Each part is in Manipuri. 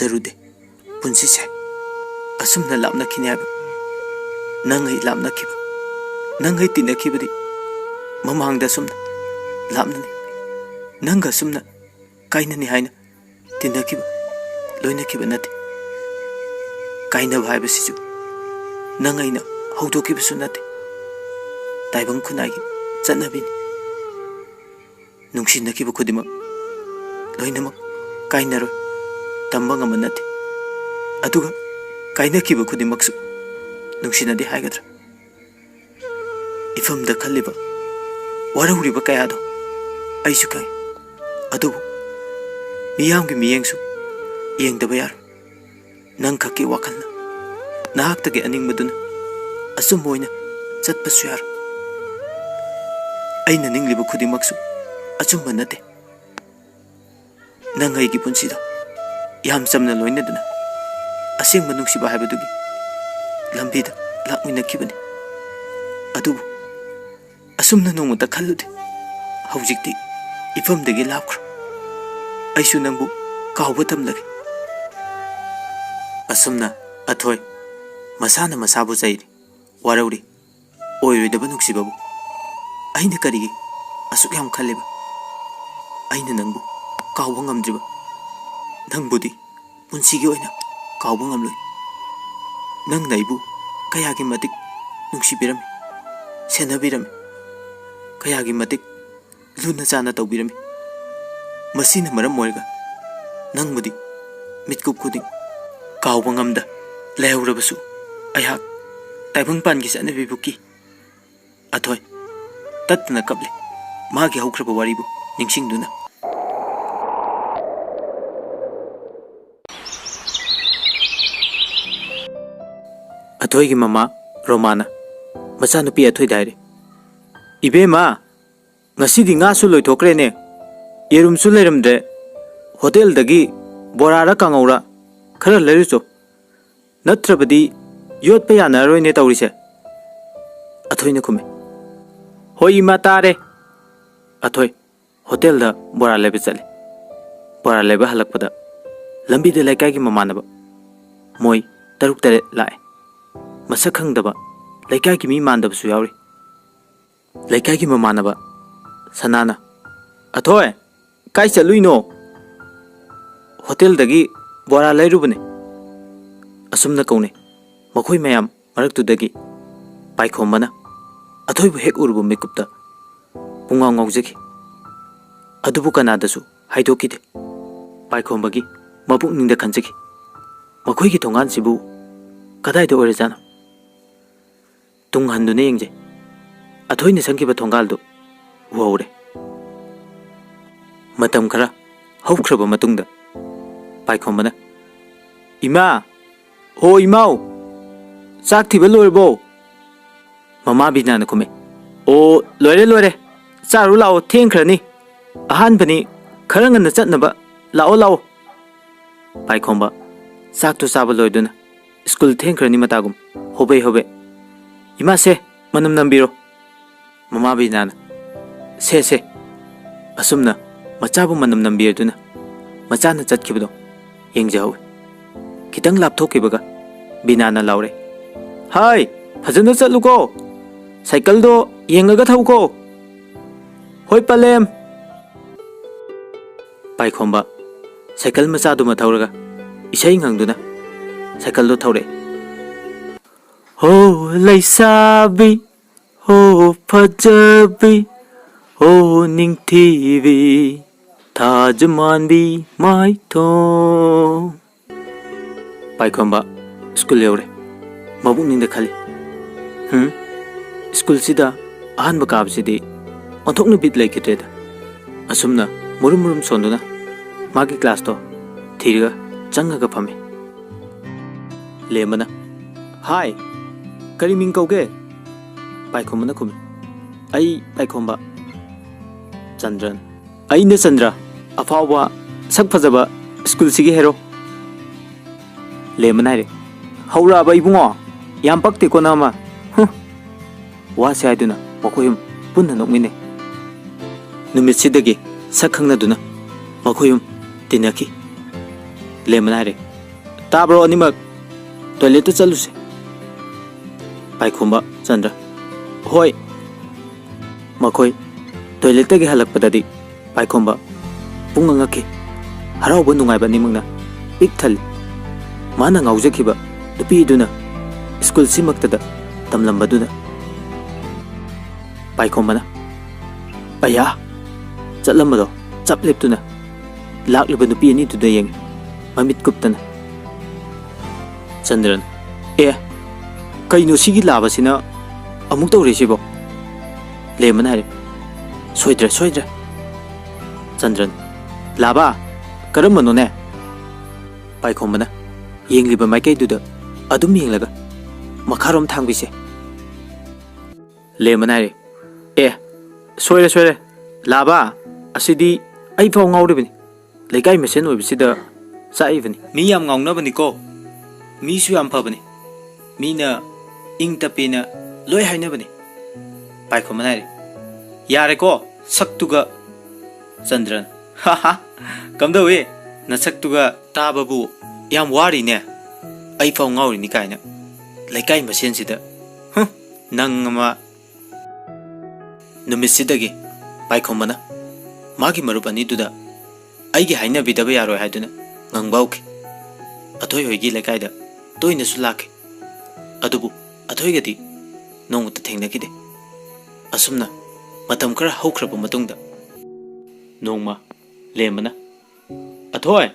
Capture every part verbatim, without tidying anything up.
ꯊꯥꯖꯔꯨꯗꯦ ꯄꯨꯟꯁꯤꯁꯦ ꯑꯁꯨꯝꯅ ꯂꯥꯞꯅꯈꯤꯅꯤ ꯍꯥꯏꯕ꯫ ꯅꯪ ꯑꯩ ꯂꯥꯞꯅꯈꯤꯕ, ꯅꯪ ꯑꯩ ꯇꯤꯟꯅꯈꯤꯕꯗꯤ ꯃꯃꯥꯡꯗ ꯑꯁꯨꯝꯅ ꯂꯥꯞꯅꯅꯤ, ꯅꯪꯒ ꯑꯁꯨꯝꯅ ꯀꯥꯏꯅꯅꯤ ꯍꯥꯏꯅ ꯇꯤꯟꯅꯈꯤꯕ, ꯂꯣꯏꯅꯈꯤꯕ ꯅꯠꯇꯦ꯫ ꯀꯥꯏꯅꯕ ꯍꯥꯏꯕꯁꯤꯁꯨ ꯅꯪ ꯑꯩꯅ ꯍꯧꯗꯣꯛꯈꯤꯕꯁꯨ ꯅꯠꯇꯦ꯫ ꯇꯥꯏꯕꯪ ꯈꯨꯟꯅꯥꯏꯒꯤ ꯆꯠꯅꯕꯤꯅꯤ꯫ ꯅꯨꯡꯁꯤꯅꯈꯤꯕ ꯈꯨꯗꯤꯡꯃꯛ ꯂꯣꯏꯅꯃꯛ ꯀꯥꯏꯅꯔꯣꯏ, ꯇꯝꯕ ꯉꯝꯕ ꯅꯠꯇꯦ꯫ ꯑꯗꯨꯒ ꯀꯥꯏꯅꯈꯤꯕ ꯈꯨꯗꯤꯡꯃꯛꯁꯨ ꯅꯨꯡꯁꯤꯅꯗꯦ ꯍꯥꯏꯒꯗ꯭ꯔꯥ? ꯏꯐꯝꯗ ꯈꯜꯂꯤꯕ, ꯋꯥꯔꯧꯔꯤꯕ ꯀꯌꯥꯗꯣ ꯑꯩꯁꯨ ꯈꯪꯏ꯫ ꯑꯗꯨꯕꯨ ꯃꯤꯌꯥꯝꯒꯤ ꯃꯤꯠꯌꯦꯡꯁꯨ ꯌꯦꯡꯗꯕ ꯌꯥꯔꯣꯏ꯫ ꯅꯪ ꯈꯛꯀꯤ ꯋꯥꯈꯜꯅ, ꯅꯍꯥꯛꯇꯒꯤ ꯑꯅꯤꯡꯕꯗꯨꯅ ꯑꯆꯨꯝꯕ ꯑꯣꯏꯅ ꯆꯠꯄꯁꯨ ꯌꯥꯔꯣꯏ꯫ ꯑꯩꯅ ꯅꯤꯡꯂꯤꯕ ꯈꯨꯗꯤꯡꯃꯛꯁꯨ ꯑꯆꯨꯝꯕ ꯅꯠꯇꯦ꯫ ꯅꯪ ꯑꯩꯒꯤ ꯄꯨꯟꯁꯤꯗ ꯌꯥꯝ ꯆꯝꯅ ꯂꯣꯏꯅꯗꯨꯅ ꯑꯁꯦꯡꯕ ꯅꯨꯡꯁꯤꯕ ꯍꯥꯏꯕꯗꯨꯒꯤ ꯂꯝꯕꯤꯗ ꯂꯥꯛꯃꯤꯟꯅꯈꯤꯕꯅꯤ꯫ ꯑꯗꯨꯕꯨ ꯑꯁꯨꯝꯅ ꯅꯣꯡꯃꯇ ꯈꯜꯂꯨꯗꯦ꯫ ꯍꯧꯖꯤꯛꯇꯤ ꯏꯐꯝꯗꯒꯤ ꯂꯥꯞꯈ꯭ꯔꯣ꯫ ꯑꯩꯁꯨ ꯅꯪꯕꯨ ꯀꯥꯎꯕ ꯇꯝꯂꯒꯦ꯫ ꯑꯁꯨꯝꯅ ꯑꯊꯣꯏ ꯃꯁꯥꯅ ꯃꯁꯥꯕꯨ ꯆꯩꯔꯤ, ꯋꯥꯔꯧꯔꯤ꯫ ꯑꯣꯏꯔꯣꯏꯗꯕ ꯅꯨꯡꯁꯤꯕꯕꯨ ꯑꯩꯅ ꯀꯔꯤꯒꯤ ꯑꯁꯨꯛ ꯌꯥꯝ ꯈꯜꯂꯤꯕ? ꯑꯩꯅ ꯅꯪꯕꯨ ꯀꯥꯎꯕ ꯉꯝꯗ꯭ꯔꯤꯕ? ꯅꯪꯕꯨꯗꯤ ꯄꯨꯟꯁꯤꯒꯤ ꯑꯣꯏꯅ ꯀꯥꯎꯕ ꯉꯝꯂꯣꯏ꯫ ꯅꯪꯅ ꯑꯩꯕꯨ ꯀꯌꯥꯒꯤ ꯃꯇꯤꯛ ꯅꯨꯡꯁꯤꯕꯤꯔꯝꯃꯤ, ꯁꯦꯟꯅꯕꯤꯔꯝꯃꯤ, ꯀꯌꯥꯒꯤ ꯃꯇꯤꯛ ꯂꯨꯅ ꯆꯥꯟꯅ ꯇꯧꯕꯤꯔꯝꯃꯤ꯫ ꯃꯁꯤꯅ ꯃꯔꯝ ꯑꯣꯏꯔꯒ ꯅꯪꯕꯨꯗꯤ ꯃꯤꯠꯀꯨꯞ ꯈꯨꯗꯤꯡ ꯀꯥꯎꯕ ꯉꯝꯗ ꯂꯩꯍꯧꯔꯕꯁꯨ, ꯑꯩꯍꯥꯛ ꯇꯥꯏꯕꯪꯄꯥꯟꯒꯤ ꯆꯠꯅꯕꯤꯕꯨ ꯀꯤ꯫ ꯑꯊꯣꯏ ꯇꯠꯇꯅ ꯀꯞꯂꯤ, ꯃꯥꯒꯤ ꯍꯧꯈ꯭ꯔꯕ ꯋꯥꯔꯤꯕꯨ ꯅꯤꯡꯁꯤꯡꯗꯨꯅ꯫ ꯑꯊꯣꯏꯒꯤ ꯃꯃꯥ ꯔꯣꯃꯥꯅ ꯃꯆꯥꯅꯨꯄꯤ ꯑꯊꯣꯏꯗ ꯍꯥꯏꯔꯤ, "ꯏꯕꯦꯝꯃ, ꯉꯁꯤꯗꯤ ꯉꯥꯁꯨ ꯂꯣꯏꯊꯣꯛꯈ꯭ꯔꯦꯅꯦ, ꯌꯦꯔꯨꯝꯁꯨ ꯂꯩꯔꯝꯗ꯭ꯔꯦ꯫ ꯍꯣꯇꯦꯜꯗꯒꯤ ꯕꯣꯔꯥꯔ ꯀꯥꯡꯉꯧꯔ ꯈꯔ ꯂꯩꯔꯨꯆꯣ, ꯅꯠꯇ꯭ꯔꯕꯗꯤ ꯌꯣꯠꯄ ꯌꯥꯅꯔꯔꯣꯏꯅꯦ ꯇꯧꯔꯤꯁꯦ꯫" ꯑꯊꯣꯏꯅ ꯈꯨꯝꯃꯤ, "ꯍꯣꯏ ꯏꯃꯥ, ꯇꯥꯔꯦ꯫" ꯑꯊꯣꯏ ꯍꯣꯇꯦꯜꯗ ꯕꯣꯔꯥ ꯂꯩꯕ ꯆꯠꯂꯤ꯫ ꯕꯣꯔꯥ ꯂꯩꯕ ꯍꯜꯂꯛꯄꯗ ꯂꯝꯕꯤꯗ ꯂꯩꯀꯥꯏꯒꯤ ꯃꯃꯥꯟꯅꯕ ꯃꯣꯏ ꯇꯔꯨꯛ ꯇꯔꯦꯠ ꯂꯥꯛꯑꯦ꯫ ꯃꯁꯛ ꯈꯪꯗꯕ, ꯂꯩꯀꯥꯏꯒꯤ ꯃꯤ ꯃꯥꯟꯗꯕꯁꯨ ꯌꯥꯎꯔꯤ꯫ ꯂꯩꯀꯥꯏꯒꯤ ꯃꯃꯥꯟꯅꯕ ꯁꯅꯥꯅ, "ꯑꯊꯣꯏ, ꯀꯥꯏ ꯆꯠꯂꯨꯏꯅꯣ?" "ꯍꯣꯇꯦꯜꯗꯒꯤ ꯕꯣꯔꯥ ꯂꯩꯔꯨꯕꯅꯦ"꯫ ꯑꯁꯨꯝꯅ ꯀꯧꯅꯩ꯫ ꯃꯈꯣꯏ ꯃꯌꯥꯝ ꯃꯔꯛꯇꯨꯗꯒꯤ ꯄꯥꯏꯈꯣꯝꯕꯅ ꯑꯊꯣꯏꯕꯨ ꯍꯦꯛ ꯎꯔꯨꯕ ꯃꯤꯀꯨꯞꯇ ꯄꯨꯡꯉꯥꯎ ꯉꯥꯎꯖꯈꯤ꯫ ꯑꯗꯨꯕꯨ ꯀꯅꯥꯗꯁꯨ ꯍꯥꯏꯗꯣꯛꯈꯤꯗꯦ꯫ ꯄꯥꯏꯈꯣꯝꯕꯒꯤ ꯃꯄꯨꯛꯅꯤꯡꯗ ꯈꯟꯖꯈꯤ, "ꯃꯈꯣꯏꯒꯤ ꯊꯣꯡꯒꯥꯟꯁꯤꯕꯨ ꯀꯗꯥꯏꯗ ꯑꯣꯏꯔꯖꯥꯠꯅꯣ?" ꯇꯨꯡ ꯍꯟꯗꯨꯅ ꯌꯦꯡꯖꯩ꯫ ꯑꯊꯣꯏꯅ ꯆꯪꯈꯤꯕ ꯊꯣꯡꯒꯥꯜꯗꯨ ꯎꯍꯧꯔꯦ꯫ ꯃꯇꯝ ꯈꯔ ꯍꯧꯈ꯭ꯔꯕ ꯃꯇꯨꯡꯗ ꯄꯥꯏꯈꯣꯝꯕꯅ, "ꯏꯃꯥ! ꯍꯣ ꯏꯃꯥꯎ! ꯆꯥꯛ ꯊꯤꯕ ꯂꯣꯏꯔꯕꯣ?" ꯃꯃꯥ ꯕꯤꯅꯥꯅ ꯈꯨꯝꯃꯦ, "ꯑꯣ, ꯂꯣꯏꯔꯦ, ꯂꯣꯏꯔꯦ꯫ ꯆꯥꯔꯨ ꯂꯥꯛꯑꯣ, ꯊꯦꯡꯈ꯭ꯔꯅꯤ꯫ ꯑꯍꯥꯟꯕꯅꯤ, ꯈꯔ ꯉꯟꯅ ꯆꯠꯅꯕ꯫ ꯂꯥꯛꯑꯣ, ꯂꯥꯛꯑꯣ"꯫ ꯄꯥꯏꯈꯣꯝꯕ ꯆꯥꯛꯇꯨ ꯆꯥꯕ ꯂꯣꯏꯗꯨꯅ ꯁ꯭ꯀꯨꯜ ꯊꯦꯡꯈ꯭ꯔꯅꯤ ꯃꯇꯥꯒꯨꯝ ꯍꯣꯕꯦ ꯍꯣꯕꯦ, "ꯏꯃꯥꯁꯦ, ꯃꯅꯝ ꯅꯝꯕꯤꯔꯣ"꯫ ꯃꯃꯥ ꯕꯤꯅꯥꯅ, "ꯁꯦ, ꯁꯦ"꯫ ꯑꯁꯨꯝꯅ ꯃꯆꯥꯕꯨ ꯃꯅꯝ ꯅꯝꯕꯤꯔꯗꯨꯅ ꯃꯆꯥꯅ ꯆꯠꯈꯤꯕꯗꯣ ꯌꯦꯡꯖꯍꯧꯏ꯫ ꯈꯤꯇꯪ ꯂꯥꯞꯊꯣꯛꯈꯤꯕꯒ ꯕꯤꯅꯥꯅ ꯂꯥꯎꯔꯦ, "ꯍꯥꯏ, ꯐꯖꯅ ꯆꯠꯂꯨꯀꯣ꯫ ꯁꯥꯏꯀꯜꯗꯣ ꯌꯦꯡꯉꯒ ꯊꯧꯀꯣ꯫ ꯍꯣꯏ, ꯄꯂꯦꯝ"꯫ ꯄꯥꯏꯈꯣꯝꯕ ꯁꯥꯏꯀꯜ ꯃꯆꯥꯗꯨꯃ ꯊꯧꯔꯒ ꯏꯁꯩ ꯉꯪꯗꯨꯅ ꯁꯥꯏꯀꯜꯗꯣ ꯊꯧꯔꯛꯑꯦ꯫ "ꯍꯣ ꯂꯩꯁꯥꯕꯤ, ꯍꯣ ꯐꯖꯕꯤ, ꯍꯣ ꯅꯤꯡꯊꯤꯕꯤ, ꯊꯥꯖ ꯃꯥꯟꯕꯤ ꯃꯥꯏꯊꯣꯡ"꯫ ꯄꯥꯏꯈꯣꯝꯕ ꯁ꯭ꯀꯨꯜ ꯌꯧꯔꯦ꯫ ꯃꯕꯨꯛꯅꯤꯡꯗ ꯈꯜꯂꯤ, "ꯍꯨꯝ, ꯁ꯭ꯀꯨꯜꯁꯤꯗ ꯑꯍꯥꯟꯕ ꯀꯥꯕꯁꯤꯗꯤ ꯑꯣꯟꯊꯣꯛꯅ ꯕꯤꯠ ꯂꯩꯈꯤꯗ꯭ꯔꯦꯗ"꯫ ꯑꯁꯨꯝꯅ ꯃꯨꯔꯨꯝ ꯃꯨꯔꯨꯝ ꯁꯣꯟꯗꯨꯅ ꯃꯥꯒꯤ ꯀ꯭ꯂꯥꯁꯇꯣ ꯊꯤꯔꯒ ꯆꯪꯉꯒ ꯐꯝꯃꯤ꯫ ꯂꯦꯝꯕꯅ, "ꯍꯥꯏ, ꯀꯔꯤ ꯃꯤꯡ ꯀꯧꯒꯦ?" ꯄꯥꯏꯈꯣꯝꯕꯅ ꯈꯨꯝꯃꯤ, "ꯑꯩ ꯄꯥꯏꯈꯣꯝꯕ"꯫ ꯆꯟꯗ꯭ꯔꯅ, "ꯑꯩꯅ ꯆꯟꯗ꯭ꯔ, ꯑꯐꯥꯎꯕ, ꯁꯛ ꯐꯖꯕ, ꯁ꯭ꯀꯨꯜꯁꯤꯒꯤ ꯍꯦꯔꯣ"꯫ ꯂꯦꯝꯕꯅ ꯍꯥꯏꯔꯦ, "ꯍꯧꯔꯛꯑꯕ ꯏꯕꯨꯡꯉꯣ? ꯌꯥꯝ ꯄꯛꯇꯦꯀꯣ ꯅꯪ ꯑꯃ꯫ ꯍꯨꯝ"꯫ ꯋꯥꯁꯦ ꯍꯥꯏꯗꯨꯅ ꯃꯈꯣꯏ ꯑꯍꯨꯝ ꯄꯨꯟꯅ ꯅꯣꯛꯃꯤꯟꯅꯩ꯫ ꯅꯨꯃꯤꯠꯁꯤꯗꯒꯤ ꯁꯛ ꯈꯪꯅꯗꯨꯅ ꯃꯈꯣꯏ ꯑꯍꯨꯝ ꯇꯤꯟꯅꯈꯤ꯫ ꯂꯦꯃꯟ ꯍꯥꯏꯔꯦ, "ꯇꯥꯕ꯭ꯔꯣ ꯑꯅꯤꯃꯛ? ꯇꯣꯏꯂꯦꯠꯇ ꯆꯠꯂꯨꯁꯦ꯫" ꯄꯥꯏꯈꯣꯝꯕ, ꯆꯟꯗ꯭ꯔ, "ꯍꯣꯏ꯫" ꯃꯈꯣꯏ ꯇꯣꯏꯂꯦꯠꯇꯒꯤ ꯍꯜꯂꯛꯄꯗꯗꯤ ꯄꯥꯏꯈꯣꯝꯕ ꯄꯨꯡꯉꯛ ꯉꯛꯈꯤ꯫ ꯍꯔꯥꯎꯕ ꯅꯨꯡꯉꯥꯏꯕ ꯑꯅꯤꯃꯛꯅ ꯄꯤꯛ ꯊꯜꯂꯤ꯫ ꯃꯥꯅ ꯉꯥꯎꯖꯈꯤꯕ ꯅꯨꯄꯤ ꯑꯗꯨꯅ ꯁ꯭ꯀꯨꯜꯁꯤꯃꯛꯇꯗ ꯇꯝꯂꯝꯕꯗꯨꯗ꯫ ꯄꯥꯏꯈꯣꯝꯕꯅ, "ꯑꯌꯥ!" ꯆꯠꯂꯝꯕꯗꯣ ꯆꯞ ꯂꯦꯞꯇꯨꯅ ꯂꯥꯛꯂꯤꯕ ꯅꯨꯄꯤ ꯑꯅꯤꯗꯨꯗ ꯌꯦꯡꯉꯤ, ꯃꯃꯤꯠ ꯀꯨꯞꯇꯅ꯫ ꯆꯟꯗ꯭ꯔꯟ, "ꯑꯦ, ꯀꯩꯅꯣ ꯁꯤꯒꯤ ꯂꯥꯕꯁꯤꯅ ꯑꯃꯨꯛ ꯇꯧꯔꯤꯁꯤꯕꯣ?" ꯂꯦꯃꯟ ꯍꯥꯏꯔꯦ, "ꯁꯣꯏꯗ꯭ꯔꯦ, ꯁꯣꯏꯗ꯭ꯔꯦ꯫" ꯆꯟꯗ꯭ꯔꯟ, "ꯂꯥꯕ, ꯀꯔꯝꯕꯅꯣꯅꯦ?" ꯄꯥꯏꯈꯣꯝꯕꯅ ꯌꯦꯡꯂꯤꯕ ꯃꯥꯏꯀꯩꯗꯨꯗ ꯑꯗꯨꯝ ꯌꯦꯡꯂꯒ ꯃꯈꯥꯔꯣꯝ ꯊꯥꯡꯕꯤꯁꯦ꯫ ꯂꯦꯃꯟ ꯍꯥꯏꯔꯦ, "ꯑꯦ, ꯁꯣꯏꯔꯦ, ꯁꯣꯏꯔꯦ꯫ ꯂꯥꯕ, ꯑꯁꯤꯗꯤ ꯑꯩ ꯐꯥꯎ ꯉꯥꯎꯔꯤꯕꯅꯤ꯫ ꯂꯩꯀꯥꯏ ꯃꯁꯦꯟ ꯑꯣꯏꯕꯁꯤꯗ ꯆꯥꯛꯏꯕꯅꯤ꯫ ꯃꯤ ꯌꯥꯝ ꯉꯥꯎꯅꯕꯅꯤꯀꯣ꯫ ꯃꯤꯁꯨ ꯌꯥꯝ ꯐꯕꯅꯤ꯫ ꯃꯤꯅ ꯏꯪ ꯇꯞꯄꯦꯅ ꯂꯣꯏ ꯍꯥꯏꯅꯕꯅꯤ꯫" ꯄꯥꯏꯈꯣꯝꯕꯅ ꯍꯥꯏꯔꯦ, "ꯌꯥꯔꯦꯀꯣ, ꯁꯛꯇꯨꯒ꯫" ꯆꯟꯗ꯭ꯔꯟ, "ꯍꯥ ꯍꯥ, ꯀꯝꯗꯧꯏ? ꯅꯁꯛꯇꯨꯒ ꯇꯥꯕꯕꯨ ꯌꯥꯝ ꯋꯥꯔꯤꯅꯦ꯫ ꯑꯩ ꯐꯥꯎ ꯉꯥꯎꯔꯤꯅꯤ ꯀꯥꯏꯅ꯫ ꯂꯩꯀꯥꯏ ꯃꯁꯦꯟꯁꯤꯗ꯫ ꯍꯨꯝ, ꯅꯪ ꯑꯃ꯫" ꯅꯨꯃꯤꯠꯁꯤꯗꯒꯤ ꯄꯥꯏꯈꯣꯝꯕꯅ ꯃꯥꯒꯤ ꯃꯔꯨꯞ ꯑꯅꯤꯗꯨꯗ ꯑꯩꯒꯤ ꯍꯥꯏꯅꯕꯤꯗꯕ ꯌꯥꯔꯣꯏ ꯍꯥꯏꯗꯨꯅ ꯉꯪꯕ ꯍꯧꯈꯤ꯫ ꯑꯊꯣꯏ ꯍꯣꯏꯒꯤ ꯂꯩꯀꯥꯏꯗ ꯇꯣꯏꯅꯁꯨ ꯂꯥꯛꯈꯤ꯫ ꯑꯗꯨꯕꯨ ꯑꯊꯣꯏꯒꯗꯤ ꯅꯣꯡꯃꯇ ꯊꯦꯡꯅꯈꯤꯗꯦ꯫ ꯑꯁꯨꯝꯅ ꯃꯇꯝ ꯈꯔ ꯍꯧꯈ꯭ꯔꯕ ꯃꯇꯨꯡꯗ ꯅꯣꯡꯃ ꯂꯦꯝꯕꯅ, "ꯑꯊꯣꯏ,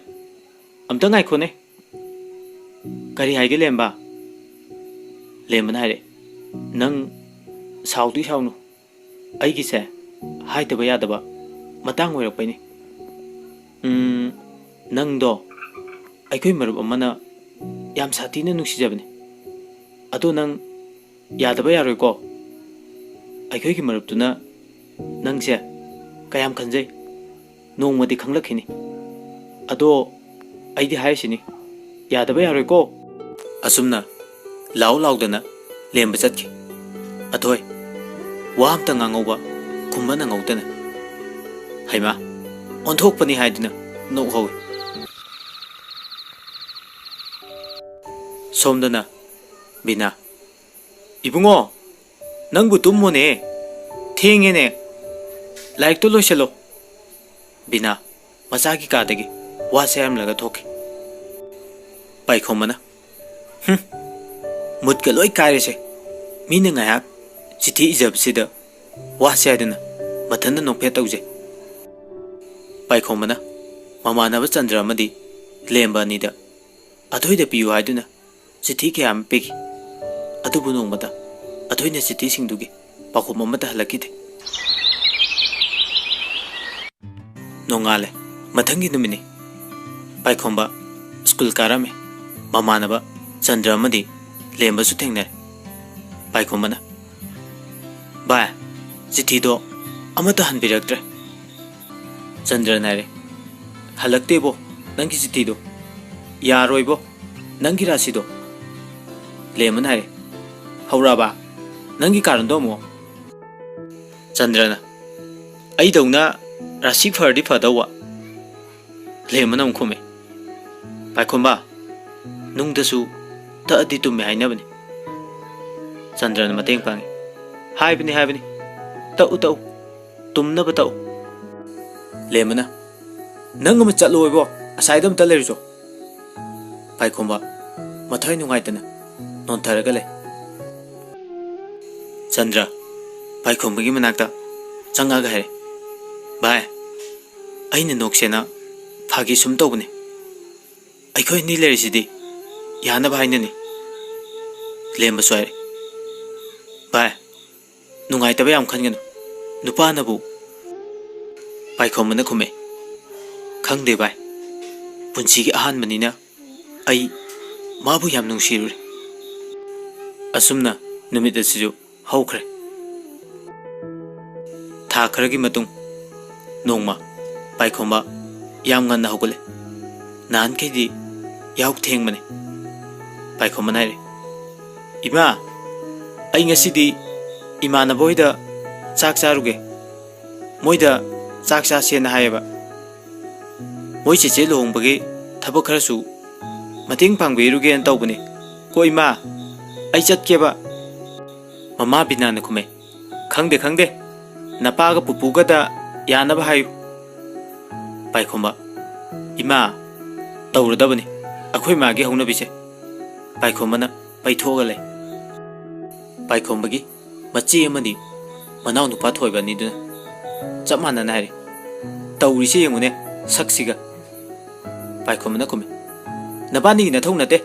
ꯑꯝꯇ ꯉꯥꯏꯈꯣꯅꯦ꯫" "ꯀꯔꯤ ꯍꯥꯏꯒꯦ, ꯂꯦꯝꯕ?" ꯂꯦꯝꯕꯅ ꯍꯥꯏꯔꯛꯑꯦ, "ꯅꯪ ꯁꯥꯎꯗꯤ ꯁꯥꯎꯅꯨ꯫ ꯑꯩꯒꯤꯁꯦ ꯍꯥꯏꯗꯕ ꯌꯥꯗꯕ ꯃꯇꯥꯡ ꯑꯣꯏꯔꯛꯄꯩꯅꯤ꯫ ꯎꯝ, ꯅꯪꯗꯣ ꯑꯩꯈꯣꯏ ꯃꯔꯨꯞ ꯑꯃꯅ ꯌꯥꯝ ꯁꯥꯊꯤꯅ ꯅꯨꯡꯁꯤꯖꯕꯅꯤ꯫ ꯑꯗꯣ ꯅꯪ ꯌꯥꯗꯕ ꯌꯥꯔꯣꯏꯀꯣ꯫ ꯑꯩꯈꯣꯏꯒꯤ ꯃꯔꯨꯞꯇꯨꯅ ꯅꯪꯁꯦ ꯀꯌꯥꯝ ꯈꯟꯖꯩ, ꯅꯣꯡꯃꯗꯤ ꯈꯪꯂꯛꯈꯤꯅꯤ꯫ ꯑꯗꯣ ꯑꯩꯗꯤ ꯍꯥꯏꯔꯤꯁꯤꯅꯤ, ꯌꯥꯗꯕ ꯌꯥꯔꯣꯏꯀꯣ꯫" ꯑꯁꯨꯝꯅ ꯂꯥꯎ ꯂꯥꯎꯗꯅ ꯂꯦꯝꯕ ꯆꯠꯈꯤ꯫ ꯑꯊꯣꯏ, ꯋꯥ ꯑꯝꯇ ꯉꯥꯡꯍꯧꯕ ꯈꯨꯝꯕ ꯅꯪꯍꯧꯗꯅ, ꯍꯩꯃꯥ, ꯑꯣꯟꯊꯣꯛꯄꯅꯤ ꯍꯥꯏꯗꯨꯅ ꯅꯣꯛꯍꯧꯏ꯫ ꯁꯣꯝꯗꯅ ꯕꯤꯅꯥ, "ꯏꯕꯨꯡꯉꯣ, ꯅꯪꯕꯨ ꯇꯨꯝꯃꯣꯅꯦ, ꯊꯦꯡꯉꯦꯅꯦ, ꯂꯥꯏꯔꯤꯛꯇꯣ ꯂꯣꯏꯁꯤꯜꯂꯣ꯫" ꯕꯤꯅꯥ ꯃꯆꯥꯒꯤ ꯀꯥꯗꯒꯤ ꯋꯥꯁꯦ ꯍꯥꯏꯔꯝꯂꯒ ꯊꯣꯛꯈꯤ꯫ ꯄꯥꯏꯈꯣꯝꯕꯅ, "ꯍꯨꯝ, ꯃꯨꯠꯀ ꯂꯣꯏ ꯀꯥꯏꯔꯦꯁꯦ꯫ ꯃꯤꯅ ꯉꯥꯏꯍꯥꯛ ꯆꯤꯊꯤ ꯏꯖꯕꯁꯤꯗ ꯋꯥꯁꯦ ꯍꯥꯏꯗꯨꯅ ꯃꯊꯟꯇ ꯅꯣꯛꯐꯦꯠ ꯇꯧꯖꯩ꯫" ꯄꯥꯏꯈꯣꯝꯕꯅ ꯃꯃꯥꯟꯅꯕ ꯆꯟꯗ꯭ꯔ ꯑꯃꯗꯤ ꯂꯦꯝꯕ ꯑꯅꯤꯗ ꯑꯊꯣꯏꯗ ꯄꯤꯌꯨ ꯍꯥꯏꯗꯨꯅ ꯆꯤꯊꯤ ꯀꯌꯥ ꯑꯃ ꯄꯤꯈꯤ꯫ ꯑꯗꯨꯕꯨ ꯅꯣꯡꯃꯇ ꯑꯊꯣꯏꯅ ꯆꯤꯊꯤꯁꯤꯡꯗꯨꯒꯤ ꯄꯥꯎꯈꯨꯝ ꯑꯃꯠꯇ ꯍꯜꯂꯛꯈꯤꯗꯦ꯫ ꯅꯣꯡꯉꯥꯜꯂꯦ꯫ ꯃꯊꯪꯒꯤ ꯅꯨꯃꯤꯠꯅꯤ꯫ ꯄꯥꯏꯈꯣꯝꯕ ꯁ꯭ꯀꯨꯜ ꯀꯥꯔꯝꯃꯤ꯫ ꯃꯃꯥꯟꯅꯕ ꯆꯟꯗ꯭ꯔ ꯑꯃꯗꯤ ꯂꯦꯝꯕꯁꯨ ꯊꯦꯡꯅꯔꯦ꯫ ꯄꯥꯏꯈꯣꯝꯕꯅ, "ꯚꯥꯏ, ꯆꯤꯊꯤꯗꯣ ꯑꯃꯠꯇ ꯍꯟꯕꯤꯔꯛꯇ꯭ꯔꯦ꯫" ꯆꯟꯗ꯭ꯔꯅ ꯍꯥꯏꯔꯦ, "ꯍꯜꯂꯛꯇꯦꯕꯣ, ꯅꯪꯒꯤ ꯆꯤꯊꯤꯗꯣ꯫ ꯌꯥꯔꯣꯏꯕꯣ, ꯅꯪꯒꯤ ꯔꯥꯁꯤꯗꯣ꯫" ꯂꯦꯝꯕꯅ ꯍꯥꯏꯔꯦ, "ꯍꯧꯔꯛꯑꯕ ꯅꯪꯒꯤ ꯀꯥꯔꯟꯗꯣ ꯑꯃꯨꯛ?" ꯆꯟꯗ꯭ꯔꯅ, "ꯑꯩꯗꯧꯅ ꯔꯥꯁꯤ ꯐꯔꯗꯤ ꯐꯗꯧꯕ꯫" ꯂꯦꯝꯕꯅ ꯑꯃꯨꯛ ꯈꯨꯝꯃꯦ, "ꯄꯥꯏꯈꯣꯝꯕ, ꯅꯨꯡꯗꯁꯨ ꯇꯛꯑꯗꯤ ꯇꯨꯝꯃꯦ ꯍꯥꯏꯅꯕꯅꯤ꯫" ꯆꯟꯗ꯭ꯔꯅ ꯃꯇꯦꯡ ꯄꯥꯡꯉꯤ, "ꯍꯥꯏꯕꯅꯤ, ꯍꯥꯏꯕꯅꯤ, ꯇꯛꯎ, ꯇꯛꯎ, ꯇꯨꯝꯅꯕ ꯇꯛꯎ꯫" ꯂꯦꯝꯕꯅ, "ꯅꯪ ꯑꯃ ꯆꯠꯂꯣ ꯏꯕꯣ, ꯑꯁꯥꯏꯗ ꯑꯃꯇ ꯂꯩꯔꯨꯆꯣ꯫" ꯄꯥꯏꯈꯣꯝꯕ ꯃꯊ꯭ꯋꯥꯏ ꯅꯨꯡꯉꯥꯏꯇꯅ ꯅꯣꯟꯊꯔꯒ ꯂꯩ꯫ ꯆꯟꯗ꯭ꯔ ꯄꯥꯏꯈꯣꯝꯕꯒꯤ ꯃꯅꯥꯛꯇ ꯆꯪꯉꯛꯑꯒ ꯍꯥꯏꯔꯦ, "ꯚꯥꯏ, ꯑꯩꯅ ꯅꯣꯛꯁꯦꯅ ꯐꯥꯒꯤ ꯁꯨꯝ ꯇꯧꯕꯅꯤ꯫ ꯑꯩꯈꯣꯏ ꯑꯅꯤ ꯂꯩꯔꯤꯁꯤꯗꯤ ꯌꯥꯅꯕ ꯍꯥꯏꯅꯅꯤ꯫" ꯂꯦꯝꯕꯁꯨ ꯍꯥꯏꯔꯦ, "ꯚꯥꯏ, ꯅꯨꯡꯉꯥꯏꯇꯕ ꯌꯥꯝ ꯈꯟꯒꯅꯨ, ꯅꯨꯄꯥꯅꯕꯨ꯫" ꯄꯥꯏꯈꯣꯝꯕꯅ ꯈꯨꯝꯃꯦ, "ꯈꯪꯗꯦ ꯚꯥꯏ, ꯄꯨꯟꯁꯤꯒꯤ ꯑꯍꯥꯟꯕꯅꯤꯅ ꯑꯩ ꯃꯥꯕꯨ ꯌꯥꯝ ꯅꯨꯡꯁꯤꯔꯨꯔꯦ꯫" ꯑꯁꯨꯝꯅ ꯅꯨꯃꯤꯠ ꯑꯁꯤꯁꯨ ꯍꯧꯈ꯭ꯔꯦ꯫ ꯊꯥ ꯈꯔꯒꯤ ꯃꯇꯨꯡ ꯅꯣꯡꯃ ꯄꯥꯏꯈꯣꯝꯕ ꯌꯥꯝ ꯉꯟꯅ ꯍꯧꯒꯠꯂꯦ꯫ ꯅꯍꯥꯟꯈꯩꯗꯤ ꯌꯥꯍꯧ ꯊꯦꯡꯕꯅꯦ꯫ ꯄꯥꯏꯈꯣꯝꯕꯅ ꯍꯥꯏꯔꯦ, "ꯏꯃꯥ, ꯑꯩ ꯉꯁꯤꯗꯤ ꯏꯃꯥꯟꯅꯕ ꯍꯣꯏꯗ ꯆꯥꯛ ꯆꯥꯔꯨꯒꯦ꯫ ꯃꯣꯏꯗ ꯆꯥꯛ ꯆꯥꯁꯦꯅ ꯍꯥꯏꯌꯦꯕ꯫ ꯃꯣꯏ ꯆꯦꯆꯦ ꯂꯨꯍꯣꯡꯕꯒꯤ ꯊꯕꯛ ꯈꯔꯁꯨ ꯃꯇꯦꯡ ꯄꯥꯡꯕꯤꯔꯨꯒꯦꯅ ꯇꯧꯕꯅꯤ꯫ "ꯍꯣ ꯏꯃꯥ, ꯑꯩ ꯆꯠꯀꯦꯕ꯫" ꯃꯃꯥ ꯕꯤꯅꯥꯅ ꯈꯨꯝꯃꯦ, "ꯈꯪꯗꯦ, ꯈꯪꯗꯦ, ꯅꯄꯥꯒ ꯄꯨꯄꯨꯒꯗ ꯌꯥꯅꯕ ꯍꯥꯏꯌꯨ꯫" ꯄꯥꯏꯈꯣꯝꯕ, "ꯏꯃꯥ, ꯇꯧꯔꯗꯕꯅꯤ ꯑꯩꯈꯣꯏ ꯃꯥꯒꯤ ꯍꯧꯅꯕꯤꯁꯦ꯫" ꯄꯥꯏꯈꯣꯝꯕꯅ ꯄꯩꯊꯣꯛꯑꯒ ꯂꯩ꯫ ꯄꯥꯏꯈꯣꯝꯕꯒꯤ ꯃꯆꯦ ꯑꯃꯗꯤ ꯃꯅꯥꯎ ꯅꯨꯄꯥ ꯊꯣꯏꯕ ꯑꯅꯤꯗꯨꯅ ꯆꯞ ꯃꯥꯟꯅꯅ ꯍꯥꯏꯔꯤ, "ꯇꯧꯔꯤꯁꯦ ꯌꯦꯡꯉꯨꯅꯦ, ꯁꯛꯁꯤꯒ꯫" ꯄꯥꯏꯈꯣꯝꯕꯅ ꯈꯨꯝꯃꯤ, "ꯅꯕꯥꯅꯤꯒꯤ ꯅꯊꯧ ꯅꯠꯇꯦ,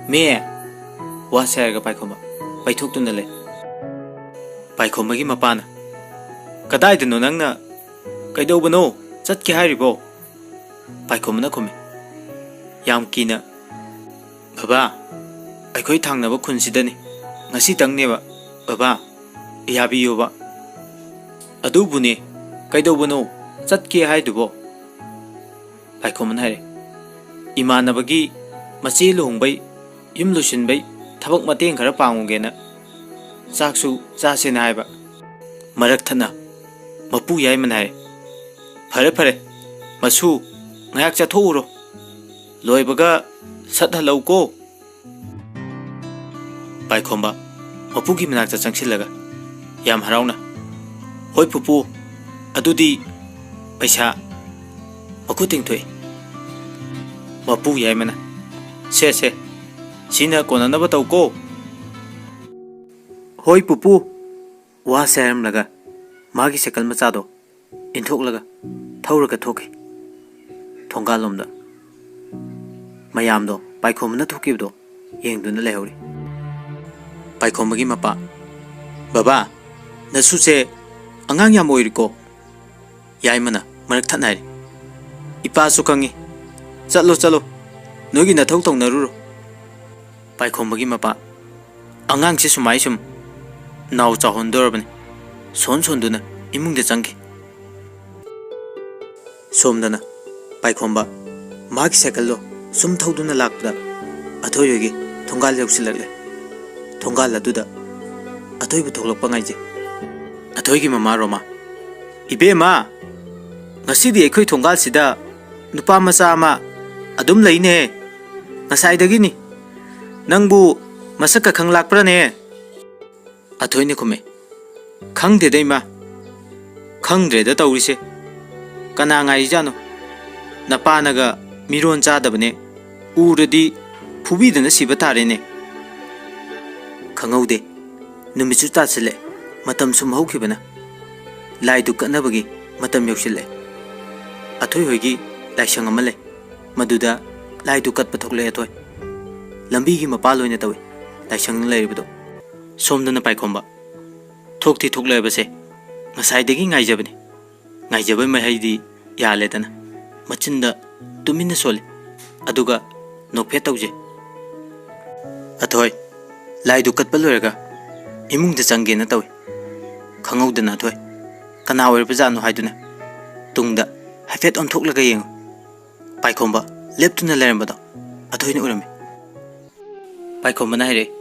ꯃꯦ꯫" ꯋꯥꯁꯦ ꯍꯥꯏꯔꯒ ꯄꯥꯏꯈꯣꯝꯕ ꯄꯩꯊꯣꯛꯇꯨꯅ ꯂꯩ꯫ ꯄꯥꯏꯈꯣꯝꯕꯒꯤ ꯃꯄꯥꯅ, "ꯀꯗꯥꯏꯗꯅꯣ ꯅꯪꯅ? ꯀꯩꯗꯧꯕꯅꯣ? ꯆꯠꯀꯦ ꯍꯥꯏꯔꯤꯕꯣ?" ꯄꯥꯏꯈꯣꯝꯕꯅ ꯈꯨꯝꯃꯤ, ꯌꯥꯝ ꯀꯤꯅ, "ꯕꯕꯥ, ꯑꯩꯈꯣꯏ ꯊꯪꯅꯕ ꯈꯨꯟꯁꯤꯗꯅꯤ꯫ ꯉꯁꯤꯇꯪꯅꯦꯕ, ꯕꯕꯥ, ꯌꯥꯕꯤꯌꯨꯕ꯫" "ꯑꯗꯨꯕꯨꯅꯦ, ꯀꯩꯗꯧꯕꯅꯣ ꯆꯠꯀꯦ ꯍꯥꯏꯗꯨꯕꯣ?" ꯄꯥꯏꯈꯣꯝꯕꯅ ꯍꯥꯏꯔꯦ, "ꯏꯃꯥꯟꯅꯕꯒꯤ ꯃꯆꯦ ꯂꯨꯍꯣꯡꯕꯩ, ꯌꯨꯝ ꯂꯣꯏꯁꯤꯟꯕꯩ ꯊꯕꯛ ꯃꯇꯦꯡ ꯈꯔ ꯄꯥꯡꯉꯨꯒꯦꯅ ꯆꯥꯛꯁꯨ ꯆꯥꯁꯦꯅ ꯍꯥꯏꯕ꯫" ꯃꯔꯛ ꯊꯠꯅ ꯃꯄꯨ ꯌꯥꯏꯃꯅ ꯍꯥꯏꯔꯦ, "ꯐꯔꯦ, ꯐꯔꯦ, ꯃꯁꯨ, ꯉꯥꯏꯍꯥꯛ ꯆꯠꯊꯣꯛꯎꯔꯣ꯫ ꯂꯣꯏꯕꯒ ꯁꯠ ꯍꯜꯂꯛꯎꯀꯣ꯫" ꯄꯥꯏꯈꯣꯝꯕ ꯃꯄꯨꯒꯤ ꯃꯅꯥꯛꯇ ꯆꯪꯁꯤꯜꯂꯒ ꯌꯥꯝ ꯍꯔꯥꯎꯅ, "ꯍꯣꯏ ꯄꯨꯄꯨ, ꯑꯗꯨꯗꯤ ꯄꯩꯁꯥ꯫" ꯃꯈꯨꯠ ꯇꯤꯡꯊꯣꯛꯏ꯫ ꯃꯄꯨ ꯌꯥꯏꯃꯅ, "ꯁꯦ, ꯁꯦ, ꯁꯤꯅ ꯀꯣꯟꯅꯅꯕ ꯇꯧꯀꯣ꯫" "ꯍꯣꯏ ꯄꯨꯄꯨ꯫" ꯋꯥꯁꯦ ꯍꯥꯏꯔꯝꯂꯒ ꯃꯥꯒꯤ ꯁꯥꯏꯀꯜ ꯃꯆꯥꯗꯣ ꯏꯟꯊꯣꯛꯂꯒ ꯊꯧꯔꯒ ꯊꯣꯛꯈꯤ꯫ ꯊꯣꯡꯒꯥꯜꯂꯣꯝꯗ ꯃꯌꯥꯝꯗꯣ ꯄꯥꯏꯈꯣꯝꯕꯅ ꯊꯣꯛꯈꯤꯕꯗꯣ ꯌꯦꯡꯗꯨꯅ ꯂꯩꯍꯧꯔꯤ꯫ ꯄꯥꯏꯈꯣꯝꯕꯒꯤ ꯃꯄꯥ, "ꯕꯕꯥ, ꯅꯁꯨꯁꯦ ꯑꯉꯥꯡ ꯌꯥꯝ ꯑꯣꯏꯔꯤꯀꯣ꯫" ꯌꯥꯏꯃꯅ ꯃꯔꯛ ꯊꯠꯅ ꯍꯥꯏꯔꯤ, "ꯏꯄꯥꯁꯨ ꯈꯪꯉꯤ꯫ ꯆꯠꯂꯣ, ꯆꯠꯂꯣ, ꯅꯣꯏꯒꯤ ꯅꯊꯧ ꯇꯧꯅꯔꯨꯔꯣ꯫" ꯄꯥꯏꯈꯣꯝꯕꯒꯤ ꯃꯄꯥ, "ꯑꯉꯥꯡꯁꯦ ꯁꯨꯃꯥꯏ ꯁꯨꯝ ꯅꯥꯎ ꯆꯥꯎꯍꯟꯗꯣꯔꯕꯅꯤ꯫" ꯁꯣꯟ ꯁꯣꯟꯗꯨꯅ ꯏꯃꯨꯡꯗ ꯆꯪꯈꯤ꯫ ꯁꯣꯝꯗꯅ ꯄꯥꯏꯈꯣꯝꯕ ꯃꯥꯒꯤ ꯁꯥꯏꯀꯜꯗꯣ ꯁꯨꯝ ꯊꯧꯗꯨꯅ ꯂꯥꯛꯄꯗ ꯑꯊꯣꯏ ꯍꯣꯏꯒꯤ ꯊꯣꯡꯒꯥꯜ ꯌꯧꯁꯤꯜꯂꯛꯂꯦ꯫ ꯊꯣꯡꯒꯥꯜ ꯑꯗꯨꯗ ꯑꯊꯣꯏꯕꯨ ꯊꯣꯛꯂꯛꯄ ꯉꯥꯏꯖꯩ꯫ ꯑꯊꯣꯏꯒꯤ ꯃꯃꯥ ꯔꯣꯃꯥ, "ꯏꯕꯦꯝꯃ, ꯉꯁꯤꯗꯤ ꯑꯩꯈꯣꯏ ꯊꯣꯡꯒꯥꯜꯁꯤꯗ ꯅꯨꯄꯥ ꯃꯆꯥ ꯑꯃ ꯑꯗꯨꯝ ꯂꯩꯅꯦ꯫ ꯉꯁꯥꯏꯗꯒꯤꯅꯤ꯫ "ꯅꯪꯕꯨ ꯃꯁꯛꯀ ꯈꯪ ꯂꯥꯛꯄ꯭ꯔꯅꯦ?" ꯑꯊꯣꯏꯅ ꯈꯨꯝꯃꯦ, "ꯈꯪꯗꯦꯗ ꯏꯃꯥ, ꯈꯪꯗ꯭ꯔꯦꯗ ꯇꯧꯔꯤꯁꯦ꯫ ꯀꯅꯥ ꯉꯥꯏꯔꯤꯖꯥꯠꯅꯣ? ꯅꯄꯥꯅꯒ ꯃꯤꯔꯣꯟ ꯆꯥꯗꯕꯅꯦ, ꯎꯔꯗꯤ ꯐꯨꯕꯤꯗꯅ ꯁꯤꯕ ꯇꯥꯔꯦꯅꯦ꯫" ꯈꯪꯍꯧꯗꯦ, ꯅꯨꯃꯤꯠꯁꯨ ꯇꯥꯁꯤꯜꯂꯦ, ꯃꯇꯝ ꯁꯨꯝ ꯍꯧꯈꯤꯕꯅ꯫ ꯂꯥꯏꯗꯨꯛ ꯀꯠꯅꯕꯒꯤ ꯃꯇꯝ ꯌꯧꯁꯤꯜꯂꯛꯑꯦ꯫ ꯑꯊꯣꯏ ꯍꯣꯏꯒꯤ ꯂꯥꯏꯁꯪ ꯑꯃ ꯂꯩ, ꯃꯗꯨꯗ ꯂꯥꯏꯗꯨꯛ ꯀꯠꯄ ꯊꯣꯛꯂꯛꯑꯦ ꯑꯊꯣꯏ꯫ ꯂꯝꯕꯤꯒꯤ ꯃꯄꯥꯜ ꯑꯣꯏꯅ ꯇꯧꯏ ꯂꯥꯏꯁꯪ ꯂꯩꯔꯤꯕꯗꯣ꯫ ꯁꯣꯝꯗꯅ ꯄꯥꯏꯈꯣꯝꯕ꯫ ꯊꯣꯛꯇꯤ ꯊꯣꯛꯂꯛꯑꯕꯁꯦ ꯉꯁꯥꯏꯗꯒꯤ ꯉꯥꯏꯖꯕꯅꯤ꯫ ꯉꯥꯏꯖꯕꯩ ꯃꯍꯩꯗꯤ ꯌꯥꯜꯂꯦꯗꯅ꯫ ꯃꯆꯤꯟꯗ ꯇꯨꯃꯤꯟꯅ ꯁꯣꯜꯂꯤ, ꯑꯗꯨꯒ ꯅꯣꯛꯐꯦꯠ ꯇꯧꯖꯩ꯫ "ꯑꯊꯣꯏ, ꯂꯥꯏꯗꯨꯛ ꯀꯠꯄ ꯂꯣꯏꯔꯒ ꯏꯃꯨꯡꯗ ꯆꯪꯒꯦꯅ ꯇꯧꯏ꯫ ꯈꯪꯍꯧꯗꯅ ꯑꯊꯣꯏ, ꯀꯅꯥ ꯑꯣꯏꯔꯕꯖꯥꯠꯅꯣ ꯍꯥꯏꯗꯨꯅ ꯇꯨꯡꯗ ꯍꯥꯏꯐꯦꯠ ꯑꯣꯟꯊꯣꯛꯂꯒ ꯌꯦꯡꯉꯨ꯫" ꯄꯥꯏꯈꯣꯝꯕ ꯂꯦꯞꯇꯨꯅ ꯂꯩꯔꯝꯕꯗꯣ ꯑꯊꯣꯏꯅ ꯎꯔꯝꯃꯤ꯫ ꯄꯥꯏꯈꯣꯝꯕꯅ ꯍꯥꯏꯔꯛꯑꯦ,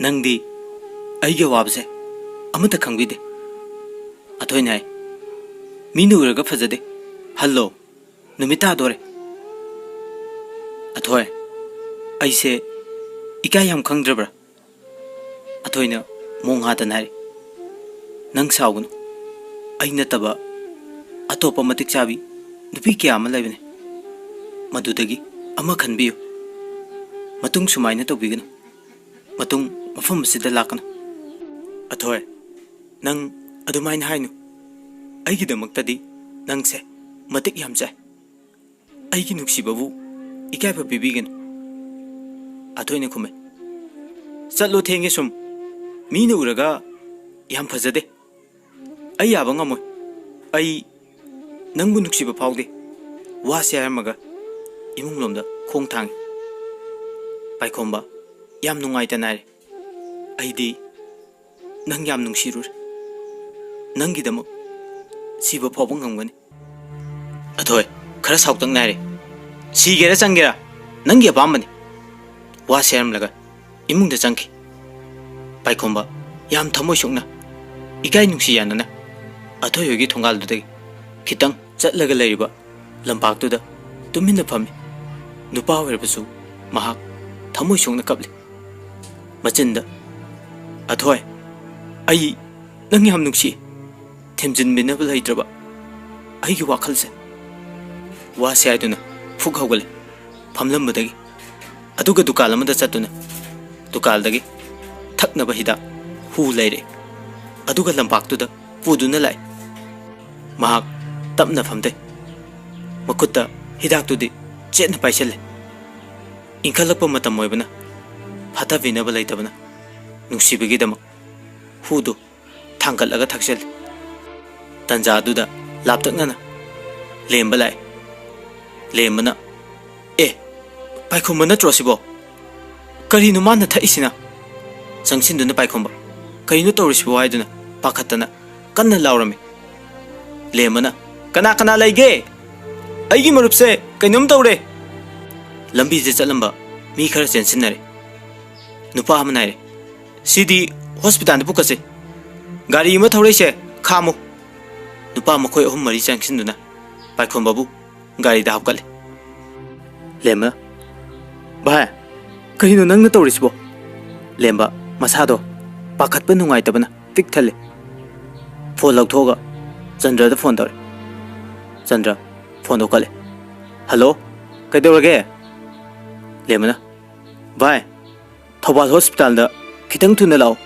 "ꯅꯪꯗꯤ ꯑꯩꯒꯤ ꯑꯋꯥꯕꯁꯦ ꯑꯃꯠꯇ ꯈꯪꯕꯤꯗꯦ꯫" ꯑꯊꯣꯏꯅ ꯍꯥꯏ, "ꯃꯤꯅ ꯎꯔꯒ ꯐꯖꯗꯦ, ꯍꯜꯂꯣ, ꯅꯨꯃꯤꯠ ꯇꯥꯗꯣꯔꯦ꯫" "ꯑꯊꯣꯏ, ꯑꯩꯁꯦ ꯏꯀꯥꯏ ꯌꯥꯝ ꯈꯪꯗ꯭ꯔꯕ꯭ꯔꯥ?" ꯑꯊꯣꯏꯅ ꯃꯣꯡ ꯍꯥꯗꯅ ꯍꯥꯏꯔꯤ, "ꯅꯪ ꯁꯥꯎꯒꯅꯨ꯫ ꯑꯩ ꯅꯠꯇꯕ ꯑꯇꯣꯞꯄ ꯃꯇꯤꯛ ꯆꯥꯕꯤ ꯅꯨꯄꯤ ꯀꯌꯥ ꯑꯃ ꯂꯩꯕꯅꯤ꯫ ꯃꯗꯨꯗꯒꯤ ꯑꯃ ꯈꯟꯕꯤꯌꯨ꯫ ꯃꯇꯨꯡ ꯁꯨꯃꯥꯏꯅ ꯇꯧꯕꯤꯒꯅꯨ꯫ ꯃꯇꯨꯡ ꯃꯐꯝ ꯑꯁꯤꯗ ꯂꯥꯛꯀꯅꯨ꯫" "ꯑꯊꯣꯏ, ꯅꯪ ꯑꯗꯨꯃꯥꯏꯅ ꯍꯥꯏꯅꯨ꯫ ꯑꯩꯒꯤꯗꯃꯛꯇꯗꯤ ꯅꯪꯁꯦ ꯃꯇꯤꯛ ꯌꯥꯝ ꯆꯥꯏ꯫ ꯑꯩꯒꯤ ꯅꯨꯡꯁꯤꯕꯕꯨ ꯏꯀꯥꯏꯕ ꯄꯤꯕꯤꯒꯅꯨ꯫" ꯑꯊꯣꯏꯅ ꯈꯨꯝꯃꯦ, "ꯆꯠꯂꯣ, ꯊꯦꯡꯉꯦ ꯁꯨꯝ꯫ ꯃꯤꯅ ꯎꯔꯒ ꯌꯥꯝ ꯐꯖꯗꯦ꯫ ꯑꯩ ꯌꯥꯕ ꯉꯝꯃꯣꯏ꯫ ꯑꯩ ꯅꯪꯕꯨ ꯅꯨꯡꯁꯤꯕ ꯐꯥꯎꯗꯦ꯫" ꯋꯥꯁꯦ ꯍꯥꯏꯔꯝꯃꯒ ꯏꯃꯨꯡ ꯂꯣꯝꯗ ꯈꯣꯡ ꯊꯥꯡꯉꯤ꯫ ꯄꯥꯏꯈꯣꯝꯕ ꯌꯥꯝ ꯅꯨꯡꯉꯥꯏꯇꯅ ꯍꯥꯏꯔꯦ, "ꯑꯩꯗꯤ ꯅꯪ ꯌꯥꯝ ꯅꯨꯡꯁꯤꯔꯨꯔꯦ꯫ ꯅꯪꯒꯤꯗꯃꯛ ꯁꯤꯕ ꯐꯥꯎꯕ ꯉꯝꯒꯅꯤ꯫" ꯑꯊꯣꯏ ꯈꯔ ꯁꯥꯎꯇꯛꯅ ꯍꯥꯏꯔꯦ, "ꯁꯤꯒꯦꯔꯥ ꯆꯪꯒꯦꯔꯥ ꯅꯪꯒꯤ ꯑꯄꯥꯝꯕꯅꯤ꯫" ꯋꯥ ꯁꯦꯔꯝꯂꯒ ꯏꯃꯨꯡꯗ ꯆꯪꯈꯤ꯫ ꯄꯥꯏꯈꯣꯝꯕ ꯌꯥꯝ ꯊꯃꯣꯏ ꯁꯣꯛꯅ ꯏꯀꯥꯏ ꯅꯨꯡꯁꯤ ꯌꯥꯅꯅ ꯑꯊꯣꯏ ꯍꯣꯏꯒꯤ ꯊꯣꯡꯒꯥꯜꯗꯨꯗꯒꯤ ꯈꯤꯇꯪ ꯆꯠꯂꯒ ꯂꯩꯔꯤꯕ ꯂꯝꯄꯥꯛꯇꯨꯗ ꯇꯨꯃꯤꯟꯅ ꯐꯝꯃꯤ꯫ ꯅꯨꯄꯥ ꯑꯣꯏꯔꯕꯁꯨ ꯃꯍꯥꯛ ꯊꯃꯣꯏ ꯁꯣꯛꯅ ꯀꯞꯂꯤ꯫ ꯃꯆꯤꯟꯗ, "ꯑꯊꯣꯏ, ꯑꯩ ꯅꯪ ꯌꯥꯝ ꯅꯨꯡꯁꯤ꯫ ꯊꯦꯝꯖꯤꯟꯕꯤꯅꯕ ꯂꯩꯇ꯭ꯔꯕ ꯑꯩꯒꯤ ꯋꯥꯈꯜꯁꯦ"꯫ ꯋꯥꯁꯦ ꯍꯥꯏꯗꯨꯅ ꯐꯨꯛ ꯍꯧꯒꯠꯂꯦ ꯐꯝꯂꯝꯕꯗꯒꯤ꯫ ꯑꯗꯨꯒ ꯗꯨꯀꯥꯟ ꯑꯃꯗ ꯆꯠꯇꯨꯅ ꯗꯨꯀꯥꯟꯗꯒꯤ ꯊꯛꯅꯕ ꯍꯤꯗꯥꯛ ꯍꯨ ꯂꯩꯔꯛꯏ꯫ ꯑꯗꯨꯒ ꯂꯝꯄꯥꯛꯇꯨꯗ ꯄꯨꯗꯨꯅ ꯂꯥꯛꯏ꯫ ꯃꯍꯥꯛ ꯇꯞꯅ ꯐꯝꯊꯩ꯫ ꯃꯈꯨꯠꯇ ꯍꯤꯗꯥꯛꯇꯨꯗꯤ ꯆꯦꯠꯅ ꯄꯥꯏꯁꯤꯜꯂꯦ꯫ ꯏꯟꯈꯠꯂꯛꯄ ꯃꯇꯝ ꯑꯣꯏꯕꯅ ꯐꯥꯊꯕꯤꯅꯕ ꯂꯩꯇꯕꯅ ꯅꯨꯡꯁꯤꯕꯒꯤꯗꯃꯛ ꯍꯨꯗꯨ ꯊꯥꯡꯒꯠꯂꯒ ꯊꯛꯆꯜꯂꯤ꯫ ꯇꯟꯖꯥꯗꯨꯗ ꯂꯥꯞꯇꯛꯅꯅ ꯂꯦꯝꯕ ꯂꯥꯛꯏ꯫ ꯂꯦꯝꯕꯅ, "ꯑꯦ, ꯄꯥꯏꯈꯣꯝꯕ ꯅꯠꯇ꯭ꯔꯣ ꯁꯤꯕꯣ? ꯀꯔꯤꯅꯣ ꯃꯥꯅ ꯊꯛꯏꯁꯤꯅ?" ꯆꯪꯁꯤꯟꯗꯨꯅ ꯄꯥꯏꯈꯣꯝꯕ, "ꯀꯔꯤꯅꯣ ꯇꯧꯔꯤꯁꯤꯕꯣ?" ꯍꯥꯏꯗꯨꯅ ꯄꯥꯈꯠꯇꯅ ꯀꯟꯅ ꯂꯥꯎꯔꯝꯃꯤ꯫ ꯂꯦꯝꯕꯅ, "ꯀꯅꯥ ꯀꯅꯥ ꯂꯩꯒꯦ? ꯑꯩꯒꯤ ꯃꯔꯨꯞꯁꯦ ꯀꯩꯅꯣꯝ ꯇꯧꯔꯦ!" ꯂꯝꯕꯤꯁꯦ ꯆꯠꯂꯝꯕ ꯃꯤ ꯈꯔ ꯆꯦꯟꯁꯤꯟꯅꯔꯦ꯫ ꯅꯨꯄꯥ ꯑꯃꯅ ꯍꯥꯏꯔꯦ, "ꯁꯤꯗꯤ ꯍꯣꯁꯄꯤꯇꯥꯜꯗ ꯄꯨꯈꯠꯁꯤ꯫ ꯒꯥꯔꯤ ꯑꯃ ꯊꯧꯔꯛꯏꯁꯦ ꯈꯥꯝꯃꯨ!" ꯅꯨꯄꯥ ꯃꯈꯣꯏ ꯑꯍꯨꯝ ꯃꯔꯤ ꯆꯪꯁꯤꯟꯗꯨꯅ ꯄꯥꯏꯈꯣꯝꯕꯕꯨ ꯒꯥꯔꯤꯗ ꯍꯥꯞꯀꯠꯂꯦ꯫ ꯂꯦꯝꯕ, "ꯚꯥꯏ, ꯀꯔꯤꯅꯣ ꯅꯪꯅ ꯇꯧꯔꯤꯁꯤꯕꯣ?" ꯂꯦꯝꯕ, ꯃꯁꯥꯗꯣ ꯄꯥꯈꯠꯄ ꯅꯨꯡꯉꯥꯏꯇꯕꯅ ꯄꯤꯛ ꯊꯜꯂꯦ꯫ ꯐꯣꯟ ꯂꯧꯊꯣꯛꯑꯒ ꯆꯟꯗ꯭ꯔꯗ ꯐꯣꯟ ꯇꯧꯔꯦ꯫ ꯆꯟꯗ꯭ꯔ ꯐꯣꯟꯗꯣ ꯀꯠꯂꯦ꯫ "ꯍꯜꯂꯣ, ꯀꯩꯗꯧꯔꯒꯦ?" ꯂꯦꯝꯕꯅ, "ꯚꯥꯏ, ꯊꯧꯕꯥꯜ ꯍꯣꯁꯄꯤꯇꯥꯜꯗ ꯈꯤꯇꯪ ꯊꯨꯅ ꯂꯥꯛꯑꯣ꯫"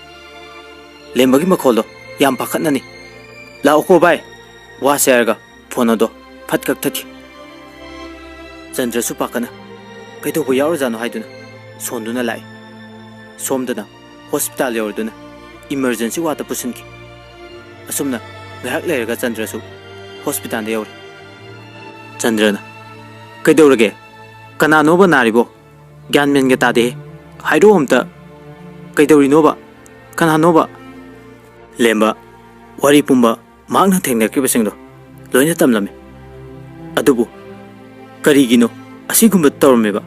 ꯂꯦꯝꯕꯒꯤ ꯃꯈꯣꯜꯗꯣ ꯌꯥꯝ ꯄꯥꯈꯠꯅꯅꯤ꯫ "ꯂꯥꯛꯑꯣꯀꯣ ꯚꯥꯏ, ꯋꯥꯁꯦ" ꯍꯥꯏꯔꯒ ꯐꯣꯟ ꯑꯗꯣ ꯐꯠ ꯀꯛꯊꯠꯈꯤ꯫ ꯆꯟꯗ꯭ꯔꯁꯨ ꯄꯥꯈꯠꯅ ꯀꯩꯗꯧꯕ ꯌꯥꯎꯔꯖꯥꯠꯅꯣ ꯍꯥꯏꯗꯨꯅ ꯁꯣꯟꯗꯨꯅ ꯂꯥꯛꯏ꯫ ꯁꯣꯝꯗꯅ ꯍꯣꯁꯄꯤꯇꯥꯜ ꯌꯧꯔꯗꯨꯅ ꯏꯃꯔꯖꯦꯟꯁꯤ ꯋꯥꯔꯗꯇ ꯄꯨꯁꯤꯟꯈꯤ꯫ ꯑꯁꯨꯝꯅ ꯉꯥꯏꯍꯥꯛ ꯂꯩꯔꯒ ꯆꯟꯗ꯭ꯔꯁꯨ ꯍꯣꯁꯄꯤꯇꯥꯜꯗ ꯌꯧꯔꯦ꯫ ꯆꯟꯗ꯭ꯔꯅ, "ꯀꯩꯗꯧꯔꯒꯦ? ꯀꯅꯥꯅꯣꯕ ꯅꯥꯔꯤꯕꯣ? ꯒ꯭ꯌꯥꯟ ꯃꯦꯟꯒ ꯇꯥꯗꯦꯍꯦ꯫ ꯍꯥꯏꯔꯛꯑꯣ ꯑꯝꯇ꯫ ꯀꯩꯗꯧꯔꯤꯅꯣꯕ? ꯀꯅꯥꯅꯣꯕ?" ꯂꯦꯝꯕ ꯋꯥꯔꯤ ꯄꯨꯝꯕ ꯃꯍꯥꯛꯅ ꯊꯦꯡꯅꯈꯤꯕꯁꯤꯡꯗꯣ ꯂꯣꯏꯅ ꯇꯝꯂꯝꯃꯤ꯫ ꯑꯗꯨꯕꯨ ꯀꯔꯤꯒꯤꯅꯣ ꯑꯁꯤꯒꯨꯝꯕ ꯇꯧꯔꯝꯃꯤꯕ?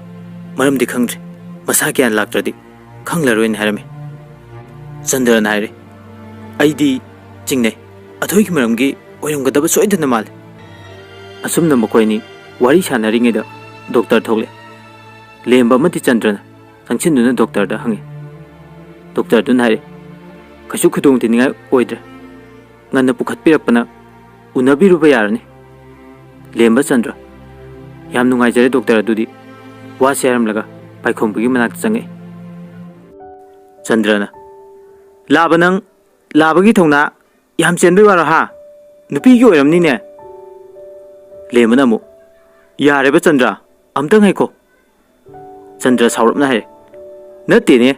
ꯃꯔꯝꯗꯤ ꯈꯪꯗ꯭ꯔꯤ꯫ ꯃꯁꯥ ꯒ꯭ꯌꯥꯟ ꯂꯥꯛꯇ꯭ꯔꯗꯤ ꯈꯪꯂꯔꯣꯏꯅ ꯍꯥꯏꯔꯝꯃꯤ꯫ ꯆꯟꯗ꯭ꯔꯅ ꯍꯥꯏꯔꯦ, "ꯑꯩꯗꯤ ꯆꯤꯡꯅꯩ꯫ ꯑꯊꯣꯏꯒꯤ ꯃꯔꯝꯒꯤ ꯑꯣꯏꯔꯝꯒꯗꯕ ꯁꯣꯏꯗꯅ ꯃꯥꯜꯂꯤ꯫" ꯑꯁꯨꯝꯅ ꯃꯈꯣꯏ ꯑꯅꯤ ꯋꯥꯔꯤ ꯁꯥꯟꯅꯔꯤꯉꯩꯗ ꯗꯣꯛꯇꯔ ꯊꯣꯛꯂꯛꯑꯦ꯫ ꯂꯦꯝꯕ ꯑꯃꯗꯤ ꯆꯟꯗ꯭ꯔꯅ ꯆꯪꯁꯤꯟꯗꯨꯅ ꯗꯣꯛꯇꯔꯗ ꯍꯪꯉꯤ꯫ ꯗꯣꯛꯇꯔꯗꯨꯅ ꯍꯥꯏꯔꯦ, "ꯀꯩꯁꯨ ꯈꯨꯗꯣꯡꯊꯤꯅꯤꯡꯉꯥꯏ ꯑꯣꯏꯗ꯭ꯔꯦ꯫ ꯉꯟꯅ ꯄꯨꯈꯠꯄꯤꯔꯛꯄꯅ ꯎꯅꯕꯤꯔꯨꯕ ꯌꯥꯔꯅꯤ꯫" ꯂꯦꯝꯕ ꯆꯟꯗ꯭ꯔ, "ꯌꯥꯝ ꯅꯨꯡꯉꯥꯏꯖꯔꯦ ꯗꯣꯛꯇꯔ, ꯑꯗꯨꯗꯤ", ꯋꯥꯁꯦ ꯍꯥꯏꯔꯝꯂꯒ ꯄꯥꯏꯈꯣꯝꯕꯒꯤ ꯃꯅꯥꯛꯇ ꯆꯪꯉꯛꯏ꯫ ꯆꯟꯗ꯭ꯔꯅ, "ꯂꯥꯕ ꯅꯪ, ꯂꯥꯕꯒꯤ ꯊꯧꯅꯥ ꯌꯥꯝ ꯆꯦꯟꯕꯩ ꯋꯥꯔꯣ ꯍꯥ? ꯅꯨꯄꯤꯒꯤ ꯑꯣꯏꯔꯝꯅꯤꯅꯦ꯫" ꯂꯦꯝꯕꯅ ꯑꯃꯨꯛ, "ꯌꯥꯔꯦꯕ ꯆꯟꯗ꯭ꯔ, ꯑꯝꯇꯪ ꯉꯥꯏꯈꯣ꯫" ꯆꯟꯗ꯭ꯔ ꯁꯥꯎꯔꯞꯅ ꯍꯥꯏꯔꯦ, "ꯅꯠꯇꯦꯅꯦ,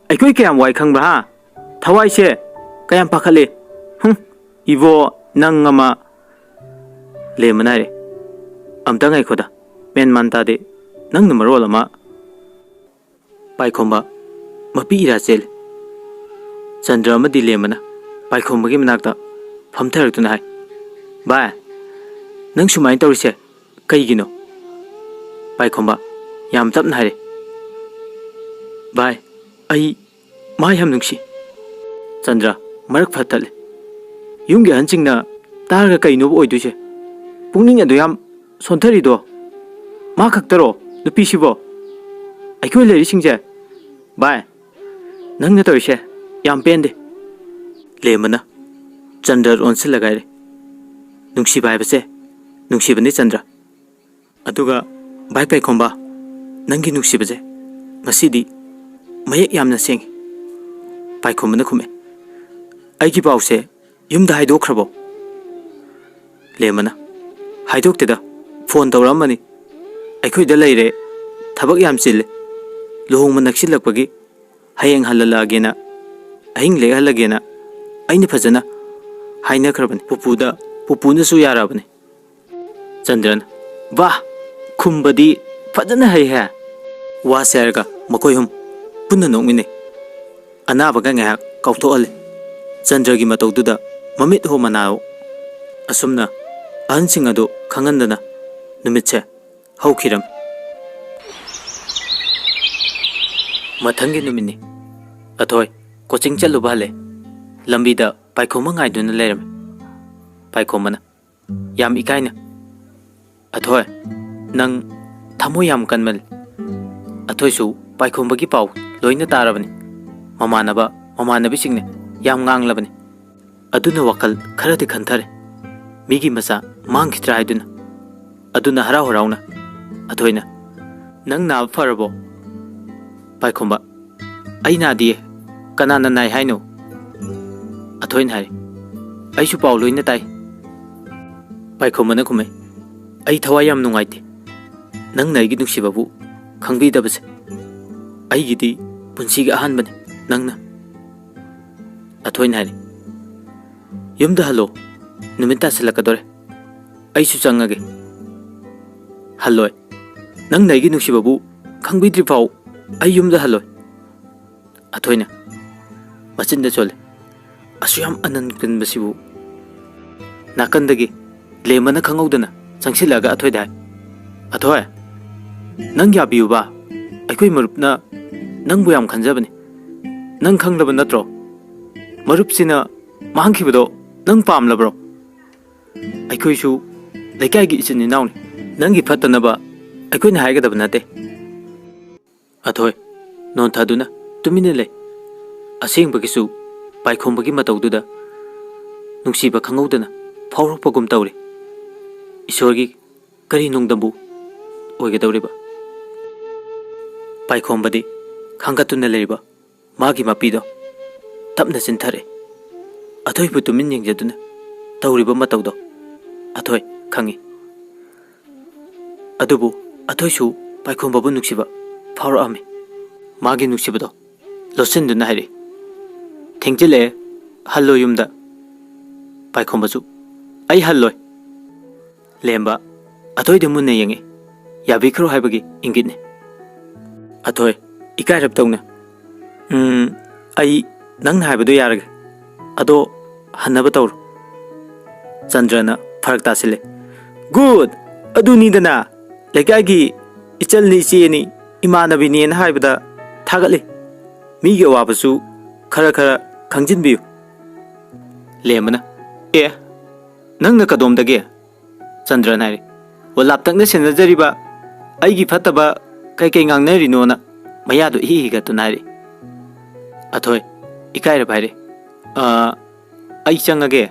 ꯑꯩꯈꯣꯏ ꯀꯌꯥꯝ ꯋꯥꯏ ꯈꯪꯕ꯭ꯔꯥ ꯍꯥ? ꯊꯋꯥꯏꯁꯦ ꯀꯌꯥꯝ ꯄꯥꯈꯠꯂꯦ꯫ ꯍꯨꯝ, ꯏꯕꯣ, ꯅꯪ ꯑꯃ꯫" ꯂꯦꯝꯕꯅ ꯍꯥꯏꯔꯦ, "ꯑꯝꯇ ꯉꯥꯏꯈꯣꯗ, ꯃꯦꯟ ꯃꯥꯟ ꯇꯥꯗꯦ, ꯅꯪꯅ ꯃꯔꯣꯜ ꯑꯃ꯫" ꯄꯥꯏꯈꯣꯝꯕ ꯃꯄꯤ ꯏꯔꯥ ꯆꯦꯜꯂꯤ꯫ ꯆꯟꯗ꯭ꯔ ꯑꯃꯗꯤ ꯂꯦꯝꯕꯅ ꯄꯥꯏꯈꯣꯝꯕꯒꯤ ꯃꯅꯥꯛꯇ ꯐꯝꯊꯔꯛꯇꯨꯅ ꯍꯥꯏ, "ꯚꯥꯏ, ꯅꯪ ꯁꯨꯃꯥꯏꯅ ꯇꯧꯔꯤꯁꯦ ꯀꯩꯒꯤꯅꯣ?" ꯄꯥꯏꯈꯣꯝꯕ ꯌꯥꯝ ꯇꯞꯅ ꯍꯥꯏꯔꯦ, "ꯚꯥꯏ, ꯑꯩ ꯃꯥ ꯌꯥꯝ ꯅꯨꯡꯁꯤ꯫" ꯆꯟꯗ꯭ꯔ ꯃꯔꯛ ꯐꯠ ꯊꯠꯂꯦ꯫ "ꯌꯨꯝꯒꯤ ꯑꯍꯟꯁꯤꯡꯅ ꯇꯥꯔꯒ ꯀꯩꯅꯣꯕ ꯑꯣꯏꯗꯣꯏꯁꯦ? ꯄꯨꯛꯅꯤꯡ ꯑꯗꯨ ꯌꯥꯝ ꯁꯣꯟꯊꯔꯤꯗꯣ ꯃꯥ ꯈꯛꯇꯔꯣ ꯅꯨꯄꯤꯁꯤꯕꯣ? ꯑꯩꯈꯣꯏ ꯂꯩꯔꯤꯁꯤꯡꯁꯦ, ꯚꯥꯏ, ꯅꯪꯅ ꯇꯧꯔꯤꯁꯦ ꯌꯥꯝ ꯄꯦꯟꯗꯦ꯫" ꯂꯦꯝꯕꯅ ꯆꯟꯗ꯭ꯔ ꯑꯣꯟꯁꯤꯜꯂꯒ ꯍꯥꯏꯔꯦ, "ꯅꯨꯡꯁꯤꯕ ꯍꯥꯏꯕꯁꯦ ꯅꯨꯡꯁꯤꯕꯅꯤ ꯆꯟꯗ꯭ꯔ꯫ ꯑꯗꯨꯒ ꯚꯥꯏ ꯄꯥꯏꯈꯣꯝꯕ, ꯅꯪꯒꯤ ꯅꯨꯡꯁꯤꯕꯁꯦ ꯉꯁꯤꯗꯤ ꯃꯌꯦꯛ ꯌꯥꯝꯅ ꯁꯦꯡꯉꯤ꯫" ꯄꯥꯏꯈꯣꯝꯕꯅ ꯈꯨꯝꯃꯦ, "ꯑꯩꯒꯤ ꯄꯥꯎꯁꯦ ꯌꯨꯝꯗ ꯍꯥꯏꯗꯣꯛꯈ꯭ꯔꯕꯣ?" ꯂꯦꯝꯕꯅ, "ꯍꯥꯏꯗꯣꯛꯇꯦꯗ, ꯐꯣꯟ ꯇꯧꯔꯛꯑꯝꯕꯅꯤ꯫ ꯑꯩꯈꯣꯏꯗ ꯂꯩꯔꯦ, ꯊꯕꯛ ꯌꯥꯝ ꯆꯤꯜꯂꯦ꯫ ꯂꯨꯍꯣꯡꯕ ꯅꯛꯁꯤꯜꯂꯛꯄꯒꯤ ꯍꯌꯦꯡ ꯍꯜꯂꯛꯑꯒꯦꯅ, ꯑꯍꯤꯡ ꯂꯦꯛꯍꯜꯂꯒꯦꯅ ꯑꯩꯅ ꯐꯖꯅ ꯍꯥꯏꯅꯈ꯭ꯔꯕꯅꯤ꯫ ꯄꯨꯄꯨꯗ, ꯄꯨꯄꯨꯅꯁꯨ ꯌꯥꯔꯕꯅꯤ꯫" ꯆꯟꯗ꯭ꯔꯅ, "ꯋꯥ, ꯈꯨꯝꯕꯗꯤ ꯐꯖꯅ ꯍꯩꯍꯦ꯫" ꯋꯥꯁꯦ ꯍꯥꯏꯔꯒ ꯃꯈꯣꯏ ꯑꯍꯨꯝ ꯄꯨꯟꯅ ꯅꯣꯛꯃꯤꯟꯅꯩ꯫ ꯑꯅꯥꯕꯒ ꯉꯥꯏꯍꯥꯛ ꯀꯥꯎꯊꯣꯛꯍꯜꯂꯦ꯫ ꯆꯟꯗ꯭ꯔꯒꯤ ꯃꯇꯧꯗꯨꯗ ꯃꯃꯤꯠ ꯍꯣ ꯃꯅꯥ ꯍꯣ꯫ ꯑꯁꯨꯝꯅ ꯑꯍꯟꯁꯤꯡ ꯑꯗꯨ ꯈꯪꯍꯟꯗꯅ ꯅꯨꯃꯤꯠꯁꯦ ꯍꯧꯈꯤꯔꯝꯃꯤ꯫ ꯃꯊꯪꯒꯤ ꯅꯨꯃꯤꯠꯅꯤ꯫ ꯑꯊꯣꯏ ꯀꯣꯆꯤꯡ ꯆꯠꯂꯨꯕ ꯍꯜꯂꯦ꯫ ꯂꯝꯕꯤꯗ ꯄꯥꯏꯈꯣꯝꯕ ꯉꯥꯏꯗꯨꯅ ꯂꯩꯔꯝꯃꯤ꯫ ꯄꯥꯏꯈꯣꯝꯕꯅ ꯌꯥꯝ ꯏꯀꯥꯏꯅ, "ꯑꯊꯣꯏ, ꯅꯪ ꯊꯃꯣꯏ ꯌꯥꯝ ꯀꯟꯃꯜꯂꯤ꯫" ꯑꯊꯣꯏꯁꯨ ꯄꯥꯏꯈꯣꯝꯕꯒꯤ ꯄꯥꯎ ꯂꯣꯏꯅ ꯇꯥꯔꯕꯅꯤ꯫ ꯃꯃꯥꯟꯅꯕ ꯃꯃꯥꯟꯅꯕꯤꯁꯤꯡꯅ ꯌꯥꯝ ꯉꯥꯡꯂꯕꯅꯤ꯫ ꯑꯗꯨꯅ ꯋꯥꯈꯜ ꯈꯔꯗꯤ ꯈꯟꯊꯔꯦ꯫ ꯃꯤꯒꯤ ꯃꯆꯥ ꯃꯥꯡꯈꯤꯗ꯭ꯔꯥ ꯍꯥꯏꯗꯨꯅ꯫ ꯑꯗꯨꯅ ꯍꯔꯥꯎ ꯍꯔꯥꯎꯅ ꯑꯊꯣꯏꯅ, "ꯅꯪ ꯅꯥꯕ ꯐꯔꯕꯣ?" ꯄꯥꯏꯈꯣꯝꯕ, "ꯑꯩ ꯅꯥꯗꯤꯌꯦ꯫ ꯀꯅꯥꯅ ꯅꯥꯏ ꯍꯥꯏꯅꯣ?" ꯑꯊꯣꯏꯅ ꯍꯥꯏꯔꯦ, "ꯑꯩꯁꯨ ꯄꯥꯎ ꯂꯣꯏꯅ ꯇꯥꯏ꯫" ꯄꯥꯏꯈꯣꯝꯕꯅ ꯈꯨꯝꯃꯦ, "ꯑꯩ ꯊꯋꯥꯏ ꯌꯥꯝ ꯅꯨꯡꯉꯥꯏꯇꯦ꯫ ꯅꯪꯅ ꯑꯩꯒꯤ ꯅꯨꯡꯁꯤꯕꯕꯨ ꯈꯪꯕꯤꯗꯕꯁꯦ꯫ ꯑꯩꯒꯤꯗꯤ ꯄꯨꯟꯁꯤꯒꯤ ꯑꯍꯥꯟꯕꯅꯤ ꯅꯪꯅ꯫" ꯑꯊꯣꯏꯅ ꯍꯥꯏꯔꯦ, "ꯌꯨꯝꯗ ꯍꯜꯂꯣ, ꯅꯨꯃꯤꯠ ꯇꯥꯁꯤꯜꯂꯛꯀꯗꯧꯔꯦ꯫ ꯑꯩꯁꯨ ꯆꯪꯉꯒꯦ꯫" "ꯍꯜꯂꯣꯏ꯫ ꯅꯪꯅ ꯑꯩꯒꯤ ꯅꯨꯡꯁꯤꯕꯕꯨ ꯈꯪꯕꯤꯗ꯭ꯔꯤ ꯐꯥꯎ ꯑꯩ ꯌꯨꯝꯗ ꯍꯜꯂꯣꯏ꯫" ꯑꯊꯣꯏꯅ ꯃꯆꯤꯟꯗ ꯆꯣꯜꯂꯦ, "ꯑꯁꯨ ꯌꯥꯝ ꯑꯅꯟ ꯀꯟꯕꯁꯤꯕꯨ?" ꯅꯥꯀꯟꯗꯒꯤ ꯂꯦꯝꯕꯅ ꯈꯪꯍꯧꯗꯅ ꯆꯪꯁꯤꯜꯂꯛꯑꯒ ꯑꯊꯣꯏꯗ ꯍꯥꯏ, "ꯑꯊꯣꯏ, ꯅꯪ ꯌꯥꯕꯤꯌꯨꯕ꯫ ꯑꯩꯈꯣꯏ ꯃꯔꯨꯞꯅ ꯅꯪꯕꯨ ꯌꯥꯝ ꯈꯟꯖꯕꯅꯤ꯫ ꯅꯪ ꯈꯪꯂꯕ ꯅꯠꯇ꯭ꯔꯣ? ꯃꯔꯨꯞꯁꯤꯅ ꯃꯥꯡꯈꯤꯕꯗꯣ ꯅꯪ ꯄꯥꯝꯂꯕ꯭ꯔꯣ? ꯑꯩꯈꯣꯏꯁꯨ ꯂꯩꯀꯥꯏꯒꯤ ꯏꯆꯤꯟ ꯏꯅꯥꯎꯅꯤ꯫ ꯅꯪꯒꯤ ꯐꯠꯇꯅꯕ ꯑꯩꯈꯣꯏꯅ ꯍꯥꯏꯒꯗꯕ ꯅꯠꯇꯦ꯫" ꯑꯊꯣꯏ ꯅꯣꯟꯊꯗꯨꯅ ꯇꯨꯃꯤꯟꯅ ꯂꯩ꯫ ꯑꯁꯦꯡꯕꯒꯤꯁꯨ ꯄꯥꯏꯈꯣꯝꯕꯒꯤ ꯃꯇꯧꯗꯨꯗ ꯅꯨꯡꯁꯤꯕ ꯈꯪꯍꯧꯗꯅ ꯐꯥꯎꯔꯛꯄꯒꯨꯝ ꯇꯧꯔꯤ꯫ ꯏꯁꯣꯔꯒꯤ ꯀꯔꯤ ꯅꯣꯡꯗꯝꯕꯨ ꯑꯣꯏꯒꯗꯧꯔꯤꯕ? ꯄꯥꯏꯈꯣꯝꯕꯗꯤ ꯈꯥꯡꯒꯠꯇꯨꯅ ꯂꯩꯔꯤꯕ ꯃꯥꯒꯤ ꯃꯄꯤꯗꯣ ꯇꯞꯅ ꯆꯤꯟꯊꯔꯛꯏ꯫ ꯑꯊꯣꯏꯕꯨ ꯇꯨꯃꯤꯟ ꯌꯦꯡꯖꯗꯨꯅ ꯇꯧꯔꯤꯕ ꯃꯇꯧꯗꯣ ꯑꯊꯣꯏ ꯈꯪꯏ꯫ ꯑꯗꯨꯕꯨ ꯑꯊꯣꯏꯁꯨ ꯄꯥꯏꯈꯣꯝꯕꯕꯨ ꯅꯨꯡꯁꯤꯕ ꯐꯥꯎꯔꯛꯑꯝꯃꯤ꯫ ꯃꯥꯒꯤ ꯅꯨꯡꯁꯤꯕꯗꯣ ꯂꯣꯠꯁꯤꯟꯗꯨꯅ ꯍꯥꯏꯔꯛꯏ, "ꯊꯦꯡꯖꯤꯜꯂꯛꯑꯦ, ꯍꯜꯂꯣ ꯌꯨꯝꯗ꯫" ꯄꯥꯏꯈꯣꯝꯕꯁꯨ, "ꯑꯩ ꯍꯜꯂꯣꯏ꯫" ꯂꯦꯝꯕ ꯑꯊꯣꯏꯗ ꯃꯨꯟꯅ ꯌꯦꯡꯉꯤ꯫ ꯌꯥꯕꯤꯈ꯭ꯔꯣ ꯍꯥꯏꯕꯒꯤ ꯏꯪꯒꯤꯠꯅꯤ꯫ ꯑꯊꯣꯏ ꯏꯀꯥꯏꯔꯞ ꯇꯧꯅ, "ꯎꯝ, ꯑꯩ ꯅꯪꯅ ꯍꯥꯏꯕꯗꯣ ꯌꯥꯔꯒꯦ꯫ ꯑꯗꯣ ꯍꯟꯅꯕ ꯇꯧꯔꯣ꯫" ꯆꯟꯗ꯭ꯔꯅ ꯐꯔꯛ ꯇꯥꯁꯤꯜꯂꯦ꯫ "ꯒꯨꯗ! ꯑꯗꯨꯅꯤꯗꯅ, ꯂꯩꯀꯥꯏꯒꯤ ꯏꯆꯜꯅꯤ, ꯏꯆꯦꯅꯤ, ꯏꯃꯥꯟꯅꯕꯤꯅꯦꯅ ꯍꯥꯏꯕꯗ ꯊꯥꯒꯠꯂꯤ꯫ ꯃꯤꯒꯤ ꯑꯋꯥꯕꯁꯨ ꯈꯔ ꯈꯔ ꯈꯪꯖꯤꯟꯕꯤꯌꯨ꯫" ꯂꯦꯝꯕꯅ, "ꯑꯦ, ꯅꯪꯅ ꯀꯗꯣꯝꯗꯒꯤ?" ꯆꯟꯗ꯭ꯔꯅ ꯍꯥꯏꯔꯦ, "ꯑꯣ, ꯂꯥꯞꯇꯛꯅ ꯁꯦꯟꯅꯖꯔꯤꯕ ꯑꯩꯒꯤ ꯐꯠꯇꯕ ꯀꯩꯀꯩ ꯉꯥꯡꯅꯔꯤꯅꯣꯅ?" ꯃꯌꯥꯗꯨ ꯏꯍꯤ ꯍꯤꯒꯠꯇꯨꯅ ꯍꯥꯏꯔꯛꯏ꯫ "ꯑꯊꯣꯏ, ꯏꯀꯥꯏꯔꯕ ꯍꯥꯏꯔꯦ꯫ ꯑ, ꯑꯩ ꯆꯪꯉꯒꯦ꯫"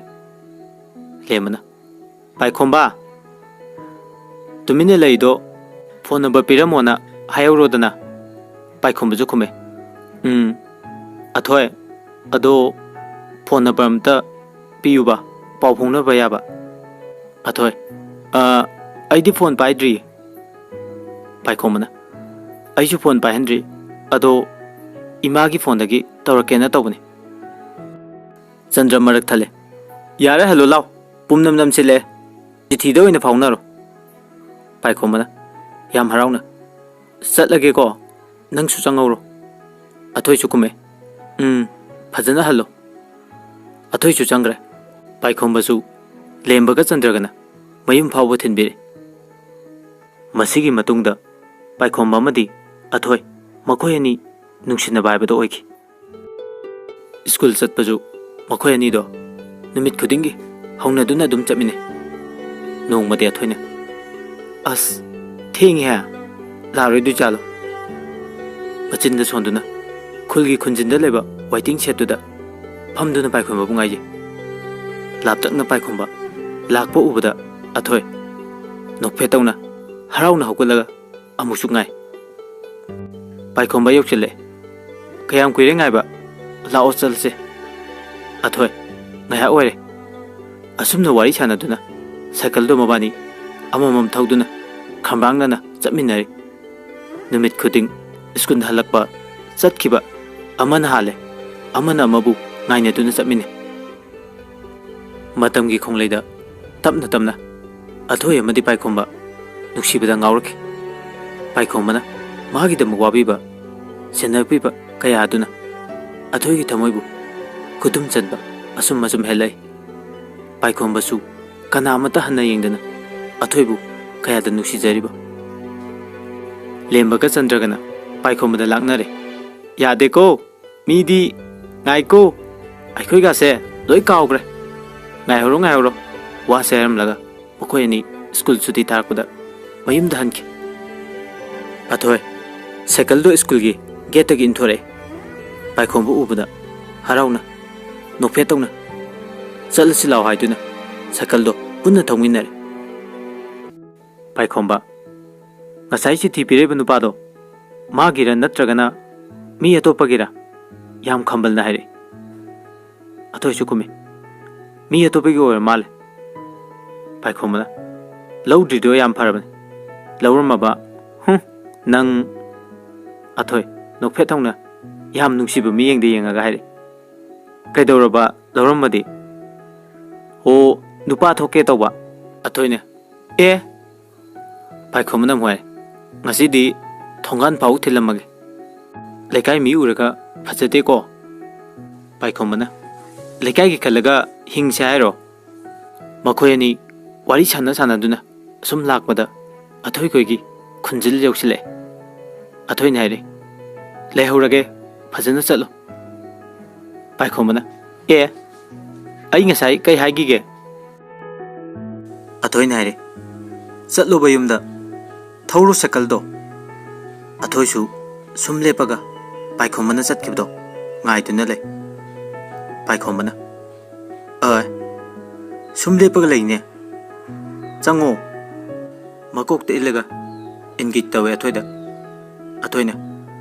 ꯂꯦꯝꯕꯅ, "ꯄꯥꯏꯈꯣꯝꯕ, ꯇꯨꯃꯤꯟꯅ ꯂꯩꯗꯣ, ꯐꯣꯟ ꯅꯝꯕꯔ ꯄꯤꯔꯝꯃꯣꯅ ꯍꯥꯏꯍꯧꯔꯣꯗꯅ꯫" ꯄꯥꯏꯈꯣꯝꯕꯁꯨ ꯈꯨꯝꯃꯦ, "ꯎꯝ, ꯑꯊꯣꯏ, ꯑꯗꯣ ꯐꯣꯟ ꯅꯝꯕꯔ ꯑꯝꯇ ꯄꯤꯌꯨꯕ, ꯄꯥꯎ ꯐꯥꯎꯅꯕ ꯌꯥꯕ꯫" ꯑꯊꯣꯏ, "ꯑ, ꯑꯩꯗꯤ ꯐꯣꯟ ꯄꯥꯏꯗ꯭ꯔꯤ꯫" ꯄꯥꯏꯈꯣꯝꯕꯅ, "ꯑꯩꯁꯨ ꯐꯣꯟ ꯄꯥꯏꯍꯟꯗ꯭ꯔꯤ, ꯑꯗꯣ ꯏꯃꯥꯒꯤ ꯐꯣꯟꯗꯒꯤ ꯇꯧꯔꯛꯀꯦꯅ ꯇꯧꯕꯅꯤ꯫" ꯆꯟꯗ꯭ꯔ ꯃꯔꯛ ꯊꯜꯂꯦ, "ꯌꯥꯔꯦ, ꯍꯜꯂꯣ ꯂꯥꯎ, ꯄꯨꯝꯅꯝ ꯅꯝꯁꯤꯜꯂꯛꯑꯦ, ꯆꯤꯊꯤꯗ ꯑꯣꯏꯅ ꯐꯥꯎꯅꯔꯣ꯫" ꯄꯥꯏꯈꯣꯝꯕꯅ ꯌꯥꯝ ꯍꯔꯥꯎꯅ, "ꯆꯠꯂꯒꯦꯀꯣ, ꯅꯪꯁꯨ ꯆꯪꯍꯧꯔꯣ꯫" ꯑꯊꯣꯏꯁꯨ ꯀꯨꯝꯃꯛꯑꯦ, "ꯎꯝ, ꯐꯖꯅ ꯍꯜꯂꯣ꯫" ꯑꯊꯣꯏꯁꯨ ꯆꯪꯈ꯭ꯔꯦ꯫ ꯄꯥꯏꯈꯣꯝꯕꯁꯨ ꯂꯦꯝꯕꯒ ꯆꯟꯗ꯭ꯔꯒꯅ ꯃꯌꯨꯝ ꯐꯥꯎꯕ ꯊꯤꯟꯕꯤꯔꯦ꯫ ꯃꯁꯤꯒꯤ ꯃꯇꯨꯡꯗ ꯄꯥꯏꯈꯣꯝꯕ ꯑꯃꯗꯤ ꯑꯊꯣꯏ ꯃꯈꯣꯏ ꯑꯅꯤ ꯅꯨꯡꯁꯤꯅꯕ ꯍꯥꯏꯕꯗꯣ ꯑꯣꯏꯈꯤ꯫ ꯁ꯭ꯀꯨꯜ ꯆꯠꯄꯁꯨ ꯃꯈꯣꯏ ꯑꯅꯤꯗꯣ ꯅꯨꯃꯤꯠ ꯈꯨꯗꯤꯡꯒꯤ ꯍꯧꯅꯗꯨꯅ ꯑꯗꯨꯝ ꯆꯠꯃꯤꯟꯅꯩ꯫ ꯅꯣꯡꯃꯗꯤ ꯑꯊꯣꯏꯅ, "ꯑꯁ, ꯊꯦꯡꯉꯤꯍꯦ, ꯂꯥꯛꯑꯔꯣꯏꯗꯣꯏ ꯖꯥꯠꯂꯣ?" ꯃꯆꯤꯟꯗ ꯁꯣꯟꯗꯨꯅ ꯈꯨꯜꯒꯤ ꯈꯨꯟꯖꯤꯟꯗ ꯂꯩꯕ ꯋꯥꯏꯇꯤꯡ ꯁꯦꯠꯇꯨꯗ ꯐꯝꯗꯨꯅ ꯄꯥꯏꯈꯣꯝꯕꯕꯨ ꯉꯥꯏꯖꯩ꯫ ꯂꯥꯞꯇꯛꯅ ꯄꯥꯏꯈꯣꯝꯕ ꯂꯥꯛꯄ ꯎꯕꯗ ꯑꯊꯣꯏ ꯅꯣꯛꯐꯦꯠ ꯇꯧꯅ ꯍꯔꯥꯎꯅ ꯍꯧꯒꯠꯂꯒ ꯑꯃꯨꯛꯁꯨ ꯉꯥꯏ꯫ ꯄꯥꯏꯈꯣꯝꯕ ꯌꯧꯁꯤꯜꯂꯛꯑꯦ꯫ "ꯀꯌꯥꯝ ꯀꯨꯏꯔꯦ ꯉꯥꯏꯕ? ꯂꯥꯛꯑꯣ ꯆꯠꯂꯁꯦ꯫" ꯑꯊꯣꯏ, "ꯉꯥꯏꯍꯥꯛ ꯑꯣꯏꯔꯦ꯫" ꯑꯁꯨꯝꯅ ꯋꯥꯔꯤ ꯁꯥꯟꯅꯗꯨꯅ ꯁꯥꯏꯀꯜꯗꯣ ꯃꯕꯥꯅꯤ ꯑꯃꯃꯝ ꯊꯧꯗꯨꯅ ꯈꯝꯕ꯭ꯔꯥꯡꯅꯅ ꯆꯠꯃꯤꯟꯅꯔꯤ꯫ ꯅꯨꯃꯤꯠ ꯈꯨꯗꯤꯡ ꯁ꯭ꯀꯨꯜ ꯍꯜꯂꯛꯄ, ꯆꯠꯈꯤꯕ ꯑꯃꯅ ꯍꯥꯜꯂꯦ, ꯑꯃꯅ ꯑꯃꯕꯨ ꯉꯥꯏꯅꯗꯨꯅ ꯆꯠꯃꯤꯟꯅꯩ꯫ ꯃꯇꯝꯒꯤ ꯈꯣꯡꯂꯩꯗ ꯇꯞꯅ ꯇꯞꯅ ꯑꯊꯣꯏ ꯑꯃꯗꯤ ꯄꯥꯏꯈꯣꯝꯕ ꯅꯨꯡꯁꯤꯕꯗ ꯉꯥꯎꯔꯛꯈꯤ꯫ ꯄꯥꯏꯈꯣꯝꯕꯅ ꯃꯥꯒꯤꯗꯃꯛ ꯋꯥꯕꯤꯕ, ꯁꯦꯟꯅꯕꯤꯕ ꯀꯌꯥ ꯑꯗꯨꯅ ꯑꯊꯣꯏꯒꯤ ꯊꯃꯣꯏꯕꯨ ꯈꯨꯗꯨꯝ ꯆꯟꯕ ꯑꯁꯨꯝ ꯑꯁꯨꯝ ꯍꯦꯜꯂꯛꯏ꯫ ꯄꯥꯏꯈꯣꯝꯕꯁꯨ ꯀꯅꯥ ꯑꯃꯠꯇ ꯍꯟꯅ ꯌꯦꯡꯗꯅ ꯑꯊꯣꯏꯕꯨ ꯀꯌꯥꯗ ꯅꯨꯡꯁꯤꯖꯔꯤꯕ꯫ ꯂꯦꯝꯕꯒ ꯆꯟꯗ꯭ꯔꯒꯅ ꯄꯥꯏꯈꯣꯝꯕꯗ ꯂꯥꯛꯅꯔꯦ꯫ "ꯌꯥꯗꯦꯀꯣ, ꯃꯤꯗꯤ, ꯉꯥꯏꯀꯣ, ꯑꯩꯈꯣꯏꯒꯥꯁꯦ ꯂꯣꯏ ꯀꯥꯎꯈ꯭ꯔꯦ꯫ ꯉꯥꯏꯍꯧꯔꯣ, ꯉꯥꯏꯍꯧꯔꯣ꯫" ꯋꯥꯁꯦ ꯍꯥꯏꯔꯝꯂꯒ ꯃꯈꯣꯏ ꯑꯅꯤ ꯁ꯭ꯀꯨꯜ ꯁꯨꯇꯤ ꯊꯥꯔꯛꯄꯗ ꯃꯌꯨꯝꯗ ꯍꯟꯈꯤ꯫ ꯑꯊꯣꯏ, ꯁꯥꯏꯀꯜꯗꯣ ꯁ꯭ꯀꯨꯜꯒꯤ ꯒꯦꯠꯇꯒꯤ ꯏꯟꯊꯣꯔꯛꯑꯦ꯫ ꯄꯥꯏꯈꯣꯝꯕ ꯎꯕꯗ ꯍꯔꯥꯎꯅ ꯅꯣꯛꯐꯦꯠ ꯇꯧꯅ "ꯆꯠꯂꯁꯤ ꯂꯥꯎ" ꯍꯥꯏꯗꯨꯅ ꯁꯥꯏꯀꯜꯗꯣ ꯄꯨꯟꯅ ꯊꯧꯃꯤꯟꯅꯔꯦ꯫ ꯄꯥꯏꯈꯣꯝꯕ, "ꯉꯁꯥꯏ ꯆꯤꯊꯤ ꯄꯤꯔꯛꯏꯕ ꯅꯨꯄꯥꯗꯣ ꯃꯥꯒꯤꯔ ꯅꯠꯇ꯭ꯔꯒꯅ ꯃꯤ ꯑꯇꯣꯞꯄꯒꯤꯔ?" ꯌꯥꯝ ꯈꯝꯕꯜꯅ ꯍꯥꯏꯔꯛꯏ꯫ ꯑꯊꯣꯏꯁꯨ ꯈꯨꯝꯃꯤ, "ꯃꯤ ꯑꯇꯣꯞꯄꯒꯤ ꯑꯣꯏꯔ ꯃꯥꯜꯂꯦ"꯫ ꯄꯥꯏꯈꯣꯝꯕꯅ, "ꯂꯧꯗ꯭ꯔꯤꯗꯣ ꯌꯥꯝ ꯐꯔꯕꯅꯤ, ꯂꯧꯔꯝꯃꯕ꯫ ꯍꯨꯝ, ꯅꯪ"꯫ ꯑꯊꯣꯏ, ꯅꯣꯛꯐꯦꯠ ꯊꯧꯅ ꯌꯥꯝ ꯅꯨꯡꯁꯤꯕ ꯃꯤꯠꯌꯦꯡꯗ ꯌꯦꯡꯉꯒ ꯍꯥꯏꯔꯛꯏ, "ꯀꯩꯗꯧꯔꯕ ꯂꯧꯔꯝꯃꯗꯤ?" "ꯑꯣ, ꯅꯨꯄꯥ ꯊꯣꯛꯀꯦ ꯇꯧꯕ"꯫ ꯑꯊꯣꯏꯅ, "ꯑꯦ"꯫ ꯄꯥꯏꯈꯣꯝꯕꯅ ꯑꯃꯨꯛ ꯍꯥꯏ, "ꯉꯁꯤꯗꯤ ꯊꯣꯡꯒꯥꯟ ꯐꯥꯎ ꯊꯤꯜꯂꯝꯃꯒꯦ, ꯂꯩꯀꯥꯏ ꯃꯤ ꯎꯔꯒ ꯐꯖꯗꯦꯀꯣ"꯫ ꯄꯥꯏꯈꯣꯝꯕꯅ, "ꯂꯩꯀꯥꯏꯒꯤ ꯈꯜꯂꯒ ꯍꯤꯡꯁꯦ ꯍꯥꯏꯔꯣ?" ꯃꯈꯣꯏ ꯑꯅꯤ ꯋꯥꯔꯤ ꯁꯥꯟꯅ ꯁꯥꯟꯅꯗꯨꯅ ꯑꯁꯨꯝ ꯂꯥꯛꯄꯗ ꯑꯊꯣꯏꯈꯣꯏꯒꯤ ꯈꯨꯟꯖꯤꯜ ꯌꯧꯁꯤꯜꯂꯛꯑꯦ꯫ ꯑꯊꯣꯏꯅ ꯍꯥꯏꯔꯦ, "ꯂꯩꯍꯧꯔꯒꯦ, ꯐꯖꯅ ꯆꯠꯂꯨ"꯫ ꯄꯥꯏꯈꯣꯝꯕꯅ, "ꯑꯦ, ꯑꯩ ꯉꯁꯥꯏ ꯀꯩ ꯍꯥꯏꯈꯤꯒꯦ?" ꯑꯊꯣꯏꯅ ꯍꯥꯏꯔꯦ, "ꯆꯠꯂꯣꯕ ꯌꯨꯝꯗ, ꯊꯧꯔꯣ ꯁꯥꯏꯀꯜꯗꯣ"꯫ ꯑꯊꯣꯏꯁꯨ ꯁꯨꯝ ꯂꯦꯞꯄꯒ ꯄꯥꯏꯈꯣꯝꯕꯅ ꯆꯠꯈꯤꯕꯗꯣ ꯉꯥꯏꯗꯨꯅ ꯂꯩ꯫ ꯄꯥꯏꯈꯣꯝꯕꯅ, "ꯑ, ꯁꯨꯝ ꯂꯦꯞꯄꯒ ꯂꯩꯅꯦ, ꯆꯪꯉꯣ"꯫ ꯃꯀꯣꯛꯇ ꯏꯜꯂꯒ ꯏꯪꯒꯤꯠ ꯇꯧꯋꯦ ꯑꯊꯣꯏꯗ꯫ ꯑꯊꯣꯏꯅ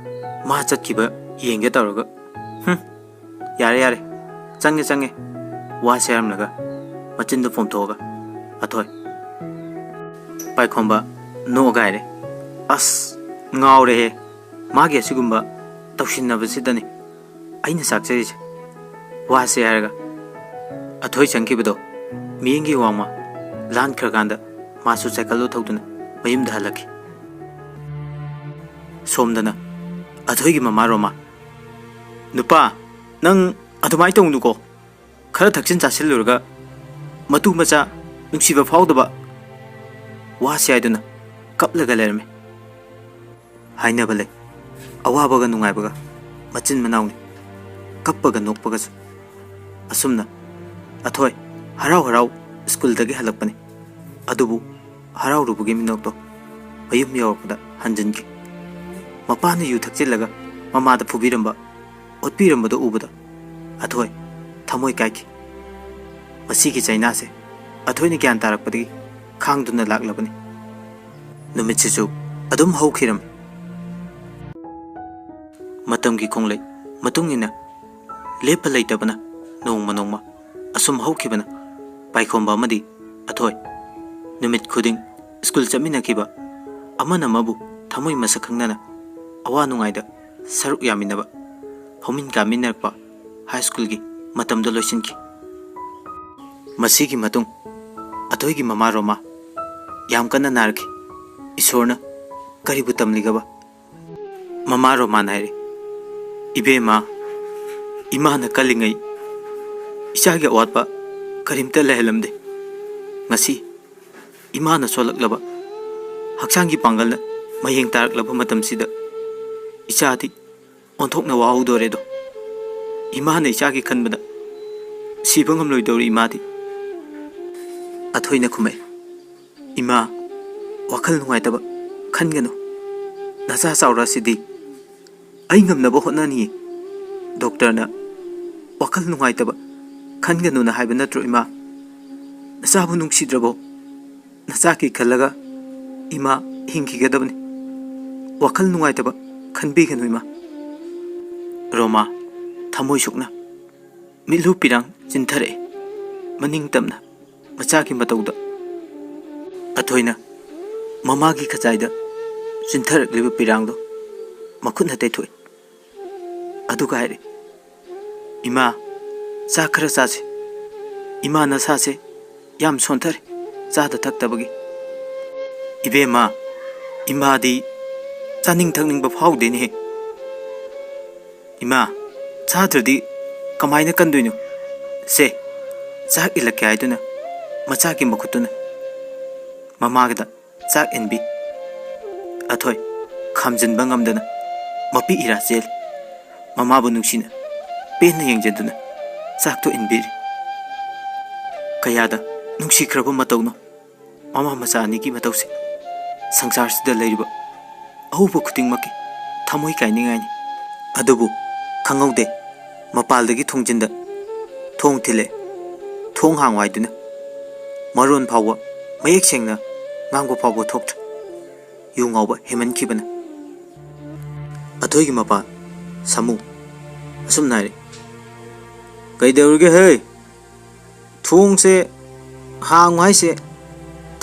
ꯃꯥ ꯆꯠꯈꯤꯕ ꯌꯦꯡꯒꯦ ꯇꯧꯔꯒ, "ꯍꯨꯝ, ꯌꯥꯔꯦ, ꯌꯥꯔꯦ, ꯆꯪꯉꯦ, ꯆꯪꯉꯦ"꯫ ꯋꯥꯁꯦ ꯍꯥꯏꯔꯝꯂꯒ ꯃꯆꯤꯟꯗꯣ ꯄꯣꯝꯊꯣꯛꯑꯒ, "ꯑꯊꯣꯏ"꯫ ꯄꯥꯏꯈꯣꯝꯕ ꯅꯣꯛꯑꯒ ꯍꯥꯏꯔꯦ, "ꯑꯁ, ꯉꯥꯎꯔꯦꯍꯦ, ꯃꯥꯒꯤ ꯑꯁꯤꯒꯨꯝꯕ ꯇꯧꯁꯤꯟꯅꯕꯁꯤꯗꯅꯤ ꯑꯩꯅ ꯆꯥꯛꯆꯔꯤꯁꯦ"꯫ ꯋꯥꯁꯦ ꯍꯥꯏꯔꯒ ꯑꯊꯣꯏ ꯆꯪꯈꯤꯕꯗꯣ ꯃꯤꯠꯌꯦꯡꯒꯤ ꯋꯥꯡꯃ ꯂꯥꯟꯈ꯭ꯔꯀꯥꯟꯗ ꯃꯥꯁꯨ ꯁꯥꯏꯀꯜꯗꯣ ꯊꯧꯗꯨꯅ ꯃꯌꯨꯝꯗ ꯍꯜꯂꯛꯈꯤ꯫ ꯁꯣꯝꯗꯅ ꯑꯊꯣꯏꯒꯤ ꯃꯃꯥ ꯔꯣꯃꯥ, "ꯅꯨꯄꯥ, ꯅꯪ ꯑꯗꯨꯃꯥꯏꯅ ꯇꯧꯅꯨꯀꯣ꯫ ꯈꯔ ꯊꯛꯆꯤꯟ ꯆꯥꯁꯤꯜꯂꯨꯔꯒ ꯃꯇꯨ ꯃꯆꯥ ꯅꯨꯡꯁꯤꯕ ꯐꯥꯎꯗꯕ"꯫ ꯋꯥꯁꯦ ꯍꯥꯏꯗꯨꯅ ꯀꯞꯂꯒ ꯂꯩꯔꯝꯃꯤ꯫ ꯍꯥꯏꯅꯕ ꯂꯩ, ꯑꯋꯥꯕꯒ ꯅꯨꯡꯉꯥꯏꯕꯒ ꯃꯆꯤꯟ ꯃꯅꯥꯎꯅꯤ, ꯀꯞꯄꯒ ꯅꯣꯛꯄꯒꯁꯨ꯫ ꯑꯁꯨꯝꯅ ꯑꯊꯣꯏ ꯍꯔꯥꯎ ꯍꯔꯥꯎ ꯁ꯭ꯀꯨꯜꯗꯒꯤ ꯍꯜꯂꯛꯄꯅꯤ꯫ ꯑꯗꯨꯕꯨ ꯍꯔꯥꯎꯔꯨꯕꯒꯤ ꯃꯤꯅꯣꯛꯇꯣ ꯃꯌꯨꯝ ꯌꯧꯔꯛꯄꯗ ꯍꯟꯖꯤꯟꯈꯤ꯫ ꯃꯄꯥꯅ ꯌꯨ ꯊꯛꯆꯤꯜꯂꯒ ꯃꯃꯥꯗ ꯐꯨꯕꯤꯔꯝꯕ, ꯑꯣꯠꯄꯤꯔꯝꯕꯗꯣ ꯎꯕꯗ ꯑꯊꯣꯏ ꯊꯃꯣꯏ ꯀꯥꯏꯈꯤ꯫ ꯃꯁꯤꯒꯤ ꯆꯩꯅꯥꯁꯦ ꯑꯊꯣꯏꯅ ꯒ꯭ꯌꯥꯟ ꯇꯥꯔꯛꯄꯗꯒꯤ ꯈꯥꯡꯗꯨꯅ ꯂꯥꯛꯂꯕꯅꯤ꯫ ꯅꯨꯃꯤꯠꯁꯤꯁꯨ ꯑꯗꯨꯝ ꯍꯧꯈꯤꯔꯝꯃꯤ꯫ ꯃꯇꯝꯒꯤ ꯈꯣꯡꯂꯩ ꯃꯇꯨꯡ ꯏꯟꯅ ꯂꯦꯞꯄ ꯂꯩꯇꯕꯅ ꯅꯣꯡꯃ ꯅꯣꯡꯃ ꯑꯁꯨꯝ ꯍꯧꯈꯤꯕꯅ ꯄꯥꯏꯈꯣꯝꯕ ꯑꯃꯗꯤ ꯑꯊꯣꯏ ꯅꯨꯃꯤꯠ ꯈꯨꯗꯤꯡ ꯁ꯭ꯀꯨꯜ ꯆꯠꯃꯤꯟꯅꯈꯤꯕ, ꯑꯃꯅ ꯑꯃꯕꯨ ꯊꯃꯣꯏ ꯃꯁꯛ ꯈꯪꯅꯅ ꯑꯋꯥ ꯅꯨꯡꯉꯥꯏꯗ ꯁꯔꯨꯛ ꯌꯥꯃꯤꯟꯅꯕ, ꯐꯝꯃꯤꯟ ꯀꯥꯃꯤꯟꯅꯔꯛꯄ ꯍꯥꯏ ꯁ꯭ꯀꯨꯜꯒꯤ ꯃꯇꯝꯗ ꯂꯣꯏꯁꯤꯟꯈꯤ꯫ ꯃꯁꯤꯒꯤ ꯃꯇꯨꯡ ꯑꯊꯣꯏꯒꯤ ꯃꯃꯥ ꯔꯣꯃꯥ ꯌꯥꯝ ꯀꯟꯅ ꯅꯥꯔꯛꯈꯤ꯫ ꯏꯁꯣꯔꯅ ꯀꯔꯤꯕꯨ ꯇꯝꯂꯤꯒꯕ? ꯃꯃꯥ ꯔꯣꯃꯥꯟ ꯍꯥꯏꯔꯦ, "ꯏꯕꯦꯝꯃ, ꯏꯃꯥꯅ ꯀꯜꯂꯤꯉꯩ ꯏꯆꯥꯒꯤ ꯑꯋꯥꯠꯄ ꯀꯔꯤꯝꯇ ꯂꯩꯍꯜꯂꯝꯗꯦ꯫ ꯉꯁꯤ ꯏꯃꯥꯅ ꯁꯣꯜꯂꯛꯂꯕ, ꯍꯛꯆꯥꯡꯒꯤ ꯄꯥꯡꯒꯜꯅ ꯃꯌꯦꯡ ꯇꯥꯔꯛꯂꯕ ꯃꯇꯝꯁꯤꯗ ꯏꯆꯥꯗꯤ ꯑꯣꯟꯊꯣꯛꯅ ꯋꯥꯍꯧꯗꯣꯔꯦꯗꯣ꯫ ꯏꯃꯥꯅ ꯏꯆꯥꯒꯤ ꯈꯟꯕꯗ ꯁꯤꯕ ꯉꯝꯂꯣꯏꯗꯧꯔꯤ ꯏꯃꯥꯗꯤ꯫" ꯑꯊꯣꯏꯅ ꯈꯨꯝꯃꯛꯏ, "ꯏꯃꯥ, ꯋꯥꯈꯜ ꯅꯨꯡꯉꯥꯏꯇꯕ ꯈꯟꯒꯅꯨ꯫ ꯅꯆꯥ ꯆꯥꯎꯔꯛꯑꯁꯤꯗꯤ ꯑꯩ ꯉꯝꯅꯕ ꯍꯣꯠꯅꯅꯤꯌꯦ꯫ ꯗꯣꯛꯇꯔꯅ ꯋꯥꯈꯜ ꯅꯨꯡꯉꯥꯏꯇꯕ ꯈꯟꯒꯅꯨꯅ ꯍꯥꯏꯕ ꯅꯠꯇ꯭ꯔꯣ ꯏꯃꯥ? ꯅꯆꯥꯕꯨ ꯅꯨꯡꯁꯤꯗ꯭ꯔꯕꯣ? ꯅꯆꯥꯒꯤ ꯈꯜꯂꯒ ꯏꯃꯥ ꯍꯤꯡꯈꯤꯒꯗꯕꯅꯤ꯫ ꯋꯥꯈꯜ ꯅꯨꯡꯉꯥꯏꯇꯕ ꯈꯟꯕꯤꯒꯅꯨ ꯏꯃꯥ꯫" ꯔꯣꯃꯥ ꯊꯃꯣꯏ ꯁꯣꯛꯅ ꯃꯤꯠꯂꯨ ꯄꯤꯔꯥꯡ ꯆꯤꯟꯊꯔꯛꯏ꯫ ꯃꯅꯤꯡ ꯇꯝꯅ ꯃꯆꯥꯒꯤ ꯃꯇꯧꯗ ꯑꯊꯣꯏꯅ ꯃꯃꯥꯒꯤ ꯈꯖꯥꯏꯗ ꯆꯤꯟꯊꯔꯛꯂꯤꯕ ꯄꯤꯔꯥꯡꯗꯣ ꯃꯈꯨꯠꯅ ꯇꯩꯊꯣꯛꯏ꯫ ꯑꯗꯨꯒ ꯍꯥꯏꯔꯤ, "ꯏꯃꯥ, ꯆꯥꯛ ꯈꯔ ꯆꯥꯁꯤ꯫ ꯏꯃꯥ ꯅꯁꯥꯁꯦ ꯌꯥꯝ ꯁꯣꯟꯊꯔꯦ ꯆꯥꯗ ꯊꯛꯇꯕꯒꯤ꯫" "ꯏꯕꯦꯝꯃ, ꯏꯃꯥꯗꯤ ꯆꯥꯅꯤꯡ ꯊꯛꯅꯤꯡꯕ ꯐꯥꯎꯗꯦꯅꯦꯍꯦ꯫" "ꯏꯃꯥ, ꯆꯥꯗ꯭ꯔꯗꯤ ꯀꯃꯥꯏꯅ ꯀꯟꯗꯣꯏꯅꯣ? ꯁꯦ, ꯆꯥꯛ ꯏꯜꯂꯛꯀꯦ" ꯍꯥꯏꯗꯨꯅ ꯃꯆꯥꯒꯤ ꯃꯈꯨꯠꯇꯨꯅ ꯃꯃꯥꯒꯤꯗ ꯆꯥꯛ ꯏꯟꯕꯤ꯫ ꯑꯊꯣꯏ ꯈꯥꯝꯖꯤꯟꯕ ꯉꯝꯗꯅ ꯃꯄꯤ ꯏꯔꯥ ꯆꯦꯜꯂꯤ꯫ ꯃꯃꯥꯕꯨ ꯅꯨꯡꯁꯤꯅ ꯄꯦꯟꯅ ꯌꯦꯡꯖꯗꯨꯅ ꯆꯥꯛꯇꯨ ꯏꯟꯕꯤꯔꯤ꯫ ꯀꯌꯥꯗ ꯅꯨꯡꯁꯤꯈ꯭ꯔꯕ ꯃꯇꯧꯅꯣ ꯃꯃꯥ ꯃꯆꯥ ꯑꯅꯤꯒꯤ ꯃꯇꯧꯁꯦ꯫ ꯁꯪꯁꯥꯔꯁꯤꯗ ꯂꯩꯔꯤꯕ ꯑꯍꯧꯕ ꯈꯨꯗꯤꯡꯃꯛꯀꯤ ꯊꯃꯣꯏ ꯀꯥꯏꯅꯤꯡꯉꯥꯏꯅꯤ꯫ ꯑꯗꯨꯕꯨ ꯈꯪꯍꯧꯗꯦ, ꯃꯄꯥꯜꯗꯒꯤ ꯊꯣꯡꯖꯤꯟꯗ ꯊꯣꯡ ꯊꯤꯜꯂꯦ꯫ ꯊꯣꯡ ꯍꯥꯡꯉꯨ ꯍꯥꯏꯗꯨꯅ ꯃꯔꯣꯟ ꯐꯥꯎꯕ ꯃꯌꯦꯛ ꯁꯦꯡꯅ ꯉꯥꯡꯕ ꯐꯥꯎꯕ ꯊꯣꯛꯇ꯭ꯔꯦ꯫ ꯌꯨ ꯉꯥꯎꯕ ꯍꯦꯟꯃꯟꯈꯤꯕꯅ꯫ ꯑꯊꯣꯏꯒꯤ ꯃꯄꯥ ꯁꯥꯃꯨ ꯑꯁꯨꯝꯅ ꯍꯥꯏꯔꯛꯏ, "ꯀꯩꯗꯧꯔꯤꯒꯦ ꯍꯦ? ꯊꯣꯡꯁꯦ ꯍꯥꯡꯉꯨ ꯍꯥꯏꯁꯦ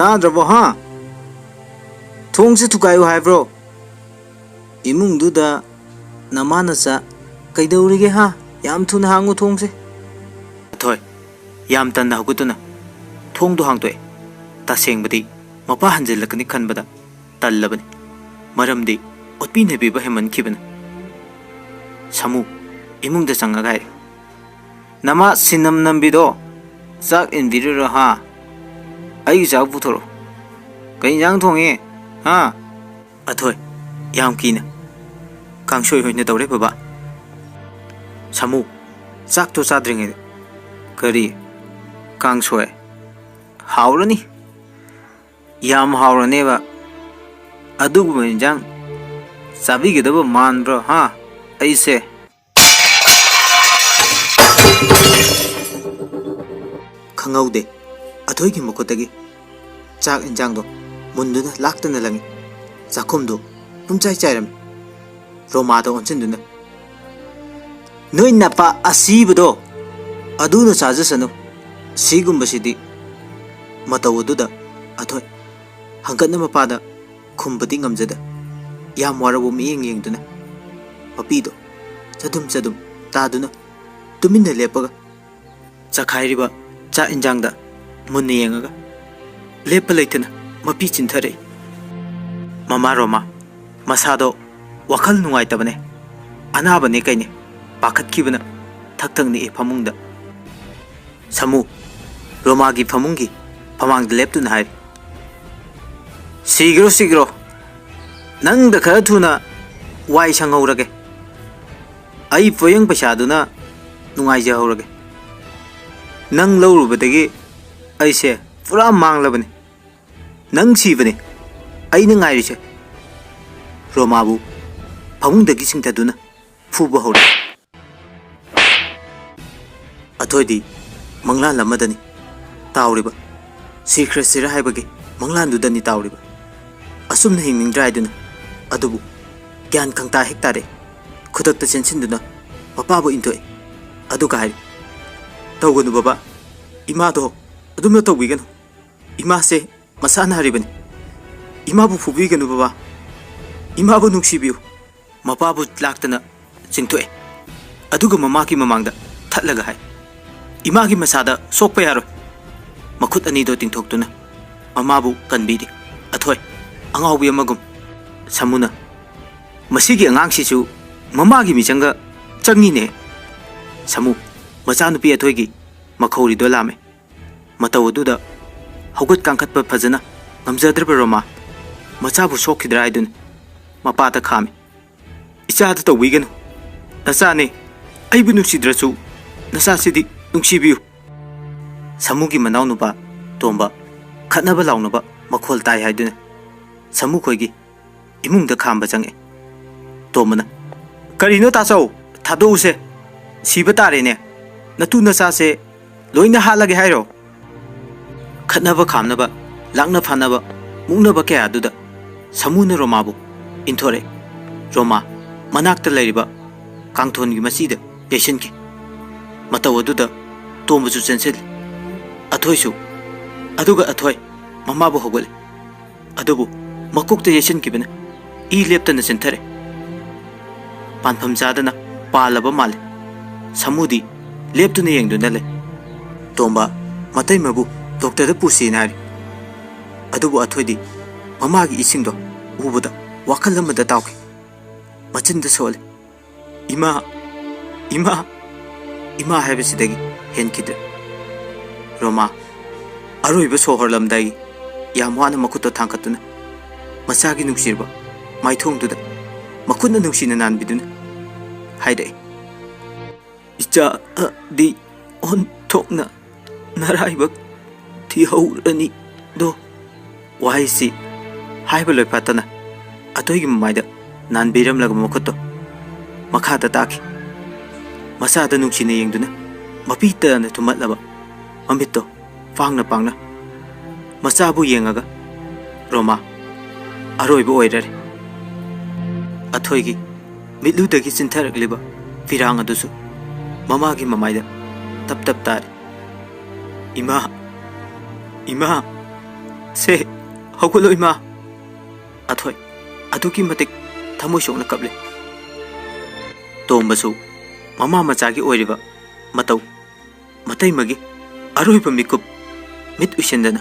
ꯇꯥꯗ꯭ꯔꯕꯣ ꯍꯥ? ꯊꯣꯡꯁꯦ ꯊꯨꯒꯥꯏꯌꯨ ꯍꯥꯏꯕ꯭ꯔꯣ? ꯏꯃꯨꯡꯗꯨꯗ ꯅꯃꯥ ꯅꯆꯥ ꯀꯩꯗꯧꯔꯤꯒꯦ ꯍꯥ? ꯌꯥꯝ ꯊꯨꯅ ꯍꯥꯡꯉꯨ ꯊꯣꯡꯁꯦ꯫" ꯑꯊꯣꯏ ꯌꯥꯝ ꯇꯟꯅ ꯍꯧꯒꯠꯇꯨꯅ ꯊꯣꯡꯗꯨ ꯍꯥꯡꯗꯣꯛꯑꯦ꯫ ꯇꯁꯦꯡꯕꯗꯤ ꯃꯄꯥ ꯍꯟꯖꯤꯜꯂꯛꯀꯅꯤ ꯈꯟꯕꯗ ꯇꯜꯂꯕꯅꯤ꯫ ꯃꯔꯝꯗꯤ ꯑꯣꯠꯄꯤ ꯅꯩꯕꯤꯕ ꯍꯦꯟꯃꯟꯈꯤꯕꯅ꯫ ꯁꯥꯃꯨ ꯏꯃꯨꯡꯗ ꯆꯪꯉꯒ ꯍꯥꯏꯔꯦ, "ꯅꯃꯥ ꯁꯤꯟꯅꯝ ꯅꯝꯕꯤꯗꯣ ꯆꯥꯛ ꯏꯟꯕꯤꯔꯨꯔꯣ ꯍꯥ? ꯑꯩꯒꯤ ꯆꯥꯛ ꯄꯨꯊꯣꯔꯛꯑꯣ꯫ ꯀꯩ ꯏꯟꯖꯥꯡ ꯊꯣꯡꯉꯤ ꯍꯥ?" ꯑꯊꯣꯏ ꯌꯥꯝ ꯀꯤꯅ, "ꯀꯥꯡꯁꯣꯏ ꯑꯣꯏꯅ ꯇꯧꯔꯦ ꯕꯕꯥ꯫" ꯁꯥꯃꯨ ꯆꯥꯛꯇꯣ ꯆꯥꯗ꯭ꯔꯤꯉꯩꯗ, "ꯀꯔꯤ? ꯀꯥꯡꯁꯣꯏ? ꯍꯥꯎꯔꯅꯤ꯫ ꯌꯥꯝ ꯍꯥꯎꯔꯅꯦꯕ꯫ ꯑꯗꯨꯒꯨꯝꯕ ꯏꯟꯖꯥꯡ ꯆꯥꯕꯤꯒꯗꯕ ꯃꯥꯟꯕ꯭ꯔꯣ ꯍꯥ? ꯑꯩꯁꯦ?" ꯈꯪꯍꯧꯗꯦ, ꯑꯊꯣꯏꯒꯤ ꯃꯈꯨꯠꯇꯒꯤ ꯆꯥꯛ ꯏꯟꯖꯥꯡꯗꯣ ꯃꯨꯟꯗꯨꯅ ꯂꯥꯛꯇꯅ ꯂꯪꯉꯤ꯫ ꯆꯥꯛꯈꯨꯝꯗꯣ ꯄꯨꯝꯆꯥꯏ ꯆꯥꯏꯔꯝꯃꯤ꯫ ꯔꯣꯃꯥꯗ ꯑꯣꯟꯁꯤꯟꯗꯨꯅ, "ꯅꯣꯏ ꯅꯄꯥ ꯑꯁꯤꯕꯗꯣ ꯑꯗꯨꯅ ꯆꯥꯖꯁꯅꯨ꯫ ꯁꯤꯒꯨꯝꯕꯁꯤꯗꯤ" ꯃꯇꯧ ꯑꯗꯨꯗ ꯑꯊꯣꯏ ꯍꯪꯒꯠꯅ ꯃꯄꯥꯗ ꯈꯨꯝꯕꯗꯤ ꯉꯝꯖꯗꯦ꯫ ꯌꯥꯝ ꯋꯥꯔꯕ ꯃꯤꯠꯌꯦꯡ ꯌꯦꯡꯗꯨꯅ ꯃꯄꯤꯗꯣ ꯆꯗꯨꯝ ꯆꯗꯨꯝ ꯇꯥꯗꯨꯅ ꯇꯨꯃꯤꯟꯅ ꯂꯦꯞꯄꯒ ꯆꯈꯥꯏꯔꯤꯕ ꯆꯥꯛ ꯏꯟꯖꯥꯡꯗ ꯃꯨꯟꯅ ꯌꯦꯡꯉꯒ ꯂꯦꯞꯄ ꯂꯩꯇꯅ ꯃꯄꯤ ꯆꯤꯟꯊꯔꯛꯏ꯫ ꯃꯃꯥ ꯔꯣꯃꯥ ꯃꯁꯥꯗꯣ ꯋꯥꯈꯜ ꯅꯨꯡꯉꯥꯏꯇꯕꯅꯦ, ꯑꯅꯥꯕꯅꯦ ꯀꯩꯅꯦ ꯄꯥꯈꯠꯈꯤꯕꯅ ꯊꯛ ꯊꯛ ꯅꯤꯛꯑꯦ ꯐꯃꯨꯡꯗ꯫ ꯁꯥꯃꯨ ꯔꯣꯃꯥꯒꯤ ꯐꯃꯨꯡꯒꯤ ꯐꯃꯥꯡꯗ ꯂꯦꯞꯇꯨꯅ ꯍꯥꯏꯔꯤ, "ꯁꯤꯒ꯭ꯔꯣ, ꯁꯤꯒ꯭ꯔꯣ꯫ ꯅꯪꯗ ꯈꯔ ꯊꯨꯅ ꯋꯥꯏ ꯁꯪꯍꯧꯔꯒꯦ꯫ ꯑꯩ ꯄꯣꯌꯦꯡ ꯄꯩꯁꯥꯗꯨꯅ ꯅꯨꯡꯉꯥꯏꯖꯍꯧꯔꯒꯦ꯫ ꯅꯪ ꯂꯧꯔꯨꯕꯗꯒꯤ ꯑꯩꯁꯦ ꯄꯨꯔꯥ ꯃꯥꯡꯂꯕꯅꯤ꯫ ꯅꯪ ꯁꯤꯕꯅꯤ ꯑꯩꯅ ꯉꯥꯏꯔꯤꯁꯦ꯫" ꯔꯣꯃꯥꯕꯨ ꯐꯃꯨꯡꯗꯒꯤ ꯆꯤꯡꯊꯗꯨꯅ ꯐꯨꯕ ꯍꯧꯔꯛꯏ꯫ ꯑꯊꯣꯏꯗꯤ ꯃꯪꯂꯥꯟ ꯑꯃꯗꯅꯤ ꯇꯥꯎꯔꯤꯕ, ꯁꯤꯈ꯭ꯔꯁꯤꯔ ꯍꯥꯏꯕꯒꯤ ꯃꯪꯂꯥꯟꯗꯨꯗꯅꯤ ꯇꯥꯎꯔꯤꯕ꯫ ꯑꯁꯨꯝꯅ ꯍꯤꯡꯅꯤꯡꯗ꯭ꯔꯥ ꯍꯥꯏꯗꯨꯅ, ꯑꯗꯨꯕꯨ ꯒ꯭ꯌꯥꯟ ꯈꯪꯇꯥ ꯍꯦꯛ ꯇꯥꯔꯦ꯫ ꯈꯨꯗꯛꯇ ꯆꯦꯟꯁꯤꯟꯗꯨꯅ ꯃꯄꯥꯕꯨ ꯏꯟꯊꯣꯛꯏ꯫ ꯑꯗꯨꯒ ꯍꯥꯏꯔꯤ, "ꯇꯧꯒꯅꯨ ꯕꯕꯥ, ꯏꯃꯥꯗꯣ ꯑꯗꯨꯝꯅ ꯇꯧꯕꯤꯒꯅꯨ꯫ ꯏꯃꯥꯁꯦ ꯃꯁꯥ ꯅꯥꯔꯤꯕꯅꯤ꯫ ꯏꯃꯥꯕꯨ ꯐꯨꯕꯤꯒꯅꯨ ꯕꯕꯥ, ꯏꯃꯥꯕꯨ ꯅꯨꯡꯁꯤꯕꯤꯌꯨ꯫" ꯃꯄꯥꯕꯨ ꯂꯥꯛꯇꯅ ꯆꯤꯡꯊꯣꯛꯑꯦ꯫ ꯑꯗꯨꯒ ꯃꯃꯥꯒꯤ ꯃꯃꯥꯡꯗ ꯊꯠꯂꯒ ꯍꯥꯏ, "ꯏꯃꯥꯒꯤ ꯃꯁꯥꯗ ꯁꯣꯛꯄ ꯌꯥꯔꯣꯏ꯫" ꯃꯈꯨꯠ ꯑꯅꯤꯗꯣ ꯇꯤꯡꯊꯣꯛꯇꯨꯅ ꯃꯃꯥꯕꯨ ꯀꯟꯕꯤꯔꯤ꯫ ꯑꯊꯣꯏ, ꯑꯉꯥꯎꯕꯤ ꯑꯃꯒꯨꯝ꯫ ꯁꯥꯃꯨꯅ, "ꯃꯁꯤꯒꯤ ꯑꯉꯥꯡꯁꯤꯁꯨ ꯃꯃꯥꯒꯤ ꯃꯤꯆꯪꯒ ꯆꯪꯉꯤꯅꯦ꯫" ꯁꯥꯃꯨ, ꯃꯆꯥꯅꯨꯄꯤ ꯑꯊꯣꯏꯒꯤ ꯃꯈꯧꯔꯤꯗꯣ ꯂꯥꯝꯃꯦ꯫ ꯃꯇꯧ ꯑꯗꯨꯗ ꯍꯧꯒꯠ ꯀꯥꯡꯈꯠꯄ ꯐꯖꯅ ꯉꯝꯖꯗ꯭ꯔꯕ ꯔꯣꯃꯥ, ꯃꯆꯥꯕꯨ ꯁꯣꯛꯈꯤꯗ꯭ꯔꯥ ꯍꯥꯏꯗꯨꯅ ꯃꯄꯥꯗ ꯈꯥꯝꯃꯤ꯫ "ꯏꯆꯥꯗ ꯇꯧꯕꯤꯒꯅꯨ꯫ ꯅꯆꯥꯅꯦ꯫ ꯑꯩꯕꯨ ꯅꯨꯡꯁꯤꯗ꯭ꯔꯁꯨ ꯅꯆꯥꯁꯤꯗꯤ ꯅꯨꯡꯁꯤꯕꯤꯌꯨ꯫" ꯁꯥꯃꯨꯒꯤ ꯃꯅꯥꯎꯅꯨꯄꯥ ꯇꯣꯝꯕ ꯈꯠꯅꯕ ꯂꯥꯎꯅꯕ ꯃꯈꯣꯜ ꯇꯥꯏ ꯍꯥꯏꯗꯨꯅ ꯁꯥꯃꯨ ꯈꯣꯏꯒꯤ ꯏꯃꯨꯡꯗ ꯈꯥꯝꯕ ꯆꯪꯉꯛꯑꯦ꯫ ꯇꯣꯝꯕꯅ, "ꯀꯔꯤꯅꯣ ꯇꯥꯆꯧ? ꯊꯥꯗꯣꯛꯎꯁꯦ꯫ ꯁꯤꯕ ꯇꯥꯔꯦꯅꯦ꯫ ꯅꯇꯨ ꯅꯆꯥꯁꯦ ꯂꯣꯏꯅ ꯍꯥꯠꯂꯒꯦ ꯍꯥꯏꯔꯣ?" ꯈꯠꯅꯕ ꯈꯥꯝꯅꯕ, ꯂꯥꯛꯅ ꯐꯥꯅꯕ, ꯃꯨꯛꯅꯕ ꯀꯌꯥ ꯑꯗꯨꯗ ꯁꯥꯃꯨꯅ ꯔꯣꯃꯥꯕꯨ ꯏꯟꯊꯣꯔꯛꯑꯦ꯫ ꯔꯣꯃꯥ ꯃꯅꯥꯛꯇ ꯂꯩꯔꯤꯕ ꯀꯥꯡꯊꯣꯟꯒꯤ ꯃꯆꯤꯗ ꯌꯩꯁꯤꯟꯈꯤ꯫ ꯃꯇꯧ ꯑꯗꯨꯗ ꯇꯣꯝꯕꯁꯨ ꯆꯦꯟꯁꯤꯜꯂꯤ꯫ ꯑꯊꯣꯏꯁꯨ, ꯑꯗꯨꯒ ꯑꯊꯣꯏ ꯃꯃꯥꯕꯨ ꯍꯧꯒꯠꯂꯤ꯫ ꯑꯗꯨꯕꯨ ꯃꯀꯣꯛꯇ ꯌꯩꯁꯤꯟꯈꯤꯕꯅ ꯏ ꯂꯦꯞꯇꯅ ꯆꯦꯟꯊꯔꯦ꯫ ꯄꯥꯟꯐꯝ ꯆꯥꯗꯅ ꯄꯥꯜꯂꯕ ꯃꯥꯜꯂꯦ꯫ ꯁꯥꯃꯨꯗꯤ ꯂꯦꯞꯇꯨꯅ ꯌꯦꯡꯗꯨꯅ ꯂꯩ꯫ ꯇꯣꯝꯕ, ꯃꯇꯩꯃꯕꯨ ꯗꯣꯛꯇꯔꯗ ꯄꯨꯁꯤꯅ ꯍꯥꯏꯔꯤ꯫ ꯑꯗꯨꯕꯨ ꯑꯊꯣꯏꯗꯤ ꯃꯃꯥꯒꯤ ꯏꯁꯤꯡꯗꯣ ꯎꯕꯗ ꯋꯥꯈꯜ ꯑꯃꯗ ꯇꯥꯎꯈꯤ꯫ ꯃꯆꯤꯟꯗ ꯁꯣꯜꯂꯤ, "ꯏꯃꯥ, ꯏꯃꯥ, ꯏꯃꯥ" ꯍꯥꯏꯕꯁꯤꯗꯒꯤ ꯍꯦꯟꯈꯤꯗ꯭ꯔꯦ꯫ ꯔꯣꯃꯥ ꯑꯔꯣꯏꯕ ꯁꯣꯔ ꯍꯣꯔꯂꯝꯗꯥꯏꯒꯤ ꯌꯥꯝ ꯋꯥꯅ ꯃꯈꯨꯠꯇꯣ ꯊꯥꯡꯒꯠꯇꯨꯅ ꯃꯆꯥꯒꯤ ꯅꯨꯡꯁꯤꯔꯕ ꯃꯥꯏꯊꯣꯡꯗꯨꯗ ꯃꯈꯨꯠꯅ ꯅꯨꯡꯁꯤꯅ ꯅꯥꯟꯕꯤꯗꯨꯅ ꯍꯥꯏꯔꯛꯏ, "ꯏꯆꯥꯗꯤ ꯑꯣꯟꯊꯣꯛꯅ ꯅꯔꯥꯏꯕꯛ ꯊꯤꯍꯧꯔꯅꯤꯗꯣ꯫" ꯋꯥꯍꯩꯁꯤ ꯍꯥꯏꯕ ꯂꯣꯏꯐꯥꯠꯇꯅ ꯑꯊꯣꯏꯒꯤ ꯃꯃꯥꯏꯗ ꯅꯥꯟꯕꯤꯔꯝꯂꯒ ꯃꯈꯨꯠꯇꯣ ꯃꯈꯥꯗ ꯇꯥꯈꯤ꯫ ꯃꯆꯥꯗ ꯅꯨꯡꯁꯤꯅ ꯌꯦꯡꯗꯨꯅ ꯃꯄꯤ ꯇꯅ ꯊꯨꯝꯍꯠꯂꯕ ꯃꯃꯤꯠꯇꯣ ꯄꯥꯡꯅ ꯄꯥꯡꯅ ꯃꯆꯥꯕꯨ ꯌꯦꯡꯉꯒ, "ꯔꯣꯃꯥ, ꯑꯔꯣꯏꯕ ꯑꯣꯏꯔꯔꯦ꯫" ꯑꯊꯣꯏꯒꯤ ꯃꯤꯠꯂꯨꯗꯒꯤ ꯆꯤꯟꯊꯔꯛꯂꯤꯕ ꯐꯤꯔꯥꯡ ꯑꯗꯨꯁꯨ ꯃꯃꯥꯒꯤ ꯃꯃꯥꯏꯗ ꯇꯞ ꯇꯞ ꯇꯥꯔꯤ꯫ "ꯏꯃꯥ, ꯏꯃꯥ, ꯁꯦ, ꯍꯧꯒꯠꯂꯣ ꯏꯃꯥ!" ꯑꯊꯣꯏ ꯑꯗꯨꯛꯀꯤ ꯃꯇꯤꯛ ꯊꯃꯣꯏ ꯁꯣꯛꯅ ꯀꯞꯂꯤ꯫ ꯇꯣꯝꯕꯁꯨ ꯃꯃꯥ ꯃꯆꯥꯒꯤ ꯑꯣꯏꯔꯤꯕ ꯃꯇꯧ ꯃꯇꯩꯃꯒꯤ ꯑꯔꯣꯏꯕ ꯃꯤꯀꯨꯞ ꯃꯤꯠ ꯎꯏꯁꯤꯟꯗꯅ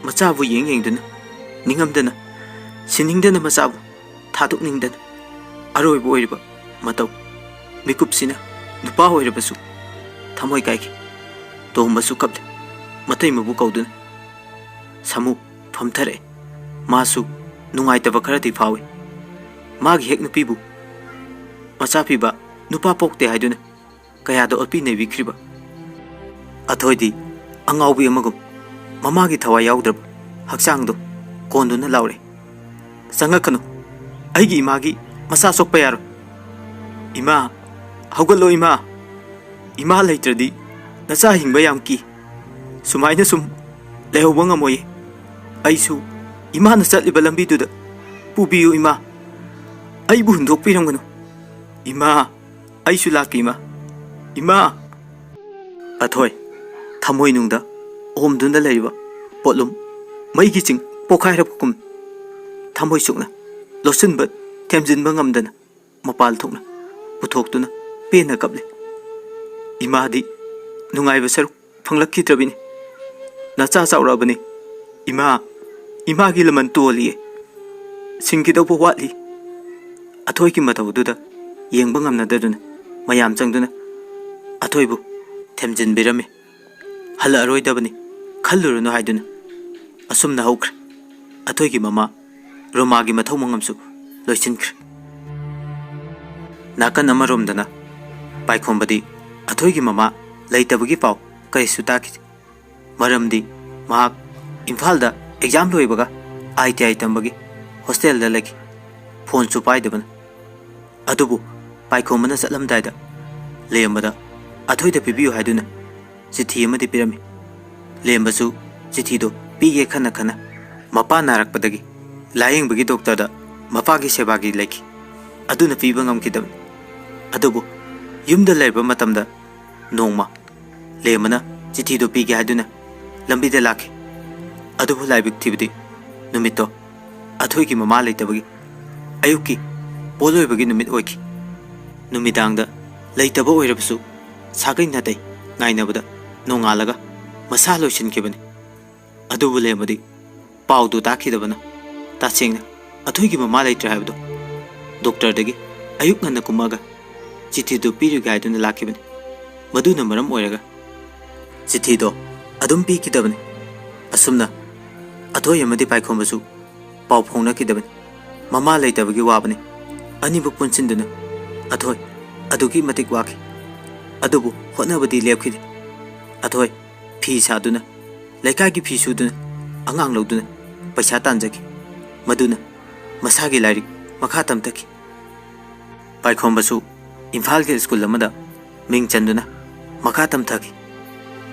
ꯃꯆꯥꯕꯨ ꯌꯦꯡ ꯌꯦꯡꯗꯨꯅ ꯅꯤꯡꯉꯝꯗꯅ ꯁꯤꯅꯤꯡꯗꯅ ꯃꯆꯥꯕꯨ ꯊꯥꯗꯣꯛꯅꯤꯡꯗꯅ ꯑꯔꯣꯏꯕ ꯑꯣꯏꯔꯤꯕ ꯃꯇꯧ ꯃꯤꯀꯨꯞꯁꯤꯅ ꯅꯨꯄꯥ ꯑꯣꯏꯔꯕꯁꯨ ꯊꯃꯣꯏ ꯀꯥꯏꯈꯤ꯫ ꯇꯣꯝꯕꯁꯨ ꯀꯞꯂꯤ꯫ ꯃꯇꯩꯃꯕꯨ ꯀꯧꯗꯨꯅ ꯁꯥꯃꯨ ꯐꯝꯊꯔꯛꯑꯦ꯫ ꯃꯥꯁꯨ ꯅꯨꯡꯉꯥꯏꯇꯕ ꯈꯔꯗꯤ ꯐꯥꯎꯏ꯫ ꯃꯥꯒꯤ ꯍꯦꯛ ꯅꯨꯄꯤꯕꯨ ꯃꯆꯥ ꯄꯤꯕ ꯅꯨꯄꯥ ꯄꯣꯛꯇꯦ ꯍꯥꯏꯗꯨꯅ ꯀꯌꯥꯗ ꯑꯣꯠꯄꯤ ꯅꯩꯕꯤꯈ꯭ꯔꯤꯕ꯫ ꯑꯊꯣꯏꯗꯤ ꯑꯉꯥꯎꯕꯤ ꯑꯃꯒꯨꯝ ꯃꯃꯥꯒꯤ ꯊꯋꯥꯏ ꯌꯥꯎꯗ꯭ꯔꯕ ꯍꯛꯆꯥꯡꯗꯣ ꯀꯣꯟꯗꯨꯅ ꯂꯥꯎꯔꯦ, "ꯆꯪꯉꯛꯀꯅꯨ! ꯑꯩꯒꯤ ꯏꯃꯥꯒꯤ ꯃꯆꯥ ꯁꯣꯛꯄ ꯌꯥꯔꯣꯏ! ꯏꯃꯥ, ꯍꯧꯒꯠꯂꯣ ꯏꯃꯥ! ꯏꯃꯥ ꯂꯩꯇ꯭ꯔꯗꯤ ꯅꯆꯥ ꯍꯤꯡꯕ ꯌꯥꯝ ꯀꯤ꯫ ꯁꯨꯃꯥꯏꯅ ꯁꯨꯝ ꯂꯩꯍꯧꯕ ꯉꯝꯃꯣꯏꯌꯦ꯫ ꯑꯩꯁꯨ ꯏꯃꯥꯅ ꯆꯠꯂꯤꯕ ꯂꯝꯕꯤꯗꯨꯗ ꯄꯨꯕꯤꯌꯨ ꯏꯃꯥ꯫ ꯑꯩꯕꯨ ꯍꯨꯟꯗꯣꯛꯄꯤꯔꯝꯒꯅꯨ꯫ ꯏꯃꯥ, ꯑꯩꯁꯨ ꯂꯥꯛꯀꯦ ꯏꯃꯥ꯫ ꯏꯃꯥ!" ꯑꯊꯣꯏ ꯊꯃꯣꯏꯅꯨꯡꯗ ꯑꯣꯝꯗꯨꯅ ꯂꯩꯔꯤꯕ ꯄꯣꯠꯂꯨꯝ ꯃꯩꯒꯤ ꯆꯤꯡ ꯄꯣꯈꯥꯏꯔꯛꯄꯒꯨꯝ ꯊꯃꯣꯏ ꯁꯣꯛꯅ ꯂꯣꯠꯁꯤꯟꯕ ꯊꯦꯝꯖꯤꯟꯕ ꯉꯝꯗꯅ ꯃꯄꯥꯜ ꯊꯣꯛꯅ ꯄꯨꯊꯣꯛꯇꯨꯅ ꯄꯦꯟꯅ ꯀꯞꯂꯤ꯫ ꯏꯃꯥꯗꯤ ꯅꯨꯡꯉꯥꯏꯕ ꯁꯔꯨꯛ ꯐꯪꯂꯛꯈꯤꯗ꯭ꯔꯕꯤꯅꯤ꯫ ꯅꯆꯥ ꯆꯥꯎꯔꯛꯑꯕꯅꯤ꯫ ꯏꯃꯥ, ꯏꯃꯥꯒꯤ ꯂꯃꯟ ꯇꯣꯜꯂꯤꯌꯦ꯫ ꯁꯤꯡꯈꯤꯗꯧꯕ ꯋꯥꯠꯂꯤ꯫ ꯑꯊꯣꯏꯒꯤ ꯃꯇꯧꯗꯨꯗ ꯌꯦꯡꯕ ꯉꯝꯅꯗꯗꯨꯅ ꯃꯌꯥꯝ ꯆꯪꯗꯨꯅ ꯑꯊꯣꯏꯕꯨ ꯊꯦꯝꯖꯤꯟꯕꯤꯔꯝꯃꯤ꯫ ꯍꯜꯂꯛꯑꯔꯣꯏꯗꯕꯅꯤ ꯈꯜꯂꯨꯔꯅꯨ ꯍꯥꯏꯗꯨꯅ ꯑꯁꯨꯝꯅ ꯍꯧꯈ꯭ꯔꯦ꯫ ꯑꯊꯣꯏꯒꯤ ꯃꯃꯥ ꯔꯣꯃꯥꯒꯤ ꯃꯊꯧ ꯃꯉꯝꯁꯨ ꯂꯣꯏꯁꯤꯟꯈ꯭ꯔꯦ꯫ ꯅꯥꯀꯟ ꯑꯃꯔꯣꯝꯗꯅ ꯄꯥꯏꯈꯣꯝꯕꯗꯤ ꯑꯊꯣꯏꯒꯤ ꯃꯃꯥ ꯂꯩꯇꯕꯒꯤ ꯄꯥꯎ ꯀꯔꯤꯁꯨ ꯇꯥꯈꯤꯗꯦ꯫ ꯃꯔꯝꯗꯤ ꯃꯍꯥꯛ ꯏꯝꯐꯥꯜꯗ ꯑꯦꯛꯖꯥꯝ ꯂꯣꯏꯕꯒ ꯑꯥꯏ ꯇꯤ ꯑꯥꯏ ꯇꯝꯕꯒꯤ ꯍꯣꯁꯇꯦꯜꯗ ꯂꯩꯈꯤ꯫ ꯐꯣꯟꯁꯨ ꯄꯥꯏꯗꯕꯅ꯫ ꯑꯗꯨꯕꯨ ꯄꯥꯏꯈꯣꯝꯕꯅ ꯆꯠꯂꯝꯗꯥꯏꯗ ꯂꯦꯝꯕꯗ ꯑꯊꯣꯏꯗ ꯄꯤꯕꯤꯌꯨ ꯍꯥꯏꯗꯨꯅ ꯆꯤꯊꯤ ꯑꯃꯗꯤ ꯄꯤꯔꯝꯃꯤ꯫ ꯂꯦꯝꯕꯁꯨ ꯆꯤꯊꯤꯗꯣ ꯄꯤꯒꯦ ꯈꯟꯅ ꯈꯟꯅ ꯃꯄꯥ ꯅꯥꯔꯛꯄꯗꯒꯤ ꯂꯥꯌꯦꯡꯕꯒꯤ ꯗꯣꯛꯇꯔꯗ ꯃꯄꯥꯒꯤ ꯁꯦꯕꯥꯒꯤ ꯂꯩꯈꯤ꯫ ꯑꯗꯨꯅ ꯄꯤꯕ ꯉꯝꯈꯤꯗꯕꯅꯤ꯫ ꯑꯗꯨꯕꯨ ꯌꯨꯝꯗ ꯂꯩꯔꯕ ꯃꯇꯝꯗ ꯅꯣꯡꯃ ꯂꯦꯝꯕꯅ ꯆꯤꯊꯤꯗꯨ ꯄꯤꯒꯦ ꯍꯥꯏꯗꯨꯅ ꯂꯝꯕꯤꯗ ꯂꯥꯛꯈꯤ꯫ ꯑꯗꯨꯕꯨ ꯂꯥꯏꯕꯛ ꯊꯤꯕꯗꯤ ꯅꯨꯃꯤꯠꯇꯣ ꯑꯊꯣꯏꯒꯤ ꯃꯃꯥ ꯂꯩꯇꯕꯒꯤ ꯑꯌꯨꯛꯀꯤ ꯄꯣꯠꯂꯣꯏꯕꯒꯤ ꯅꯨꯃꯤꯠ ꯑꯣꯏꯈꯤ꯫ ꯅꯨꯃꯤꯗꯥꯡꯗ ꯂꯩꯇꯕ ꯑꯣꯏꯔꯕꯁꯨ ꯁꯥꯒꯩ ꯅꯥꯇꯩ ꯉꯥꯏꯅꯕꯗ ꯅꯣꯡꯉꯥꯜꯂꯒ ꯃꯁꯥ ꯂꯣꯏꯁꯤꯟꯈꯤꯕꯅꯤ꯫ ꯑꯗꯨꯕꯨ ꯂꯦꯝꯕꯗꯤ ꯄꯥꯎꯗꯨ ꯇꯥꯈꯤꯗꯕꯅ ꯇꯁꯦꯡꯅ ꯑꯊꯣꯏꯒꯤ ꯃꯃꯥ ꯂꯩꯇ꯭ꯔꯦ ꯍꯥꯏꯕꯗꯨ ꯗꯣꯛꯇꯔꯗꯒꯤ ꯑꯌꯨꯛ ꯉꯟꯅ ꯀꯨꯝꯃꯛꯑꯒ ꯆꯤꯊꯤꯗꯨ ꯄꯤꯔꯨꯒꯦ ꯍꯥꯏꯗꯨꯅ ꯂꯥꯛꯈꯤꯕꯅꯤ꯫ ꯃꯗꯨꯅ ꯃꯔꯝ ꯑꯣꯏꯔꯒ ꯆꯤꯊꯤꯗꯣ ꯑꯗꯨꯝ ꯄꯤꯈꯤꯗꯕꯅꯤ꯫ ꯑꯁꯨꯝꯅ ꯑꯊꯣꯏ ꯑꯃꯗꯤ ꯄꯥꯏꯈꯣꯝꯕꯁꯨ ꯄꯥꯎ ꯐꯥꯎꯅꯈꯤꯗꯕꯅꯤ꯫ ꯃꯃꯥ ꯂꯩꯇꯕꯒꯤ ꯋꯥꯕꯅꯤ꯫ ꯑꯅꯤꯃꯛ ꯄꯨꯟꯁꯤꯟꯗꯨꯅ ꯑꯊꯣꯏ ꯑꯗꯨꯛꯀꯤ ꯃꯇꯤꯛ ꯋꯥꯈꯤ꯫ ꯑꯗꯨꯕꯨ ꯍꯣꯠꯅꯕꯗꯤ ꯂꯦꯞꯈꯤꯗꯦ꯫ ꯑꯊꯣꯏ ꯐꯤ ꯁꯥꯗꯨꯅ, ꯂꯩꯀꯥꯏꯒꯤ ꯐꯤ ꯁꯨꯗꯨꯅ, ꯑꯉꯥꯡ ꯂꯧꯗꯨꯅ ꯄꯩꯁꯥ ꯇꯥꯟꯖꯈꯤ꯫ ꯃꯗꯨꯅ ꯃꯁꯥꯒꯤ ꯂꯥꯏꯔꯤꯛ ꯃꯈꯥ ꯇꯝꯊꯈꯤ꯫ ꯄꯥꯏꯈꯣꯝꯕꯁꯨ ꯏꯝꯐꯥꯜꯒꯤ ꯁ꯭ꯀꯨꯜ ꯑꯃꯗ ꯃꯤꯡ ꯆꯟꯗꯨꯅ ꯃꯈꯥ ꯇꯝꯊꯈꯤ꯫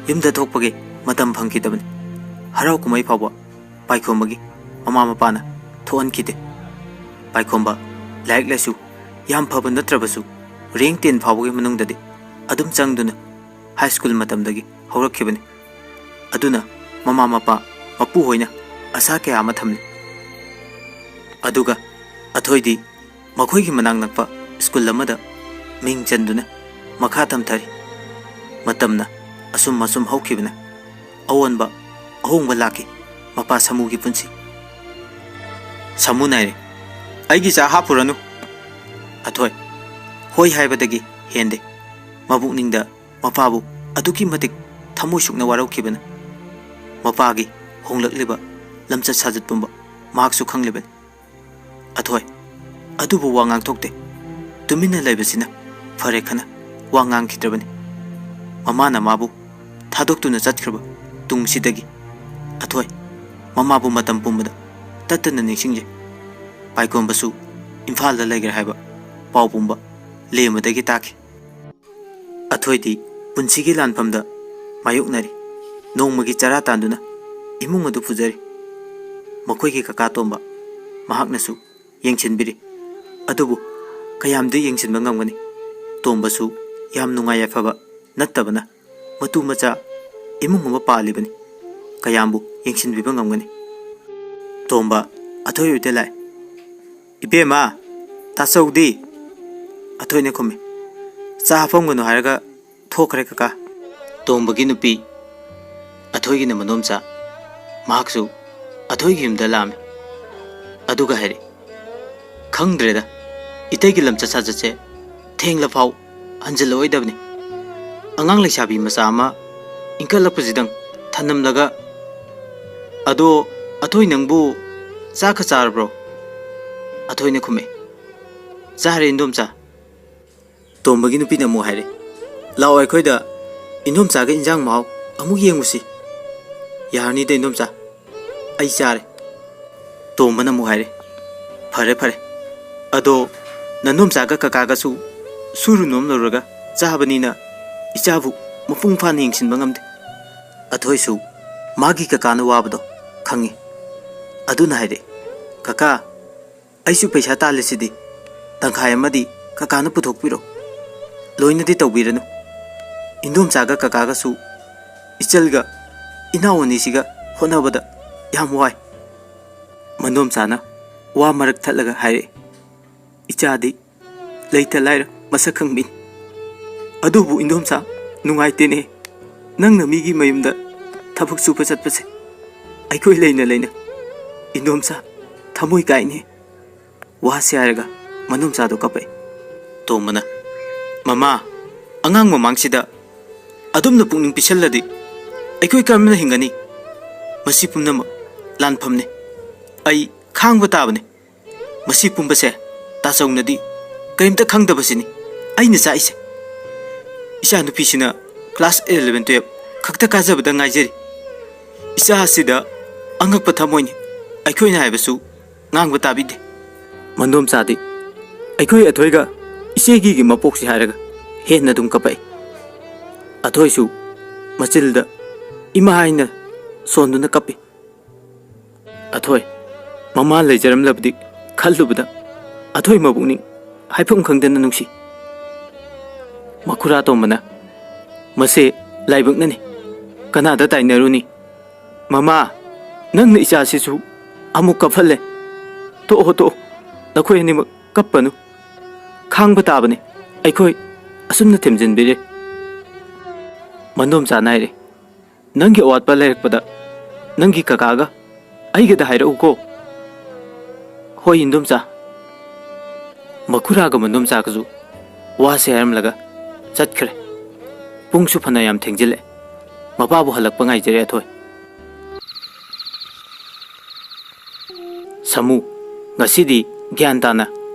ꯌꯨꯝꯗ ꯊꯣꯛꯄꯒꯤ ꯃꯇꯝ ꯐꯪꯈꯤꯗꯕꯅꯤ꯫ ꯍꯔꯥꯎ ꯀꯨꯝꯍꯩ ꯐꯥꯎꯕ ꯄꯥꯏꯈꯣꯝꯕꯒꯤ ꯃꯃꯥ ꯃꯄꯥꯅ ꯊꯣꯛꯍꯟꯈꯤꯗꯦ꯫ ꯄꯥꯏꯈꯣꯝꯕ ꯂꯥꯏꯔꯤꯛ ꯂꯥꯏꯁꯨ ꯌꯥꯝ ꯐꯕ ꯅꯠꯇ꯭ꯔꯕꯁꯨ ꯔꯦꯡ ꯇꯦꯟ ꯐꯥꯎꯕꯒꯤ ꯃꯅꯨꯡꯗꯗꯤ ꯑꯗꯨꯝ ꯆꯪꯗꯨꯅ ꯍꯥꯏ ꯁ꯭ꯀꯨꯜ ꯃꯇꯝꯗꯒꯤ ꯍꯧꯔꯛꯈꯤꯕꯅꯤ꯫ ꯑꯗꯨꯅ ꯃꯃꯥ ꯃꯄꯥ ꯃꯄꯨ ꯍꯣꯏꯅ ꯑꯁꯥ ꯀꯌꯥ ꯑꯃ ꯊꯝꯂꯤ꯫ ꯑꯗꯨꯒ ꯑꯊꯣꯏꯗꯤ ꯃꯈꯣꯏꯒꯤ ꯃꯅꯥꯛ ꯅꯛꯄ ꯁ꯭ꯀꯨꯜ ꯑꯃꯗ ꯃꯤꯡ ꯆꯟꯗꯨꯅ ꯃꯈꯥ ꯇꯝꯊꯔꯤ꯫ ꯃꯇꯝꯅ ꯑꯁꯨꯝ ꯑꯁꯨꯝ ꯍꯧꯈꯤꯕꯅ ꯑꯑꯣꯟꯕ ꯑꯍꯣꯡꯕ ꯂꯥꯛꯈꯤ ꯃꯄꯥ ꯁꯥꯃꯨꯒꯤ ꯄꯨꯟꯁꯤ꯫ ꯁꯥꯃꯨ ꯅꯥꯏꯔꯦ, ꯑꯩꯒꯤ ꯆꯥ ꯍꯥꯞꯄꯨꯔꯅꯨ꯫ ꯑꯊꯣꯏ ꯍꯣꯏ ꯍꯥꯏꯕꯗꯒꯤ ꯍꯦꯟꯗꯦ꯫ ꯃꯕꯨꯛꯅꯤꯡꯗ ꯃꯄꯥꯕꯨ ꯑꯗꯨꯛꯀꯤ ꯃꯇꯤꯛ ꯊꯃꯣꯏ ꯁꯨꯛꯅ ꯋꯥꯔꯧꯈꯤꯕꯅ ꯃꯄꯥꯒꯤ ꯍꯣꯡꯂꯛꯂꯤꯕ ꯂꯝꯆꯠ ꯁꯥꯖꯠ ꯄꯨꯝꯕ ꯃꯍꯥꯛꯁꯨ ꯈꯪꯂꯤꯕꯅꯤ꯫ ꯑꯊꯣꯏ ꯑꯗꯨꯕꯨ ꯋꯥ ꯉꯥꯡꯊꯣꯛꯇꯦ꯫ ꯇꯨꯃꯤꯟꯅ ꯂꯩꯕꯁꯤꯅ ꯐꯔꯦ ꯈꯟꯅ ꯋꯥ ꯉꯥꯡꯈꯤꯗ꯭ꯔꯕꯅꯤ꯫ ꯃꯃꯥꯅ ꯃꯥꯕꯨ ꯊꯥꯗꯣꯛꯇꯨꯅ ꯆꯠꯈ꯭ꯔꯕ ꯇꯨꯡꯁꯤꯗꯒꯤ ꯑꯊꯣꯏ ꯃꯃꯥꯕꯨ ꯃꯇꯝ ꯄꯨꯝꯕꯗ ꯇꯠꯇꯅ ꯅꯤꯡꯁꯤꯡꯖꯩ꯫ ꯄꯥꯏꯈꯣꯝꯕꯁꯨ ꯏꯝꯐꯥꯜꯗ ꯂꯩꯈ꯭ꯔꯦ ꯍꯥꯏꯕ ꯄꯥꯎ ꯄꯨꯝꯕ ꯂꯦꯝꯕꯗꯒꯤ ꯇꯥꯈꯤ꯫ ꯑꯊꯣꯏꯗꯤ ꯄꯨꯟꯁꯤꯒꯤ ꯂꯥꯟꯐꯝꯗ ꯃꯥꯌꯣꯛꯅꯔꯤ꯫ ꯅꯣꯡꯃꯒꯤ ꯆꯔꯥ ꯇꯥꯟꯗꯨꯅ ꯏꯃꯨꯡ ꯑꯗꯨ ꯄꯨꯖꯔꯤ꯫ ꯃꯈꯣꯏꯒꯤ ꯀꯀꯥ ꯇꯣꯝꯕ ꯃꯍꯥꯛꯅꯁꯨ ꯌꯦꯡꯁꯤꯟꯕꯤꯔꯤ꯫ ꯑꯗꯨꯕꯨ ꯀꯌꯥꯝꯗꯤ ꯌꯦꯡꯁꯤꯟꯕ ꯉꯝꯒꯅꯤ? ꯇꯣꯝꯕꯁꯨ ꯌꯥꯝ ꯅꯨꯡꯉꯥꯏ ꯌꯥꯏꯐꯕ ꯅꯠꯇꯕꯅ ꯃꯇꯨ ꯃꯆꯥ ꯏꯃꯨꯡ ꯑꯃ ꯄꯥꯜꯂꯤꯕꯅꯤ꯫ ꯀꯌꯥꯝꯕꯨ ꯌꯦꯡꯁꯤꯟꯕꯤꯕ ꯉꯝꯒꯅꯤ? ꯇꯣꯝꯕ ꯑꯊꯣꯏ ꯍꯣꯏꯗ ꯂꯥꯛꯑꯦ꯫ "ꯏꯕꯦꯝꯃ, ꯇꯥꯆꯧꯗꯤ?" ꯑꯊꯣꯏꯅ ꯈꯨꯝꯃꯤ꯫ "ꯆꯥ ꯍꯥꯞꯄꯝꯒꯅꯨ ꯍꯥꯏꯔꯒ ꯊꯣꯛꯈ꯭ꯔꯦ ꯀꯀꯥ꯫" ꯇꯣꯝꯕꯒꯤ ꯅꯨꯄꯤ ꯑꯊꯣꯏꯒꯤꯅ ꯃꯅꯣꯝꯆꯥ, ꯃꯍꯥꯛꯁꯨ ꯑꯊꯣꯏꯒꯤ ꯌꯨꯝꯗ ꯂꯥꯛꯑꯝꯃꯤ꯫ ꯑꯗꯨꯒ ꯍꯥꯏꯔꯛꯏ, "ꯈꯪꯗ꯭ꯔꯦꯗ, ꯏꯇꯩꯒꯤ ꯂꯝꯆꯠ ꯁꯥꯖꯠꯁꯦ ꯊꯦꯡꯂꯐꯥꯎ ꯍꯟꯖꯤꯜꯂꯛꯑꯣꯏꯗꯕꯅꯤ꯫ ꯑꯉꯥꯡ ꯂꯩꯁꯥꯕꯤ ꯃꯆꯥ ꯑꯃ ꯏꯟꯈꯠꯂꯛꯄꯁꯤꯗꯪ ꯊꯅꯝꯂꯒ꯫ ꯑꯗꯣ ꯑꯊꯣꯏ, ꯅꯪꯕꯨ ꯆꯥꯛꯀ ꯆꯥꯔꯕ꯭ꯔꯣ?" ꯑꯊꯣꯏꯅ ꯈꯨꯝꯃꯦ, "ꯆꯥꯔꯦ ꯏꯟꯗꯣꯝꯆꯥ꯫" ꯇꯣꯝꯕꯒꯤ ꯅꯨꯄꯤꯅ ꯑꯃꯨꯛ ꯍꯥꯏꯔꯦ, "ꯂꯥꯛꯑꯣ, ꯑꯩꯈꯣꯏꯗ ꯏꯟꯗꯣꯝꯆꯥꯒ ꯏꯟꯖꯥꯡ ꯃꯍꯥꯎ ꯑꯃꯨꯛ ꯌꯦꯡꯉꯨꯁꯤ꯫" "ꯌꯥꯔꯅꯤꯗ ꯏꯟꯗꯣꯝꯆꯥ, ꯑꯩ ꯆꯥꯔꯦ꯫" ꯇꯣꯝꯕꯅ ꯑꯃꯨꯛ ꯍꯥꯏꯔꯦ, "ꯐꯔꯦ ꯐꯔꯦ, ꯑꯗꯣ ꯅꯟꯗꯣꯝꯆꯥꯒ ꯀꯀꯥꯒꯁꯨ ꯁꯨꯔꯨ ꯅꯣꯝꯂꯨꯔꯒ ꯆꯥꯕꯅꯤꯅ ꯏꯆꯥꯕꯨ ꯃꯄꯨꯡ ꯐꯥꯅ ꯌꯦꯡꯁꯤꯟꯕ ꯉꯝꯗꯦ꯫" ꯑꯊꯣꯏꯁꯨ ꯃꯥꯒꯤ ꯀꯀꯥꯅ ꯋꯥꯕꯗꯣ ꯈꯪꯉꯤ꯫ ꯑꯗꯨꯅ ꯍꯥꯏꯔꯦ, "ꯀꯀꯥ, ꯑꯩꯁꯨ ꯄꯩꯁꯥ ꯇꯥꯜꯂꯤꯁꯤꯗꯤ ꯇꯪꯈꯥꯏ ꯑꯃꯗꯤ ꯀꯀꯥꯅ ꯄꯨꯊꯣꯛꯄꯤꯔꯣ꯫ ꯂꯣꯏꯅꯗꯤ ꯇꯧꯕꯤꯔꯅꯨ꯫ ꯏꯟꯗꯣꯝꯆꯥꯒ ꯀꯀꯥꯒꯁꯨ ꯏꯆꯜꯒ ꯏꯅꯥꯎ ꯑꯅꯤꯁꯤꯒ ꯍꯣꯠꯅꯕꯗ ꯌꯥꯝ ꯋꯥꯏ꯫" ꯃꯟꯗꯣꯝꯆꯥꯅ ꯋꯥ ꯃꯔꯛ ꯊꯠꯂꯒ ꯍꯥꯏꯔꯛꯏ, "ꯏꯆꯥꯗꯤ ꯂꯩꯇ ꯂꯥꯏꯔ ꯃꯁꯛ ꯈꯪꯕꯤꯅꯤ꯫ ꯑꯗꯨꯕꯨ ꯏꯟꯗꯣꯝꯆꯥ, ꯅꯨꯡꯉꯥꯏꯇꯦꯅꯦ꯫ ꯅꯪꯅ ꯃꯤꯒꯤ ꯃꯌꯨꯝꯗ ꯊꯕꯛ ꯁꯨꯕ ꯆꯠꯄꯁꯦ ꯑꯩꯈꯣꯏ ꯂꯩꯅ ꯂꯩꯅ ꯏꯟꯗꯣꯝꯆꯥ ꯊꯃꯣꯏ ꯀꯥꯏꯅꯦ꯫" ꯋꯥꯁꯦ ꯍꯥꯏꯔꯒ ꯃꯅꯨꯡꯆꯥꯗꯣ ꯀꯞꯄꯛꯏ꯫ ꯇꯣꯝꯕꯅ, "ꯃꯃꯥ, ꯑꯉꯥꯡ ꯃꯃꯥꯡꯁꯤꯗ ꯑꯗꯨꯝꯅ ꯄꯨꯛꯅꯤꯡ ꯄꯤꯁꯜꯂꯗꯤ ꯑꯩꯈꯣꯏ ꯀꯔꯝꯅ ꯍꯤꯡꯒꯅꯤ? ꯃꯁꯤ ꯄꯨꯝꯅꯃꯛ ꯂꯥꯟꯐꯝꯅꯤ꯫ ꯑꯩ ꯈꯥꯡꯕ ꯇꯥꯕꯅꯤ꯫ ꯃꯁꯤ ꯄꯨꯝꯕꯁꯦ ꯇꯥꯆꯧꯅꯗꯤ ꯀꯔꯤꯝꯇ ꯈꯪꯗꯕꯁꯤꯅꯤ ꯑꯩꯅ ꯆꯥꯛꯏꯁꯦ꯫ ꯏꯆꯥ ꯅꯨꯄꯤꯁꯤꯅ class eleven twelve ꯈꯛꯇ ꯀꯥꯖꯕꯗ ꯉꯥꯏꯖꯔꯤ꯫ ꯏꯆꯥ ꯑꯁꯤꯗ ꯑꯉꯛꯄ ꯊꯃꯣꯏꯅꯤ꯫ ꯑꯩꯈꯣꯏꯅ ꯍꯥꯏꯕꯁꯨ ꯉꯥꯡꯕ ꯇꯥꯕꯤꯗꯦ꯫ ꯃꯟꯗꯣꯝꯆꯥꯗꯤ ꯑꯩꯈꯣꯏ ꯑꯊꯣꯏꯒ ꯏꯆꯦꯒꯤꯒꯤ ꯃꯄꯣꯛꯁꯤ ꯍꯥꯏꯔꯒ ꯍꯦꯟꯅ ꯑꯗꯨꯝ ꯀꯞꯄꯛꯏ꯫ ꯑꯊꯣꯏꯁꯨ ꯃꯆꯤꯜꯗ ꯏꯃꯥ ꯍꯥꯏꯅ ꯁꯣꯟꯗꯨꯅ ꯀꯞꯄꯤ꯫ ꯑꯊꯣꯏ ꯃꯃꯥ ꯂꯩꯖꯔꯝꯂꯕꯗꯤ ꯈꯜꯂꯨꯕꯗ ꯑꯊꯣꯏ ꯃꯕꯨꯛꯅꯤꯡ ꯍꯥꯏꯐꯝ ꯈꯪꯗꯅ ꯅꯨꯡꯁꯤ꯫ ꯃꯈꯨꯔꯥ ꯇꯣꯝꯕꯅ, "ꯃꯁꯦ ꯂꯥꯏꯕꯛꯅꯅꯤ, ꯀꯅꯥꯗ ꯇꯥꯏꯅꯔꯨꯅꯤ? ꯃꯃꯥ, ꯅꯪꯅ ꯏꯆꯥꯁꯤꯁꯨ ꯑꯃꯨꯛ ꯀꯞꯍꯜꯂꯦ꯫ ꯇꯣꯛꯑꯣ, ꯇꯣꯛꯑꯣ, ꯅꯈꯣꯏ ꯑꯅꯤꯃꯛ ꯀꯞꯄꯅꯨ꯫ ꯈꯥꯡꯕ ꯇꯥꯕꯅꯤ, ꯑꯩꯈꯣꯏ ꯑꯁꯨꯝꯅ ꯊꯦꯝꯖꯤꯟꯕꯤꯔꯦ꯫" ꯃꯟꯗꯣꯝꯆꯥꯅ ꯍꯥꯏꯔꯦ, "ꯅꯪꯒꯤ ꯑꯋꯥꯠꯄ ꯂꯩꯔꯛꯄꯗ ꯅꯪꯒꯤ ꯀꯀꯥꯒ ꯑꯩꯒꯗ ꯍꯥꯏꯔꯛꯎꯀꯣ꯫" "ꯍꯣꯏ, ꯏꯟꯗꯣꯝꯆꯥ꯫" ꯃꯈꯨꯔꯥꯒ ꯃꯟꯗꯣꯝꯆꯥꯒꯁꯨ ꯋꯥꯁꯦ ꯍꯥꯏꯔꯝꯂꯒ ꯆꯠꯈ꯭ꯔꯦ꯫ ꯄꯨꯡꯁꯨ ꯐꯅꯌꯥꯝ ꯊꯦꯡꯖꯤꯜꯂꯛꯑꯦ꯫ ꯃꯄꯥꯕꯨ ꯍꯜꯂꯛꯄ ꯉꯥꯏꯖꯔꯦ ꯑꯊꯣꯏ꯫ ꯁꯥꯃꯨ, ꯉꯁꯤꯗꯤ ꯒ꯭ꯌꯥꯟ ꯇꯥꯅ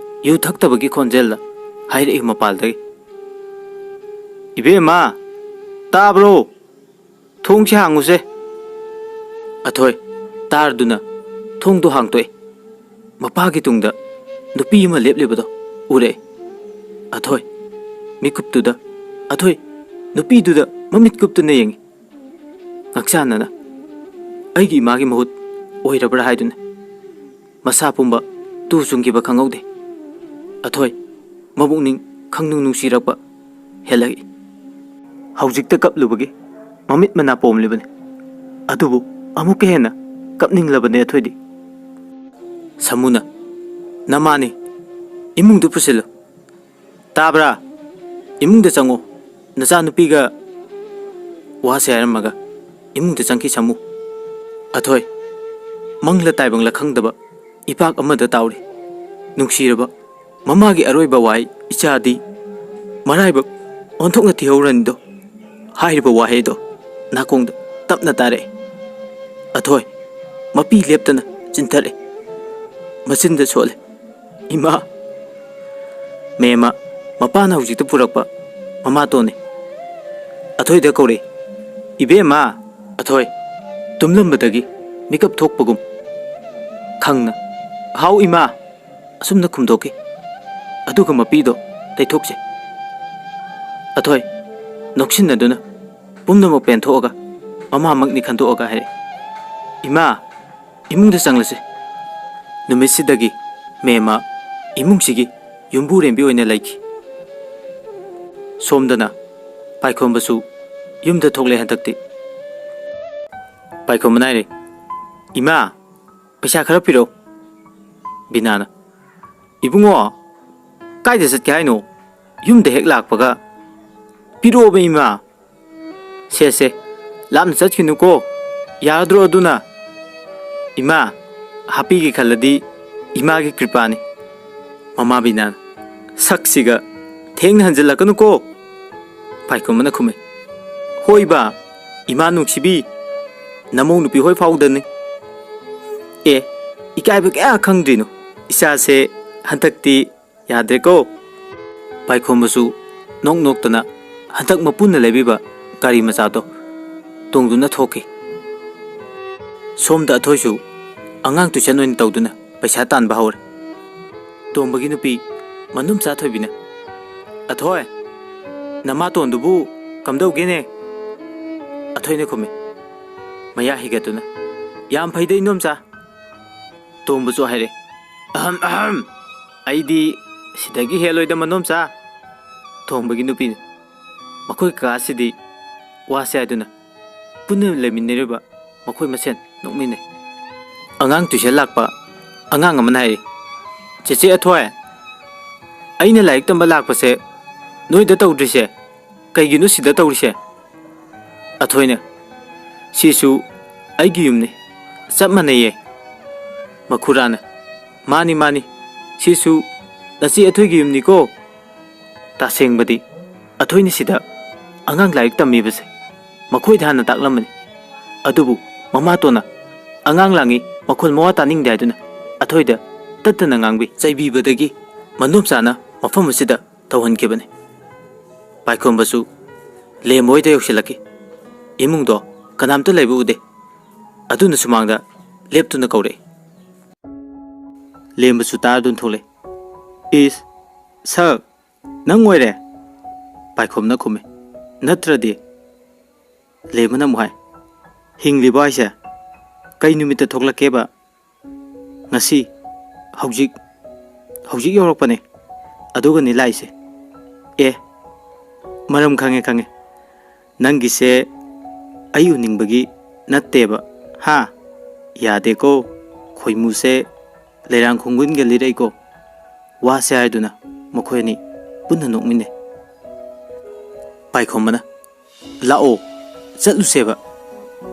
ꯌꯨ ꯊꯛꯇꯕꯒꯤ ꯈꯣꯟꯖꯦꯜꯗ ꯍꯥꯏꯔꯛꯏ ꯃꯄꯥꯜꯗꯒꯤ꯫ "ꯏꯕꯦꯝꯃ, ꯇꯥꯕ꯭ꯔꯣ? ꯊꯣꯡꯁꯤ ꯍꯥꯡꯉꯨꯁꯦ꯫" ꯑꯊꯣꯏ, ꯇꯥꯔꯗꯨꯅ ꯊꯣꯡꯗꯣ ꯍꯥꯡꯇꯣꯛꯑꯦ꯫ ꯃꯄꯥꯒꯤ ꯇꯨꯡꯗ ꯅꯨꯄꯤ ꯑꯃ ꯂꯦꯞꯂꯤꯕꯗꯣ ꯎꯔꯛꯑꯦ꯫ ꯑꯊꯣꯏ, ꯃꯤꯀꯨꯞꯇꯨꯗ, ꯑꯊꯣꯏ, ꯅꯨꯄꯤꯗꯨꯗ ꯃꯃꯤꯠ ꯀꯨꯞꯇꯨꯅ ꯌꯦꯡꯉꯤ꯫ ꯉꯛꯆꯥꯟꯅꯅ ꯑꯩꯒꯤ ꯏꯃꯥꯒꯤ ꯃꯍꯨꯠ ꯑꯣꯏꯔꯕ꯭ꯔꯥ ꯍꯥꯏꯗꯨꯅ ꯃꯁꯥ ꯄꯨꯝꯕ ꯇꯨ ꯆꯨꯡꯈꯤꯕ ꯈꯪꯍꯧꯗꯦ꯫ ꯑꯊꯣꯏ, ꯃꯕꯨꯛꯅꯤꯡ ꯈꯪꯅꯨꯡ ꯅꯨꯡꯁꯤꯔꯛꯄ ꯍꯦꯜꯂꯛꯏ꯫ ꯍꯧꯖꯤꯛꯇ ꯀꯞꯂꯨꯕꯒꯤ ꯃꯃꯤꯠ ꯃꯅꯥ ꯄꯣꯝꯂꯤꯕꯅꯤ, ꯑꯗꯨꯕꯨ ꯑꯃꯨꯛꯀ ꯍꯦꯟꯅ ꯀꯞꯅꯤꯡꯂꯕꯅꯦ ꯑꯊꯣꯏꯗꯤ꯫ ꯁꯥꯃꯨꯅ, "ꯅꯃꯥꯅꯤ, ꯏꯃꯨꯡꯗ ꯄꯨꯁꯤꯜꯂꯨ꯫ ꯇꯥꯕ꯭ꯔꯥ? ꯏꯃꯨꯡꯗ ꯆꯪꯉꯣ, ꯅꯆꯥꯅꯨꯄꯤꯒ꯫" ꯋꯥꯁꯦ ꯍꯥꯏꯔꯝꯃꯒ ꯏꯃꯨꯡꯗ ꯆꯪꯈꯤ ꯁꯥꯃꯨ꯫ ꯑꯊꯣꯏ, ꯃꯪꯂ ꯇꯥꯏꯕꯪꯂ ꯈꯪꯗꯕ ꯏꯄꯥꯛ ꯑꯃꯗ ꯇꯥꯎꯔꯤ꯫ ꯅꯨꯡꯁꯤꯔꯕ ꯃꯃꯥꯒꯤ ꯑꯔꯣꯏꯕ ꯋꯥꯍꯩ "ꯏꯆꯥꯗꯤ ꯃꯔꯥꯏꯕꯛ ꯑꯣꯟꯊꯣꯛꯅ ꯊꯤꯍꯧꯔꯅꯤꯗꯣ" ꯍꯥꯏꯔꯤꯕ ꯋꯥꯍꯩꯗꯣ ꯅꯥꯀꯣꯡꯗ ꯇꯞꯅ ꯇꯥꯔꯛꯑꯦ꯫ ꯑꯊꯣꯏ, ꯃꯄꯤ ꯂꯦꯞꯇꯅ ꯆꯤꯟꯊꯔꯛꯑꯦ꯫ ꯃꯆꯤꯟꯗ ꯁꯣꯜꯂꯦ, "ꯏꯃꯥ!" ꯃꯦꯝꯃ, ꯃꯄꯥꯅ ꯍꯧꯖꯤꯛꯇ ꯄꯨꯔꯛꯄ ꯃꯃꯥꯇꯣꯟꯅꯤ꯫ ꯑꯊꯣꯏꯗ ꯀꯧꯔꯛꯏ, "ꯏꯕꯦꯝꯃ!" ꯑꯊꯣꯏ, ꯇꯨꯝꯂꯝꯕꯗꯒꯤ ꯃꯤꯀꯞ ꯊꯣꯛꯄꯒꯨꯝ ꯈꯪꯅ, "ꯍꯥꯎ, ꯏꯃꯥ!" ꯑꯁꯨꯝꯅ ꯈꯨꯝꯗꯣꯛꯈꯤ꯫ ꯑꯗꯨꯒ ꯃꯄꯤꯗꯣ ꯇꯩꯊꯣꯛꯆꯩ꯫ ꯑꯊꯣꯏ ꯅꯣꯛꯁꯤꯟꯅꯗꯨꯅ ꯄꯨꯝꯅꯃꯛ ꯄꯦꯟꯊꯣꯛꯑꯒ ꯃꯃꯥꯃꯛꯅꯤ ꯈꯟꯗꯣꯛꯑꯒ ꯍꯥꯏꯔꯛꯏ, "ꯏꯃꯥ, ꯏꯃꯨꯡꯗ ꯆꯪꯂꯁꯤ꯫" ꯅꯨꯃꯤꯠꯁꯤꯗꯒꯤ ꯃꯦꯝꯃ ꯏꯃꯨꯡꯁꯤꯒꯤ ꯌꯨꯝꯕꯨꯔꯦꯝꯕꯤ ꯑꯣꯏꯅ ꯂꯩꯈꯤ꯫ ꯁꯣꯝꯗꯅ ꯄꯥꯏꯈꯣꯝꯕꯁꯨ ꯌꯨꯝꯗ ꯊꯣꯛꯂꯦ ꯍꯟꯗꯛꯇꯤ꯫ ꯄꯥꯏꯈꯣꯝꯕꯅ ꯍꯥꯏꯔꯦ, "ꯏꯃꯥ, ꯄꯩꯁꯥ ꯈꯔ ꯄꯤꯔꯛꯎ꯫" ꯕꯤꯅꯥꯅ, "ꯏꯕꯨꯡꯉꯣ, ꯀꯥꯏꯗ ꯆꯠꯀꯦ ꯍꯥꯏꯅꯣ? ꯌꯨꯝꯗ ꯍꯦꯛ ꯂꯥꯛꯄꯒ ꯄꯤꯔꯛꯑꯣꯕ ꯏꯃꯥ꯫" "ꯁꯦ ꯁꯦ, ꯂꯥꯞꯅ ꯆꯠꯈꯤꯅꯨꯀꯣ, ꯌꯥꯔꯗ꯭ꯔꯣ ꯑꯗꯨꯅ?" "ꯏꯃꯥ, ꯍꯥꯞꯄꯤꯒꯦ ꯈꯜꯂꯗꯤ ꯏꯃꯥꯒꯤ ꯀ꯭ꯔꯤꯄꯥꯅꯤ꯫" ꯃꯃꯥ ꯕꯤꯅꯥꯅ, "ꯁꯛꯁꯤꯒ ꯊꯦꯡꯅ ꯍꯟꯖꯤꯜꯂꯛꯀꯅꯨꯀꯣ꯫" ꯄꯥꯏꯈꯣꯝꯕꯅ ꯈꯨꯝꯃꯦ, "ꯍꯣꯏꯕ, ꯏꯃꯥ ꯅꯨꯡꯁꯤꯕꯤ, ꯅꯃꯧ ꯅꯨꯄꯤ ꯍꯣꯏ ꯐꯥꯎꯗꯅꯤ꯫ ꯑꯦ, ꯏꯀꯥꯏꯕ ꯀꯌꯥ ꯈꯪꯗ꯭ꯔꯤꯅꯣ ꯏꯆꯥꯁꯦ, ꯍꯟꯗꯛꯇꯤ ꯌꯥꯗ꯭ꯔꯦꯀꯣ꯫" ꯄꯥꯏꯈꯣꯝꯕꯁꯨ ꯅꯣꯛ ꯅꯣꯛꯇꯅ ꯍꯟꯗꯛ ꯃꯄꯨꯅ ꯂꯩꯕꯤꯕ ꯒꯥꯔꯤ ꯃꯆꯥꯗꯣ ꯇꯣꯡꯗꯨꯅ ꯊꯣꯛꯈꯤ꯫ ꯁꯣꯝꯗ ꯑꯊꯣꯏꯁꯨ ꯑꯉꯥꯡ ꯇꯨꯏꯁꯟ ꯑꯣꯏꯅ ꯇꯧꯗꯨꯅ ꯄꯩꯁꯥ ꯇꯥꯟꯕ ꯍꯧꯔꯦ꯫ ꯇꯣꯝꯕꯒꯤ ꯅꯨꯄꯤ ꯃꯅꯨꯝꯆꯥ ꯊꯣꯏꯕꯤꯅ, "ꯑꯊꯣꯏ, ꯅꯃꯥꯇꯣꯟꯗꯨꯕꯨ ꯀꯝꯗꯧꯒꯦꯅꯦ?" ꯑꯊꯣꯏꯅ ꯈꯨꯝꯃꯤ, ꯃꯌꯥ ꯍꯤꯒꯠꯇꯨꯅ, "ꯌꯥꯝ ꯐꯩꯗ ꯏꯅꯣꯝꯆꯥ꯫" ꯇꯣꯝꯕꯁꯨ ꯍꯥꯏꯔꯦ, "ꯑꯍꯝ ꯑꯍꯝ, ꯑꯩꯗꯤ ꯁꯤꯗꯒꯤ ꯍꯦꯜꯂꯣꯏꯗ ꯃꯅꯣꯝꯆꯥ꯫" ꯇꯣꯝꯕꯒꯤ ꯅꯨꯄꯤꯅ, ꯃꯈꯣꯏ ꯀꯀꯥꯁꯤꯗꯤ ꯋꯥꯁꯦ ꯍꯥꯏꯗꯨꯅ ꯄꯨꯟꯅ ꯂꯩꯃꯤꯟꯅꯔꯤꯕ ꯃꯈꯣꯏ ꯃꯁꯦꯟ ꯅꯣꯛꯃꯤꯟꯅꯩ꯫ ꯑꯉꯥꯡ ꯇꯨꯏꯁꯟ ꯂꯥꯛꯄ ꯑꯉꯥꯡ ꯑꯃꯅ ꯍꯥꯏꯔꯤ, "ꯆꯦꯆꯦ ꯑꯊꯣꯏ, ꯑꯩꯅ ꯂꯥꯏꯔꯤꯛ ꯇꯝꯕ ꯂꯥꯛꯄꯁꯦ ꯅꯣꯏꯗ ꯇꯧꯗ꯭ꯔꯤꯁꯦ ꯀꯩꯒꯤꯅꯣ ꯁꯤꯗ ꯇꯧꯔꯤꯁꯦ?" ꯑꯊꯣꯏꯅ, "ꯁꯤꯁꯨ ꯑꯩꯒꯤ ꯌꯨꯝꯅꯤ, ꯆꯞ ꯃꯥꯟꯅꯩꯌꯦ꯫" ꯃꯈꯨꯔꯥꯅ, "ꯃꯥꯅꯤ, ꯃꯥꯅꯤ, ꯁꯤꯁꯨ ꯅꯆꯦ ꯑꯊꯣꯏꯒꯤ ꯌꯨꯝꯅꯤꯀꯣ꯫" ꯇꯁꯦꯡꯕꯗꯤ ꯑꯊꯣꯏꯅ ꯁꯤꯗ ꯑꯉꯥꯡ ꯂꯥꯏꯔꯤꯛ ꯇꯝꯃꯤꯕꯁꯦ ꯃꯈꯣꯏꯗ ꯍꯥꯟꯅ ꯇꯥꯛꯂꯝꯕꯅꯤ꯫ ꯑꯗꯨꯕꯨ ꯃꯃꯥꯇꯣꯟꯅ ꯑꯉꯥꯡ ꯂꯥꯡꯉꯤ, ꯃꯈꯣꯜ ꯃꯋꯥ ꯇꯥꯅꯤꯡꯗꯦ ꯍꯥꯏꯗꯨꯅ ꯑꯊꯣꯏꯗ ꯇꯠꯇꯅ ꯉꯥꯡꯕꯤ ꯆꯩꯕꯤꯕꯗꯒꯤ ꯃꯅꯣꯝꯆꯥꯅ ꯃꯐꯝ ꯑꯁꯤꯗ ꯇꯧꯍꯟꯈꯤꯕꯅꯤ꯫ ꯄꯥꯏꯈꯣꯝꯕꯁꯨ ꯂꯦꯝꯕ ꯍꯣꯏꯗ ꯌꯧꯁꯤꯜꯂꯛꯈꯤ꯫ ꯏꯃꯨꯡꯗꯣ ꯀꯅꯥꯝꯇ ꯂꯩꯕ ꯎꯗꯦ꯫ ꯑꯗꯨꯅ ꯁꯨꯃꯥꯡꯗ ꯂꯦꯞꯇꯨꯅ ꯀꯧꯔꯛꯏ꯫ ꯂꯦꯝꯕꯁꯨ ꯇꯥꯔꯗꯨꯅ ꯊꯣꯛꯂꯛꯑꯦ꯫ "ꯏꯁ, ꯁꯛ, ꯅꯪ ꯑꯣꯏꯔꯦ?" ꯄꯥꯏꯈꯣꯝꯅ ꯈꯨꯝꯃꯦ꯫ "ꯅꯠꯇ꯭ꯔꯗꯤ?" ꯂꯦꯝꯕꯅ ꯑꯃꯨꯛ ꯍꯥꯏ, "ꯍꯤꯡꯂꯤꯕꯣ ꯍꯥꯏꯁꯦ? ꯀꯩ ꯅꯨꯃꯤꯠꯇ ꯊꯣꯛꯂꯛꯀꯦꯕ?" "ꯉꯁꯤ, ꯍꯧꯖꯤꯛ, ꯍꯧꯖꯤꯛ ꯌꯧꯔꯛꯄꯅꯦ꯫ ꯑꯗꯨꯒꯅꯤ ꯂꯥꯛꯏꯁꯦ꯫" "ꯑꯦ, ꯃꯔꯝ ꯈꯪꯉꯦ, ꯈꯪꯉꯦ꯫ ꯅꯪꯒꯤꯁꯦ ꯑꯩ ꯎꯅꯤꯡꯕꯒꯤ ꯅꯠꯇꯦꯕ, ꯍꯥ? ꯌꯥꯗꯦꯀꯣ, ꯈꯣꯏꯃꯨꯁꯦ ꯂꯩꯔꯥꯡ ꯈꯣꯡꯒꯨꯟꯒ ꯂꯤꯔꯛꯏꯀꯣ꯫" ꯋꯥꯁꯦ ꯍꯥꯏꯗꯨꯅ ꯃꯈꯣꯏ ꯑꯅꯤ ꯄꯨꯟꯅ ꯅꯣꯛꯃꯤꯟꯅꯩ꯫ ꯄꯥꯏꯈꯣꯝꯕꯅ, "ꯂꯥꯛꯑꯣ, ꯆꯠꯂꯨꯁꯦꯕ꯫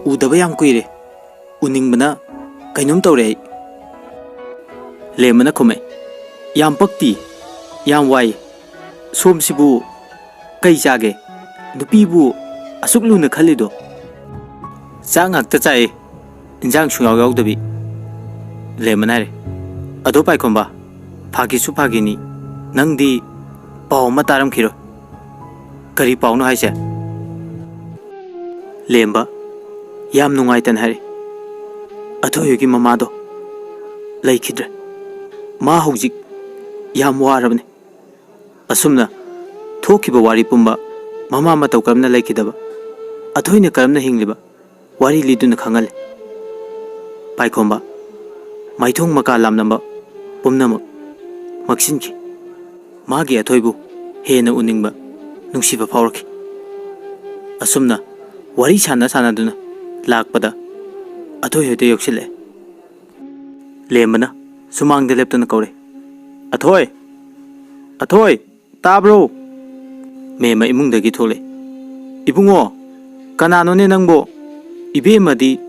ꯎꯗꯕ ꯌꯥꯝ ꯀꯨꯏꯔꯦ꯫ ꯎꯅꯤꯡꯕꯅ ꯀꯩꯅꯣꯝ ꯇꯧꯔꯦ ꯑꯩ꯫" ꯂꯦꯝꯕꯅ ꯈꯨꯝꯃꯦ, "ꯌꯥꯝ ꯄꯛꯇꯤ, ꯌꯥꯝ ꯋꯥꯏ꯫ ꯁꯣꯝꯁꯤꯕꯨ ꯀꯩ ꯆꯥꯒꯦ? ꯅꯨꯄꯤꯕꯨ ꯑꯁꯨꯛ ꯂꯨꯅ ꯈꯜꯂꯤꯗꯣ?" "ꯆꯥꯛ ꯉꯥꯛꯇ ꯆꯥꯏꯌꯦ, ꯏꯟꯖꯥꯡ ꯁꯨꯡꯌꯥꯎ ꯌꯥꯎꯗꯕꯤ꯫" ꯂꯦꯝꯕꯅ ꯍꯥꯏꯔꯦ꯫ "ꯑꯗꯣ ꯄꯥꯏꯈꯣꯝꯕ, ꯐꯥꯒꯤꯁꯨ ꯐꯥꯒꯤꯅꯤ, ꯅꯪꯗꯤ ꯄꯥꯎ ꯑꯃ ꯇꯥꯔꯝꯈꯤꯔꯣꯏ꯫ ꯀꯔꯤ ꯄꯥꯎꯅꯣ ꯍꯥꯏꯁꯦ?" ꯂꯦꯝꯕ ꯌꯥꯝ ꯅꯨꯡꯉꯥꯏꯇꯅ ꯍꯥꯏꯔꯦ, "ꯑꯊꯣꯏ ꯍꯣꯏꯒꯤ ꯃꯃꯥꯗꯣ ꯂꯩꯈꯤꯗ꯭ꯔꯦ꯫ ꯃꯥ ꯍꯧꯖꯤꯛ ꯌꯥꯝ ꯋꯥꯔꯕꯅꯤ꯫" ꯑꯁꯨꯝꯅ ꯊꯣꯛꯈꯤꯕ ꯋꯥꯔꯤ ꯄꯨꯝꯕ, ꯃꯃꯥ ꯃꯇꯧ ꯀꯔꯝꯅ ꯂꯩꯈꯤꯗꯕ, ꯑꯊꯣꯏꯅ ꯀꯔꯝꯅ ꯍꯤꯡꯂꯤꯕ, ꯋꯥꯔꯤ ꯂꯤꯗꯨꯅ ꯈꯪꯍꯜꯂꯤ꯫ ꯄꯥꯏꯈꯣꯝꯕ ꯃꯥꯏꯊꯣꯡ ꯃꯀꯥ ꯂꯥꯝꯂꯝꯕ ꯄꯨꯝꯅꯃꯛ ꯃꯛꯁꯤꯟꯈꯤ꯫ ꯃꯥꯒꯤ ꯑꯊꯣꯏꯕꯨ ꯍꯦꯟꯅ ꯎꯅꯤꯡꯕ, ꯅꯨꯡꯁꯤꯕ ꯐꯥꯎꯔꯛꯈꯤ꯫ ꯑꯁꯨꯝꯅ ꯋꯥꯔꯤ ꯁꯥꯟꯅ ꯁꯥꯟꯅꯗꯨꯅ ꯂꯥꯛꯄꯗ ꯑꯊꯣꯏ ꯍꯣꯏꯗ ꯌꯧꯁꯤꯜꯂꯛꯑꯦ꯫ ꯂꯦꯝꯕꯅ ꯁꯨꯃꯥꯡꯗ ꯂꯦꯞꯇꯨꯅ ꯀꯧꯔꯦ, "ꯑꯊꯣꯏ! ꯑꯊꯣꯏ! ꯇꯥꯕ꯭ꯔꯣ?" ꯃꯦꯝꯃ ꯏꯃꯨꯡꯗꯒꯤ ꯊꯣꯛꯂꯛꯑꯦ꯫ "ꯏꯕꯨꯡꯉꯣ, ꯀꯅꯥꯅꯣꯅꯦ ꯅꯪꯕꯣ?" ꯏꯕꯦꯝꯃꯗꯤ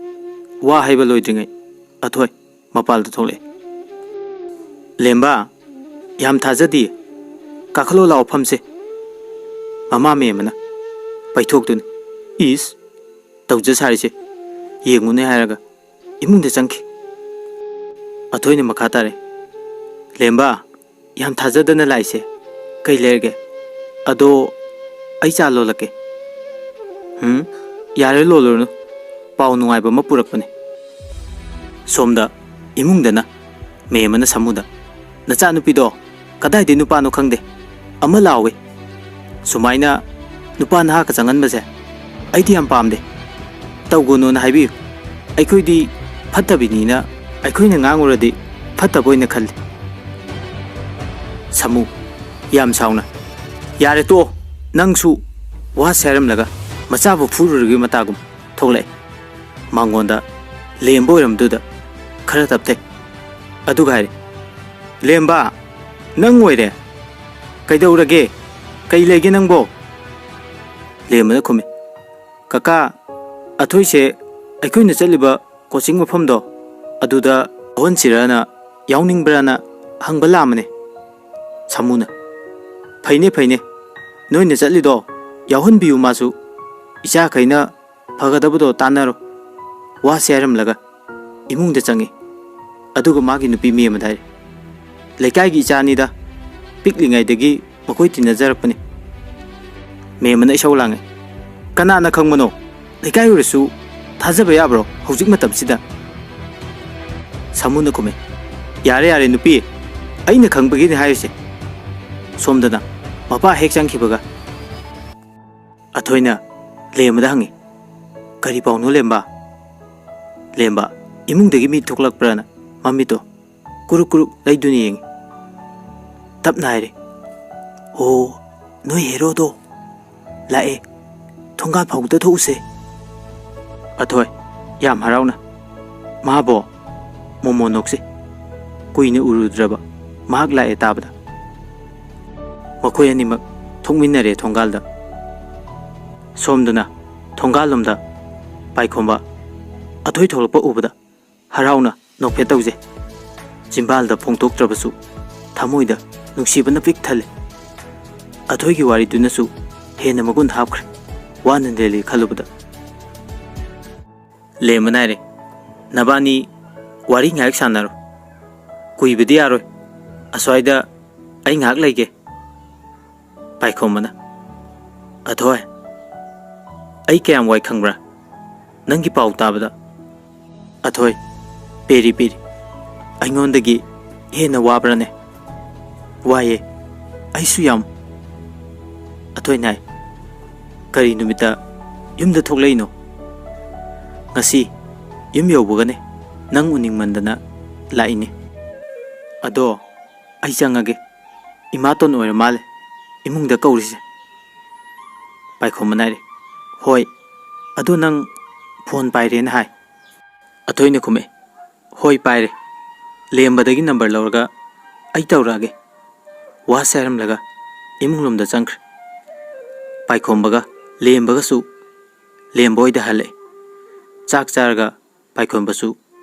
ꯋꯥ ꯍꯥꯏꯕ ꯂꯣꯏꯗ꯭ꯔꯤꯉꯩ ꯑꯊꯣꯏ ꯃꯄꯥꯜꯗ ꯊꯣꯛꯂꯛꯑꯦ꯫ "ꯂꯦꯝꯕ, ꯌꯥꯝ ꯊꯥꯖꯗꯤꯌꯦ꯫ ꯀꯥꯈꯠꯂꯣ ꯂꯥꯛꯑꯣ ꯐꯝꯁꯦ꯫" ꯃꯃꯥ ꯃꯦꯝꯃꯅ ꯄꯩꯊꯣꯛꯇꯨꯅ, "ꯏꯁ, ꯇꯧꯖ ꯁꯥꯔꯤꯁꯦ, ꯌꯦꯡꯉꯨꯅꯦ" ꯍꯥꯏꯔꯒ ꯏꯃꯨꯡꯗ ꯆꯪꯈꯤ꯫ ꯑꯊꯣꯏꯅ ꯃꯈꯥ ꯇꯥꯔꯦ, "ꯂꯦꯝꯕ, ꯌꯥꯝ ꯊꯥꯖꯗꯅ ꯂꯥꯛꯏꯁꯦ ꯀꯩ ꯂꯩꯔꯒꯦ? ꯑꯗꯣ ꯑꯩ ꯆꯥ ꯂꯣꯜꯂꯛꯀꯦ꯫" "ꯍꯨꯝ, ꯌꯥꯔꯦ, ꯂꯣꯜꯂꯨꯔꯅꯨ, ꯄꯥꯎ ꯅꯨꯡꯉꯥꯏꯕ ꯑꯃ ꯄꯨꯔꯛꯄꯅꯦ꯫" ꯁꯣꯝꯗ ꯏꯃꯨꯡꯗꯅ ꯃꯦꯝ ꯑꯃꯅ ꯁꯥꯃꯨꯗ, "ꯅꯆꯥꯅꯨꯄꯤꯗꯣ ꯀꯗꯥꯏꯗꯩ ꯅꯨꯄꯥꯅꯣ ꯈꯪꯗꯦ, ꯑꯃ ꯂꯥꯎꯋꯦ꯫ ꯁꯨꯃꯥꯏꯅ ꯅꯨꯄꯥ ꯅꯍꯥꯒ ꯆꯪꯍꯟꯕꯁꯦ ꯑꯩꯗꯤ ꯌꯥꯝ ꯄꯥꯝꯗꯦ꯫ ꯇꯧꯒꯅꯣꯅ ꯍꯥꯏꯕꯤꯌꯨ꯫ ꯑꯩꯈꯣꯏꯗꯤ ꯐꯠꯇꯕꯤꯅꯤꯅ ꯑꯩꯈꯣꯏꯅ ꯉꯥꯡꯉꯨꯔꯗꯤ ꯐꯠꯇꯕ ꯑꯣꯏꯅ ꯈꯜꯂꯤ꯫" ꯁꯥꯃꯨ, ꯌꯥꯝ ꯁꯥꯎꯅ, "ꯌꯥꯔꯦ ꯇꯣꯛꯑꯣ, ꯅꯪꯁꯨ ꯋꯥꯁꯦ ꯍꯥꯏꯔꯝꯂꯒ ꯃꯆꯥꯕꯨ ꯐꯨꯔꯨꯔꯒꯤ ꯃꯇꯥꯒꯨꯝ ꯊꯣꯛꯂꯛꯑꯦ꯫" ꯃꯉꯣꯟꯗ ꯂꯦꯝꯕ ꯑꯣꯏꯔꯝꯗꯨꯗ ꯈꯔ ꯇꯞꯊꯩ꯫ ꯑꯗꯨꯒ ꯍꯥꯏꯔꯦ, "ꯂꯦꯝꯕ, ꯅꯪ ꯑꯣꯏꯔꯦ? ꯀꯩꯗꯧꯔꯒꯦ? ꯀꯩ ꯂꯩꯒꯦ ꯅꯪꯕꯣ?" ꯂꯦꯝꯕꯅ ꯈꯨꯝꯃꯤ, "ꯀꯀꯥ, ꯑꯊꯣꯏꯁꯦ ꯑꯩꯈꯣꯏꯅ ꯆꯠꯂꯤꯕ ꯀꯣꯆꯤꯡ ꯃꯐꯝꯗꯣ ꯑꯗꯨꯗ ꯌꯥꯎꯍꯟꯁꯤꯔꯅ, ꯌꯥꯎꯅꯤꯡꯕ꯭ꯔꯥꯅ ꯍꯪꯕ ꯂꯥꯛꯑꯝꯕꯅꯦ꯫" ꯁꯥꯃꯨꯅ, "ꯐꯩꯅꯦ, ꯐꯩꯅꯦ, ꯅꯣꯏꯅ ꯆꯠꯂꯤꯗꯣ ꯌꯥꯎꯍꯟꯕꯤꯌꯨ ꯃꯥꯁꯨ꯫ ꯏꯆꯥꯈꯩꯅ ꯐꯒꯗꯕꯗꯣ ꯇꯥꯟꯅꯔꯣ꯫" ꯋꯥꯁꯦ ꯍꯥꯏꯔꯝꯂꯒ ꯏꯃꯨꯡꯗ ꯆꯪꯉꯤ꯫ ꯑꯗꯨꯒ ꯃꯥꯒꯤ ꯅꯨꯄꯤ ꯃꯦꯝ ꯑꯃꯗ ꯍꯥꯏꯔꯦ, "ꯂꯩꯀꯥꯏꯒꯤ ꯏꯆꯥꯅꯤꯗ, ꯄꯤꯛꯂꯤꯉꯩꯗꯒꯤ ꯃꯈꯣꯏ ꯇꯤꯟꯅꯖꯔꯛꯄꯅꯤ꯫" ꯃꯦꯝ ꯑꯃꯅ ꯏꯁꯧ ꯂꯥꯡꯉꯦ, "ꯀꯅꯥꯅ ꯈꯪꯕꯅꯣ? ꯂꯩꯀꯥꯏ ꯑꯣꯏꯔꯁꯨ ꯊꯥꯖꯕ ꯌꯥꯕ꯭ꯔꯣ ꯍꯧꯖꯤꯛ ꯃꯇꯝꯁꯤꯗ?" ꯁꯥꯃꯨꯅ ꯈꯨꯝꯃꯦ, "ꯌꯥꯔꯦ, ꯌꯥꯔꯦ ꯅꯨꯄꯤ, ꯑꯩꯅ ꯈꯪꯕꯒꯤꯅꯤ ꯍꯥꯏꯔꯤꯁꯦ꯫" ꯁꯣꯝꯗꯅ ꯃꯄꯥ ꯍꯦꯛ ꯆꯪꯈꯤꯕꯒ ꯑꯊꯣꯏꯅ ꯂꯦꯝꯕꯗ ꯍꯪꯉꯤ, "ꯀꯔꯤ ꯄꯥꯎꯅꯣ ꯂꯦꯝꯕ?" ꯂꯦꯝꯕ ꯏꯃꯨꯡꯗꯒꯤ ꯃꯤ ꯊꯣꯛꯂꯛꯄ꯭ꯔꯥꯅ ꯃꯃꯤꯠꯇꯣ ꯀꯨꯔꯨꯛ ꯀꯨꯔꯨꯛ ꯂꯩꯗꯨꯅ ꯌꯦꯡꯉꯤ꯫ ꯇꯞꯅ ꯍꯥꯏꯔꯦ, "ꯑꯣ, ꯅꯣꯏ ꯍꯦꯔꯣꯗꯣ ꯂꯥꯛꯑꯦ, ꯊꯣꯡꯒꯥꯜ ꯐꯥꯎꯕꯗ ꯊꯣꯛꯎꯁꯦ꯫" ꯑꯊꯣꯏ, ꯌꯥꯝ ꯍꯔꯥꯎꯅ, "ꯃꯥꯕꯣ?" ꯃꯣꯃꯣꯟ ꯅꯣꯛꯁꯤ꯫ ꯀꯨꯏꯅ ꯎꯔꯨꯗ꯭ꯔꯕ ꯃꯍꯥꯛ ꯂꯥꯛꯑꯦ ꯇꯥꯕꯗ ꯃꯈꯣꯏ ꯑꯅꯤꯃꯛ ꯊꯣꯛꯃꯤꯟꯅꯔꯦ ꯊꯣꯡꯒꯥꯜꯗ꯫ ꯁꯣꯝꯗꯅ ꯊꯣꯡꯒꯥꯜꯂꯣꯝꯗ ꯄꯥꯏꯈꯣꯝꯕ ꯑꯊꯣꯏ ꯊꯣꯛꯂꯛꯄ ꯎꯕꯗ ꯍꯔꯥꯎꯅ ꯅꯣꯛꯐꯦꯠ ꯇꯧꯖꯩ꯫ ꯆꯤꯝꯕꯥꯜꯗ ꯐꯣꯡꯗꯣꯛꯇ꯭ꯔꯕꯁꯨ ꯊꯃꯣꯏꯗ ꯅꯨꯡꯁꯤꯕꯅ ꯄꯤꯛ ꯊꯜꯂꯦ꯫ ꯑꯊꯣꯏꯒꯤ ꯋꯥꯔꯤꯗꯨꯅꯁꯨ ꯍꯦꯟꯅ ꯃꯒꯨꯟ ꯍꯥꯞꯈ꯭ꯔꯦ꯫ ꯋꯥꯅ ꯂꯦꯜꯂꯤ ꯈꯜꯂꯨꯕꯗ꯫ ꯂꯦꯝꯕ ꯅꯥꯏꯔꯦ꯫ "ꯅꯕꯥꯅꯤ ꯋꯥꯔꯤ ꯉꯥꯏꯍꯥꯛ ꯁꯥꯟꯅꯔꯣ꯫ ꯀꯨꯏꯕꯗꯤ ꯌꯥꯔꯣꯏ꯫ ꯑꯁ꯭ꯋꯥꯏꯗ ꯑꯩ ꯉꯥꯏꯍꯥꯛ ꯂꯩꯒꯦ꯫" ꯄꯥꯏꯈꯣꯝꯕꯅ, "ꯑꯊꯣꯏ, ꯑꯩ ꯀꯌꯥꯝ ꯋꯥꯏ ꯈꯪꯕ꯭ꯔꯥ ꯅꯪꯒꯤ ꯄꯥꯎ ꯇꯥꯕꯗ?" ꯑꯊꯣꯏ, ꯄꯦꯔꯤ ꯄꯦꯔꯤ, ꯑꯩꯉꯣꯟꯗꯒꯤ ꯍꯦꯟꯅ ꯋꯥꯕ꯭ꯔꯥꯅꯦ? ꯋꯥꯏꯌꯦ, ꯑꯩꯁꯨ ꯌꯥꯝ꯫ ꯑꯊꯣꯏꯅ ꯍꯥꯏ, "ꯀꯔꯤ ꯅꯨꯃꯤꯠꯇ ꯌꯨꯝꯗ ꯊꯣꯛꯂꯛꯏꯅꯣ?" "ꯉꯁꯤ ꯌꯨꯝ ꯌꯧꯕꯒꯅꯦ, ꯅꯪ ꯎꯅꯤꯡꯃꯟꯗꯅ ꯂꯥꯛꯏꯅꯦ꯫ ꯑꯗꯣ ꯑꯩ ꯆꯪꯉꯒꯦ, ꯏꯃꯥꯇꯣꯟ ꯑꯣꯏꯔ ꯃꯥꯜꯂꯦ ꯏꯃꯨꯡꯗ ꯀꯧꯔꯤꯁꯦ꯫" ꯄꯥꯏꯈꯣꯝꯕꯅ ꯍꯥꯏꯔꯦ, "ꯍꯣꯏ, ꯑꯗꯣ ꯅꯪ ꯐꯣꯟ ꯄꯥꯏꯔꯦꯅ ꯍꯥꯏ?" ꯑꯊꯣꯏꯅ ꯈꯨꯝꯃꯦ, "ꯍꯣꯏ ꯄꯥꯏꯔꯦ, ꯂꯦꯝꯕꯗꯒꯤ ꯅꯝꯕꯔ ꯂꯧꯔꯒ ꯑꯩ ꯇꯧꯔꯛꯑꯒꯦ꯫" ꯋꯥꯁꯦ ꯍꯥꯏꯔꯝꯂꯒ ꯏꯃꯨꯡ ꯂꯣꯝꯗ ꯆꯪꯈ꯭ꯔꯦ꯫ ꯄꯥꯏꯈꯣꯝꯕꯒ ꯂꯦꯝꯕꯒꯁꯨ ꯂꯦꯝꯕ ꯍꯣꯏꯗ ꯍꯜꯂꯛꯑꯦ꯫ ꯆꯥꯛ ꯆꯥꯔꯒ ꯄꯥꯏꯈꯣꯝꯕꯁꯨ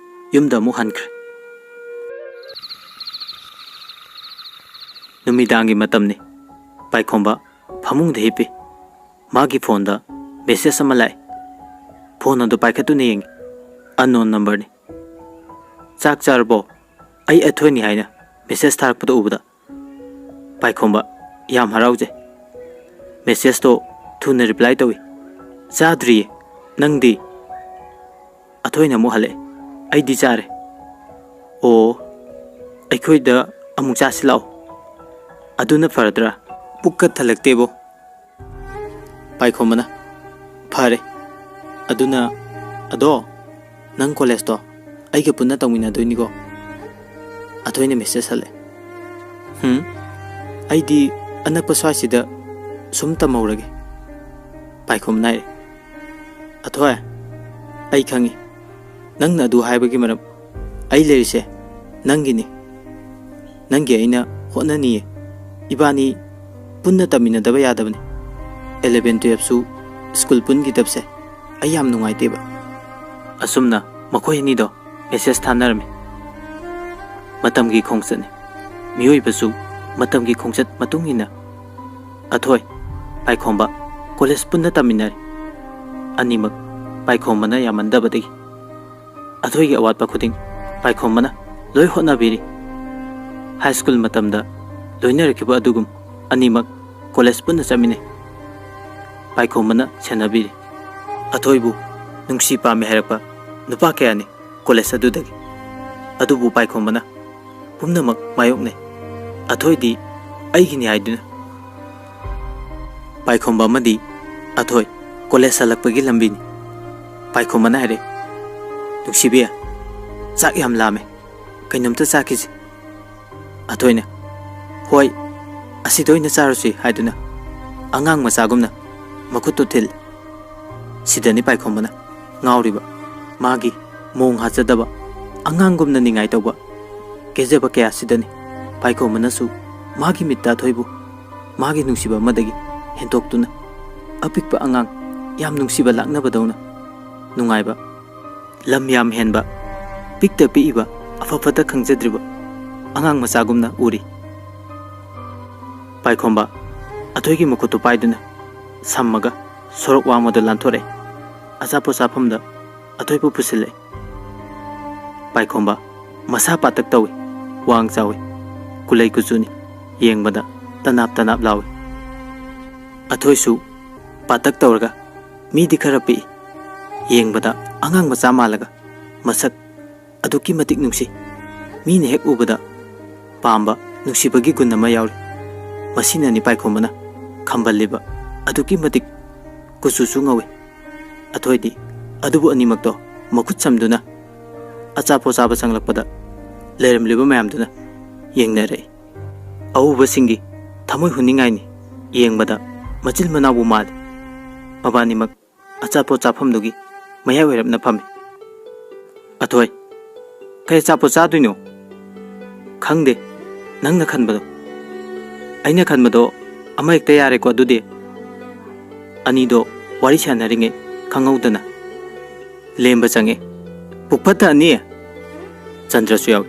ꯌꯨꯝꯗ ꯑꯃꯨꯛ ꯍꯟꯈ꯭ꯔꯦ꯫ ꯅꯨꯃꯤꯗꯥꯡꯒꯤ ꯃꯇꯝꯅꯤ꯫ ꯄꯥꯏꯈꯣꯝꯕ ꯐꯃꯨꯡꯗ ꯍꯤꯞꯄꯤ꯫ ꯃꯥꯒꯤ ꯐꯣꯟꯗ ꯃꯦꯁꯦꯖ ꯑꯃ ꯂꯥꯛꯑꯦ꯫ ꯐꯣꯟ ꯑꯗꯨ ꯄꯥꯏꯈꯠꯇꯨꯅ ꯌꯦꯡꯉꯤ꯫ ꯑꯟꯅꯣꯟ ꯅꯝꯕꯔꯅꯤ꯫ "ꯆꯥꯛ ꯆꯥꯔꯕꯣ? ꯑꯩ ꯑꯊꯣꯏꯅꯤ" ꯍꯥꯏꯅ ꯃꯦꯁꯦꯖ ꯊꯥꯔꯛꯄꯗ ꯎꯕꯗ ꯄꯥꯏꯈꯣꯝꯕ ꯌꯥꯝ ꯍꯔꯥꯎꯖꯩ꯫ ꯃꯦꯁꯦꯖꯇꯣ ꯊꯨꯅ ꯔꯤꯄ꯭ꯂꯥꯏ ꯇꯧꯏ꯫ "ꯆꯥꯗ꯭ꯔꯤꯌꯦ, ꯅꯪꯗꯤ?" ꯑꯊꯣꯏꯅ ꯑꯃꯨꯛ ꯍꯜꯂꯛꯑꯦ, "ꯑꯩꯗꯤ ꯆꯥꯔꯦ꯫" "ꯑꯣ, ꯑꯩꯈꯣꯏꯗ ꯑꯃꯨꯛ ꯆꯥꯁꯤ ꯂꯥꯛꯑꯣ, ꯑꯗꯨꯅ ꯐꯔꯗ꯭ꯔꯥ? ꯄꯨꯛꯀ ꯊꯜꯂꯛꯇꯦꯕꯣ꯫" ꯄꯥꯏꯈꯣꯝꯕꯅ, "ꯐꯔꯦ꯫ ꯑꯗꯨꯅ, ꯑꯗꯣ, ꯅꯪ ꯀꯣꯂꯦꯖꯇꯣ ꯑꯩꯒ ꯄꯨꯟꯅ ꯇꯧꯃꯤꯟꯅꯗꯣꯏꯅꯤꯀꯣ?" ꯑꯊꯣꯏꯅ ꯃꯦꯁꯦꯖ ꯍꯜꯂꯦ꯫ "ꯍꯨꯝ, ꯑꯩꯗꯤ ꯑꯅꯛꯄ ꯁ꯭ꯋꯥꯏꯁꯤꯗ ꯁꯨꯝ ꯇꯝꯍꯧꯔꯒꯦ꯫" ꯄꯥꯏꯈꯣꯝꯕꯅ ꯍꯥꯏꯔꯦ, "ꯑꯊꯣꯏ, ꯑꯩ ꯈꯪꯉꯤ ꯅꯪꯅ ꯑꯗꯨ ꯍꯥꯏꯕꯒꯤ ꯃꯔꯝ꯫ ꯑꯩ ꯂꯩꯔꯤꯁꯦ ꯅꯪꯒꯤꯅꯤ꯫ ꯅꯪꯒꯤ ꯑꯩꯅ ꯍꯣꯠꯅꯅꯤꯌꯦ꯫ ꯏꯕꯥꯅꯤ ꯄꯨꯟꯅ ꯇꯝꯃꯤꯟꯅꯗꯕ ꯌꯥꯗꯕꯅꯤ꯫ ꯑꯦꯂꯦꯚꯦꯟ ꯇꯨꯌꯦꯜꯐꯁꯨ ꯁ꯭ꯀꯨꯜ ꯄꯨꯟꯈꯤꯗꯕꯁꯦ ꯑꯩ ꯌꯥꯝ ꯅꯨꯡꯉꯥꯏꯇꯦꯕ꯫" ꯑꯁꯨꯝꯅ ꯃꯈꯣꯏ ꯑꯅꯤꯗꯣ ꯃꯦꯁꯦꯖ ꯊꯥꯅꯔꯝꯃꯤ꯫ ꯃꯇꯝꯒꯤ ꯈꯣꯡꯆꯠꯅꯤ꯫ ꯃꯤꯑꯣꯏꯕꯁꯨ ꯃꯇꯝꯒꯤ ꯈꯣꯡꯆꯠ ꯃꯇꯨꯡ ꯏꯟꯅ ꯑꯊꯣꯏ, ꯄꯥꯏꯈꯣꯝꯕ ꯀꯣꯂꯦꯖ ꯄꯨꯟꯅ ꯇꯝꯃꯤꯟꯅꯔꯦ꯫ ꯑꯅꯤꯃꯛ ꯄꯥꯏꯈꯣꯝꯕꯅ ꯌꯥꯝꯃꯟꯗꯕꯗꯒꯤ ꯑꯊꯣꯏꯒꯤ ꯑꯋꯥꯠꯄ ꯈꯨꯗꯤꯡ ꯄꯥꯏꯈꯣꯝꯕꯅ ꯂꯣꯏ ꯍꯣꯠꯅꯕꯤꯔꯤ꯫ ꯍꯥꯏ ꯁ꯭ꯀꯨꯜ ꯃꯇꯝꯗ ꯂꯣꯏꯅꯔꯛꯈꯤꯕ ꯑꯗꯨꯒꯨꯝ ꯑꯅꯤꯃꯛ ꯀꯣꯂꯦꯖ ꯄꯨꯟꯅ ꯆꯠꯃꯤꯟꯅꯩ꯫ ꯄꯥꯏꯈꯣꯝꯕꯅ ꯁꯦꯟꯅꯕꯤꯔꯤ꯫ ꯑꯊꯣꯏꯕꯨ ꯅꯨꯡꯁꯤ ꯄꯥꯝꯃꯤ ꯍꯥꯏꯔꯛꯄ ꯅꯨꯄꯥ ꯀꯌꯥꯅꯤ ꯀꯣꯂꯦꯖ ꯑꯗꯨꯗꯒꯤ꯫ ꯑꯗꯨꯕꯨ ꯄꯥꯏꯈꯣꯝꯕꯅ ꯄꯨꯝꯅꯃꯛ ꯃꯥꯌꯣꯛꯅꯩ꯫ ꯑꯊꯣꯏꯗꯤ ꯑꯩꯒꯤꯅꯤ ꯍꯥꯏꯗꯨꯅ꯫ ꯄꯥꯏꯈꯣꯝꯕ ꯑꯃꯗꯤ ꯑꯊꯣꯏ ꯀꯣꯂꯦꯖ ꯍꯜꯂꯛꯄꯒꯤ ꯂꯝꯕꯤꯅꯤ꯫ ꯄꯥꯏꯈꯣꯝꯕꯅ ꯍꯥꯏꯔꯦ, "ꯅꯨꯡꯁꯤꯕꯤ, ꯆꯥꯛ ꯌꯥꯝ ꯂꯥꯝꯃꯦ, ꯀꯩꯅꯣꯝꯇ ꯆꯥꯈꯤꯁꯤ꯫" ꯑꯊꯣꯏꯅ, "ꯍꯣꯏ, ꯑꯁꯤꯗ ꯑꯣꯏꯅ ꯆꯥꯔꯨꯁꯤ" ꯍꯥꯏꯗꯨꯅ ꯑꯉꯥꯡ ꯃꯆꯥꯒꯨꯝꯅ ꯃꯈꯨꯠꯇꯨ ꯊꯤꯜꯂꯤ꯫ ꯁꯤꯗꯅꯤ ꯄꯥꯏꯈꯣꯝꯕꯅ ꯉꯥꯎꯔꯤꯕ꯫ ꯃꯥꯒꯤ ꯃꯣꯡ ꯍꯥꯠꯆꯗꯕ ꯑꯉꯥꯡꯒꯨꯝꯅ ꯅꯤꯡꯉꯥꯏ ꯇꯧꯕ ꯀꯦꯖꯕ ꯀꯌꯥꯁꯤꯗꯅꯤ ꯄꯥꯏꯈꯣꯝꯕꯅꯁꯨ ꯃꯥꯒꯤ ꯃꯤꯠꯇ ꯑꯊꯣꯏꯕꯨ ꯃꯥꯒꯤ ꯅꯨꯡꯁꯤꯕ ꯑꯃꯗꯒꯤ ꯍꯦꯟꯇꯣꯛꯇꯨꯅ ꯑꯄꯤꯛꯄ ꯑꯉꯥꯡ, ꯌꯥꯝ ꯅꯨꯡꯁꯤꯕ ꯂꯥꯛꯅꯕꯗꯧꯅ ꯅꯨꯡꯉꯥꯏꯕ, ꯂꯝ ꯌꯥꯝ ꯍꯦꯟꯕ, ꯄꯤꯛꯇ ꯄꯤꯛꯏꯕ, ꯑꯐ ꯐꯠꯇ ꯈꯪꯖꯗ꯭ꯔꯤꯕ ꯑꯉꯥꯡ ꯃꯆꯥꯒꯨꯝꯅ ꯎꯔꯤ꯫ ꯄꯥꯏꯈꯣꯝꯕ ꯑꯊꯣꯏꯒꯤ ꯃꯈꯨꯠꯇꯨ ꯄꯥꯏꯗꯨꯅ ꯁꯝꯃꯒ ꯁꯣꯔꯣꯛ ꯋꯥꯡꯃꯗ ꯂꯥꯟꯊꯣꯔꯛꯑꯦ꯫ ꯑꯆꯥꯄꯣꯠ ꯆꯥꯐꯝꯗ ꯑꯊꯣꯏꯕꯨ ꯄꯨꯁꯤꯜꯂꯛꯑꯦ꯫ ꯄꯥꯏꯈꯣꯝꯕ ꯃꯁꯥ ꯄꯥꯇꯛ ꯇꯧꯏ, ꯋꯥꯡ ꯆꯥꯎꯏ, ꯀꯨꯂꯩ ꯀꯨꯆꯨꯅꯤ, ꯌꯦꯡꯕꯗ ꯇꯅꯥꯞ ꯇꯅꯥꯞ ꯂꯥꯎꯏ꯫ ꯑꯊꯣꯏꯁꯨ ꯄꯥꯇꯛ ꯇꯧꯔꯒ ꯃꯤꯗꯤ ꯈꯔ ꯄꯤꯛꯏ, ꯌꯦꯡꯕꯗ ꯑꯉꯥꯡ ꯃꯆꯥ ꯃꯥꯜꯂꯒ ꯃꯁꯛ ꯑꯗꯨꯛꯀꯤ ꯃꯇꯤꯛ ꯅꯨꯡꯁꯤ꯫ ꯃꯤꯅ ꯍꯦꯛ ꯎꯕꯗ ꯄꯥꯝꯕ, ꯅꯨꯡꯁꯤꯕꯒꯤ ꯒꯨꯟ ꯑꯃ ꯌꯥꯎꯔꯤ꯫ ꯃꯁꯤꯅꯅꯤ ꯄꯥꯏꯈꯣꯝꯕꯅ ꯈꯝꯕꯜꯂꯤꯕ꯫ ꯑꯗꯨꯛꯀꯤ ꯃꯇꯤꯛ ꯀꯨꯆꯨꯁꯨ ꯉꯧꯏ꯫ ꯑꯊꯣꯏꯗꯤ ꯑꯗꯨꯕꯨ ꯑꯅꯤꯃꯛꯇꯣ ꯃꯈꯨꯠ ꯁꯝꯗꯨꯅ ꯑꯆꯥꯄꯣꯠ ꯆꯥꯕ ꯆꯪꯂꯛꯄꯗ ꯂꯩꯔꯝꯂꯤꯕ ꯃꯌꯥꯝꯗꯨꯅ ꯌꯦꯡꯅꯔꯛꯏ꯫ ꯑꯎꯕꯁꯤꯡꯒꯤ ꯊꯃꯣꯏ ꯍꯨꯅꯤꯡꯉꯥꯏꯅꯤ꯫ ꯌꯦꯡꯕꯗ ꯃꯆꯤꯟ ꯃꯅꯥꯎꯕꯨ ꯃꯥꯜꯂꯤ꯫ ꯃꯕꯥꯅꯤꯃꯛ ꯑꯆꯥꯄꯣꯠ ꯆꯥꯐꯝꯗꯨꯒꯤ ꯃꯌꯥꯏ ꯑꯣꯏꯔꯞꯅ ꯐꯝꯃꯤ꯫ "ꯑꯊꯣꯏ, ꯀꯩ ꯑꯆꯥꯄꯣꯠ ꯆꯥꯗꯣꯏꯅꯣ?" "ꯈꯪꯗꯦ, ꯅꯪꯅ ꯈꯟꯕꯗꯣ꯫" "ꯑꯩꯅ ꯈꯟꯕꯗꯣ ꯑꯃ ꯍꯦꯛꯇ ꯌꯥꯔꯦꯀꯣ ꯑꯗꯨꯗꯤ?" ꯑꯅꯤꯗꯣ ꯋꯥꯔꯤ ꯁꯥꯟꯅꯔꯤꯉꯩ ꯈꯪꯍꯧꯗꯅ ꯂꯦꯝꯕ ꯆꯪꯉꯦ꯫ "ꯄꯨꯛꯐꯠꯇ ꯑꯅꯤ?" ꯆꯟꯗ꯭ꯔꯁꯨ ꯌꯥꯎꯏ꯫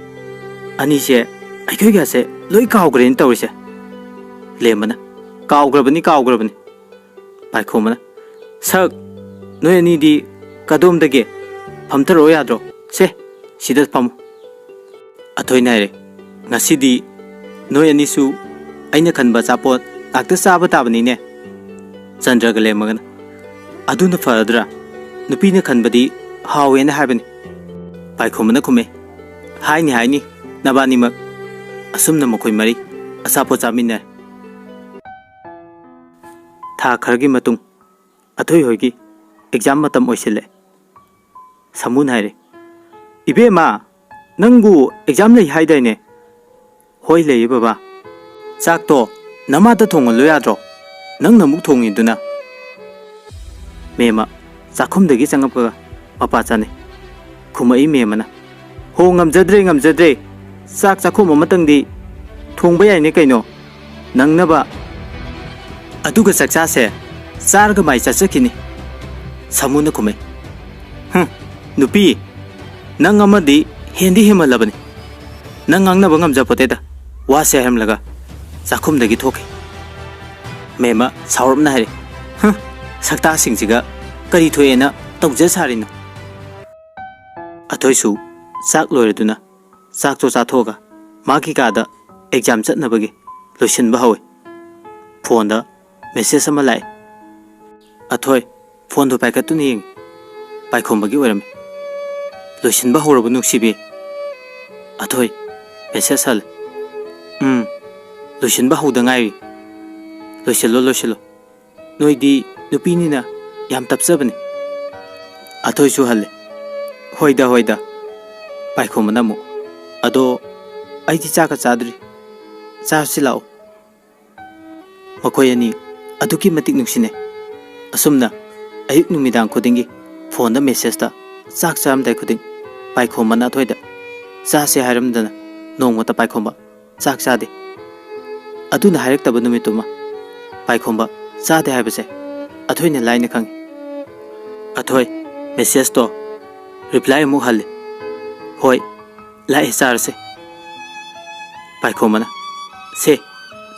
"ꯑꯅꯤꯁꯦ ꯑꯩꯈꯣꯏꯒꯁꯦ ꯂꯣꯏ ꯀꯥꯎꯈ꯭ꯔꯦꯅ ꯇꯧꯔꯤꯁꯦ꯫" ꯂꯦꯝꯕꯅ, "ꯀꯥꯎꯈ꯭ꯔꯕꯅꯤ, ꯀꯥꯎꯈ꯭ꯔꯕꯅꯤ꯫" ꯄꯥꯏꯈꯣꯝꯕꯅ, "ꯁꯛ, ꯅꯣꯏ ꯑꯅꯤꯗꯤ ꯀꯗꯣꯝꯗꯒꯤ? ꯐꯝꯊꯔꯛꯑꯣ ꯌꯥꯗ꯭ꯔꯣ? ꯁꯦ, ꯁꯤꯗ ꯐꯝꯃꯣ꯫" ꯑꯊꯣꯏꯅ ꯍꯥꯏꯔꯦ, "ꯉꯁꯤꯗꯤ ꯅꯣꯏ ꯑꯅꯤꯁꯨ ꯑꯩꯅ ꯈꯟꯕ ꯑꯆꯥꯄꯣꯠ ꯉꯥꯛꯇ ꯆꯥꯕ ꯇꯥꯕꯅꯤꯅꯦ꯫" ꯆꯟꯗ꯭ꯔꯒ ꯂꯦꯝꯃꯒꯅ, "ꯑꯗꯨꯅ ꯐꯔꯗ꯭ꯔꯥ? ꯅꯨꯄꯤꯅ ꯈꯟꯕꯗꯤ ꯍꯥꯎꯋꯦꯅ ꯍꯥꯏꯕꯅꯤ꯫" ꯄꯥꯏꯈꯣꯝꯕꯅ ꯈꯨꯝꯃꯦ, "ꯍꯥꯏꯅꯤ, ꯍꯥꯏꯅꯤ, ꯅꯕꯥꯅꯤꯃꯛ"꯫ ꯑꯁꯨꯝꯅ ꯃꯈꯣꯏ ꯃꯔꯤ ꯑꯆꯥꯄꯣꯠ ꯆꯥꯃꯤꯟꯅꯔꯦ꯫ ꯊꯥ ꯈꯔꯒꯤ ꯃꯇꯨꯡ ꯑꯊꯣꯏ ꯍꯣꯏꯒꯤ ꯑꯦꯛꯖꯥꯝ ꯃꯇꯝ ꯑꯣꯏꯁꯤꯜꯂꯦ꯫ ꯁꯥꯃꯨꯅ ꯍꯥꯏꯔꯦ, "ꯏꯕꯦꯝꯃ, ꯅꯪꯕꯨ ꯑꯦꯛꯖꯥꯝ ꯂꯩ ꯍꯥꯏꯗꯥꯏꯅꯦ?" "ꯍꯣꯏ, ꯂꯩꯌꯦ ꯕꯕꯥ꯫ ꯆꯥꯛꯇꯣ ꯅꯃꯥꯗ ꯊꯣꯡꯍꯜꯂꯨ ꯌꯥꯗ꯭ꯔꯣ? ꯅꯪꯅ ꯑꯃꯨꯛ ꯊꯣꯡꯉꯤꯗꯨꯅ?" ꯃꯦꯝꯃ ꯆꯥꯛꯈꯨꯝꯗꯒꯤ ꯆꯪꯉꯛꯄꯒ ꯃꯄꯥ ꯆꯥꯅꯩ꯫ ꯈꯨꯝꯃꯛꯏ ꯃꯦꯝꯃꯅ, "ꯍꯣ, ꯉꯝꯖꯗ꯭ꯔꯦ, ꯉꯝꯖꯗ꯭ꯔꯦ꯫ ꯆꯥꯛ ꯆꯥꯛꯈꯨꯝ ꯑꯃꯇꯪꯗꯤ ꯊꯣꯡꯕ ꯌꯥꯏꯅꯦ ꯀꯩꯅꯣ, ꯅꯪꯅꯕ꯫ ꯑꯗꯨꯒ ꯆꯥꯛꯆꯥꯁꯦ ꯆꯥꯔꯒ ꯃꯥꯏ ꯆꯠꯆꯈꯤꯅꯤ"꯫ ꯁꯥꯃꯨꯅ ꯈꯨꯝꯃꯛꯏ, "ꯍꯨꯝ, ꯅꯨꯄꯤ, ꯅꯪ ꯑꯃꯗꯤ ꯍꯦꯟꯗꯤ ꯍꯦꯟꯃꯜꯂꯕꯅꯤ꯫ ꯅꯪ ꯉꯥꯡꯅꯕ ꯉꯝꯖꯄꯣꯠꯇꯦꯗ, ꯋꯥꯁꯦ" ꯍꯥꯏꯔꯝꯂꯒ ꯆꯥꯛꯈꯨꯝꯗꯒꯤ ꯊꯣꯛꯈꯤ꯫ ꯃꯦꯝꯃ ꯁꯥꯎꯔꯞꯅ ꯍꯥꯏꯔꯦ, "ꯍꯨꯝ, ꯁꯛꯇꯥꯁꯤꯡꯁꯤꯒ ꯀꯔꯤ ꯊꯣꯛꯑꯦꯅ ꯇꯧꯖ ꯁꯥꯔꯤꯅꯣ?" ꯑꯊꯣꯏꯁꯨ ꯆꯥꯛ ꯂꯣꯏꯔꯗꯨꯅ ꯆꯥꯛꯇꯣ ꯆꯥꯊꯣꯛꯑꯒ ꯃꯥꯒꯤ ꯀꯥꯗ ꯑꯦꯛꯖꯥꯝ ꯆꯠꯅꯕꯒꯤ ꯂꯣꯏꯁꯤꯟꯕ ꯍꯧꯋꯤ꯫ ꯐꯣꯟꯗ ꯃꯦꯁꯦꯖ ꯑꯃ ꯂꯥꯛꯑꯦ꯫ ꯑꯊꯣꯏ ꯐꯣꯟꯗꯣ ꯄꯥꯏꯈꯠꯇꯨꯅ ꯌꯦꯡꯉꯤ꯫ ꯄꯥꯏꯈꯣꯝꯕꯒꯤ ꯑꯣꯏꯔꯝꯃꯤ꯫ "ꯂꯣꯏꯁꯤꯟꯕ ꯍꯧꯔꯕ ꯅꯨꯡꯁꯤꯕꯤ?" ꯑꯊꯣꯏ ꯃꯦꯁꯦꯖ ꯍꯜꯂꯦ꯫ "ꯎꯝ, ꯂꯣꯏꯁꯤꯟꯕ ꯍꯧꯗ ꯉꯥꯏꯔꯤ꯫ ꯂꯣꯏꯁꯤꯜꯂꯣ, ꯂꯣꯏꯁꯤꯜꯂꯣ꯫ ꯅꯣꯏꯗꯤ ꯅꯨꯄꯤꯅꯤꯅ ꯌꯥꯝ ꯇꯞꯆꯕꯅꯤ"꯫ ꯑꯊꯣꯏꯁꯨ ꯍꯜꯂꯦ꯫ "ꯍꯣꯏꯗ, ꯍꯣꯏꯗ"꯫ ꯄꯥꯏꯈꯣꯝꯕꯅ ꯑꯃꯨꯛ, "ꯑꯗꯣ ꯑꯩꯗꯤ ꯆꯥꯛꯀ ꯆꯥꯗ꯭ꯔꯤ꯫ ꯆꯥꯔꯁꯤ ꯂꯥꯛꯑꯣ"꯫ ꯃꯈꯣꯏ ꯑꯅꯤ ꯑꯗꯨꯛꯀꯤ ꯃꯇꯤꯛ ꯅꯨꯡꯁꯤꯅꯩ꯫ ꯑꯁꯨꯝꯅ ꯑꯌꯨꯛ ꯅꯨꯃꯤꯗꯥꯡ ꯈꯨꯗꯤꯡꯒꯤ ꯐꯣꯟꯗ ꯃꯦꯁꯦꯖꯇ ꯆꯥꯛ ꯆꯥꯔꯝꯗꯥꯏ ꯈꯨꯗꯤꯡ ꯄꯥꯏꯈꯣꯝꯕꯅ ꯑꯊꯣꯏꯗ ꯆꯥꯁꯦ ꯍꯥꯏꯔꯝꯗꯅ ꯅꯣꯡꯃꯇ ꯄꯥꯏꯈꯣꯝꯕ ꯆꯥꯛ ꯆꯥꯗꯦ꯫ ꯑꯗꯨꯅ ꯍꯥꯏꯔꯛꯇꯕ ꯅꯨꯃꯤꯠꯇꯨꯃ ꯄꯥꯏꯈꯣꯝꯕ ꯆꯥꯗꯦ ꯍꯥꯏꯕꯁꯦ ꯑꯊꯣꯏꯅ ꯂꯥꯏꯅ ꯈꯪꯉꯤ꯫ ꯑꯊꯣꯏ ꯃꯦꯁꯦꯖꯇꯣ ꯔꯤꯄ꯭ꯂꯥꯏ ꯑꯃꯨꯛ ꯍꯜꯂꯤ꯫ "ꯍꯣꯏ, ꯂꯥꯛꯑꯦ, ꯆꯥꯔꯁꯦ"꯫ ꯄꯥꯏꯈꯣꯝꯕꯅ, "ꯁꯦ,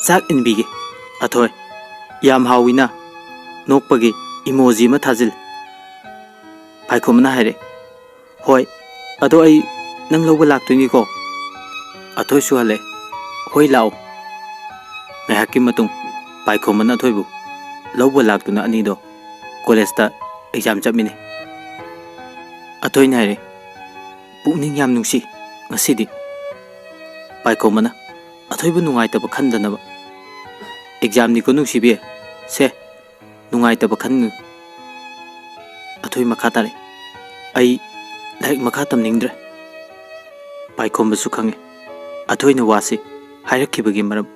ꯆꯥꯛ ꯏꯟꯕꯤꯒꯦ"꯫ ꯑꯊꯣꯏ, "ꯌꯥꯝ ꯍꯥꯎꯋꯤꯅ" ꯅꯣꯛꯄꯒꯤ ꯏꯃꯣꯖꯤ ꯑꯃ ꯊꯥꯖꯤꯜꯂꯤ꯫ ꯄꯥꯏꯈꯣꯝꯕꯅ ꯍꯥꯏꯔꯦ, "ꯍꯣꯏ, ꯑꯗꯣ ꯑꯩ ꯅꯪ ꯂꯧꯕ ꯂꯥꯛꯇꯣꯏꯅꯤꯀꯣ"꯫ ꯑꯊꯣꯏꯁꯨ ꯍꯜꯂꯦ, "ꯍꯣꯏ, ꯂꯥꯛꯑꯣ"꯫ ꯉꯥꯏꯍꯥꯛꯀꯤ ꯃꯇꯨꯡ ꯄꯥꯏꯈꯣꯝꯕꯅ ꯑꯊꯣꯏꯕꯨ ꯂꯧꯕ ꯂꯥꯛꯇꯨꯅ ꯑꯅꯤꯗꯣ ꯀꯣꯂꯦꯖꯇ ꯑꯦꯛꯖꯥꯝ ꯆꯠꯃꯤꯟꯅꯩ꯫ ꯑꯊꯣꯏꯅ ꯍꯥꯏꯔꯦ, "ꯄꯨꯛꯅꯤꯡ ꯌꯥꯝ ꯅꯨꯡꯁꯤ"꯫ ꯉꯁꯤꯗꯤ ꯄꯥꯏꯈꯣꯝꯕꯅ ꯑꯊꯣꯏꯕ ꯅꯨꯡꯉꯥꯏꯇꯕ ꯈꯟꯗꯅꯕ, "ꯑꯦꯛꯖꯥꯝꯅꯤꯀꯣ ꯅꯨꯡꯁꯤꯕꯤ, ꯁꯦ, ꯅꯨꯡꯉꯥꯏꯇꯕ ꯈꯟꯒꯅꯨ꯫ ꯑꯊꯣꯏ ꯃꯈꯥ ꯇꯥꯔꯛꯑꯦ꯫ ꯑꯩ ꯂꯥꯏꯔꯤꯛ ꯃꯈꯥ ꯇꯝꯅꯤꯡꯗ꯭ꯔꯦ꯫" ꯄꯥꯏꯈꯣꯝꯕꯁꯨ ꯈꯪꯉꯦ ꯑꯊꯣꯏꯅ ꯋꯥꯁꯤ ꯍꯥꯏꯔꯛꯈꯤꯕꯒꯤ ꯃꯔꯝ,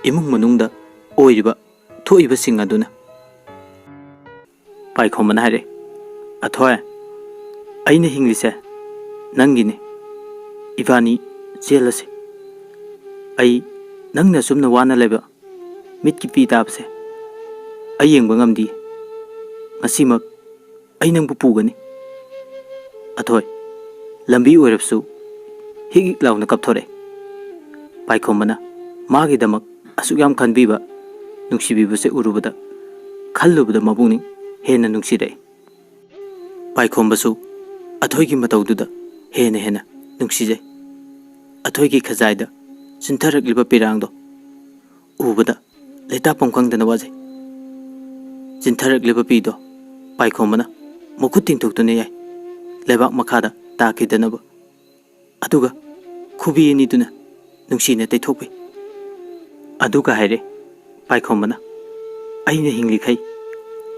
ꯏꯃꯨꯡ ꯃꯅꯨꯡꯗ ꯑꯣꯏꯔꯤꯕ ꯊꯣꯛꯏꯕꯁꯤꯡ ꯑꯗꯨꯅ꯫ ꯄꯥꯏꯈꯣꯝꯕꯅ ꯍꯥꯏꯔꯛꯑꯦ, "ꯑꯊꯣꯏ, ꯑꯩꯅ ꯍꯤꯡꯂꯤꯁꯦ ꯅꯪꯒꯤꯅꯤ꯫ ꯏꯕꯥꯅꯤ ꯆꯦꯜꯂꯁꯤ꯫ ꯑꯩ ꯅꯪꯅ ꯑꯁꯨꯝꯅ ꯋꯥꯅ ꯂꯩꯕ ꯃꯤꯠꯀꯤ ꯄꯤ ꯇꯥꯕꯁꯦ ꯑꯩ ꯌꯦꯡꯕ ꯉꯝꯗꯤꯌꯦ꯫ ꯉꯁꯤꯃꯛ ꯑꯩ ꯅꯪꯕꯨ ꯄꯨꯒꯅꯤ꯫" ꯑꯊꯣꯏ ꯂꯝꯕꯤ ꯑꯣꯏꯔꯕꯁꯨ ꯍꯤꯛ ꯍꯤꯛ ꯂꯥꯎꯅ ꯀꯞꯊꯣꯔꯛꯑꯦ꯫ ꯄꯥꯏꯈꯣꯝꯕꯅ ꯃꯥꯒꯤꯗꯃꯛ ꯑꯁꯨꯛ ꯌꯥꯝ ꯈꯟꯕꯤꯕ, ꯅꯨꯡꯁꯤꯕꯤꯕꯁꯦ ꯎꯔꯨꯕꯗ, ꯈꯜꯂꯨꯕꯗ ꯃꯄꯨꯛꯅꯤꯡ ꯍꯦꯟꯅ ꯅꯨꯡꯁꯤꯔꯛꯑꯦ꯫ ꯄꯥꯏꯈꯣꯝꯕꯁꯨ ꯑꯊꯣꯏꯒꯤ ꯃꯇꯧꯗꯨꯗ ꯍꯦꯟꯅ ꯍꯦꯟꯅ ꯅꯨꯡꯁꯤꯖꯩ꯫ ꯑꯊꯣꯏꯒꯤ ꯈꯖꯥꯏꯗ ꯆꯤꯟꯊꯔꯛꯂꯤꯕ ꯄꯤꯔꯥꯡꯗꯣ ꯎꯕꯗ ꯂꯩꯇꯥꯐꯝ ꯈꯪꯗꯅ ꯋꯥꯖꯩ꯫ ꯆꯤꯟꯊꯔꯛꯂꯤꯕ ꯄꯤꯗꯣ ꯄꯥꯏꯈꯣꯝꯕꯅ ꯃꯈꯨꯠ ꯇꯤꯡꯊꯣꯛꯇꯨꯅ ꯌꯥꯏ, ꯂꯩꯕꯥꯛ ꯃꯈꯥꯗ ꯇꯥꯈꯤꯗꯅꯕ꯫ ꯑꯗꯨꯒ ꯈꯨꯕꯤ ꯑꯅꯤꯗꯨꯅ ꯅꯨꯡꯁꯤꯅ ꯇꯩꯊꯣꯛꯄꯤ꯫ ꯑꯗꯨꯒ ꯍꯥꯏꯔꯦ ꯄꯥꯏꯈꯣꯝꯕꯅ, "ꯑꯩꯅ ꯍꯤꯡꯂꯤꯈꯩ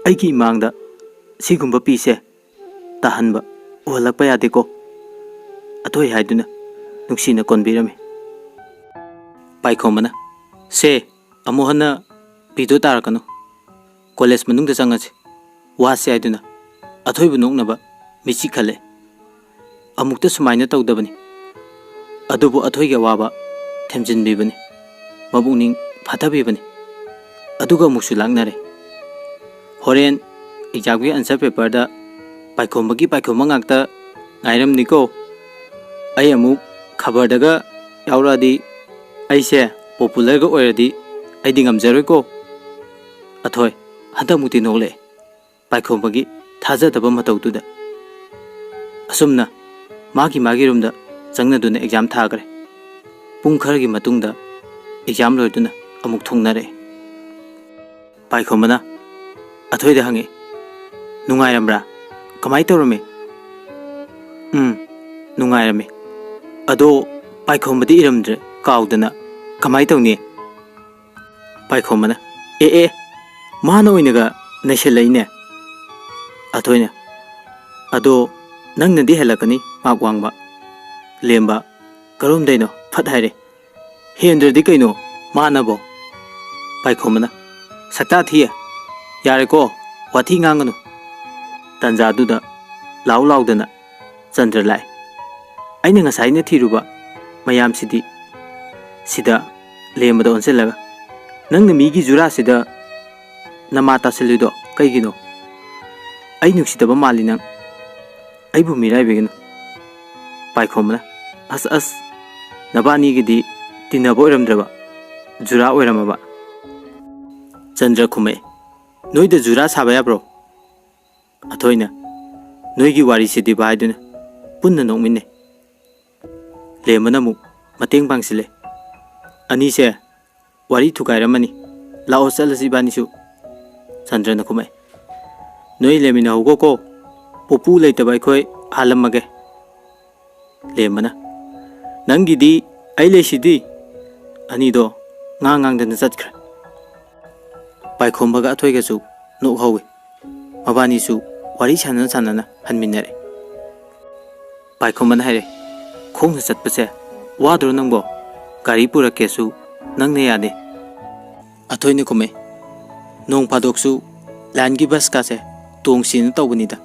ꯑꯩꯒꯤ ꯏꯃꯥꯡꯗ ꯁꯤꯒꯨꯝꯕ ꯄꯤꯁꯦ ꯇꯥꯍꯟꯕ ꯎꯍꯜꯂꯛꯄ ꯌꯥꯗꯦꯀꯣ꯫" ꯑꯊꯣꯏ ꯍꯥꯏꯗꯨꯅ ꯅꯨꯡꯁꯤꯅ ꯀꯣꯟꯕꯤꯔꯝꯃꯤ꯫ ꯄꯥꯏꯈꯣꯝꯕꯅ, "ꯁꯦ, ꯑꯃꯨꯛ ꯍꯟꯅ ꯄꯤꯗꯣ ꯇꯥꯔꯛꯀꯅꯨ꯫ ꯀꯣꯂꯦꯖ ꯃꯅꯨꯡꯗ ꯆꯪꯉꯁꯤ, ꯋꯥꯁꯤ" ꯍꯥꯏꯗꯨꯅ ꯑꯊꯣꯏꯕꯨ ꯅꯣꯛꯅꯕ ꯃꯤꯠꯁꯤ ꯈꯜꯂꯦ꯫ ꯑꯃꯨꯛꯇ ꯁꯨꯃꯥꯏꯅ ꯇꯧꯗꯕꯅꯤ꯫ ꯑꯗꯨꯕꯨ ꯑꯊꯣꯏꯒꯤ ꯑꯋꯥꯕ ꯊꯦꯝꯖꯤꯟꯕꯤꯕꯅꯤ, ꯃꯄꯨꯛꯅꯤꯡ ꯐꯥꯊꯕꯤꯕꯅꯤ꯫ ꯑꯗꯨꯒ ꯑꯃꯨꯛꯁꯨ ꯂꯥꯛꯅꯔꯦ꯫ ꯍꯣꯔꯦꯟ ꯑꯦꯛꯖꯥꯝꯒꯤ ꯑꯟꯁꯔ ꯄꯦꯄꯔꯗ ꯄꯥꯏꯈꯣꯝꯕꯒꯤ ꯄꯥꯏꯈꯣꯝꯕ ꯉꯥꯛꯇ ꯉꯥꯏꯔꯝꯅꯤꯀꯣ꯫ ꯑꯩ ꯑꯃꯨꯛ ꯈꯕꯔꯗꯒ ꯌꯥꯎꯔꯛꯑꯗꯤ, ꯑꯩꯁꯦ ꯄꯣꯄꯨꯂꯔꯒ ꯑꯣꯏꯔꯗꯤ ꯑꯩꯗꯤ ꯉꯝꯖꯔꯣꯏꯀꯣ꯫ ꯑꯊꯣꯏ ꯍꯟꯗꯛꯃꯨꯛꯇꯤ ꯅꯣꯛꯂꯛꯑꯦ꯫ ꯄꯥꯏꯈꯣꯝꯕꯒꯤ ꯊꯥꯖꯗꯕ ꯃꯇꯧꯗꯨꯗ꯫ ꯑꯁꯨꯝꯅ ꯃꯥꯒꯤ ꯃꯥꯒꯤ ꯔꯨꯝꯗ ꯆꯪꯅꯗꯨꯅ ꯑꯦꯛꯖꯥꯝ ꯊꯥꯈ꯭ꯔꯦ꯫ ꯄꯨꯡ ꯈꯔꯒꯤ ꯃꯇꯨꯡꯗ ꯑꯦꯛꯖꯥꯝ ꯂꯣꯏꯗꯨꯅ ꯑꯃꯨꯛ ꯊꯨꯡꯅꯔꯛꯑꯦ꯫ ꯄꯥꯏꯈꯣꯝꯕꯅ ꯑꯊꯣꯏꯗ ꯍꯪꯉꯛꯑꯦ, "ꯅꯨꯡꯉꯥꯏꯔꯝꯕ꯭ꯔꯥ? ꯀꯃꯥꯏ ꯇꯧꯔꯝꯃꯤ?" "ꯎꯝ, ꯅꯨꯡꯉꯥꯏꯔꯝꯃꯤ꯫ "ꯑꯗꯣ ꯄꯥꯏꯈꯣꯝꯕꯗꯤ ꯏꯔꯝꯗ꯭ꯔꯦ, ꯀꯥꯎꯗꯅ꯫ ꯀꯃꯥꯏ ꯇꯧꯅꯤ?" ꯄꯥꯏꯈꯣꯝꯕꯅ, "ꯑꯦ ꯑꯦ, ꯃꯥꯅ ꯑꯣꯏꯅꯒ ꯅꯩꯁꯜꯂꯛꯏꯅꯦ꯫" ꯑꯊꯣꯏꯅ, "ꯑꯗꯣ ꯅꯪꯅꯗꯤ ꯍꯦꯜꯂꯛꯀꯅꯤ ꯃꯥꯛ ꯋꯥꯡꯕ꯫" ꯂꯦꯝꯕ, "ꯀꯔꯣꯝꯗꯩꯅꯣ? ꯐꯠ ꯍꯥꯏꯔꯦ꯫" "ꯍꯦꯟꯗ꯭ꯔꯗꯤ ꯀꯩꯅꯣ ꯃꯥꯅꯕꯣ?" ꯄꯥꯏꯈꯣꯝꯕꯅ, "ꯁꯛꯇꯥ ꯊꯤꯌꯦ, ꯌꯥꯔꯦꯀꯣ, ꯋꯥꯊꯤ ꯉꯥꯡꯒꯅꯨ꯫" ꯇꯟꯖꯥꯗꯨꯗ ꯂꯥꯎ ꯂꯥꯎꯗꯅ ꯆꯟꯗ꯭ꯔ ꯂꯥꯛꯑꯦ꯫ ꯑꯩꯅ ꯉꯁꯥꯏꯅ ꯊꯤꯔꯨꯕ ꯃꯌꯥꯝꯁꯤꯗꯤ ꯁꯤꯗ ꯂꯦꯝꯕꯗ ꯑꯣꯟꯁꯤꯜꯂꯒ, "ꯅꯪꯅ ꯃꯤꯒꯤ ꯖꯨꯔꯥꯁꯤꯗ ꯅꯃꯥ ꯇꯥꯁꯤꯜꯂꯤꯗꯣ ꯀꯩꯒꯤꯅꯣ? ꯑꯩ ꯅꯨꯡꯁꯤꯗꯕ ꯃꯥꯜꯂꯤ ꯅꯪ꯫ ꯑꯩꯕꯨ ꯃꯤꯔꯥꯏꯕꯤꯒꯅꯨ꯫" ꯄꯥꯏꯈꯣꯝꯕꯅ, "ꯑꯁ ꯑꯁ, ꯅꯕꯥꯅꯤꯒꯤꯗꯤ ꯇꯤꯟꯅꯕ ꯑꯣꯏꯔꯝꯗ꯭ꯔꯕ, ꯖꯨꯔꯥ ꯑꯣꯏꯔꯝꯃꯕ?" ꯆꯟꯗ꯭ꯔ ꯈꯨꯝꯃꯛꯑꯦ, "ꯅꯣꯏꯗ ꯖꯨꯔꯥ ꯁꯥꯕ ꯌꯥꯕ꯭ꯔꯣ?" ꯑꯊꯣꯏꯅ, "ꯅꯣꯏꯒꯤ ꯋꯥꯔꯤꯁꯤꯗꯤꯕ" ꯍꯥꯏꯗꯨꯅ ꯄꯨꯟꯅ ꯅꯣꯛꯃꯤꯟꯅꯩ꯫ ꯂꯦꯝꯕꯅ ꯑꯃꯨꯛ ꯃꯇꯦꯡ ꯄꯥꯡꯁꯤꯜꯂꯦ꯫ "ꯑꯅꯤꯁꯦ ꯋꯥꯔꯤ ꯊꯨꯒꯥꯏꯔꯝꯃꯅꯤ, ꯂꯥꯛꯑꯣ ꯆꯠꯂꯁꯤ ꯏꯕꯥꯅꯤꯁꯨ꯫" ꯆꯟꯗ꯭ꯔꯅ ꯈꯨꯝꯃꯛꯑꯦ, "ꯅꯣꯏ ꯂꯩꯃꯤꯟꯅꯍꯧꯒꯣꯀꯣ, ꯄꯨꯄꯨ ꯂꯩꯇꯕ ꯑꯩꯈꯣꯏ ꯍꯥꯜꯂꯝꯃꯒꯦ꯫" ꯂꯦꯝꯕꯅ, "ꯅꯪꯒꯤꯗꯤ ꯑꯩ ꯂꯩꯁꯤꯗꯤ꯫" ꯑꯅꯤꯗꯣ ꯉꯥꯡ ꯉꯥꯡꯗꯅ ꯆꯠꯈ꯭ꯔꯦ꯫ ꯄꯥꯏꯈꯣꯝꯕꯒ ꯑꯊꯣꯏꯒꯁꯨ ꯅꯣꯛꯍꯧꯋꯤ꯫ ꯃꯕꯥꯅꯤꯁꯨ ꯋꯥꯔꯤ ꯁꯥꯟꯅ ꯁꯥꯟꯅꯅ ꯍꯟꯃꯤꯟꯅꯔꯦ꯫ ꯄꯥꯏꯈꯣꯝꯕꯅ ꯍꯥꯏꯔꯦ, "ꯈꯣꯡꯅ ꯆꯠꯄꯁꯦ ꯋꯥꯗ꯭ꯔꯣ ꯅꯪꯕꯣ? ꯒꯥꯔꯤ ꯄꯨꯔꯛꯀꯦꯁꯨ ꯅꯪꯅ ꯌꯥꯗꯦ꯫" ꯑꯊꯣꯏꯅ ꯈꯨꯝꯃꯦ, "ꯅꯣꯡ ꯐꯥꯗꯣꯛꯁꯨ ꯂꯥꯏꯟꯒꯤ ꯕꯁꯀꯥꯁꯦ ꯇꯣꯡꯁꯤꯅ ꯇꯧꯕꯅꯤꯗ꯫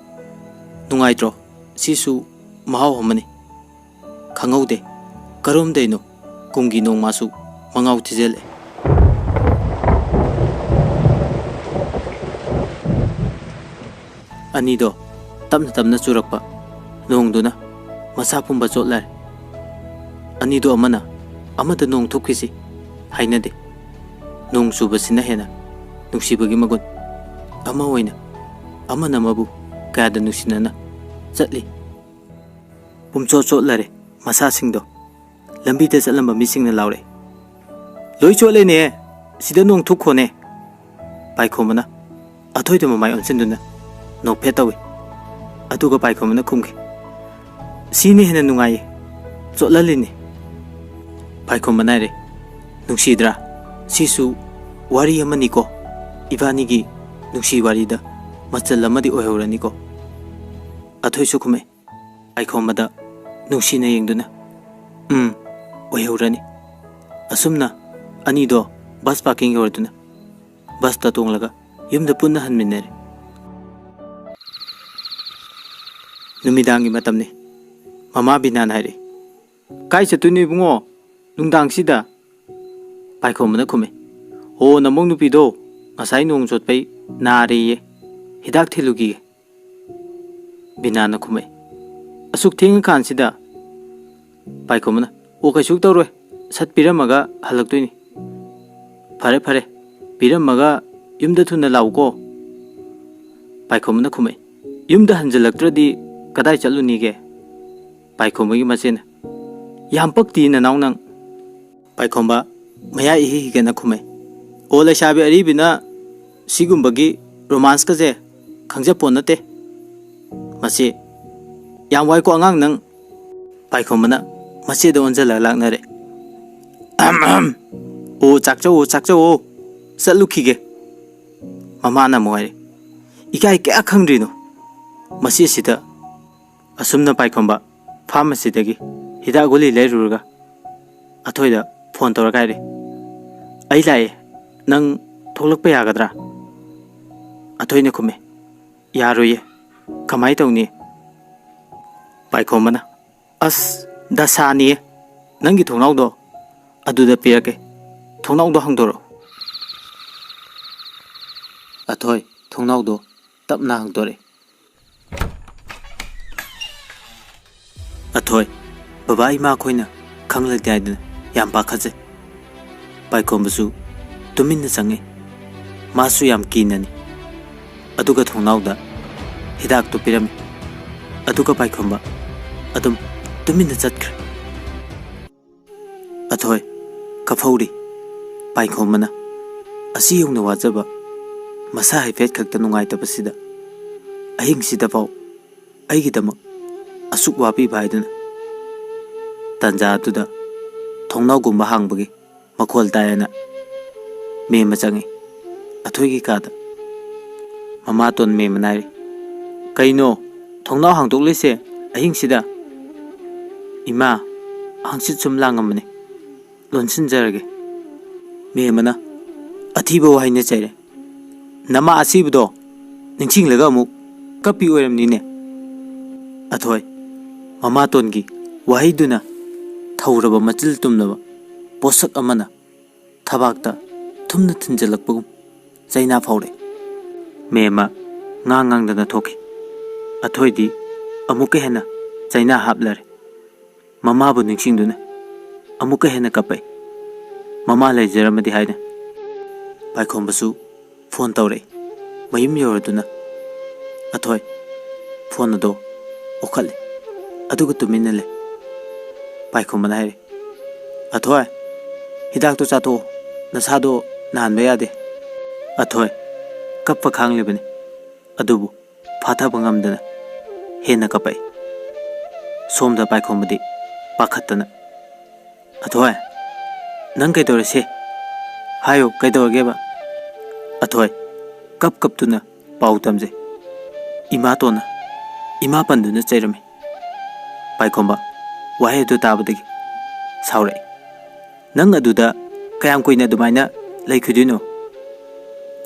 ꯅꯨꯡꯉꯥꯏꯇ꯭ꯔꯣ? ꯁꯤꯁꯨ ꯃꯍꯥꯎ ꯑꯃꯅꯤ꯫" ꯈꯪꯍꯧꯗꯦ ꯀꯔꯣꯝꯗꯩꯅꯣ ꯀꯨꯝꯒꯤ ꯅꯣꯡꯃꯁꯨ ꯃꯉꯥꯎ ꯊꯤꯖꯤꯜꯂꯛꯑꯦ꯫ ꯑꯅꯤꯗꯣ ꯇꯞꯅ ꯇꯞꯅ ꯆꯨꯔꯛꯄ ꯅꯣꯡꯗꯨꯅ ꯃꯁꯥ ꯄꯨꯝꯕ ꯆꯣꯠꯂꯔꯦ꯫ ꯑꯅꯤꯗꯣ ꯑꯃꯅ ꯑꯃꯗ ꯅꯣꯡ ꯊꯨꯞꯈꯤꯁꯤ ꯍꯥꯏꯅꯗꯦ꯫ ꯅꯣꯡ ꯆꯨꯕꯁꯤꯅ ꯍꯦꯟꯅ ꯅꯨꯡꯁꯤꯕꯒꯤ ꯃꯒꯨꯟ ꯑꯃ ꯑꯣꯏꯅ ꯑꯃꯅ ꯑꯃꯕꯨ ꯀꯌꯥꯗ ꯅꯨꯡꯁꯤꯅꯅ ꯆꯠꯂꯤ꯫ ꯄꯨꯝꯆꯣꯠ ꯆꯣꯠꯂꯔꯦ ꯃꯁꯥꯁꯤꯡꯗꯣ꯫ ꯂꯝꯕꯤꯗ ꯆꯠꯂꯝꯕ ꯃꯤꯁꯤꯡꯅ ꯂꯥꯎꯔꯛꯏ, "ꯂꯣꯏ ꯆꯣꯠꯂꯦꯅꯦ, ꯁꯤꯗ ꯅꯣꯡ ꯊꯨꯞꯈꯣꯅꯦ꯫" ꯄꯥꯏꯈꯣꯝꯕꯅ ꯑꯊꯣꯏꯗ ꯃꯃꯥꯏ ꯑꯣꯟꯁꯤꯟꯗꯨꯅ ꯅꯣꯛꯐꯦꯠ ꯇꯧꯏ꯫ ꯑꯗꯨꯒ ꯄꯥꯏꯈꯣꯝꯕꯅ ꯈꯨꯝꯈꯤ, "ꯁꯤꯅ ꯍꯦꯟꯅ ꯅꯨꯡꯉꯥꯏꯌꯦ, ꯆꯣꯠꯍꯜꯂꯤꯅꯤ꯫ ꯄꯥꯏꯈꯣꯝꯕꯅ ꯍꯥꯏꯔꯦ, "ꯅꯨꯡꯁꯤꯗ꯭ꯔꯥ? ꯁꯤꯁꯨ ꯋꯥꯔꯤ ꯑꯃꯅꯤꯀꯣ꯫ ꯏꯕꯥꯅꯤꯒꯤ ꯅꯨꯡꯁꯤ ꯋꯥꯔꯤꯗ ꯃꯆꯜ ꯑꯃꯗꯤ ꯑꯣꯏꯍꯧꯔꯅꯤꯀꯣ?" ꯑꯊꯣꯏꯁꯨ ꯈꯨꯝꯃꯦ, ꯄꯥꯏꯈꯣꯝꯕꯗ ꯅꯨꯡꯁꯤꯅ ꯌꯦꯡꯗꯨꯅ, "ꯎꯝ, ꯑꯣꯏꯍꯧꯔꯅꯤ"꯫ ꯑꯁꯨꯝꯅ ꯑꯅꯤꯗꯣ ꯕꯁ ꯄꯥꯔꯀꯤꯡ ꯌꯧꯔꯗꯨꯅ ꯕꯁꯇ ꯇꯣꯡꯂꯒ ꯌꯨꯝꯗ ꯄꯨꯟꯅ ꯍꯟꯃꯤꯟꯅꯔꯦ꯫ ꯅꯨꯃꯤꯗꯥꯡꯒꯤ ꯃꯇꯝꯅꯤ꯫ ꯃꯃꯥ ꯕꯤꯅꯥꯅ ꯍꯥꯏꯔꯛꯏ, "ꯀꯥꯏ ꯆꯠꯇꯣꯏꯅꯣ ꯏꯕꯨꯡꯉꯣ ꯅꯨꯡꯗꯥꯡꯁꯤꯗ?" ꯄꯥꯏꯈꯣꯝꯕꯅ ꯈꯨꯝꯃꯤ, "ꯑꯣ, ꯅꯃꯧ ꯅꯨꯄꯤꯗꯣ ꯉꯁꯥꯏ ꯅꯣꯡ ꯆꯣꯠꯄꯩ ꯅꯥꯔꯦꯌꯦ, ꯍꯤꯗꯥꯛ ꯊꯤꯜꯂꯨꯈꯤꯒꯦ"꯫ ꯕꯤꯅꯥꯅ ꯈꯨꯝꯃꯛꯏ, "ꯑꯁꯨꯛ ꯊꯦꯡꯉꯀꯥꯟꯁꯤꯗ?" ꯄꯥꯏꯈꯣꯝꯕꯅ, "ꯑꯣ, ꯀꯩꯁꯨ ꯇꯧꯔꯣꯏ, ꯁꯠ ꯄꯤꯔꯝꯃꯒ ꯍꯜꯂꯛꯇꯣꯏꯅꯤ"꯫ "ꯐꯔꯦ, ꯐꯔꯦ, ꯄꯤꯔꯝꯃꯒ ꯌꯨꯝꯗ ꯊꯨꯅ ꯂꯥꯛꯎꯀꯣ"꯫ ꯄꯥꯏꯈꯣꯝꯕꯅ ꯈꯨꯝꯃꯛꯏ, "ꯌꯨꯝꯗ ꯍꯟꯖꯤꯜꯂꯛꯇ꯭ꯔꯗꯤ ꯀꯗꯥꯏ ꯆꯠꯂꯨꯅꯤꯒꯦ?" ꯄꯥꯏꯈꯣꯝꯕꯒꯤ ꯃꯆꯦꯅ, "ꯌꯥꯝ ꯄꯛꯇꯤ ꯅꯅꯥꯎ ꯅꯪ"꯫ ꯄꯥꯏꯈꯣꯝꯕ ꯃꯌꯥ ꯏꯍꯤ ꯍꯤꯒꯠꯅ ꯈꯨꯝꯃꯦ, "ꯑꯣ, ꯂꯩꯁꯥꯕꯤ ꯑꯔꯤꯕꯤꯅ ꯁꯤꯒꯨꯝꯕꯒꯤ ꯔꯣꯃꯥꯟꯁꯀꯁꯦ ꯈꯪꯖꯄꯣꯟ ꯅꯠꯇꯦ꯫ ꯃꯁꯤ ꯌꯥꯝ ꯋꯥꯏꯀꯣ ꯑꯉꯥꯡ ꯅꯪ"꯫ ꯄꯥꯏꯈꯣꯝꯕꯅ ꯃꯆꯦꯗ ꯑꯣꯟꯁꯤꯜꯂꯒ ꯂꯥꯛꯅꯔꯦ꯫ "ꯑꯍꯝ, ꯑꯍꯝ꯫ ꯑꯣ, ꯆꯥꯛꯆꯧꯑꯣ, ꯆꯥꯛꯆꯧꯑꯣ꯫ ꯆꯠꯂꯨꯈꯤꯒꯦ"꯫ ꯃꯃꯥꯅ ꯑꯃꯨꯛ ꯍꯥꯏꯔꯦ, "ꯏꯀꯥꯏ ꯀꯌꯥ ꯈꯪꯗ꯭ꯔꯤꯅꯣ ꯃꯁꯤ ꯑꯁꯤꯗ"꯫ ꯑꯁꯨꯝꯅ ꯄꯥꯏꯈꯣꯝꯕ ꯐꯥꯔꯃꯥꯁꯤꯗꯒꯤ ꯍꯤꯗꯥꯛ ꯒꯨꯂꯤ ꯂꯩꯔꯨꯔꯒ ꯑꯊꯣꯏꯗ ꯐꯣꯟ ꯇꯧꯔꯒ ꯍꯥꯏꯔꯦ, "ꯑꯩ ꯂꯥꯛꯑꯦ, ꯅꯪ ꯊꯣꯛꯂꯛꯄ ꯌꯥꯒꯗ꯭ꯔꯥ?" ꯑꯊꯣꯏꯅ ꯈꯨꯝꯃꯦ, "ꯌꯥꯔꯣꯏꯌꯦ, ꯀꯃꯥꯏ ꯇꯧꯅꯤ?" ꯄꯥꯏꯈꯣꯝꯕꯅ, "ꯑꯁ, ꯗꯁꯥꯅꯤꯌꯦ, ꯅꯪꯒꯤ ꯊꯣꯡꯅꯥꯎꯗꯣ ꯑꯗꯨꯗ ꯄꯤꯔꯛꯀꯦ, ꯊꯣꯡꯅꯥꯎꯗꯣ ꯍꯥꯡꯗꯣꯔꯛꯑꯣ"꯫ ꯑꯊꯣꯏ ꯊꯣꯡꯅꯥꯎꯗꯣ ꯇꯞꯅ ꯍꯥꯡꯗꯣꯔꯛꯑꯦ꯫ ꯑꯊꯣꯏ, ꯕꯕꯥ ꯏꯃꯥ ꯈꯣꯏꯅ ꯈꯪꯂꯗꯤ ꯍꯥꯏꯗꯅ ꯌꯥꯝ ꯄꯥꯈꯠꯆꯩ꯫ ꯄꯥꯏꯈꯣꯝꯕꯁꯨ ꯇꯨꯃꯤꯟꯅ ꯆꯪꯉꯛꯏ꯫ ꯃꯥꯁꯨ ꯌꯥꯝ ꯀꯤꯅꯅꯤ꯫ ꯑꯗꯨꯒ ꯊꯣꯡꯅꯥꯎꯗ ꯍꯤꯗꯥꯛꯇꯨ ꯄꯤꯔꯝꯃꯤ꯫ ꯑꯗꯨꯒ ꯄꯥꯏꯈꯣꯝꯕ ꯑꯗꯨꯝ ꯇꯨꯃꯤꯟꯅ ꯆꯠꯈ꯭ꯔꯦ꯫ ꯑꯊꯣꯏ ꯀꯞꯍꯧꯔꯤ꯫ ꯄꯥꯏꯈꯣꯝꯕꯅ ꯑꯁꯤ ꯌꯧꯅ ꯋꯥꯖꯕ, ꯃꯁꯥ ꯍꯥꯏꯐꯦꯠ ꯈꯛꯇ ꯅꯨꯡꯉꯥꯏꯇꯕꯁꯤꯗ, ꯑꯍꯤꯡꯁꯤꯗꯐꯥꯎ ꯑꯩꯒꯤꯗꯃꯛ ꯑꯁꯨꯛ ꯋꯥꯕꯤꯕ ꯍꯥꯏꯗꯨꯅ꯫ ꯇꯥꯟꯖꯥꯗꯨꯗ ꯊꯣꯡꯅꯥꯎꯒꯨꯝꯕ ꯍꯥꯡꯕꯒꯤ ꯃꯈꯣꯜ ꯇꯥꯏꯌꯦꯅ ꯃꯦꯝꯃ ꯆꯪꯉꯤ ꯑꯊꯣꯏꯒꯤ ꯀꯥꯗ꯫ ꯃꯃꯥꯇꯣꯟ ꯃꯦꯝꯃꯅ ꯍꯥꯏꯔꯤ, "ꯀꯩꯅꯣ ꯊꯣꯡꯅꯥꯎ ꯍꯥꯡꯗꯣꯛꯂꯤꯁꯦ ꯑꯍꯤꯡꯁꯤꯗ?" "ꯏꯃꯥ, ꯍꯪꯆꯤꯠ ꯁꯨꯝ ꯂꯥꯡꯉꯝꯕꯅꯤ, ꯂꯣꯟꯁꯤꯟꯖꯔꯒꯦ꯫" ꯃꯦꯝꯃꯅ ꯑꯊꯤꯕ ꯋꯥꯍꯩꯅ ꯆꯩꯔꯦ꯫ "ꯅꯃꯥ ꯑꯁꯤꯕꯗꯣ ꯅꯤꯡꯁꯤꯡꯂꯒ ꯑꯃꯨꯛ ꯀꯞꯄꯤ ꯑꯣꯏꯔꯝꯅꯤꯅꯦ꯫" ꯑꯊꯣꯏ, ꯃꯃꯥꯇꯣꯟꯒꯤ ꯋꯥꯍꯩꯗꯨꯅ ꯊꯧꯔꯕ ꯃꯆꯤꯜ ꯇꯨꯝꯂꯕ ꯄꯣꯠꯁꯛ ꯑꯃꯅ ꯊꯕꯥꯛꯇ ꯊꯨꯝꯅ ꯊꯤꯟꯖꯜꯂꯛꯄꯒꯨꯝ ꯆꯩꯅꯥ ꯐꯥꯎꯔꯛꯏ꯫ ꯃꯦꯝꯃ ꯉꯥꯡ ꯉꯥꯡꯗꯅ ꯊꯣꯛꯈꯤ꯫ ꯑꯊꯣꯏꯗꯤ ꯑꯃꯨꯛꯀ ꯍꯦꯟꯅ ꯆꯩꯅꯥ ꯍꯥꯞꯂꯔꯦ꯫ ꯃꯃꯥꯕꯨ ꯅꯤꯡꯁꯤꯡꯗꯨꯅ ꯑꯃꯨꯛꯀ ꯍꯦꯟꯅ ꯀꯞꯄꯛꯏ꯫ ꯃꯃꯥ ꯂꯩꯖꯔꯝꯃꯗꯤ ꯍꯥꯏꯅ ꯄꯥꯏꯈꯣꯝꯕꯁꯨ ꯐꯣꯟ ꯇꯧꯔꯛꯏ꯫ ꯃꯌꯨꯝ ꯌꯧꯔꯗꯨꯅ ꯑꯊꯣꯏ ꯐꯣꯟ ꯑꯗꯣ ꯑꯣꯛꯈꯠꯂꯦ꯫ ꯑꯗꯨꯒ ꯇꯨꯃꯤꯟꯅ ꯂꯩ꯫ ꯄꯥꯏꯈꯣꯝꯕꯅ ꯍꯥꯏꯔꯦ, "ꯑꯊꯣꯏ, ꯍꯤꯗꯥꯛꯇꯣ ꯆꯥꯊꯣꯛꯑꯣ, ꯅꯁꯥꯗꯣ ꯅꯥꯍꯟꯕ ꯌꯥꯗꯦ꯫" ꯑꯊꯣꯏ ꯀꯞꯄ ꯈꯥꯡꯂꯤꯕꯅꯤ, ꯑꯗꯨꯕꯨ ꯐꯥꯊꯕ ꯉꯝꯗꯅ ꯍꯦꯟꯅ ꯀꯞꯄꯛꯏ꯫ ꯁꯣꯝꯗ ꯄꯥꯏꯈꯣꯝꯕꯗꯤ ꯄꯥꯈꯠꯇꯅ, "ꯑꯊꯣꯏ, ꯅꯪ ꯀꯩꯗꯧꯔꯦ ꯁꯦ? ꯍꯥꯏꯌꯨ, ꯀꯩꯗꯧꯔꯒꯦꯕ?" ꯑꯊꯣꯏ ꯀꯞ ꯀꯞꯇꯨꯅ ꯄꯥꯎ ꯇꯝꯖꯩ꯫ ꯏꯃꯥꯇꯣꯟꯅ ꯏꯃꯥ ꯄꯟꯗꯨꯅ ꯆꯩꯔꯝꯃꯤ꯫ ꯄꯥꯏꯈꯣꯝꯕ ꯋꯥꯍꯩ ꯑꯗꯨ ꯇꯥꯕꯗꯒꯤ ꯁꯥꯎꯔꯛꯏ꯫ "ꯅꯪ ꯑꯗꯨꯗ ꯀꯌꯥꯝ ꯀꯨꯏꯅ ꯑꯗꯨꯃꯥꯏꯅ ꯂꯩꯈꯤꯗꯣꯏꯅꯣ?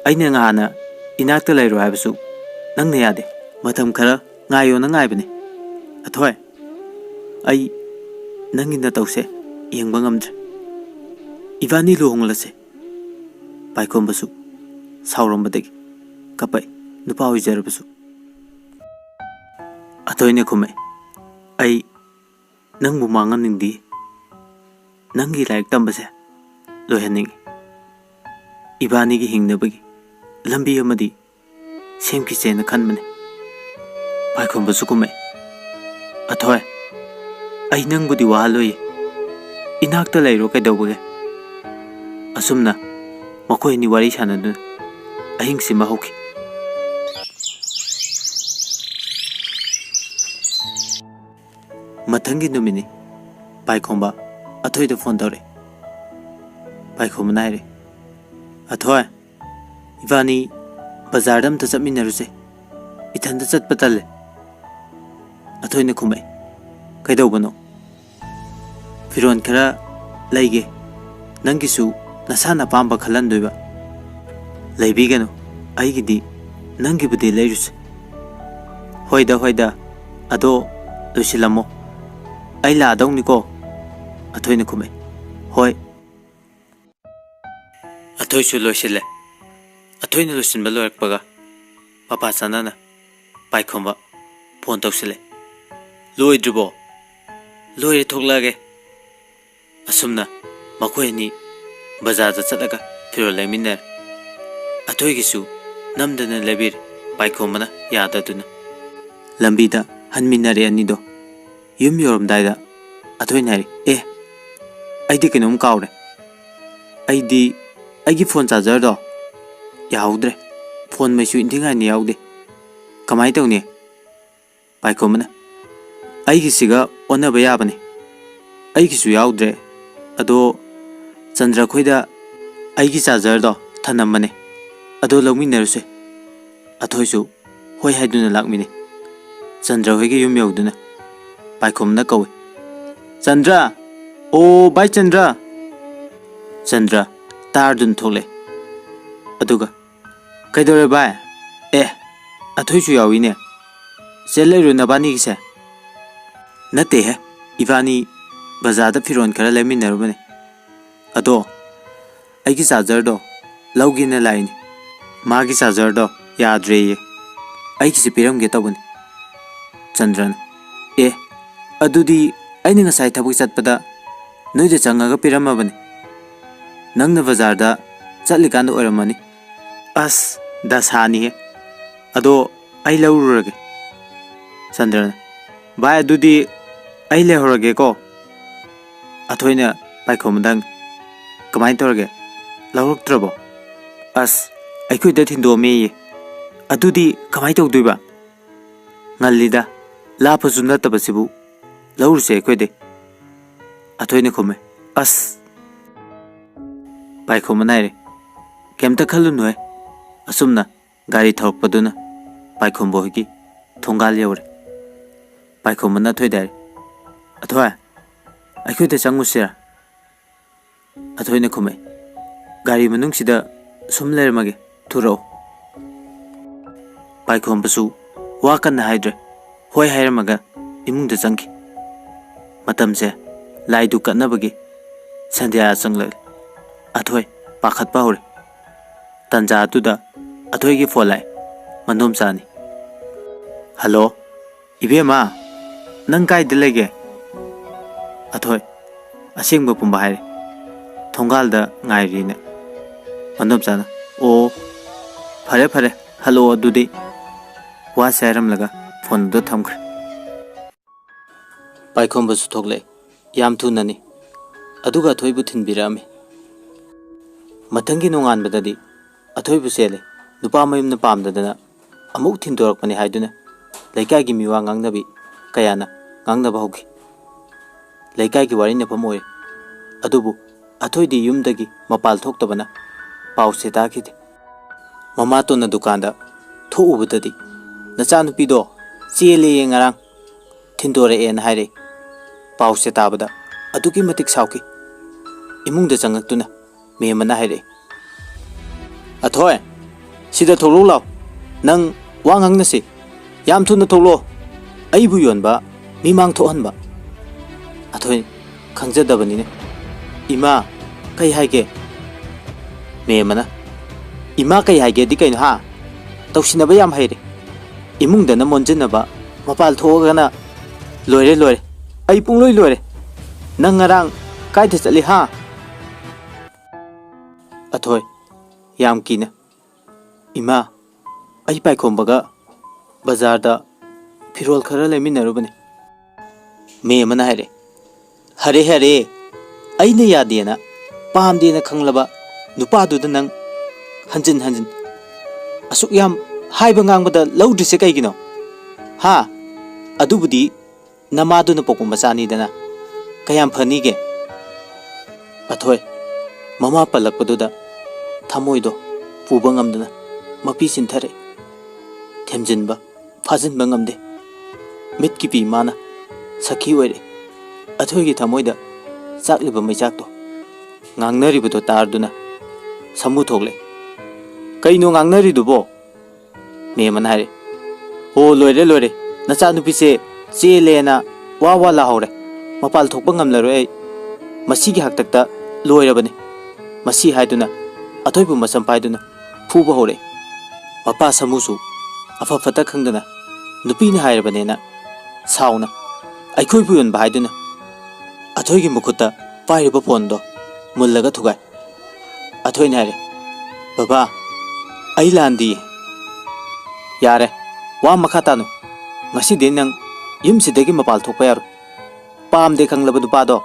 ꯑꯩꯅ ꯉꯍꯥꯟꯅ ꯏꯅꯥꯛꯇ ꯂꯩꯔꯣ ꯍꯥꯏꯕꯁꯨ ꯅꯪꯅ ꯌꯥꯗꯦ꯫ ꯃꯇꯝ ꯈꯔ ꯉꯥꯏꯌꯣꯅ ꯉꯥꯏꯕꯅꯤ꯫ ꯑꯊꯣꯏ, ꯑꯩ ꯅꯪꯒꯤ ꯅꯇꯧꯁꯦ ꯌꯦꯡꯕ ꯉꯝꯗ꯭ꯔꯦ꯫ ꯏꯕꯥꯅꯤ ꯂꯨꯍꯣꯡꯂꯁꯦ꯫" ꯄꯥꯏꯈꯣꯝꯕꯁꯨ ꯁꯥꯎꯔꯝꯕꯗꯒꯤ ꯀꯞꯄꯛꯏ, ꯅꯨꯄꯥ ꯑꯣꯏꯖꯔꯕꯁꯨ꯫ ꯑꯊꯣꯏꯅ ꯈꯨꯝꯃꯛꯏ, "ꯑꯩ ꯅꯪꯕꯨ ꯃꯥꯡꯍꯟꯅꯤꯡꯗꯦ꯫ ꯅꯪꯒꯤ ꯂꯥꯏꯔꯤꯛ ꯇꯝꯕꯁꯦ ꯂꯣꯏꯍꯟꯅꯤꯡꯉꯤ꯫ ꯏꯕꯥꯅꯤꯒꯤ ꯍꯤꯡꯅꯕꯒꯤ ꯂꯝꯕꯤ ꯑꯃꯗꯤ ꯁꯦꯝꯈꯤꯁꯦꯅ ꯈꯟꯕꯅꯦ꯫" ꯄꯥꯏꯈꯣꯝꯕꯁꯨ ꯈꯨꯝꯃꯛꯏ, "ꯑꯊꯣꯏ, ꯑꯩ ꯅꯪꯕꯨꯗꯤ ꯋꯥꯍꯜꯂꯣꯏꯌꯦ꯫ ꯏꯅꯥꯛꯇ ꯂꯩꯔꯣ ꯀꯩꯗꯧꯕꯒꯦ?" ꯑꯁꯨꯝꯅ ꯃꯈꯣꯏ ꯑꯅꯤ ꯋꯥꯔꯤ ꯁꯥꯟꯅꯗꯨꯅ ꯑꯍꯤꯡꯁꯤꯃ ꯍꯧꯈꯤ꯫ ꯃꯊꯪꯒꯤ ꯅꯨꯃꯤꯠꯅꯤ꯫ ꯄꯥꯏꯈꯣꯝꯕ ꯑꯊꯣꯏꯗ ꯐꯣꯟ ꯇꯧꯔꯦ꯫ ꯄꯥꯏꯈꯣꯝꯕꯅ ꯍꯥꯏꯔꯦ, "ꯑꯊꯣꯏ, ꯏꯕꯥꯅꯤ ꯕꯖꯥꯔꯗ ꯑꯝꯇ ꯆꯠꯃꯤꯟꯅꯔꯨꯁꯦ꯫ ꯏꯊꯟꯇ ꯆꯠꯄ ꯇꯜꯂꯦ꯫" ꯑꯊꯣꯏꯅ ꯈꯨꯝꯃꯛꯑꯦ, "ꯀꯩꯗꯧꯕꯅꯣ?" "ꯐꯤꯔꯣꯜ ꯈꯔ ꯂꯩꯒꯦ꯫ ꯅꯪꯒꯤꯁꯨ ꯅꯁꯥꯅ ꯑꯄꯥꯝꯕ ꯈꯜꯍꯟꯗꯣꯏꯕ꯫" "ꯂꯩꯕꯤꯒꯅꯨ, ꯑꯩꯒꯤꯗꯤ ꯅꯪꯒꯤꯕꯨꯗꯤ ꯂꯩꯔꯨꯁꯦ꯫" "ꯍꯣꯏꯗ, ꯍꯣꯏꯗ, ꯑꯗꯣ ꯂꯣꯏꯁꯤꯜꯂꯝꯃꯣ꯫ ꯑꯩ ꯂꯥꯛꯑꯗꯧꯅꯤꯀꯣ꯫" ꯑꯊꯣꯏꯅ ꯈꯨꯝꯃꯛꯑꯦ, "ꯍꯣꯏ꯫" ꯑꯊꯣꯏꯁꯨ ꯂꯣꯏꯁꯤꯜꯂꯦ꯫ ꯑꯊꯣꯏꯅ ꯂꯣꯏꯁꯤꯟꯕ ꯂꯣꯏꯔꯛꯄꯒ ꯃꯄꯥ ꯆꯥꯅꯅ ꯄꯥꯏꯈꯣꯝꯕ ꯐꯣꯟ ꯇꯧꯁꯤꯜꯂꯦ꯫ "ꯂꯣꯏꯗ꯭ꯔꯤꯕꯣ?" "ꯂꯣꯏꯔꯦ, ꯊꯣꯛꯂꯛꯑꯒꯦ꯫" ꯑꯁꯨꯝꯅ ꯃꯈꯣꯏ ꯑꯅꯤ ꯕꯖꯥꯔꯗ ꯆꯠꯂꯒ ꯐꯤꯔꯣꯜ ꯂꯩꯃꯤꯟꯅꯔꯦ꯫ ꯑꯊꯣꯏꯒꯤꯁꯨ ꯅꯝꯗꯅ ꯂꯩꯕꯤꯔꯦ, ꯄꯥꯏꯈꯣꯝꯕꯅ ꯌꯥꯗꯗꯨꯅ꯫ ꯂꯝꯕꯤꯗ ꯍꯟꯃꯤꯟꯅꯔꯦ ꯑꯅꯤꯗꯣ꯫ ꯌꯨꯝ ꯌꯧꯔꯝꯗꯥꯏꯗ ꯑꯊꯣꯏꯅ ꯍꯥꯏꯔꯤ, "ꯑꯦ, ꯑꯩꯗꯤ ꯀꯩꯅꯣꯝ ꯀꯥꯎꯔꯦ꯫ ꯑꯩꯗꯤ ꯑꯩꯒꯤ ꯐꯣꯟ ꯆꯥꯔꯖꯔꯗꯣ ꯌꯥꯍꯧꯗ꯭ꯔꯦ꯫ ꯐꯣꯟ ꯃꯩꯁꯨ ꯏꯟꯊꯤ ꯅꯨꯡꯉꯥꯏꯅ ꯌꯥꯎꯗꯦ꯫ ꯀꯃꯥꯏꯅ ꯇꯧꯅꯤ?" ꯄꯥꯏꯈꯣꯝꯕꯅ, "ꯑꯩꯒꯤꯁꯤꯒ ꯑꯣꯟꯅꯕ ꯌꯥꯕꯅꯤ꯫ ꯑꯩꯒꯤꯁꯨ ꯌꯥꯎꯗ꯭ꯔꯦ꯫ ꯑꯗꯣ ꯆꯟꯗ꯭ꯔ ꯈꯣꯏꯗ ꯑꯩꯒꯤ ꯆꯥꯔꯖꯔꯗꯣ ꯊꯅꯝꯕꯅꯦ꯫ ꯑꯗꯣ ꯂꯧꯃꯤꯟꯅꯔꯨꯁꯦ꯫" ꯑꯊꯣꯏꯁꯨ ꯍꯣꯏ ꯍꯥꯏꯗꯨꯅ ꯂꯥꯛꯃꯤꯅꯦ꯫ ꯆꯟꯗ꯭ꯔ ꯍꯣꯏꯒꯤ ꯌꯨꯝ ꯌꯧꯗꯨꯅ ꯄꯥꯏꯈꯣꯝꯕꯅ ꯀꯧꯏ, "ꯆꯟꯗ꯭ꯔ! ꯑꯣ ꯚꯥꯏ ꯆꯟꯗ꯭ꯔ!" ꯆꯟꯗ꯭ꯔ ꯇꯥꯔꯗꯨꯅ ꯊꯣꯛꯂꯛꯑꯦ꯫ ꯑꯗꯨꯒ, "ꯀꯩꯗꯧꯔꯦ ꯚꯥꯏ? ꯑꯦ, ꯑꯊꯣꯏꯁꯨ ꯌꯥꯎꯏꯅꯦ꯫ ꯆꯦꯜ ꯂꯩꯔꯣ ꯅꯕꯥꯅꯤꯒꯤꯁꯦ?" "ꯅꯠꯇꯦꯍꯦ, ꯏꯕꯥꯅꯤ ꯕꯖꯥꯔꯗ ꯐꯤꯔꯣꯜ ꯈꯔ ꯂꯩꯃꯤꯟꯅꯔꯨꯕꯅꯦ꯫ ꯑꯗꯣ ꯑꯩꯒꯤ ꯆꯥꯔꯖꯔꯗꯣ ꯂꯧꯒꯦꯅ ꯂꯥꯛꯏꯅꯦ꯫ ꯃꯥꯒꯤ ꯆꯥꯔꯖꯔꯗꯣ ꯌꯥꯗ꯭ꯔꯦꯌꯦ꯫ ꯑꯩꯒꯤꯁꯦ ꯄꯤꯔꯝꯒꯦ ꯇꯧꯕꯅꯤ꯫" ꯆꯟꯗ꯭ꯔꯅ, "ꯑꯦ, ꯑꯗꯨꯗꯤ ꯑꯩꯅ ꯉꯁꯥꯏ ꯊꯕꯛ ꯆꯠꯄꯗ ꯅꯣꯏꯗ ꯆꯪꯉꯒ ꯄꯤꯔꯝꯃꯕꯅꯤ꯫ ꯅꯪꯅ ꯕꯖꯥꯔꯗ ꯆꯠꯂꯤꯀꯥꯟꯗ ꯑꯣꯏꯔꯝꯃꯅꯤ꯫" "ꯑꯁ, ꯗꯁꯥꯅꯤꯍꯦ꯫ ꯑꯗꯣ ꯑꯩ ꯂꯧꯔꯨꯔꯒꯦ꯫" ꯆꯟꯗ꯭ꯔꯅ, "ꯚꯥꯏ, ꯑꯗꯨꯗꯤ ꯑꯩ ꯂꯩꯍꯧꯔꯒꯦꯀꯣ꯫" ꯑꯊꯣꯏꯅ ꯄꯥꯏꯈꯣꯝꯕꯗ ꯍꯪꯉꯤ, "ꯀꯃꯥꯏꯅ ꯇꯧꯔꯒꯦ? ꯂꯧꯔꯛꯇ꯭ꯔꯕꯣ?" "ꯑꯁ, ꯑꯩꯈꯣꯏꯗ ꯊꯤꯟꯗꯣꯛꯑꯝꯃꯦꯌꯦ꯫ ꯑꯗꯨꯗꯤ ꯀꯃꯥꯏꯅ ꯇꯧꯗꯣꯏꯕ?" "ꯉꯜꯂꯤꯗ, ꯂꯥꯞꯄꯁꯨ ꯅꯠꯇꯕꯁꯤꯕꯨ, ꯂꯧꯔꯨꯁꯦ ꯑꯩꯈꯣꯏꯗꯩ꯫" ꯑꯊꯣꯏꯅ ꯈꯨꯝꯃꯦ, "ꯑꯁ!" ꯄꯥꯏꯈꯣꯝꯕꯅ ꯍꯥꯏꯔꯦ, "ꯀꯩꯝꯇ ꯈꯜꯂꯨꯅꯨꯍꯦ꯫ ꯑꯁꯨꯝꯅ ꯒꯥꯔꯤ ꯊꯧꯔꯛꯄꯗꯨꯅ ꯄꯥꯏꯈꯣꯝꯕ ꯍꯣꯏꯒꯤ ꯊꯣꯡꯒꯥꯜ ꯌꯧꯔꯦ꯫" ꯄꯥꯏꯈꯣꯝꯕꯅ ꯑꯊꯣꯏꯗ ꯍꯥꯏꯔꯦ, "ꯑꯊꯣꯏ, ꯑꯩꯈꯣꯏꯗ ꯆꯪꯉꯨꯁꯤꯔꯥ?" ꯑꯊꯣꯏꯅ ꯈꯨꯝꯃꯦ, "ꯒꯥꯔꯤ ꯃꯅꯨꯡꯁꯤꯗ ꯁꯨꯝ ꯂꯩꯔꯝꯃꯒꯦ, ꯊꯨꯔꯛꯑꯣ꯫" ꯄꯥꯏꯈꯣꯝꯕꯁꯨ ꯋꯥ ꯀꯟꯅ ꯍꯥꯏꯗ꯭ꯔꯦ, ꯍꯣꯏ ꯍꯥꯏꯔꯝꯃꯒ ꯏꯃꯨꯡꯗ ꯆꯪꯈꯤ꯫ ꯃꯇꯝꯁꯦ ꯂꯥꯏꯗꯨ ꯀꯠꯅꯕꯒꯤ ꯁꯟꯙ꯭ꯌꯥ ꯆꯪꯂꯛꯂꯦ꯫ ꯑꯊꯣꯏ ꯄꯥꯈꯠꯄ ꯍꯧꯔꯦ꯫ ꯇꯟꯖꯥ ꯑꯗꯨꯗ ꯑꯊꯣꯏꯒꯤ ꯐꯣꯟ ꯂꯥꯛꯑꯦ꯫ ꯃꯟꯗꯣꯝꯆꯥꯅꯤ꯫ "ꯍꯜꯂꯣ, ꯏꯕꯦꯝꯃ, ꯅꯪ ꯀꯥꯏꯗ ꯂꯩꯒꯦ?" ꯑꯊꯣꯏ ꯑꯁꯦꯡꯕ ꯄꯨꯝꯕ ꯍꯥꯏꯔꯦ꯫ "ꯊꯣꯡꯒꯥꯜꯗ ꯉꯥꯏꯔꯤꯅꯦ꯫" ꯃꯟꯗꯣꯝꯆꯥꯅ, "ꯑꯣ, ꯐꯔꯦ ꯐꯔꯦ, ꯍꯜꯂꯛꯑꯣ ꯑꯗꯨꯗꯤ꯫" ꯋꯥꯁꯦ ꯍꯥꯏꯔꯝꯂꯒ ꯐꯣꯟ ꯑꯗꯨ ꯊꯝꯈ꯭ꯔꯦ꯫ ꯄꯥꯏꯈꯣꯝꯕꯁꯨ ꯊꯣꯛꯂꯛꯑꯦ꯫ ꯌꯥꯝ ꯊꯨꯅꯅꯤ꯫ ꯑꯗꯨꯒ ꯑꯊꯣꯏꯕꯨ ꯊꯤꯟꯕꯤꯔꯛꯑꯝꯃꯤ꯫ ꯃꯊꯪꯒꯤ ꯅꯣꯡꯉꯥꯟꯕꯗꯗꯤ ꯑꯊꯣꯏꯕꯨ ꯆꯦꯜꯂꯦ꯫ ꯅꯨꯄꯥ ꯃꯌꯨꯝꯅ ꯄꯥꯝꯗꯗꯅ ꯑꯃꯨꯛ ꯊꯤꯟꯗꯣꯔꯛꯄꯅꯤ ꯍꯥꯏꯗꯨꯅ ꯂꯩꯀꯥꯏꯒꯤ ꯃꯤꯋꯥ ꯉꯥꯡꯅꯕꯤ ꯀꯌꯥꯅ ꯉꯥꯡꯅꯕ ꯍꯧꯈꯤ꯫ ꯂꯩꯀꯥꯏꯒꯤ ꯋꯥꯔꯤꯅꯐꯝ ꯑꯣꯏꯔꯦ꯫ ꯑꯗꯨꯕꯨ ꯑꯊꯣꯏꯗꯤ ꯌꯨꯝꯗꯒꯤ ꯃꯄꯥꯜ ꯊꯣꯛꯇꯕꯅ ꯄꯥꯎꯁꯦ ꯇꯥꯈꯤꯗꯦ꯫ ꯃꯃꯥꯇꯣꯟꯅ ꯗꯨꯀꯥꯟꯗ ꯊꯣꯛꯎꯕꯗꯗꯤ ꯅꯆꯥꯅꯨꯄꯤꯗꯣ ꯆꯦꯜꯂꯦꯌꯦ, ꯉꯔꯥꯡ ꯊꯤꯟꯗꯣꯔꯛꯑꯦꯅ ꯍꯥꯏꯔꯛꯏ꯫ ꯄꯥꯎꯁꯦ ꯇꯥꯕꯗ ꯑꯗꯨꯛꯀꯤ ꯃꯇꯤꯛ ꯁꯥꯎꯈꯤ꯫ ꯏꯃꯨꯡꯗ ꯆꯪꯉꯛꯇꯨꯅ ꯃꯦꯝꯃꯅ ꯍꯥꯏꯔꯛꯏ, "ꯑꯊꯣꯏ, ꯁꯤꯗ ꯊꯣꯛꯂꯛꯎ ꯂꯥꯎ꯫ ꯅꯪ ꯋꯥ ꯉꯥꯡꯅꯁꯤ꯫ ꯌꯥꯝ ꯊꯨꯅ ꯊꯣꯛꯂꯛꯑꯣ꯫ ꯑꯩꯕꯨ ꯌꯣꯟꯕ ꯃꯤꯃꯥꯡ ꯊꯣꯛꯍꯟꯕ꯫" ꯑꯊꯣꯏ ꯈꯪꯖꯗꯕꯅꯤꯅꯦ꯫ "ꯏꯃꯥ, ꯀꯩ ꯍꯥꯏꯒꯦ?" ꯃꯦꯝꯃꯅ, "ꯏꯃꯥ ꯀꯩ ꯍꯥꯏꯒꯦꯗꯤ ꯀꯩꯅꯣ ꯍꯥ? ꯇꯧꯁꯤꯟꯅꯕ ꯌꯥꯝ ꯍꯩꯔꯦ꯫ ꯏꯃꯨꯡꯗꯅ ꯃꯣꯟꯖꯤꯟꯅꯕ, ꯃꯄꯥꯜ ꯊꯣꯛꯑꯒꯅ ꯂꯣꯏꯔꯦ, ꯂꯣꯏꯔꯦ꯫ ꯑꯩ ꯄꯨꯡꯂꯣꯏ ꯂꯣꯏꯔꯦ꯫ ꯅꯪ ꯉꯔꯥꯡ ꯀꯥꯏꯗ ꯆꯠꯂꯤ ꯍꯥ?" ꯑꯊꯣꯏ ꯌꯥꯝ ꯀꯤꯅ, "ꯏꯃꯥ, ꯑꯩ ꯄꯥꯏꯈꯣꯝꯕꯒ ꯕꯖꯥꯔꯗ ꯐꯤꯔꯣꯜ ꯈꯔ ꯂꯩꯃꯤꯟꯅꯔꯨꯕꯅꯤ꯫" ꯃꯦꯝꯃꯅ ꯍꯥꯏꯔꯦ, "ꯍꯔꯦ, ꯍꯔꯦ, ꯑꯩꯅ ꯌꯥꯗꯦꯅ, ꯄꯥꯝꯗꯦꯅ ꯈꯪꯂꯕ ꯅꯨꯄꯥꯗꯨꯗ ꯅꯪ ꯍꯟꯖꯤꯟ ꯍꯟꯖꯤꯟ ꯑꯁꯨꯛ ꯌꯥꯝ ꯍꯥꯏꯕ ꯉꯥꯡꯕꯗ ꯂꯧꯗ꯭ꯔꯤꯁꯦ ꯀꯩꯒꯤꯅꯣ? ꯍꯥ? ꯑꯗꯨꯕꯨꯗꯤ ꯅꯃꯥꯗꯨꯅ ꯄꯣꯛꯄ ꯃꯆꯥꯅꯤꯗꯅ, ꯀꯌꯥꯝ ꯐꯅꯤꯒꯦ?" ꯑꯊꯣꯏ, ꯃꯃꯥ ꯄꯜꯂꯛꯄꯗꯨꯗ ꯊꯃꯣꯏꯗꯣ ꯄꯨꯕ ꯉꯝꯗꯅ ꯃꯄꯤ ꯆꯤꯟꯊꯔꯛꯏ꯫ ꯊꯦꯝꯖꯤꯟꯕ ꯐꯥꯖꯤꯟꯕ ꯉꯝꯗꯦ꯫ ꯃꯤꯠꯀꯤ ꯄꯤ ꯃꯥꯅ ꯁꯈꯤ ꯑꯣꯏꯔꯛꯏ꯫ ꯑꯊꯣꯏꯒꯤ ꯊꯃꯣꯏꯗ ꯆꯥꯛꯂꯤꯕ ꯃꯩꯆꯥꯛꯇꯣ ꯉꯥꯡꯅꯔꯤꯕꯗꯣ ꯇꯥꯔꯗꯨꯅ ꯁꯃꯨ ꯊꯣꯛꯂꯛꯏ꯫ "ꯀꯩꯅꯣ ꯉꯥꯡꯅꯔꯤꯗꯨꯕꯣ?" ꯃꯦꯝꯃꯅ ꯍꯥꯏꯔꯦ꯫ "ꯑꯣ, ꯂꯣꯏꯔꯦ, ꯂꯣꯏꯔꯦ꯫ ꯅꯆꯥꯅꯨꯄꯤꯁꯦ ꯆꯦꯜꯂꯦꯅ ꯋꯥ ꯋꯥ ꯂꯥꯍꯧꯔꯦ꯫ ꯃꯄꯥꯜ ꯊꯣꯛꯄ ꯉꯝꯂꯔꯣꯏ ꯑꯩ꯫ ꯃꯁꯤꯒꯤ ꯍꯥꯛꯇꯛꯇ ꯂꯣꯏꯔꯕꯅꯤ꯫" ꯃꯁꯤ ꯍꯥꯏꯗꯨꯅ ꯑꯊꯣꯏꯕꯨ ꯃꯁꯝ ꯄꯥꯏꯗꯨꯅ ꯐꯨꯕ ꯍꯧꯔꯛꯏ꯫ ꯃꯄꯥ ꯁꯥꯃꯨꯁꯨ ꯑꯐ ꯐꯠꯇ ꯈꯪꯗꯅ ꯅꯨꯄꯤꯅ ꯍꯥꯏꯔꯕꯅꯦꯅ ꯁꯥꯎꯅ ꯑꯩꯈꯣꯏꯕꯨ ꯌꯣꯟꯕ ꯍꯥꯏꯗꯨꯅ ꯑꯊꯣꯏꯒꯤ ꯃꯈꯨꯠꯇ ꯄꯥꯏꯔꯤꯕ ꯐꯣꯟꯗꯣ ꯃꯨꯜꯂꯒ ꯊꯨꯒꯥꯏ꯫ ꯑꯊꯣꯏꯅ ꯍꯥꯏꯔꯦ, "ꯕꯕꯥ, ꯑꯩ ꯂꯥꯟꯗꯤꯌꯦ꯫ ꯌꯥꯔꯦ, ꯋꯥ ꯃꯈꯥ ꯇꯥꯅꯨ꯫ ꯉꯁꯤꯗꯤ ꯅꯪ ꯌꯨꯝꯁꯤꯗꯒꯤ ꯃꯄꯥꯜ ꯊꯣꯛꯄ ꯌꯥꯔꯣꯏ꯫ ꯄꯥꯝꯗꯦ ꯈꯪꯂꯕ ꯅꯨꯄꯥꯗꯣ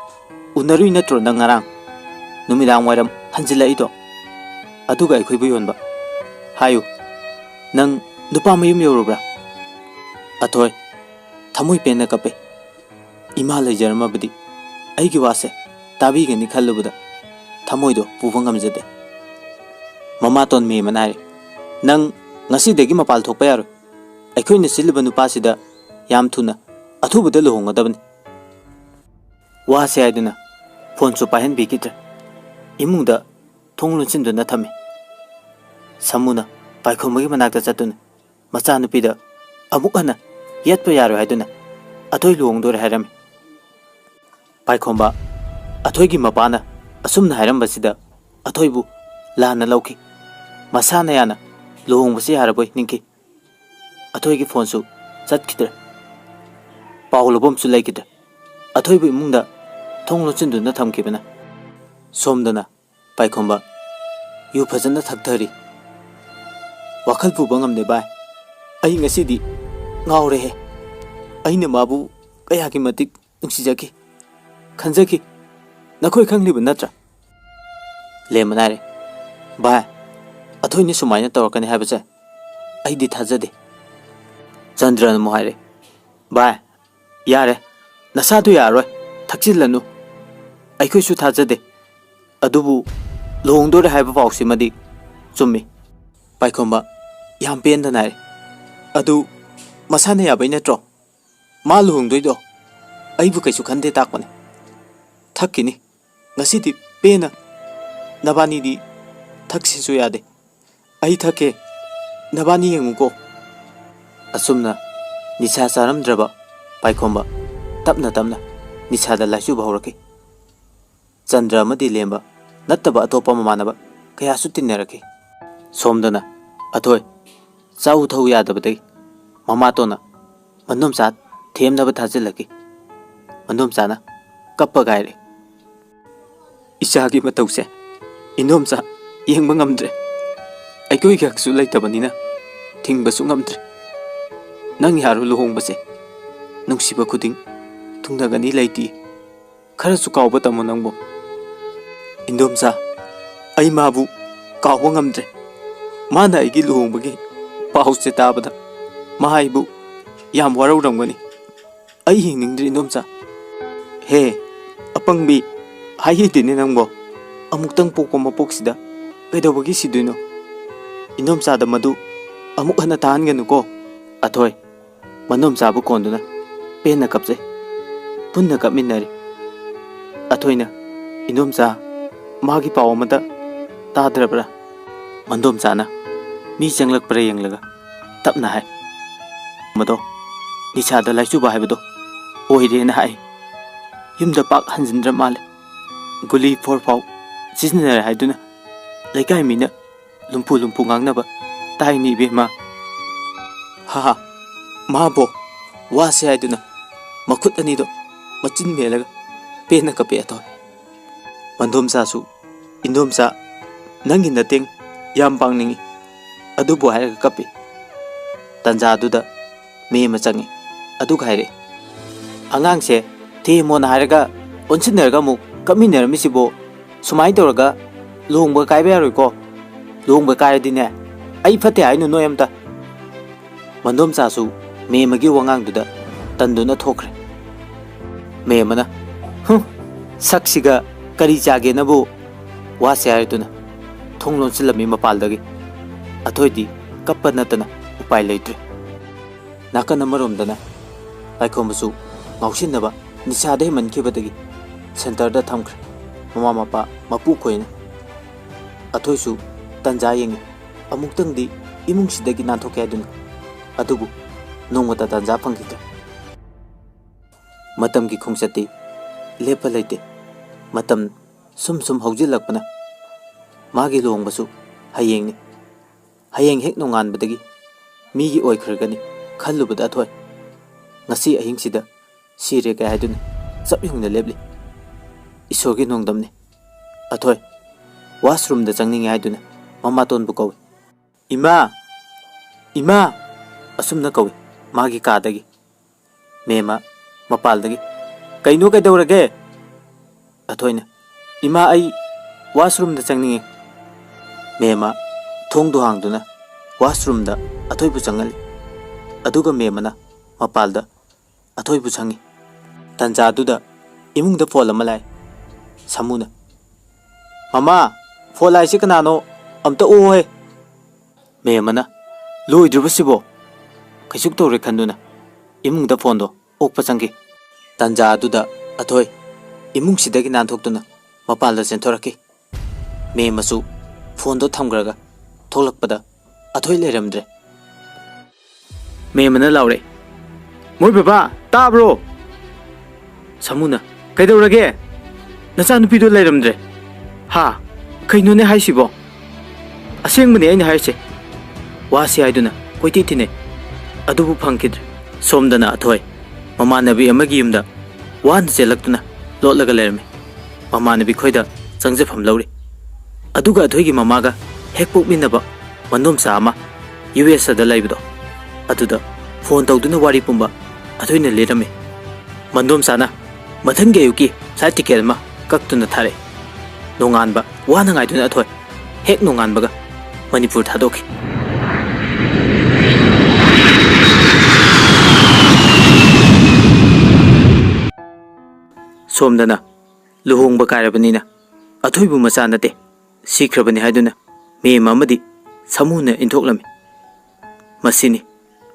ꯎꯅꯔꯨꯏ ꯅꯠꯇ꯭ꯔꯣ ꯅꯪ ꯉꯔꯥꯡ ꯅꯨꯃꯤꯗꯥꯡ ꯋꯥꯏꯔꯝ ꯍꯟꯖꯤꯜꯂꯛꯏꯗꯣ? ꯑꯗꯨꯒ ꯑꯩꯈꯣꯏꯕꯨ ꯌꯣꯟꯕ ꯍꯥꯏꯌꯨ꯫ ꯅꯪ ꯅꯨꯄꯥ ꯃꯌꯨꯝ ꯌꯧꯔꯨꯕ꯭ꯔꯥ?" ꯑꯊꯣꯏ ꯊꯃꯣꯏ ꯄꯦꯟꯅ ꯀꯞꯄꯦ꯫ ꯏꯃꯥ ꯂꯩꯖꯔꯝꯃꯕꯗꯤ ꯑꯩꯒꯤ ꯋꯥꯁꯦ ꯇꯥꯕꯤꯒꯅꯤ ꯈꯜꯂꯨꯕꯗ ꯊꯃꯣꯏꯗꯣ ꯄꯨꯕ ꯉꯝꯖꯗꯦ꯫ ꯃꯃꯥꯇꯣꯟ ꯃꯦꯝꯃꯅ ꯍꯥꯏꯔꯦ, "ꯅꯪ ꯉꯁꯤꯗꯒꯤ ꯃꯄꯥꯜ ꯊꯣꯛꯄ ꯌꯥꯔꯣꯏ꯫ ꯑꯩꯈꯣꯏꯅ ꯁꯤꯜꯂꯤꯕ ꯅꯨꯄꯥꯁꯤꯗ ꯌꯥꯝ ꯊꯨꯅ ꯑꯊꯨꯕꯗ ꯂꯨꯍꯣꯡꯒꯗꯕꯅꯤ꯫" ꯋꯥꯁꯦ ꯍꯥꯏꯗꯨꯅ ꯐꯣꯟꯁꯨ ꯄꯥꯏꯍꯟꯕꯤꯈꯤꯗ꯭ꯔꯦ꯫ ꯏꯃꯨꯡꯗ ꯊꯣꯡ ꯂꯣꯟꯁꯤꯟꯗꯨꯅ ꯊꯝꯃꯤ꯫ ꯁꯥꯃꯨꯅ ꯄꯥꯏꯈꯣꯝꯕꯒꯤ ꯃꯅꯥꯛꯇ ꯆꯠꯇꯨꯅ ꯃꯆꯥꯅꯨꯄꯤꯗ ꯑꯃꯨꯛ ꯍꯟꯅ ꯌꯦꯠꯄ ꯌꯥꯔꯣꯏ ꯍꯥꯏꯗꯨꯅ ꯑꯊꯣꯏ ꯂꯨꯍꯣꯡꯗꯣꯔꯦ ꯍꯥꯏꯔꯝꯃꯤ꯫ ꯄꯥꯏꯈꯣꯝꯕ ꯑꯊꯣꯏꯒꯤ ꯃꯄꯥꯅ ꯑꯁꯨꯝꯅ ꯍꯥꯏꯔꯝꯕꯁꯤꯗ ꯑꯊꯣꯏꯕꯨ ꯂꯥꯟꯅ ꯂꯧꯈꯤ꯫ ꯃꯁꯥꯅ ꯌꯥꯅ ꯂꯨꯍꯣꯡꯕꯁꯤ ꯌꯥꯔꯕꯣꯏ ꯅꯤꯡꯈꯤ꯫ ꯑꯊꯣꯏꯒꯤ ꯐꯣꯟꯁꯨ ꯆꯠꯈꯤꯗ꯭ꯔꯦ꯫ ꯄꯥꯎ ꯂꯧꯐꯝꯁꯨ ꯂꯩꯈꯤꯗ꯭ꯔꯦ꯫ ꯑꯊꯣꯏꯕꯨ ꯏꯃꯨꯡꯗ ꯊꯣꯡ ꯂꯣꯟꯁꯤꯟꯗꯨꯅ ꯊꯝꯈꯤꯕꯅ꯫ ꯁꯣꯝꯗꯅ ꯄꯥꯏꯈꯣꯝꯕ ꯌꯨ ꯐꯖꯅ ꯊꯛꯊꯔꯤ꯫ "ꯋꯥꯈꯜ ꯄꯨꯕ ꯉꯝꯗꯦ ꯚꯥꯏ꯫ ꯑꯩ ꯉꯁꯤꯗꯤ ꯉꯥꯎꯔꯦꯍꯦ꯫ ꯑꯩꯅ ꯃꯥꯕꯨ ꯀꯌꯥꯒꯤ ꯃꯇꯤꯛ ꯅꯨꯡꯁꯤꯖꯈꯤ, ꯈꯟꯖꯈꯤ꯫ ꯅꯈꯣꯏ ꯈꯪꯂꯤꯕ ꯅꯠꯇ꯭ꯔꯥ?" ꯂꯦꯝꯕꯅ ꯍꯥꯏꯔꯦ, "ꯚꯥꯏ, ꯑꯊꯣꯏꯅ ꯁꯨꯃꯥꯏꯅ ꯇꯧꯔꯛꯀꯅꯤ ꯍꯥꯏꯕꯁꯦ ꯑꯩꯗꯤ ꯊꯥꯖꯗꯦ꯫" ꯆꯟꯗ꯭ꯔꯅ ꯑꯃꯨꯛ ꯍꯥꯏꯔꯦ, "ꯚꯥꯏ, ꯌꯥꯔꯦ, ꯅꯁꯥꯗꯨ ꯌꯥꯔꯔꯣꯏ, ꯅꯛꯁꯤꯜꯂꯅꯨ꯫ ꯑꯩꯈꯣꯏꯁꯨ ꯊꯥꯖꯗꯦ꯫ ꯑꯗꯨꯕꯨ ꯂꯨꯍꯣꯡꯗꯣꯔꯦ ꯍꯥꯏꯕ ꯄꯥꯎꯁꯤꯃꯗꯤ ꯆꯨꯝꯃꯤ꯫ ꯄꯥꯏꯈꯣꯝꯕ, ꯌꯥꯝ ꯄꯦꯟꯗꯅ ꯍꯥꯏꯔꯦ꯫ ꯑꯗꯨ ꯃꯁꯥꯅ ꯌꯥꯕꯩ ꯅꯠꯇ꯭ꯔꯣ? ꯃꯥ ꯂꯨꯍꯣꯡꯗꯣꯏꯗꯣ ꯑꯩꯕꯨ ꯀꯩꯁꯨ ꯈꯟꯗꯦ ꯇꯥꯛꯄꯅꯦ꯫ ꯊꯛꯈꯤꯅꯤ꯫ ꯉꯁꯤꯗꯤ ꯄꯦꯟꯅ꯫ ꯅꯕꯥꯅꯤꯗꯤ ꯊꯛꯁꯤꯁꯨ ꯌꯥꯗꯦ꯫ ꯑꯩ ꯊꯛꯀꯦ꯫ ꯅꯕꯥꯅꯤ ꯌꯦꯡꯉꯨꯀꯣ꯫ ꯑꯁꯨꯝꯅ ꯅꯤꯁꯥ ꯆꯥꯔꯝꯗ꯭ꯔꯕ ꯄꯥꯏꯈꯣꯝꯕ ꯇꯞꯅ ꯇꯞꯅ ꯅꯤꯁꯥꯗ ꯂꯥꯏꯆꯨꯕ ꯍꯧꯔꯛꯈꯤ꯫ ꯆꯟꯗ꯭ꯔ ꯑꯃꯗꯤ ꯂꯦꯝꯕ ꯅꯠꯇꯕ ꯑꯇꯣꯞꯄ ꯃꯃꯥꯟꯅꯕ ꯀꯌꯥꯁꯨ ꯇꯤꯟꯅꯔꯛꯈꯤ꯫ ꯁꯣꯝꯗꯅ ꯑꯊꯣꯏ ꯆꯥꯎ ꯊꯧ ꯌꯥꯗꯕꯗꯒꯤ ꯃꯃꯥꯇꯣꯟꯅ ꯃꯟꯗꯣꯝꯆꯥ ꯊꯦꯝꯅꯕ ꯊꯥꯖꯤꯜꯂꯛꯈꯤ꯫ ꯃꯟꯗꯣꯝꯆꯥꯅ ꯀꯞꯄꯒ ꯍꯥꯏꯔꯛꯏ, "ꯏꯆꯥꯒꯤ ꯃꯇꯧꯁꯦ ꯏꯟꯗꯣꯝꯆꯥ ꯌꯦꯡꯕ ꯉꯝꯗ꯭ꯔꯦ꯫ ꯑꯩꯈꯣꯏꯒꯤ ꯍꯛꯁꯨ ꯂꯩꯇꯕꯅꯤꯅ ꯊꯤꯡꯕꯁꯨ ꯉꯝꯗ꯭ꯔꯦ꯫ ꯅꯪ ꯌꯥꯔꯣ ꯂꯨꯍꯣꯡꯕꯁꯦ? ꯅꯨꯡꯁꯤꯕ ꯈꯨꯗꯤꯡ ꯊꯨꯡꯅꯒꯅꯤ ꯂꯩꯇꯦ꯫ ꯈꯔꯁꯨ ꯀꯥꯎꯕ ꯇꯝꯃꯣ ꯅꯪꯕꯣ꯫" "ꯏꯟꯗꯣꯝꯆꯥ, ꯑꯩ ꯃꯥꯕꯨ ꯀꯥꯎꯕ ꯉꯝꯗ꯭ꯔꯦ꯫ ꯃꯥꯅ ꯑꯩꯒꯤ ꯂꯨꯍꯣꯡꯕꯒꯤ ꯄꯥꯎꯁꯦ ꯇꯥꯕꯗ ꯃꯥ ꯑꯩꯕꯨ ꯌꯥꯝ ꯋꯥꯔꯧꯔꯝꯒꯅꯤ꯫ ꯑꯩ ꯍꯤꯡꯅꯤꯡꯗ꯭ꯔꯦ ꯏꯟꯗꯣꯝꯆꯥ꯫" "ꯍꯦ, ꯑꯄꯪꯕꯤ, ꯍꯥꯏꯍꯩꯗꯦꯅꯦ ꯅꯪꯕꯣ꯫ ꯑꯃꯨꯛꯇꯪ ꯄꯣꯛꯄ ꯃꯄꯣꯛꯁꯤꯗ ꯀꯩꯗꯧꯕꯒꯤ ꯁꯤꯗꯣꯏꯅꯣ? ꯏꯟꯗꯣꯝꯆꯥꯗ ꯃꯗꯨ ꯑꯃꯨꯛ ꯍꯟꯅ ꯇꯥꯍꯟꯒꯅꯨꯀꯣ꯫" ꯑꯊꯣꯏ ꯃꯟꯗꯣꯝꯆꯥꯕꯨ ꯀꯣꯟꯗꯨꯅ ꯄꯦꯟꯅ ꯀꯞꯆꯩ꯫ ꯄꯨꯟꯅ ꯀꯞꯃꯤꯟꯅꯔꯤ꯫ ꯑꯊꯣꯏꯅ, "ꯏꯟꯗꯣꯝꯆꯥ, ꯃꯥꯒꯤ ꯄꯥꯎ ꯑꯃꯇ ꯇꯥꯗ꯭ꯔꯕ꯭ꯔꯥ?" ꯃꯟꯗꯣꯝꯆꯥꯅ ꯃꯤ ꯆꯪꯂꯛꯄ꯭ꯔꯥ ꯌꯦꯡꯂꯒ ꯇꯞꯅ ꯍꯥꯏ, "ꯃꯗꯣ ꯅꯤꯁꯥꯗ ꯂꯥꯏꯆꯨꯕ ꯍꯥꯏꯕꯗꯣ ꯑꯣꯏꯔꯦꯅ ꯍꯥꯏ꯫ ꯌꯨꯝꯗ ꯄꯥꯛ ꯍꯟꯖꯤꯟꯗ꯭ꯔ ꯃꯥꯜꯂꯦ꯫ ꯒꯨꯂꯤ ꯐꯣꯔ ꯐꯥꯎ ꯁꯤꯖꯤꯟꯅꯔꯦ ꯍꯥꯏꯗꯨꯅ ꯂꯩꯀꯥꯏ ꯃꯤꯅ ꯂꯨꯝꯐꯨ ꯂꯨꯝꯐꯨ ꯉꯥꯡꯅꯕ ꯇꯥꯏꯅꯦ ꯏꯕꯦꯝꯃ꯫" "ꯍꯥ ꯍꯥ, ꯃꯥꯕꯣ ꯋꯥꯁꯦ ꯍꯥꯏꯗꯨꯅ ꯃꯈꯨꯠ ꯑꯅꯤꯗꯣ ꯃꯆꯤꯟ ꯃꯦꯜꯂꯒ ꯄꯦꯟꯅ ꯀꯞꯄꯦ ꯑꯊꯣꯏ꯫" ꯃꯟꯗꯣꯝꯆꯥꯁꯨ, "ꯏꯟꯗꯣꯝꯆꯥ, ꯅꯪꯒꯤ ꯅꯇꯦꯡ ꯌꯥꯝ ꯄꯥꯡꯅꯤꯡꯏ꯫" ꯑꯗꯨꯕꯨ ꯍꯥꯏꯔꯒ ꯀꯞꯄꯤ꯫ ꯇꯟꯖꯥꯗꯨꯗ ꯃꯦꯝꯃ ꯆꯪꯉꯤ꯫ ꯑꯗꯨꯒ ꯍꯥꯏꯔꯛꯏ, "ꯑꯉꯥꯡꯁꯦ ꯊꯦꯝꯃꯣꯅ ꯍꯥꯏꯔꯒ ꯑꯣꯟꯁꯤꯟꯅꯔꯒ ꯑꯃꯨꯛ ꯀꯞꯃꯤꯟꯅꯔꯝꯃꯤꯁꯤꯕꯨ? ꯁꯨꯃꯥꯏꯅ ꯇꯧꯔꯒ ꯂꯨꯍꯣꯡꯕ ꯀꯥꯏꯕ ꯌꯥꯔꯣꯏꯀꯣ꯫ ꯂꯨꯍꯣꯡꯕ ꯀꯥꯏꯔꯗꯤꯅꯦ, ꯑꯩ ꯐꯠꯇꯦ ꯍꯥꯏꯅꯨ ꯅꯣꯏ ꯑꯝꯇ꯫" ꯃꯟꯗꯣꯝꯆꯥꯁꯨ ꯃꯦꯝꯃꯒꯤ ꯋꯥꯉꯥꯡꯗꯨꯗ ꯇꯟꯗꯨꯅ ꯊꯣꯛꯈ꯭ꯔꯦ꯫ ꯃꯦꯝꯃꯅ, ꯁꯛꯁꯤꯒ ꯀꯔꯤ ꯆꯥꯒꯦꯅꯕꯨ ꯋꯥꯁꯦ ꯍꯥꯏꯗꯨꯅ ꯊꯣꯡ ꯂꯣꯟꯁꯤꯜꯂꯝꯃꯤ ꯃꯄꯥꯜꯗꯒꯤ꯫ ꯑꯊꯣꯏꯗꯤ ꯀꯞꯄ ꯅꯠꯇꯅ ꯎꯄꯥꯏ ꯂꯩꯇ꯭ꯔꯦ꯫ ꯅꯥꯀꯟ ꯑꯃꯔꯣꯝꯗꯅ ꯄꯥꯏꯈꯣꯝꯕꯁꯨ ꯉꯥꯎꯁꯤꯟꯅꯕ ꯅꯤꯁꯥꯗ ꯍꯦꯟꯃꯟꯈꯤꯕꯗꯒꯤ ꯁꯦꯟꯇꯔꯗ ꯊꯝꯈ꯭ꯔꯦ꯫ ꯃꯃꯥ ꯃꯄꯥ ꯃꯄꯨ ꯈꯣꯏꯅ꯫ ꯑꯊꯣꯏꯁꯨ ꯇꯟꯖꯥ ꯌꯦꯡꯉꯤ꯫ ꯑꯃꯨꯛꯇꯪꯗꯤ ꯏꯃꯨꯡꯁꯤꯗꯒꯤ ꯅꯥꯟꯊꯣꯛꯀꯦ ꯍꯥꯏꯗꯨꯅ꯫ ꯑꯗꯨꯕꯨ ꯅꯣꯡꯃꯇ ꯇꯟꯖꯥ ꯐꯪꯈꯤꯗ꯭ꯔꯦ꯫ ꯃꯇꯝꯒꯤ ꯈꯣꯡꯆꯠꯇꯤ ꯂꯦꯞꯄ ꯂꯩꯇꯦ꯫ ꯃꯇꯝ ꯁꯨꯝ ꯁꯨꯝ ꯍꯧꯖꯤꯜꯂꯛꯄꯅ ꯃꯥꯒꯤ ꯂꯨꯍꯣꯡꯕꯁꯨ ꯍꯌꯦꯡꯅꯤ꯫ ꯍꯌꯦꯡ ꯍꯦꯛ ꯅꯣꯡꯉꯥꯟꯕꯗꯒꯤ ꯃꯤꯒꯤ ꯑꯣꯏꯈ꯭ꯔꯒꯅꯤ ꯈꯜꯂꯨꯕꯗ ꯑꯊꯣꯏ ꯉꯁꯤ ꯑꯍꯤꯡꯁꯤꯗ ꯁꯤꯔꯦꯒ ꯍꯥꯏꯗꯨꯅ ꯆꯞ ꯌꯨꯡꯅ ꯂꯦꯞꯂꯤ꯫ ꯏꯁꯣꯔꯒꯤ ꯅꯣꯡꯗꯝꯅꯤ꯫ ꯑꯊꯣꯏ ꯋꯥꯁꯔꯨꯝꯗ ꯆꯪꯅꯤꯡꯉꯦ ꯍꯥꯏꯗꯨꯅ ꯃꯃꯥꯇꯣꯟꯕꯨ ꯀꯧꯏ꯫ "ꯏꯃꯥ! ꯏꯃꯥ!" ꯑꯁꯨꯝꯅ ꯀꯧꯏ ꯃꯥꯒꯤ ꯀꯥꯗꯒꯤ꯫ ꯃꯦꯝꯃ ꯃꯄꯥꯜꯗꯒꯤ, "ꯀꯩꯅꯣ, ꯀꯩꯗꯧꯔꯒꯦ?" ꯑꯊꯣꯏꯅ, "ꯏꯃꯥ, ꯑꯩ ꯋꯥꯁꯔꯨꯝꯗ ꯆꯪꯅꯤꯡꯉꯦ꯫" ꯃꯦꯝꯃ ꯊꯣꯡꯗꯨ ꯍꯥꯡꯗꯨꯅ ꯋꯥꯁꯔꯨꯝꯗ ꯑꯊꯣꯏꯕꯨ ꯆꯪꯍꯜꯂꯤ꯫ ꯑꯗꯨꯒ ꯃꯦꯝꯃꯅ ꯃꯄꯥꯜꯗ ꯑꯊꯣꯏꯕꯨ ꯁꯪꯉꯤ꯫ ꯇꯟꯖꯥꯗꯨꯗ ꯏꯃꯨꯡꯗ ꯐꯣꯟ ꯑꯃ ꯂꯥꯛꯏ꯫ ꯁꯥꯃꯨꯅ, "ꯃꯃꯥ, ꯐꯣꯟ ꯂꯥꯛꯏꯁꯤ ꯀꯅꯥꯅꯣ? ꯑꯝꯇ ꯑꯣꯛꯑꯣꯍꯦ!" ꯃꯦꯝꯃꯅ, "ꯂꯣꯏꯗ꯭ꯔꯤꯕꯁꯤꯕꯣ?" ꯀꯩꯁꯨ ꯇꯧꯔꯣꯏ ꯈꯟꯗꯨꯅ ꯏꯃꯨꯡꯗ ꯐꯣꯟꯗꯣ ꯑꯣꯛꯄ ꯆꯪꯈꯤ꯫ ꯇꯟꯖꯥ ꯑꯗꯨꯗ ꯑꯊꯣꯏ ꯏꯃꯨꯡꯁꯤꯗꯒꯤ ꯅꯥꯟꯊꯣꯛꯇꯨꯅ ꯃꯄꯥꯟꯗ ꯆꯦꯟꯊꯣꯔꯛꯈꯤ꯫ ꯃꯦꯝꯃꯁꯨ ꯐꯣꯟꯗꯣ ꯊꯝꯈ꯭ꯔꯒ ꯊꯣꯛꯂꯛꯄꯗ ꯑꯊꯣꯏ ꯂꯩꯔꯝꯗ꯭ꯔꯦ꯫ ꯃꯦꯝꯃꯅ ꯂꯥꯎꯔꯦ, "ꯃꯣꯏ ꯕꯕꯥ, ꯇꯥꯕ꯭ꯔꯣ?" ꯁꯥꯃꯨꯅ, "ꯀꯩꯗꯧꯔꯒꯦ? ꯅꯆꯥꯅꯨꯄꯤꯗꯣ ꯂꯩꯔꯝꯗ꯭ꯔꯦ꯫" "ꯍꯥ? ꯀꯩꯅꯣꯅꯦ ꯍꯥꯏꯁꯤꯕꯣ? ꯑꯁꯦꯡꯕꯅꯦ ꯑꯩꯅ ꯍꯥꯏꯔꯤꯁꯦ꯫" ꯋꯥꯁꯤ ꯍꯥꯏꯗꯨꯅ ꯀꯣꯏꯊꯤ ꯊꯤꯅꯩ, ꯑꯗꯨꯕꯨ ꯐꯪꯈꯤꯗ꯭ꯔꯦ꯫ ꯁꯣꯝꯗꯅ ꯑꯊꯣꯏ ꯃꯃꯥꯟꯅꯕꯤ ꯑꯃꯒꯤ ꯌꯨꯝꯗ ꯋꯥꯅ ꯆꯦꯜꯂꯛꯇꯨꯅ ꯂꯣꯠꯂꯒ ꯂꯩꯔꯝꯃꯤ꯫ ꯃꯃꯥꯟꯅꯕꯤ ꯈꯣꯏꯗ ꯆꯪꯖꯐꯝ ꯂꯧꯔꯤ꯫ ꯑꯗꯨꯒ ꯑꯊꯣꯏꯒꯤ ꯃꯃꯥꯒ ꯍꯦꯛ ꯄꯣꯛꯃꯤꯟꯅꯕ ꯃꯅꯣꯝꯆꯥ ꯑꯃ ꯌꯨ ꯑꯦꯁ ꯑꯦꯗ ꯂꯩꯕꯗꯣ, ꯑꯗꯨꯗ ꯐꯣꯟ ꯇꯧꯗꯨꯅ ꯋꯥꯔꯤ ꯄꯨꯝꯕ ꯑꯊꯣꯏꯅ ꯂꯤꯔꯝꯃꯤ꯫ ꯃꯟꯗꯣꯝꯆꯥꯅ ꯃꯊꯪꯒꯤ ꯑꯌꯨꯛꯀꯤ ꯐ꯭ꯂꯥꯏꯠ ꯇꯤꯀꯦꯠ ꯑꯃ ꯀꯛꯇꯨꯅ ꯊꯥꯔꯛꯏ꯫ ꯅꯣꯡꯉꯥꯟꯕ ꯋꯥꯅ ꯉꯥꯏꯗꯨꯅ ꯑꯊꯣꯏ ꯍꯦꯛ ꯅꯣꯡꯉꯥꯟꯕꯒ ꯃꯅꯤꯄꯨꯔ ꯊꯥꯗꯣꯛꯈꯤ꯫ ꯁꯣꯝꯗꯅ ꯂꯨꯍꯣꯡꯕ ꯀꯥꯏꯔꯕꯅꯤꯅ ꯑꯊꯣꯏꯕꯨ ꯃꯆꯥ ꯅꯠꯇꯦ, ꯁꯤꯈ꯭ꯔꯕꯅꯤ ꯍꯥꯏꯗꯨꯅ ꯃꯦꯝ ꯑꯃꯗꯤ ꯁꯥꯃꯨꯅ ꯏꯟꯊꯣꯛꯂꯝꯃꯤ꯫ ꯃꯁꯤꯅꯤ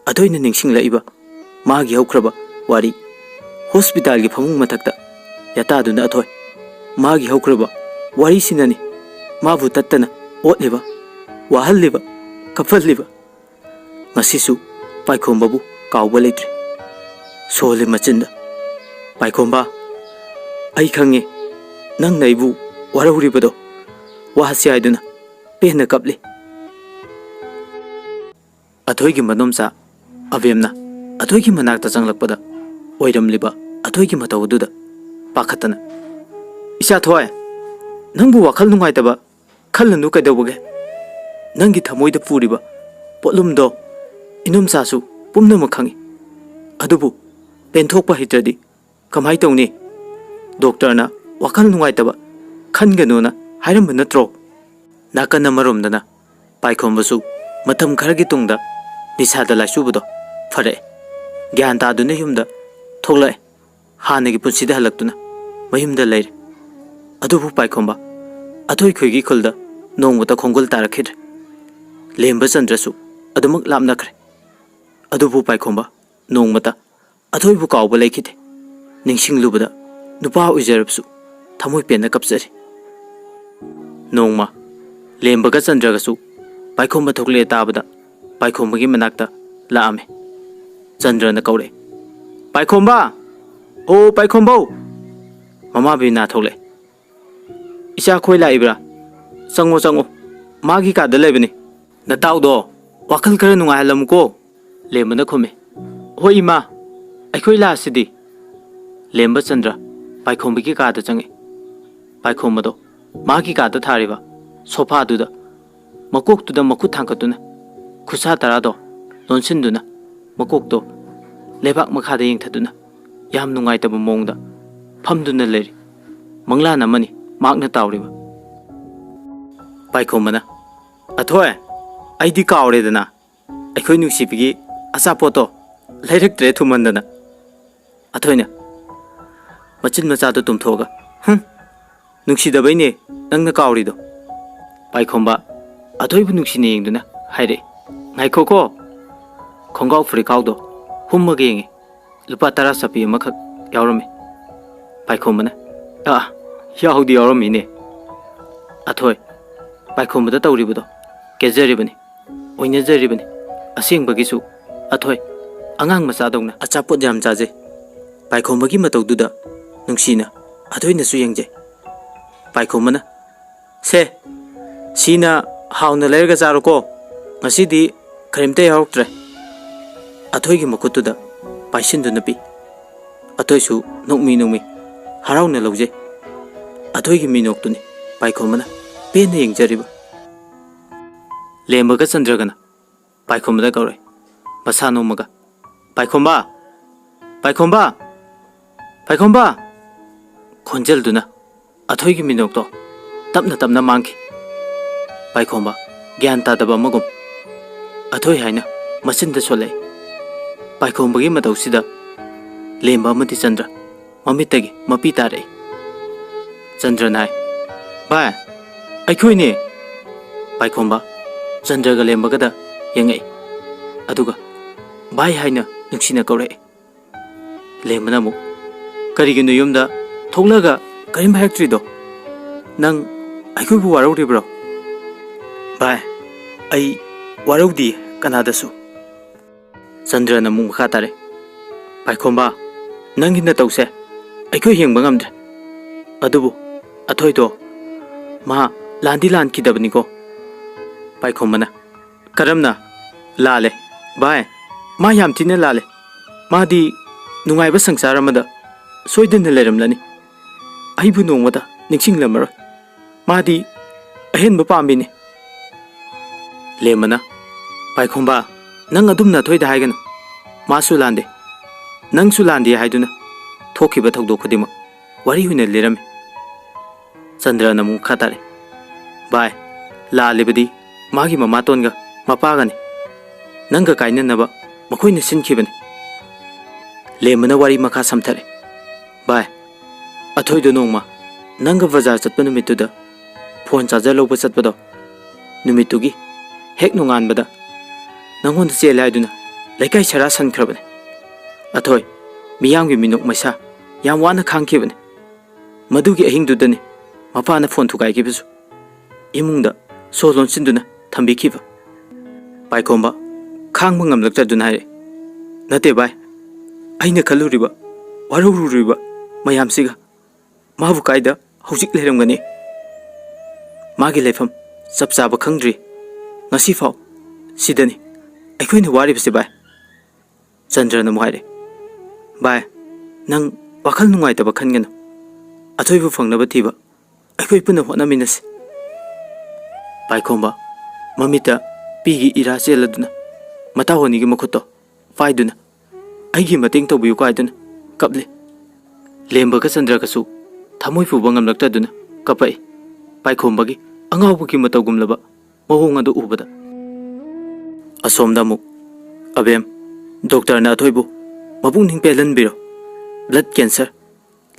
ꯑꯊꯣꯏꯅ ꯅꯤꯡꯁꯤꯡꯂꯛꯏꯕ ꯃꯥꯒꯤ ꯍꯧꯈ꯭ꯔꯕ ꯋꯥꯔꯤ꯫ ꯍꯣꯁꯄꯤꯇꯥꯜꯒꯤ ꯐꯃꯨꯡ ꯃꯊꯛꯇ ꯌꯥꯇꯥꯗꯨꯅ ꯑꯊꯣꯏ ꯃꯥꯒꯤ ꯍꯧꯈ꯭ꯔꯕ ꯋꯥꯔꯤꯁꯤꯅꯅꯤ ꯃꯥꯕꯨ ꯇꯠꯇꯅ ꯑꯣꯠꯂꯤꯕ, ꯋꯥꯍꯜꯂꯤꯕ, ꯀꯞꯍꯜꯂꯤꯕ꯫ ꯉꯁꯤꯁꯨ ꯄꯥꯏꯈꯣꯝꯕꯕꯨ ꯀꯥꯎꯕ ꯂꯩꯇ꯭ꯔꯦ꯫ ꯁꯣꯜꯂꯤ ꯃꯆꯤꯟꯗ, "ꯄꯥꯏꯈꯣꯝꯕ, ꯑꯩ ꯈꯪꯉꯦ, ꯅꯪꯅ ꯑꯩꯕꯨ ꯋꯥꯔꯧꯔꯤꯕꯗꯣ", ꯋꯥꯁꯤ ꯍꯥꯏꯗꯨꯅ ꯄꯦꯟꯅ ꯀꯞꯂꯤ꯫ ꯑꯊꯣꯏꯒꯤ ꯃꯅꯣꯝꯆꯥ ꯑꯕꯦꯝꯅ ꯑꯊꯣꯏꯒꯤ ꯃꯅꯥꯛꯇ ꯆꯪꯂꯛꯄꯗ ꯑꯣꯏꯔꯝꯂꯤꯕ ꯑꯊꯣꯏꯒꯤ ꯃꯇꯧ ꯑꯗꯨꯗ ꯄꯥꯈꯠꯇꯅ, "ꯏꯆꯥ ꯊꯣꯏ, ꯅꯪꯕꯨ ꯋꯥꯈꯜ ꯅꯨꯡꯉꯥꯏꯇꯕ ꯈꯜꯂꯅꯨ ꯀꯩꯗꯧꯕꯒꯦ? ꯅꯪꯒꯤ ꯊꯃꯣꯏꯗ ꯄꯨꯔꯤꯕ ꯄꯣꯠꯂꯨꯝꯗꯣ ꯏꯅꯣꯝꯆꯥꯁꯨ ꯄꯨꯝꯅꯃꯛ ꯈꯪꯏ꯫ ꯑꯗꯨꯕꯨ ꯄꯦꯟꯊꯣꯛꯄ ꯍꯩꯇ꯭ꯔꯗꯤ ꯀꯃꯥꯏ ꯇꯧꯅꯤ? ꯗꯣꯛꯇꯔꯅ ꯋꯥꯈꯜ ꯅꯨꯡꯉꯥꯏꯇꯕ ꯈꯟꯒꯅꯨꯅ ꯍꯥꯏꯔꯝꯕ ꯅꯠꯇ꯭ꯔꯣ?" ꯅꯥꯀꯟ ꯑꯃꯔꯣꯝꯗꯅ ꯄꯥꯏꯈꯣꯝꯕꯁꯨ ꯃꯇꯝ ꯈꯔꯒꯤ ꯇꯨꯡꯗ ꯅꯤꯁꯥꯗ ꯂꯥꯏꯆꯨꯕꯗꯣ ꯐꯔꯛꯑꯦ꯫ ꯒ꯭ꯌꯥꯟ ꯇꯥꯗꯨꯅ ꯌꯨꯝꯗ ꯊꯣꯛꯂꯛꯑꯦ꯫ ꯍꯥꯟꯅꯒꯤ ꯄꯨꯟꯁꯤꯗ ꯍꯜꯂꯛꯇꯨꯅ ꯃꯌꯨꯝꯗ ꯂꯩꯔꯦ꯫ ꯑꯗꯨꯕꯨ ꯄꯥꯏꯈꯣꯝꯕ ꯑꯊꯣꯏ ꯈꯣꯏꯒꯤ ꯈꯨꯜꯗ ꯅꯣꯡꯃꯇ ꯈꯣꯡꯒꯨꯜ ꯇꯥꯔꯛꯈꯤꯗ꯭ꯔꯦ꯫ ꯂꯦꯝꯕ ꯆꯟꯗ꯭ꯔꯁꯨ ꯑꯗꯨꯃꯛ ꯂꯥꯞꯅꯈ꯭ꯔꯦ꯫ ꯑꯗꯨꯕꯨ ꯄꯥꯏꯈꯣꯝꯕ ꯅꯣꯡꯃꯇ ꯑꯊꯣꯏꯕꯨ ꯀꯥꯎꯕ ꯂꯩꯈꯤꯗꯦ꯫ ꯅꯤꯡꯁꯤꯡꯂꯨꯕꯗ ꯅꯨꯄꯥ ꯑꯣꯏꯖꯔꯕꯁꯨ ꯊꯃꯣꯏ ꯄꯦꯟꯅ ꯀꯞꯆꯔꯤ꯫ ꯅꯣꯡꯃ ꯂꯦꯝꯕꯒ ꯆꯟꯗ꯭ꯔꯒꯁꯨ ꯄꯥꯏꯈꯣꯝꯕ ꯊꯣꯛꯂꯛꯑꯦ ꯇꯥꯕꯗ ꯄꯥꯏꯈꯣꯝꯕꯒꯤ ꯃꯅꯥꯛꯇ ꯂꯥꯛꯑꯝꯃꯤ꯫ ꯆꯟꯗ꯭ꯔꯅ ꯀꯧꯔꯛꯑꯦ, "ꯄꯥꯏꯈꯣꯝꯕ! ꯑꯣ ꯄꯥꯏꯈꯣꯝꯕꯧ!" ꯃꯃꯥ ꯕꯤꯅꯥ ꯊꯣꯛꯂꯛꯑꯦ꯫ "ꯏꯆꯥ ꯈꯣꯏ ꯂꯥꯛꯏꯕ꯭ꯔꯥ? ꯆꯪꯉꯣ, ꯆꯪꯉꯣ꯫ ꯃꯥꯒꯤ ꯀꯥꯗ ꯂꯩꯕꯅꯤ꯫ ꯅꯇꯥꯎꯗꯣ ꯋꯥꯈꯜ ꯈꯔ ꯅꯨꯡꯉꯥꯏꯍꯜꯂꯝꯃꯨꯀꯣ꯫" ꯂꯦꯝꯕꯅ ꯈꯨꯝꯃꯤ, "ꯍꯣꯏ ꯏꯃꯥ, ꯑꯩꯈꯣꯏ ꯂꯥꯛꯑꯁꯤꯗꯤ꯫" ꯂꯦꯝꯕ ꯆꯟꯗ꯭ꯔ ꯄꯥꯏꯈꯣꯝꯕꯒꯤ ꯀꯥꯗ ꯆꯪꯉꯛꯏ꯫ ꯄꯥꯏꯈꯣꯝꯕꯗꯣ ꯃꯥꯒꯤ ꯀꯥꯗ ꯊꯥꯔꯤꯕ ꯁꯣꯐꯥꯗꯨꯗ ꯃꯀꯣꯛꯇꯨꯗ ꯃꯈꯨꯠ ꯊꯥꯡꯒꯠꯇꯨꯅ ꯈꯨꯠꯁꯥ ꯇꯔꯥꯗꯣ ꯂꯣꯟꯁꯤꯟꯗꯨꯅ ꯃꯀꯣꯛꯇꯣ ꯂꯩꯕꯥꯛ ꯃꯈꯥꯗ ꯌꯦꯡꯊꯗꯨꯅ ꯌꯥꯝ ꯅꯨꯡꯉꯥꯏꯇꯕ ꯃꯑꯣꯡꯗ ꯐꯝꯗꯨꯅ ꯂꯩꯔꯤ꯫ ꯃꯪꯂꯥꯟ ꯑꯃꯅꯤ ꯃꯍꯥꯛꯅ ꯇꯥꯎꯔꯤꯕ꯫ ꯄꯥꯏꯈꯣꯝꯕꯅ, "ꯑꯊꯣꯏ, ꯑꯩꯗꯤ ꯀꯥꯎꯔꯦꯗꯅ, ꯑꯩꯈꯣꯏ ꯅꯨꯡꯁꯤꯕꯤꯒꯤ ꯑꯆꯥꯄꯣꯠꯇꯣ ꯂꯩꯔꯛꯇ꯭ꯔꯦ ꯊꯨꯝꯃꯟꯗꯅ꯫" ꯑꯊꯣꯏꯅ ꯃꯆꯤꯟ ꯃꯆꯥꯗꯨ ꯇꯨꯝꯊꯣꯛꯑꯒ, "ꯍꯨꯝ, ꯅꯨꯡꯁꯤꯗꯕꯩꯅꯦ ꯅꯪꯅ ꯀꯥꯎꯔꯤꯗꯣ꯫" ꯄꯥꯏꯈꯣꯝꯕ ꯑꯊꯣꯏꯕꯨ ꯅꯨꯡꯁꯤꯅ ꯌꯦꯡꯗꯨꯅ ꯍꯥꯏꯔꯛꯏ꯫ "ꯉꯥꯏꯈꯣꯀꯣ, ꯈꯣꯡꯒ꯭ꯔꯥꯎ ꯐꯨꯔꯤꯠꯈꯥꯎꯗꯣ ꯍꯨꯝꯃꯒ ꯌꯦꯡꯉꯦ, ꯂꯨꯄꯥ ꯇꯔꯥ ꯆꯠꯄꯤ ꯑꯃꯈꯛ ꯌꯥꯎꯔꯝꯃꯤ꯫" ꯄꯥꯏꯈꯣꯝꯕꯅ, "ꯑꯥ, ꯌꯥꯎꯗꯤ ꯌꯥꯎꯔꯝꯃꯤꯅꯦ꯫" ꯑꯊꯣꯏ, ꯄꯥꯏꯈꯣꯝꯕꯗ ꯇꯧꯔꯤꯕꯗꯣ ꯀꯦꯖꯔꯤꯕꯅꯤ, ꯑꯣꯏꯅꯖꯔꯤꯕꯅꯤ꯫ ꯑꯁꯦꯡꯕꯒꯤꯁꯨ ꯑꯊꯣꯏ ꯑꯉꯥꯡ ꯃꯆꯥꯗꯧꯅ ꯑꯆꯥꯄꯣꯠ ꯌꯥꯝ ꯆꯥꯖꯩ꯫ ꯄꯥꯏꯈꯣꯝꯕꯒꯤ ꯃꯇꯧꯗꯨꯗ ꯅꯨꯡꯁꯤꯅ ꯑꯊꯣꯏꯅꯁꯨ ꯌꯦꯡꯖꯩ꯫ ꯄꯥꯏꯈꯣꯝꯕꯅ, "ꯁꯦ, ꯁꯤꯅ ꯍꯥꯎꯅ ꯂꯩꯔꯒ ꯆꯥꯔꯣꯀꯣ, ꯉꯁꯤꯗꯤ ꯀꯔꯤꯝꯇ ꯌꯥꯎꯔꯛꯇ꯭ꯔꯦ꯫" ꯑꯊꯣꯏꯒꯤ ꯃꯈꯨꯠꯇꯨꯗ ꯄꯥꯏꯁꯤꯟꯗꯨꯅ ꯄꯤ꯫ ꯑꯊꯣꯏꯁꯨ ꯅꯣꯛꯃꯤ ꯅꯣꯛꯃꯤ ꯍꯔꯥꯎꯅ ꯂꯧꯖꯩ꯫ ꯑꯊꯣꯏꯒꯤ ꯃꯤꯅꯣꯛꯇꯨꯅꯤ ꯄꯥꯏꯈꯣꯝꯕꯅ ꯄꯦꯟꯅ ꯌꯦꯡꯖꯔꯤꯕ꯫ ꯂꯦꯝꯕꯒ ꯆꯟꯗ꯭ꯔꯒꯅ ꯄꯥꯏꯈꯣꯝꯕꯗ ꯀꯧꯔꯛꯏ꯫ ꯃꯁꯥ ꯅꯣꯝꯃꯒ, "ꯄꯥꯏꯈꯣꯝꯕ! ꯄꯥꯏꯈꯣꯝꯕ! ꯄꯥꯏꯈꯣꯝꯕ!" ꯈꯣꯟꯖꯦꯜꯗꯨꯅ ꯑꯊꯣꯏꯒꯤ ꯃꯤꯅꯣꯛꯇꯣ ꯇꯞꯅ ꯇꯞꯅ ꯃꯥꯡꯈꯤ꯫ ꯄꯥꯏꯈꯣꯝꯕ ꯒ꯭ꯌꯥꯟ ꯇꯥꯗꯕ ꯑꯃꯒꯨꯝ ꯑꯊꯣꯏ ꯍꯥꯏꯅ ꯃꯆꯤꯟꯗ ꯁꯣꯜꯂꯛꯏ꯫ ꯄꯥꯏꯈꯣꯝꯕꯒꯤ ꯃꯇꯧꯁꯤꯗ ꯂꯦꯝꯕ ꯑꯃꯗꯤ ꯆꯟꯗ꯭ꯔ ꯃꯃꯤꯠꯇꯒꯤ ꯃꯄꯤ ꯇꯥꯔꯛꯏ꯫ ꯆꯟꯗ꯭ꯔꯅ ꯍꯥꯏ, "ꯚꯥꯏ, ꯑꯩꯈꯣꯏꯅꯦ!" ꯄꯥꯏꯈꯣꯝꯕ ꯆꯟꯗ꯭ꯔꯒ ꯂꯦꯝꯕꯒꯗ ꯌꯦꯡꯉꯛꯏ꯫ ꯑꯗꯨꯒ "ꯚꯥꯏ" ꯍꯥꯏꯅ ꯅꯨꯡꯁꯤꯅ ꯀꯧꯔꯛꯏ꯫ ꯂꯦꯝꯕꯅ ꯑꯃꯨꯛ, "ꯀꯔꯤꯒꯤꯅꯣ ꯌꯨꯝꯗ ꯊꯣꯛꯂꯒ ꯀꯔꯤꯝ ꯍꯥꯏꯔꯛꯇ꯭ꯔꯤꯗꯣ? ꯅꯪ ꯑꯩꯈꯣꯏꯕꯨ ꯋꯥꯔꯧꯔꯤꯕ꯭ꯔꯣ?" "ꯚꯥꯏ, ꯑꯩ ꯋꯥꯔꯧꯗꯤ ꯀꯅꯥꯗꯁꯨ꯫" ꯆꯟꯗ꯭ꯔꯅ ꯑꯃꯨꯛ ꯃꯈꯥ ꯇꯥꯔꯦ, "ꯄꯥꯏꯈꯣꯝꯕ, ꯅꯪꯒꯤ ꯅꯇꯧꯁꯦ ꯑꯩꯈꯣꯏ ꯌꯦꯡꯕ ꯉꯝꯗ꯭ꯔꯦ꯫ ꯑꯗꯨꯕꯨ ꯑꯊꯣꯏꯗꯣ ꯃꯥ ꯂꯥꯟꯗꯤ ꯂꯥꯟꯈꯤꯗꯕꯅꯤꯀꯣ꯫" ꯄꯥꯏꯈꯣꯝꯕꯅ, "ꯀꯔꯝꯅ ꯂꯥꯜꯂꯦ? ꯚꯥꯏ, ꯃꯥ ꯌꯥꯝ ꯊꯤꯅ ꯂꯥꯜꯂꯦ꯫ ꯃꯥꯗꯤ ꯅꯨꯡꯉꯥꯏꯕ ꯁꯪꯁꯥꯔ ꯑꯃꯗ ꯁꯣꯏꯗꯅ ꯂꯩꯔꯝꯂꯅꯤ꯫ ꯑꯩꯕꯨ ꯅꯣꯡꯃꯇ ꯅꯤꯡꯁꯤꯡꯂꯝꯃꯔꯣꯏ꯫ ꯃꯥꯗꯤ ꯑꯍꯦꯟꯕ ꯄꯥꯝꯃꯤꯅꯤ꯫" ꯂꯦꯝꯕꯅ, "ꯄꯥꯏꯈꯣꯝꯕ, ꯅꯪ ꯑꯗꯨꯝꯅ ꯑꯊꯣꯏꯗ ꯍꯥꯏꯒꯅꯨ꯫ ꯃꯥꯁꯨ ꯂꯥꯟꯗꯦ, ꯅꯪꯁꯨ ꯂꯥꯟꯗꯦ ꯍꯥꯏꯗꯨꯅ ꯊꯣꯛꯈꯤꯕ ꯊꯧꯗꯣꯛ ꯈꯨꯗꯤꯡꯃꯛ ꯋꯥꯔꯤ ꯑꯣꯏꯅ ꯂꯤꯔꯝꯃꯤ꯫" ꯆꯟꯗ꯭ꯔꯅ ꯑꯃꯨꯛ ꯃꯈꯥ ꯇꯥꯔꯦ, "ꯚꯥꯏ, ꯂꯥꯜꯂꯤꯕꯗꯤ ꯃꯥꯒꯤ ꯃꯃꯥꯇꯣꯟꯒ ꯃꯄꯥꯒꯅꯤ꯫ ꯅꯪꯒ ꯀꯥꯏꯅꯅꯕ ꯃꯈꯣꯏꯅ ꯁꯤꯟꯈꯤꯕꯅꯤ꯫" ꯂꯦꯝꯕꯅ ꯋꯥꯔꯤ ꯃꯈꯥ ꯁꯝꯊꯔꯦ, "ꯚꯥꯏ, ꯑꯊꯣꯏꯗꯣ ꯅꯣꯡꯃ ꯅꯪꯒ ꯕꯖꯥꯔ ꯆꯠꯄ ꯅꯨꯃꯤꯠꯇꯨꯗ ꯐꯣꯟ ꯆꯥꯔꯖꯔ ꯂꯧꯕ ꯆꯠꯄꯗꯣ, ꯅꯨꯃꯤꯠꯇꯨꯒꯤ ꯍꯦꯛ ꯅꯣꯡꯉꯥꯟꯕꯗ ꯅꯪꯉꯣꯟꯗ ꯆꯦꯜꯂꯦ ꯍꯥꯏꯗꯨꯅ ꯂꯩꯀꯥꯏ ꯁꯔꯥ ꯁꯟꯈ꯭ꯔꯕꯅꯦ꯫ ꯑꯊꯣꯏ, ꯃꯤꯌꯥꯝꯒꯤ ꯃꯤꯅꯣꯛ ꯃꯩꯁꯥ ꯌꯥꯝ ꯋꯥꯅ ꯈꯥꯡꯈꯤꯕꯅꯦ꯫ ꯃꯗꯨꯒꯤ ꯑꯍꯤꯡꯗꯨꯗꯅꯤ ꯃꯄꯥꯅ ꯐꯣꯟ ꯊꯨꯒꯥꯏꯈꯤꯕꯁꯨ꯫ ꯏꯃꯨꯡꯗ ꯁꯣ ꯂꯣꯟꯁꯤꯟꯗꯨꯅ ꯊꯝꯕꯤꯈꯤꯕ꯫ ꯄꯥꯏꯈꯣꯝꯕ ꯈꯥꯡꯕ ꯉꯝꯂꯛꯇꯗꯨꯅ ꯍꯥꯏꯔꯦ, "ꯅꯠꯇꯦ ꯚꯥꯏ, ꯑꯩꯅ ꯈꯜꯂꯨꯔꯤꯕ, ꯋꯥꯔꯧꯔꯨꯔꯤꯕ ꯃꯌꯥꯝꯁꯤꯒ ꯃꯥꯕꯨ ꯀꯥꯏꯗ ꯍꯧꯖꯤꯛ ꯂꯩꯔꯝꯒꯅꯤ? ꯃꯥꯒꯤ ꯂꯩꯐꯝ ꯆꯞ ꯆꯥꯕ ꯈꯪꯗ꯭ꯔꯤ꯫ ꯉꯁꯤꯐꯥꯎ ꯁꯤꯗꯅꯤ ꯑꯩꯈꯣꯏꯅ ꯋꯥꯔꯤꯕꯁꯦ ꯚꯥꯏ꯫" ꯆꯟꯗ꯭ꯔꯅ ꯑꯃꯨꯛ ꯍꯥꯏꯔꯦ, "ꯚꯥꯏ, ꯅꯪ ꯋꯥꯈꯜ ꯅꯨꯡꯉꯥꯏꯇꯕ ꯈꯟꯒꯅꯨ꯫ ꯑꯊꯣꯏꯕꯨ ꯐꯪꯅꯕ ꯊꯤꯕ ꯑꯩꯈꯣꯏ ꯄꯨꯟꯅ ꯍꯣꯠꯅꯃꯤꯟꯅꯁꯤ꯫" ꯄꯥꯏꯈꯣꯝꯕ ꯃꯃꯤꯠꯇ ꯄꯤꯒꯤ ꯏꯔꯥ ꯆꯦꯜꯂꯗꯨꯅ ꯃꯇꯥꯎ ꯑꯅꯤꯒꯤ ꯃꯈꯨꯠꯇꯣ ꯄꯥꯏꯗꯨꯅ, "ꯑꯩꯒꯤ ꯃꯇꯦꯡ ꯇꯧꯕꯤꯌꯨ" ꯀꯥꯏꯗꯨꯅ ꯀꯞꯂꯤ꯫ ꯂꯦꯝꯕꯒ ꯆꯟꯗ꯭ꯔꯒꯁꯨ ꯊꯃꯣꯏ ꯄꯨꯕ ꯉꯝꯂꯛꯇꯗꯨꯅ ꯀꯞꯄꯛꯏ꯫ ꯄꯥꯏꯈꯣꯝꯕꯒꯤ ꯑꯉꯥꯎꯕꯒꯤ ꯃꯇꯧꯒꯨꯝꯂꯕ ꯃꯑꯣꯡ ꯑꯗꯨ ꯎꯕꯗ꯫ ꯑꯁꯣꯝꯗ ꯑꯃꯨꯛ, "ꯑꯕꯦꯝ, ꯗꯣꯛꯇꯔꯅ ꯑꯊꯣꯏꯕꯨ ꯃꯄꯨꯛꯅꯤꯡ ꯄꯦꯜꯍꯟꯕꯤꯔꯣ꯫ ꯕ꯭ꯂꯗ ꯀꯦꯟꯁꯔ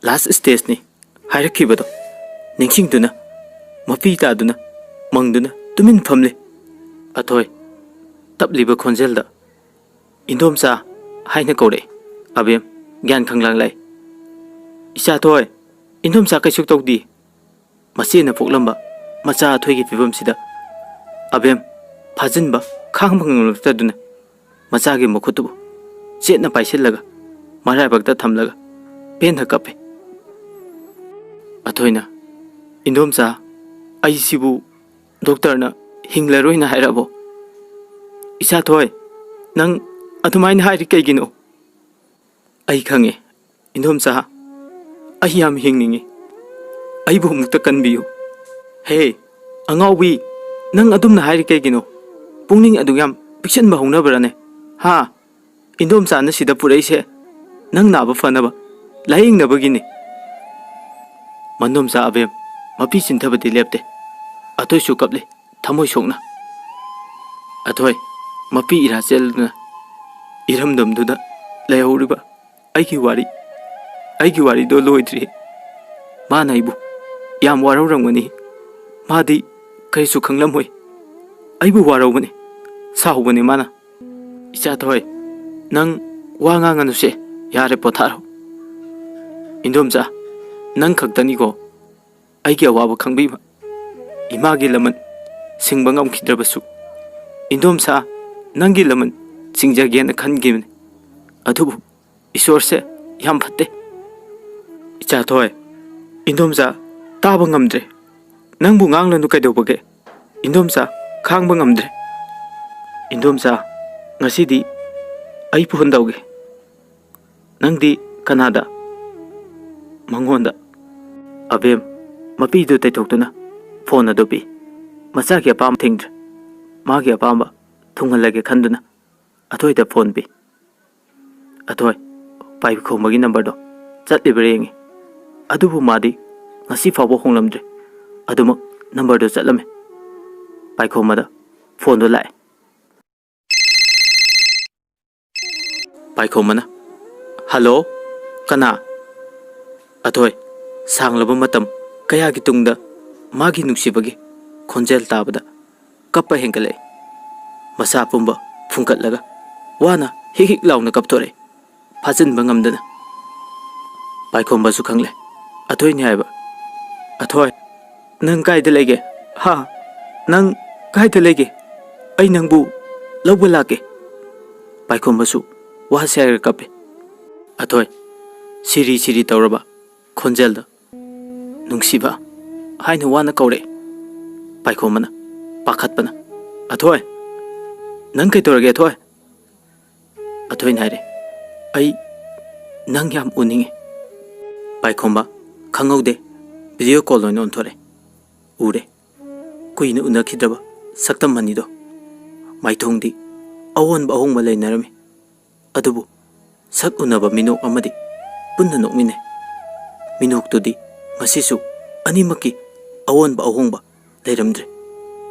ꯂꯥꯁ ꯁ꯭ꯇꯦꯖꯅꯤ ꯍꯥꯏꯔꯛꯈꯤꯕꯗꯣ ꯅꯤꯡꯁꯤꯡꯗꯨꯅ ꯃꯄꯤ ꯇꯥꯗꯨꯅ ꯃꯪꯗꯨꯅ ꯇꯨꯃꯤꯟ ꯐꯝꯂꯤ꯫" ꯑꯊꯣꯏ ꯇꯞꯂꯤꯕ ꯈꯣꯟꯖꯦꯜꯗ, "ꯏꯟꯗꯣꯝꯆꯥ" ꯍꯥꯏꯅ ꯀꯧꯔꯛꯏ꯫ ꯑꯕꯦꯝ ꯒ꯭ꯌꯥꯟ ꯈꯪꯂꯥꯡ ꯂꯥꯛꯏ꯫ "ꯏꯆꯥ ꯊꯣꯏ, ꯏꯟꯗꯣꯝꯆꯥ ꯀꯩꯁꯨ ꯇꯧꯗꯦ꯫" ꯃꯆꯦꯅ ꯄꯣꯛꯂꯝꯕ ꯃꯆꯥ ꯑꯊꯣꯏꯒꯤ ꯐꯤꯕꯝꯁꯤꯗ ꯑꯕꯦꯝ ꯐꯥꯖꯤꯟꯕ ꯈꯥꯡꯕ ꯉꯝꯂꯛꯇꯗꯨꯅ ꯃꯆꯥꯒꯤ ꯃꯈꯨꯠꯇꯨꯕꯨ ꯆꯦꯠꯅ ꯄꯥꯏꯁꯤꯜꯂꯒ ꯃꯔꯥꯏꯕꯛꯇ ꯊꯝꯂꯒ ꯄꯦꯟꯅ ꯀꯞꯄꯤ꯫ ꯑꯊꯣꯏꯅ, "ꯏꯟꯗꯣꯝꯆꯥ, ꯑꯩꯁꯤꯕꯨ ꯗꯣꯛꯇꯔꯅ ꯍꯤꯡꯂꯔꯣꯏꯅ ꯍꯥꯏꯔꯛꯑꯕꯣ? ꯏꯆꯥ ꯊꯣꯏ, ꯅꯪ ꯑꯗꯨꯃꯥꯏꯅ ꯍꯥꯏꯔꯤ ꯀꯩꯒꯤꯅꯣ? ꯑꯩ ꯈꯪꯉꯦ, ꯏꯟꯗꯣꯝꯆꯥ, ꯑꯩ ꯌꯥꯝ ꯍꯤꯡꯅꯤꯡꯉꯤ꯫ ꯑꯩꯕꯨ ꯑꯃꯨꯛꯇ ꯀꯟꯕꯤꯌꯨ꯫" "ꯍꯦ, ꯑꯉꯥꯎꯕꯤ, ꯅꯪ ꯑꯗꯨꯝꯅ ꯍꯥꯏꯔꯤ ꯀꯩꯒꯤꯅꯣ? ꯄꯨꯛꯅꯤꯡ ꯑꯗꯨꯛ ꯌꯥꯝ ꯄꯤꯛꯁꯟꯕ ꯍꯧꯅꯕ꯭ꯔꯅꯦ? ꯍꯥ? ꯏꯟꯗꯣꯝꯆꯥꯅ ꯁꯤꯗ ꯄꯨꯔꯛꯏꯁꯦ ꯅꯪ ꯅꯥꯕ ꯐꯅꯕ, ꯂꯥꯌꯦꯡꯅꯕꯒꯤꯅꯤ꯫" ꯃꯟꯗꯣꯝꯆꯥ ꯑꯕꯦꯝ ꯃꯄꯤ ꯆꯤꯟꯊꯕꯗꯤ ꯂꯦꯞꯇꯦ꯫ ꯑꯊꯣꯏꯁꯨ ꯀꯞꯂꯤ, ꯊꯃꯣꯏ ꯁꯣꯛꯅ꯫ ꯑꯊꯣꯏ ꯃꯄꯤ ꯏꯔꯥ ꯆꯦꯜꯂꯗꯨꯅ ꯏꯔꯝꯗꯝꯗꯨꯗ ꯂꯩꯍꯧꯔꯤꯕ ꯑꯩꯒꯤ ꯋꯥꯔꯤ, ꯑꯩꯒꯤ ꯋꯥꯔꯤꯗꯣ ꯂꯣꯏꯗ꯭ꯔꯤ꯫ ꯃꯥꯅ ꯑꯩꯕꯨ ꯌꯥꯝ ꯋꯥꯔꯧꯔꯝꯒꯅꯤ꯫ ꯃꯥꯗꯤ ꯀꯔꯤꯁꯨ ꯈꯪꯂꯝꯃꯣꯏ꯫ ꯑꯩꯕꯨ ꯋꯥꯔꯧꯕꯅꯤ, ꯁꯥꯎꯕꯅꯤ ꯃꯥꯅ꯫ "ꯏꯆꯥ ꯊꯣꯏ, ꯅꯪ ꯋꯥ ꯉꯥꯡꯉꯅꯨꯁꯦ, ꯌꯥꯔꯦ, ꯄꯣꯊꯥꯔꯣ꯫ ꯏꯟꯗꯣꯝꯆꯥ, ꯅꯪ ꯈꯛꯇꯅꯤꯀꯣ ꯑꯩꯒꯤ ꯑꯋꯥꯕ ꯈꯪꯕꯤꯕ꯫ ꯏꯃꯥꯒꯤ ꯂꯃꯟ ꯁꯤꯡꯕ ꯉꯝꯈꯤꯗ꯭ꯔꯕꯁꯨ, ꯏꯟꯗꯣꯝꯆꯥ, ꯅꯪꯒꯤ ꯂꯃꯟ ꯁꯤꯡꯖꯒꯦꯅ ꯈꯟꯈꯤꯕꯅꯤ꯫ ꯑꯗꯨꯕꯨ ꯏꯁꯣꯔꯁꯦ ꯌꯥꯝ ꯐꯠꯇꯦ꯫ ꯏꯆꯥ ꯊꯣꯏ, ꯏꯟꯗꯣꯝꯆꯥ, ꯇꯥꯕ ꯉꯝꯗ꯭ꯔꯦ꯫ ꯅꯪꯕꯨ ꯉꯥꯡꯂꯅꯨ ꯀꯩꯗꯧꯕꯒꯦ? ꯏꯟꯗꯣꯝꯆꯥ, ꯈꯥꯡꯕ ꯉꯝꯗ꯭ꯔꯦ꯫ ꯏꯟꯗꯣꯝꯆꯥ, ꯉꯁꯤꯗꯤ ꯑꯩ ꯐꯣꯟ ꯇꯧꯒꯦ꯫ ꯅꯪꯗꯤ ꯀꯅꯥꯗ?" "ꯃꯉꯣꯟꯗ꯫" ꯑꯕꯦꯝ ꯃꯄꯤꯗꯨ ꯇꯩꯊꯣꯛꯇꯨꯅ ꯐꯣꯟ ꯑꯗꯨ ꯄꯤ꯫ ꯃꯆꯥꯒꯤ ꯑꯄꯥꯝꯕ ꯊꯤꯡꯗ꯭ꯔꯦ꯫ ꯃꯥꯒꯤ ꯑꯄꯥꯝꯕ ꯊꯨꯡꯍꯜꯂꯒꯦ ꯈꯟꯗꯨꯅ ꯑꯊꯣꯏꯗ ꯐꯣꯟ ꯄꯤ꯫ "ꯑꯊꯣꯏ, ꯄꯥꯏꯈꯣꯝꯕꯒꯤ ꯅꯝꯕꯔꯗꯣ ꯆꯠꯂꯤꯕ꯭ꯔꯥ ꯌꯦꯡꯉꯤ꯫ ꯑꯗꯨꯕꯨ ꯃꯥꯗꯤ ꯉꯁꯤ ꯐꯥꯎꯕ ꯍꯣꯡꯂꯝꯗ꯭ꯔꯦ꯫ ꯑꯗꯨꯃꯛ ꯅꯝꯕꯔꯗꯣ ꯆꯠꯂꯝꯃꯦ꯫" ꯄꯥꯏꯈꯣꯝꯕꯗ ꯐꯣꯟꯗꯣ ꯂꯥꯛꯑꯦ꯫ ꯄꯥꯏꯈꯣꯝꯕꯅ, "ꯍꯜꯂꯣ, ꯀꯅꯥ?" ꯑꯊꯣꯏ ꯁꯥꯡꯂꯕ ꯃꯇꯝ ꯀꯌꯥꯒꯤ ꯇꯨꯡꯗ ꯃꯥꯒꯤ ꯅꯨꯡꯁꯤꯕꯒꯤ ꯈꯣꯟꯖꯦꯜ ꯇꯥꯕꯗ ꯀꯞꯄ ꯍꯦꯟꯒꯠꯂꯛꯏ꯫ ꯃꯁꯥ ꯄꯨꯝꯕ ꯐꯨꯡꯀꯠꯂꯒ ꯋꯥꯅ ꯍꯤꯛ ꯍꯤꯛ ꯂꯥꯎꯅ ꯀꯞꯊꯣꯔꯛꯏ, ꯐꯥꯖꯤꯟꯕ ꯉꯝꯗꯅ꯫ ꯄꯥꯏꯈꯣꯝꯕꯁꯨ ꯈꯪꯂꯦ ꯑꯊꯣꯏꯅꯤ ꯍꯥꯏꯕ꯫ "ꯑꯊꯣꯏ, ꯅꯪ ꯀꯥꯏꯗ ꯂꯩꯒꯦ? ꯍꯥ? ꯅꯪ ꯀꯥꯏꯗ ꯂꯩꯒꯦ? ꯑꯩ ꯅꯪꯕꯨ ꯂꯧꯕ ꯂꯥꯛꯀꯦ꯫" ꯄꯥꯏꯈꯣꯝꯕꯁꯨ ꯋꯥ ꯁꯦꯔꯒ ꯀꯞꯄꯦ꯫ ꯑꯊꯣꯏ ꯁꯤꯔꯤ ꯁꯤꯔꯤ ꯇꯧꯔꯕ ꯈꯣꯟꯖꯦꯜꯗ, "ꯅꯨꯡꯁꯤꯕ" ꯍꯥꯏꯅ ꯋꯥꯅ ꯀꯧꯔꯛꯑꯦ꯫ ꯄꯥꯏꯈꯣꯝꯕꯅ ꯄꯥꯈꯠꯄꯅ, "ꯑꯊꯣꯏ, ꯅꯪ ꯀꯩꯗꯧꯔꯒꯦ ꯑꯊꯣꯏ?" ꯑꯊꯣꯏꯅ ꯍꯥꯏꯔꯦ, "ꯑꯩ ꯅꯪ ꯌꯥꯝ ꯎꯅꯤꯡꯉꯤ꯫" ꯄꯥꯏꯈꯣꯝꯕ ꯈꯪꯍꯧꯗꯦ, ꯚꯤꯗꯤꯑꯣ ꯀꯣꯜ ꯑꯣꯏꯅ ꯑꯣꯟꯊꯣꯔꯛꯑꯦ꯫ ꯎꯔꯦ, ꯀꯨꯏꯅ ꯎꯅꯈꯤꯗ꯭ꯔꯕ ꯁꯛꯇꯝ ꯑꯅꯤꯗꯣ꯫ ꯃꯥꯏꯊꯣꯡꯗꯤ ꯑꯑꯣꯟꯕ ꯑꯍꯣꯡꯕ ꯂꯩꯅꯔꯝꯃꯤ꯫ ꯑꯗꯨꯕꯨ ꯁꯛ ꯎꯅꯕ ꯃꯤꯅꯣꯛ ꯑꯃꯗꯤ ꯄꯨꯟꯅ ꯅꯣꯛꯃꯤꯟꯅꯩ꯫ ꯃꯤꯅꯣꯛꯇꯨꯗꯤ ꯉꯁꯤꯁꯨ ꯑꯅꯤꯃꯛꯀꯤ ꯑꯑꯣꯟꯕ ꯑꯍꯣꯡꯕ ꯂꯩꯔꯝꯗ꯭ꯔꯦ꯫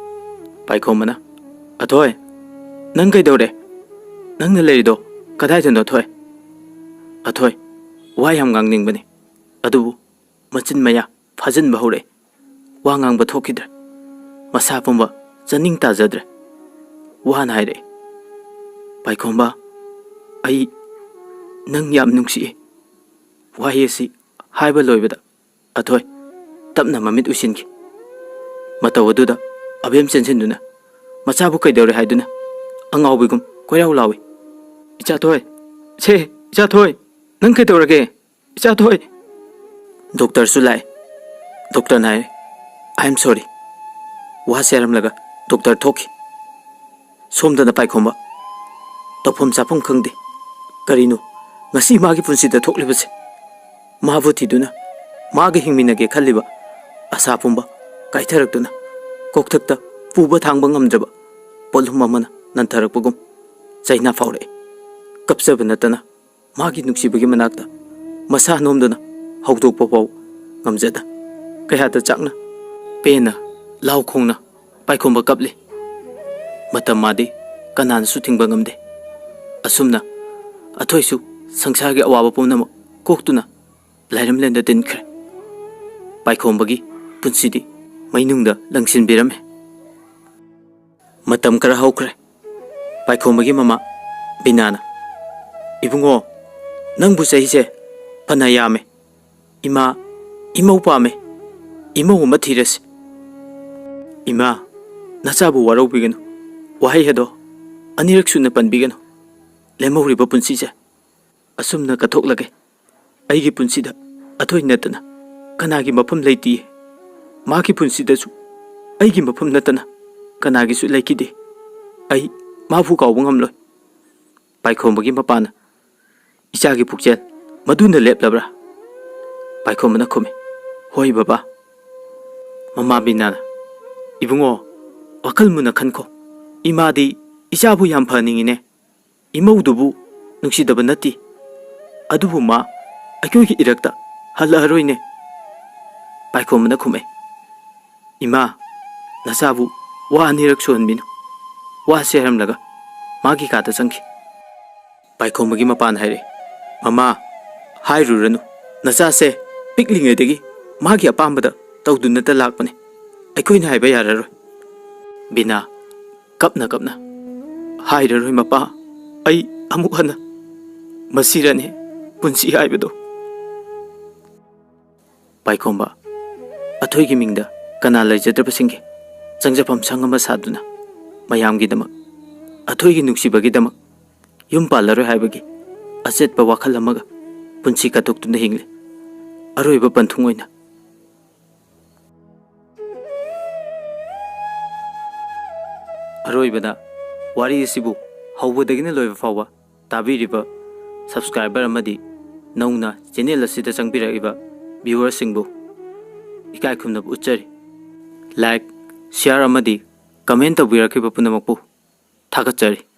ꯄꯥꯏꯈꯣꯝꯕꯅ, "ꯑꯊꯣꯏ, ꯅꯪ ꯀꯩꯗꯧꯔꯦ? ꯅꯪꯅ ꯂꯩꯔꯤꯗꯣ ꯀꯗꯥꯏꯗꯅꯣ, ꯑꯊꯣꯏ?" "ꯑꯊꯣꯏ, ꯋꯥ ꯌꯥꯝ ꯉꯥꯡꯅꯤꯡꯕꯅꯤ, ꯑꯗꯨꯕꯨ ꯃꯆꯤꯟ ꯃꯌꯥ ꯐꯥꯖꯤꯟꯕ ꯍꯧꯔꯛꯑꯦ꯫ ꯋꯥ ꯉꯥꯡꯕ ꯊꯣꯛꯈꯤꯗ꯭ꯔꯦ꯫ ꯃꯁꯥ ꯄꯨꯝꯕ ꯆꯥꯅꯤꯡ ꯇꯥꯖꯗ꯭ꯔꯦ꯫ ꯋꯥꯅ ꯍꯥꯏꯔꯛꯑꯦ, "ꯄꯥꯏꯈꯣꯝꯕ, ꯑꯩ ꯅꯪ ꯌꯥꯝ ꯅꯨꯡꯁꯤꯑꯦ"꯫ ꯋꯥꯍꯩ ꯑꯁꯤ ꯍꯥꯏꯕ ꯂꯣꯏꯕꯗ ꯑꯊꯣꯏ ꯇꯞꯅ ꯃꯃꯤꯠ ꯎꯏꯁꯤꯟꯈꯤ꯫ ꯃꯇꯧ ꯑꯗꯨꯗ ꯑꯕꯦꯝ ꯆꯦꯟꯁꯤꯟꯗꯨꯅ ꯃꯆꯥꯕꯨ ꯀꯩꯗꯧꯔꯦ ꯍꯥꯏꯗꯨꯅ ꯑꯉꯥꯎꯕꯤꯒꯨꯝ ꯀꯣꯏꯔꯥꯎ ꯂꯥꯎꯏ꯫ "ꯏꯆꯥꯊꯣꯏ, ꯁꯦ, ꯏꯆꯥꯊꯣꯏ, ꯅꯪ ꯀꯩꯗꯧꯔꯒꯦ? ꯏꯆꯥꯊꯣꯏ!" ꯗꯣꯛꯇꯔꯁꯨ ꯂꯥꯛꯑꯦ꯫ ꯗꯣꯛꯇꯔꯅ ꯍꯥꯏꯔꯦ, "I am sorry"꯫ ꯋꯥ ꯁꯦꯔꯝꯂꯒ ꯗꯣꯛꯇꯔ ꯊꯣꯛꯈꯤ꯫ ꯁꯣꯝꯗꯅ ꯄꯥꯏꯈꯣꯝꯕ ꯇꯧꯐꯝ ꯆꯥꯐꯝ ꯈꯪꯗꯦ꯫ ꯀꯔꯤꯅꯣ ꯉꯁꯤ ꯃꯥꯒꯤ ꯄꯨꯟꯁꯤꯗ ꯊꯣꯛꯂꯤꯕꯁꯦ? ꯃꯥꯕꯨ ꯊꯤꯗꯨꯅ ꯃꯥꯒ ꯍꯤꯡꯃꯤꯟꯅꯒꯦ ꯈꯜꯂꯤꯕ ꯑꯁꯥ ꯄꯨꯝꯕ ꯀꯥꯏꯊꯔꯛꯇꯨꯅ ꯀꯣꯛꯊꯛꯇ ꯄꯨꯕ ꯊꯥꯡꯕ ꯉꯝꯗ꯭ꯔꯕ ꯄꯣꯠꯂꯨꯝ ꯑꯃꯅ ꯅꯟꯊꯔꯛꯄꯒꯨꯝ ꯆꯩꯅꯥ ꯐꯥꯎꯔꯛꯑꯦ꯫ ꯀꯞꯆꯕ ꯅꯠꯇꯅ ꯃꯥꯒꯤ ꯅꯨꯡꯁꯤꯕꯒꯤ ꯃꯅꯥꯛꯇ ꯃꯁꯥ ꯅꯣꯝꯗꯨꯅ ꯍꯧꯗꯣꯛꯄ ꯐꯥꯎ ꯉꯝꯖꯗ ꯀꯌꯥꯗ ꯆꯥꯛꯅ ꯄꯦꯟꯅ ꯂꯥꯎ ꯈꯣꯡꯅ ꯄꯥꯏꯈꯣꯝꯕ ꯀꯞꯂꯤ꯫ ꯃꯇꯝ ꯃꯥꯗꯤ ꯀꯅꯥꯅꯁꯨ ꯊꯤꯡꯕ ꯉꯝꯗꯦ꯫ ꯑꯁꯨꯝꯅ ꯑꯊꯣꯏꯁꯨ ꯁꯪꯁꯥꯔꯒꯤ ꯑꯋꯥꯕ ꯄꯨꯝꯅꯃꯛ ꯀꯣꯛꯇꯨꯅ ꯂꯥꯏꯔꯝꯂꯦꯟꯗ ꯇꯤꯟꯈ꯭ꯔꯦ꯫ ꯄꯥꯏꯈꯣꯝꯕꯒꯤ ꯄꯨꯟꯁꯤꯗꯤ ꯃꯩꯅꯨꯡꯗ ꯂꯪꯁꯤꯟꯕꯤꯔꯝꯃꯦ꯫ ꯃꯇꯝ ꯈꯔ ꯍꯧꯈ꯭ꯔꯦ꯫ ꯄꯥꯏꯈꯣꯝꯕꯒꯤ ꯃꯃꯥ ꯕꯤꯅꯥꯅ, "ꯏꯕꯨꯡꯉꯣ, ꯅꯪꯕꯨ ꯆꯍꯤꯁꯦ ꯐꯅ ꯌꯥꯝꯃꯦ꯫ ꯏꯃꯥ, ꯏꯃꯧ ꯄꯥꯝꯃꯦ꯫ ꯏꯃꯧ ꯑꯃ ꯊꯤꯔꯁꯤ"꯫ "ꯏꯃꯥ, ꯅꯆꯥꯕꯨ ꯋꯥꯔꯧꯕꯤꯒꯅꯨ꯫ ꯋꯥꯍꯩ ꯑꯗꯣ ꯑꯅꯤꯔꯛ ꯁꯨꯅ ꯄꯟꯕꯤꯒꯅꯨ꯫ ꯂꯦꯝꯍꯧꯔꯤꯕ ꯄꯨꯟꯁꯤꯁꯦ ꯑꯁꯨꯝꯅ ꯀꯠꯊꯣꯛꯂꯒꯦ꯫ ꯑꯩꯒꯤ ꯄꯨꯟꯁꯤꯗ ꯑꯊꯣꯏ ꯅꯠꯇꯅ ꯀꯅꯥꯒꯤ ꯃꯐꯝ ꯂꯩꯇꯤꯌꯦ꯫ ꯃꯥꯒꯤ ꯄꯨꯟꯁꯤꯗꯁꯨ ꯑꯩꯒꯤ ꯃꯐꯝ ꯅꯠꯇꯅ ꯀꯅꯥꯒꯤꯁꯨ ꯂꯩꯈꯤꯗꯦ꯫ ꯑꯩ ꯃꯥꯕꯨ ꯀꯥꯎꯕ ꯉꯝꯂꯣꯏ"꯫ ꯄꯥꯏꯈꯣꯝꯕꯒꯤ ꯃꯄꯥꯅ, "ꯏꯆꯥꯒꯤ ꯄꯨꯛꯆꯦꯜ ꯃꯗꯨꯅ ꯂꯦꯞꯂꯕ꯭ꯔꯥ?" ꯄꯥꯏꯈꯣꯝꯕꯅ ꯈꯨꯝꯃꯤ, "ꯍꯣꯏ ꯕꯕꯥ"꯫ ꯃꯃꯥ ꯕꯤꯅꯥꯅ, "ꯏꯕꯨꯡꯉꯣ, ꯋꯥꯈꯜ ꯃꯨꯟꯅ ꯈꯟꯈꯣ꯫ ꯏꯃꯥꯗꯤ ꯏꯆꯥꯕꯨ ꯌꯥꯝ ꯐꯍꯟꯅꯤꯡꯉꯤꯅꯦ꯫ ꯏꯃꯧꯗꯨꯕꯨ ꯅꯨꯡꯁꯤꯗꯕ ꯅꯠꯇꯦ꯫ ꯑꯗꯨꯕꯨ ꯃꯥ ꯑꯩꯈꯣꯏꯒꯤ ꯏꯔꯛꯇ ꯍꯜꯂꯛꯑꯔꯣꯏꯅꯦ"꯫ ꯄꯥꯏꯈꯣꯝꯕꯅ ꯈꯨꯝꯃꯦ, "ꯏꯃꯥ, ꯅꯆꯥꯕꯨ ꯋꯥ ꯑꯅꯤꯔꯛ ꯁꯨꯍꯟꯕꯤꯅꯨ"꯫ ꯋꯥ ꯁꯦꯔꯝꯂꯒ ꯃꯥꯒꯤ ꯀꯥꯗ ꯆꯪꯈꯤ꯫ ꯄꯥꯏꯈꯣꯝꯕꯒꯤ ꯃꯄꯥꯅ ꯍꯥꯏꯔꯛꯏ, "ꯃꯃꯥ, ꯍꯥꯏꯔꯨꯔꯅꯨ, ꯅꯆꯥꯁꯦ ꯄꯤꯛꯂꯤꯉꯩꯗꯒꯤ ꯃꯥꯒꯤ ꯑꯄꯥꯝꯕꯗ ꯇꯧꯗꯨꯅꯇ ꯂꯥꯛꯄꯅꯦ꯫ ꯑꯩꯈꯣꯏꯅ ꯍꯥꯏꯕ ꯌꯥꯔꯔꯣꯏ꯫ ꯕꯤꯅꯥ, ꯀꯞꯅ ꯀꯞꯅ, "ꯍꯥꯏꯔꯔꯣꯏ ꯃꯄꯥ, ꯑꯩ ꯑꯃꯨꯛ ꯍꯟꯅ ꯃꯁꯤꯔꯅꯤ ꯄꯨꯟꯁꯤ ꯍꯥꯏꯕꯗꯣ"꯫ ꯄꯥꯏꯈꯣꯝꯕ, ꯑꯊꯣꯏꯒꯤ ꯃꯤꯡꯗ ꯀꯅꯥ ꯂꯩꯖꯗ꯭ꯔꯕꯁꯤꯡꯒꯤ ꯆꯪꯖꯐꯝ ꯁꯪ ꯑꯃ ꯁꯥꯗꯨꯅ, ꯃꯌꯥꯝꯒꯤꯗꯃꯛ, ꯑꯊꯣꯏꯒꯤ ꯅꯨꯡꯁꯤꯕꯒꯤꯗꯃꯛ ꯌꯨꯝ ꯄꯥꯜꯂꯔꯣꯏ ꯍꯥꯏꯕꯒꯤ ꯑꯆꯦꯠꯄ ꯋꯥꯈꯜ ꯑꯃꯒ ꯄꯨꯟꯁꯤ ꯀꯠꯊꯣꯛꯇꯨꯅ ꯍꯤꯡꯂꯤ꯫ ꯑꯔꯣꯏꯕ ꯄꯟꯊꯨꯡ ꯑꯣꯏꯅ꯫ ꯑꯔꯣꯏꯕꯗ, ꯋꯥꯔꯤ ꯑꯁꯤꯕꯨ ꯍꯧꯕꯗꯒꯤꯅ ꯂꯣꯏꯕ ꯐꯥꯎꯕ ꯇꯥꯕꯤꯔꯤꯕ subscriber ꯑꯃꯗꯤ ꯅꯧꯅ channel ꯑꯁꯤꯗ ꯆꯪꯕꯤꯔꯛꯏꯕ viewerꯁꯤꯡꯕꯨ ꯏꯀꯥꯏ ꯈꯨꯝꯅꯕ ꯎꯠꯆꯔꯤ꯫ Like, share ꯑꯃꯗꯤ comment ꯇꯧꯕꯤꯔꯛꯈꯤꯕ ꯄꯨꯝꯅꯃꯛꯄꯨ ꯊꯥꯒꯠꯆꯔꯤ꯫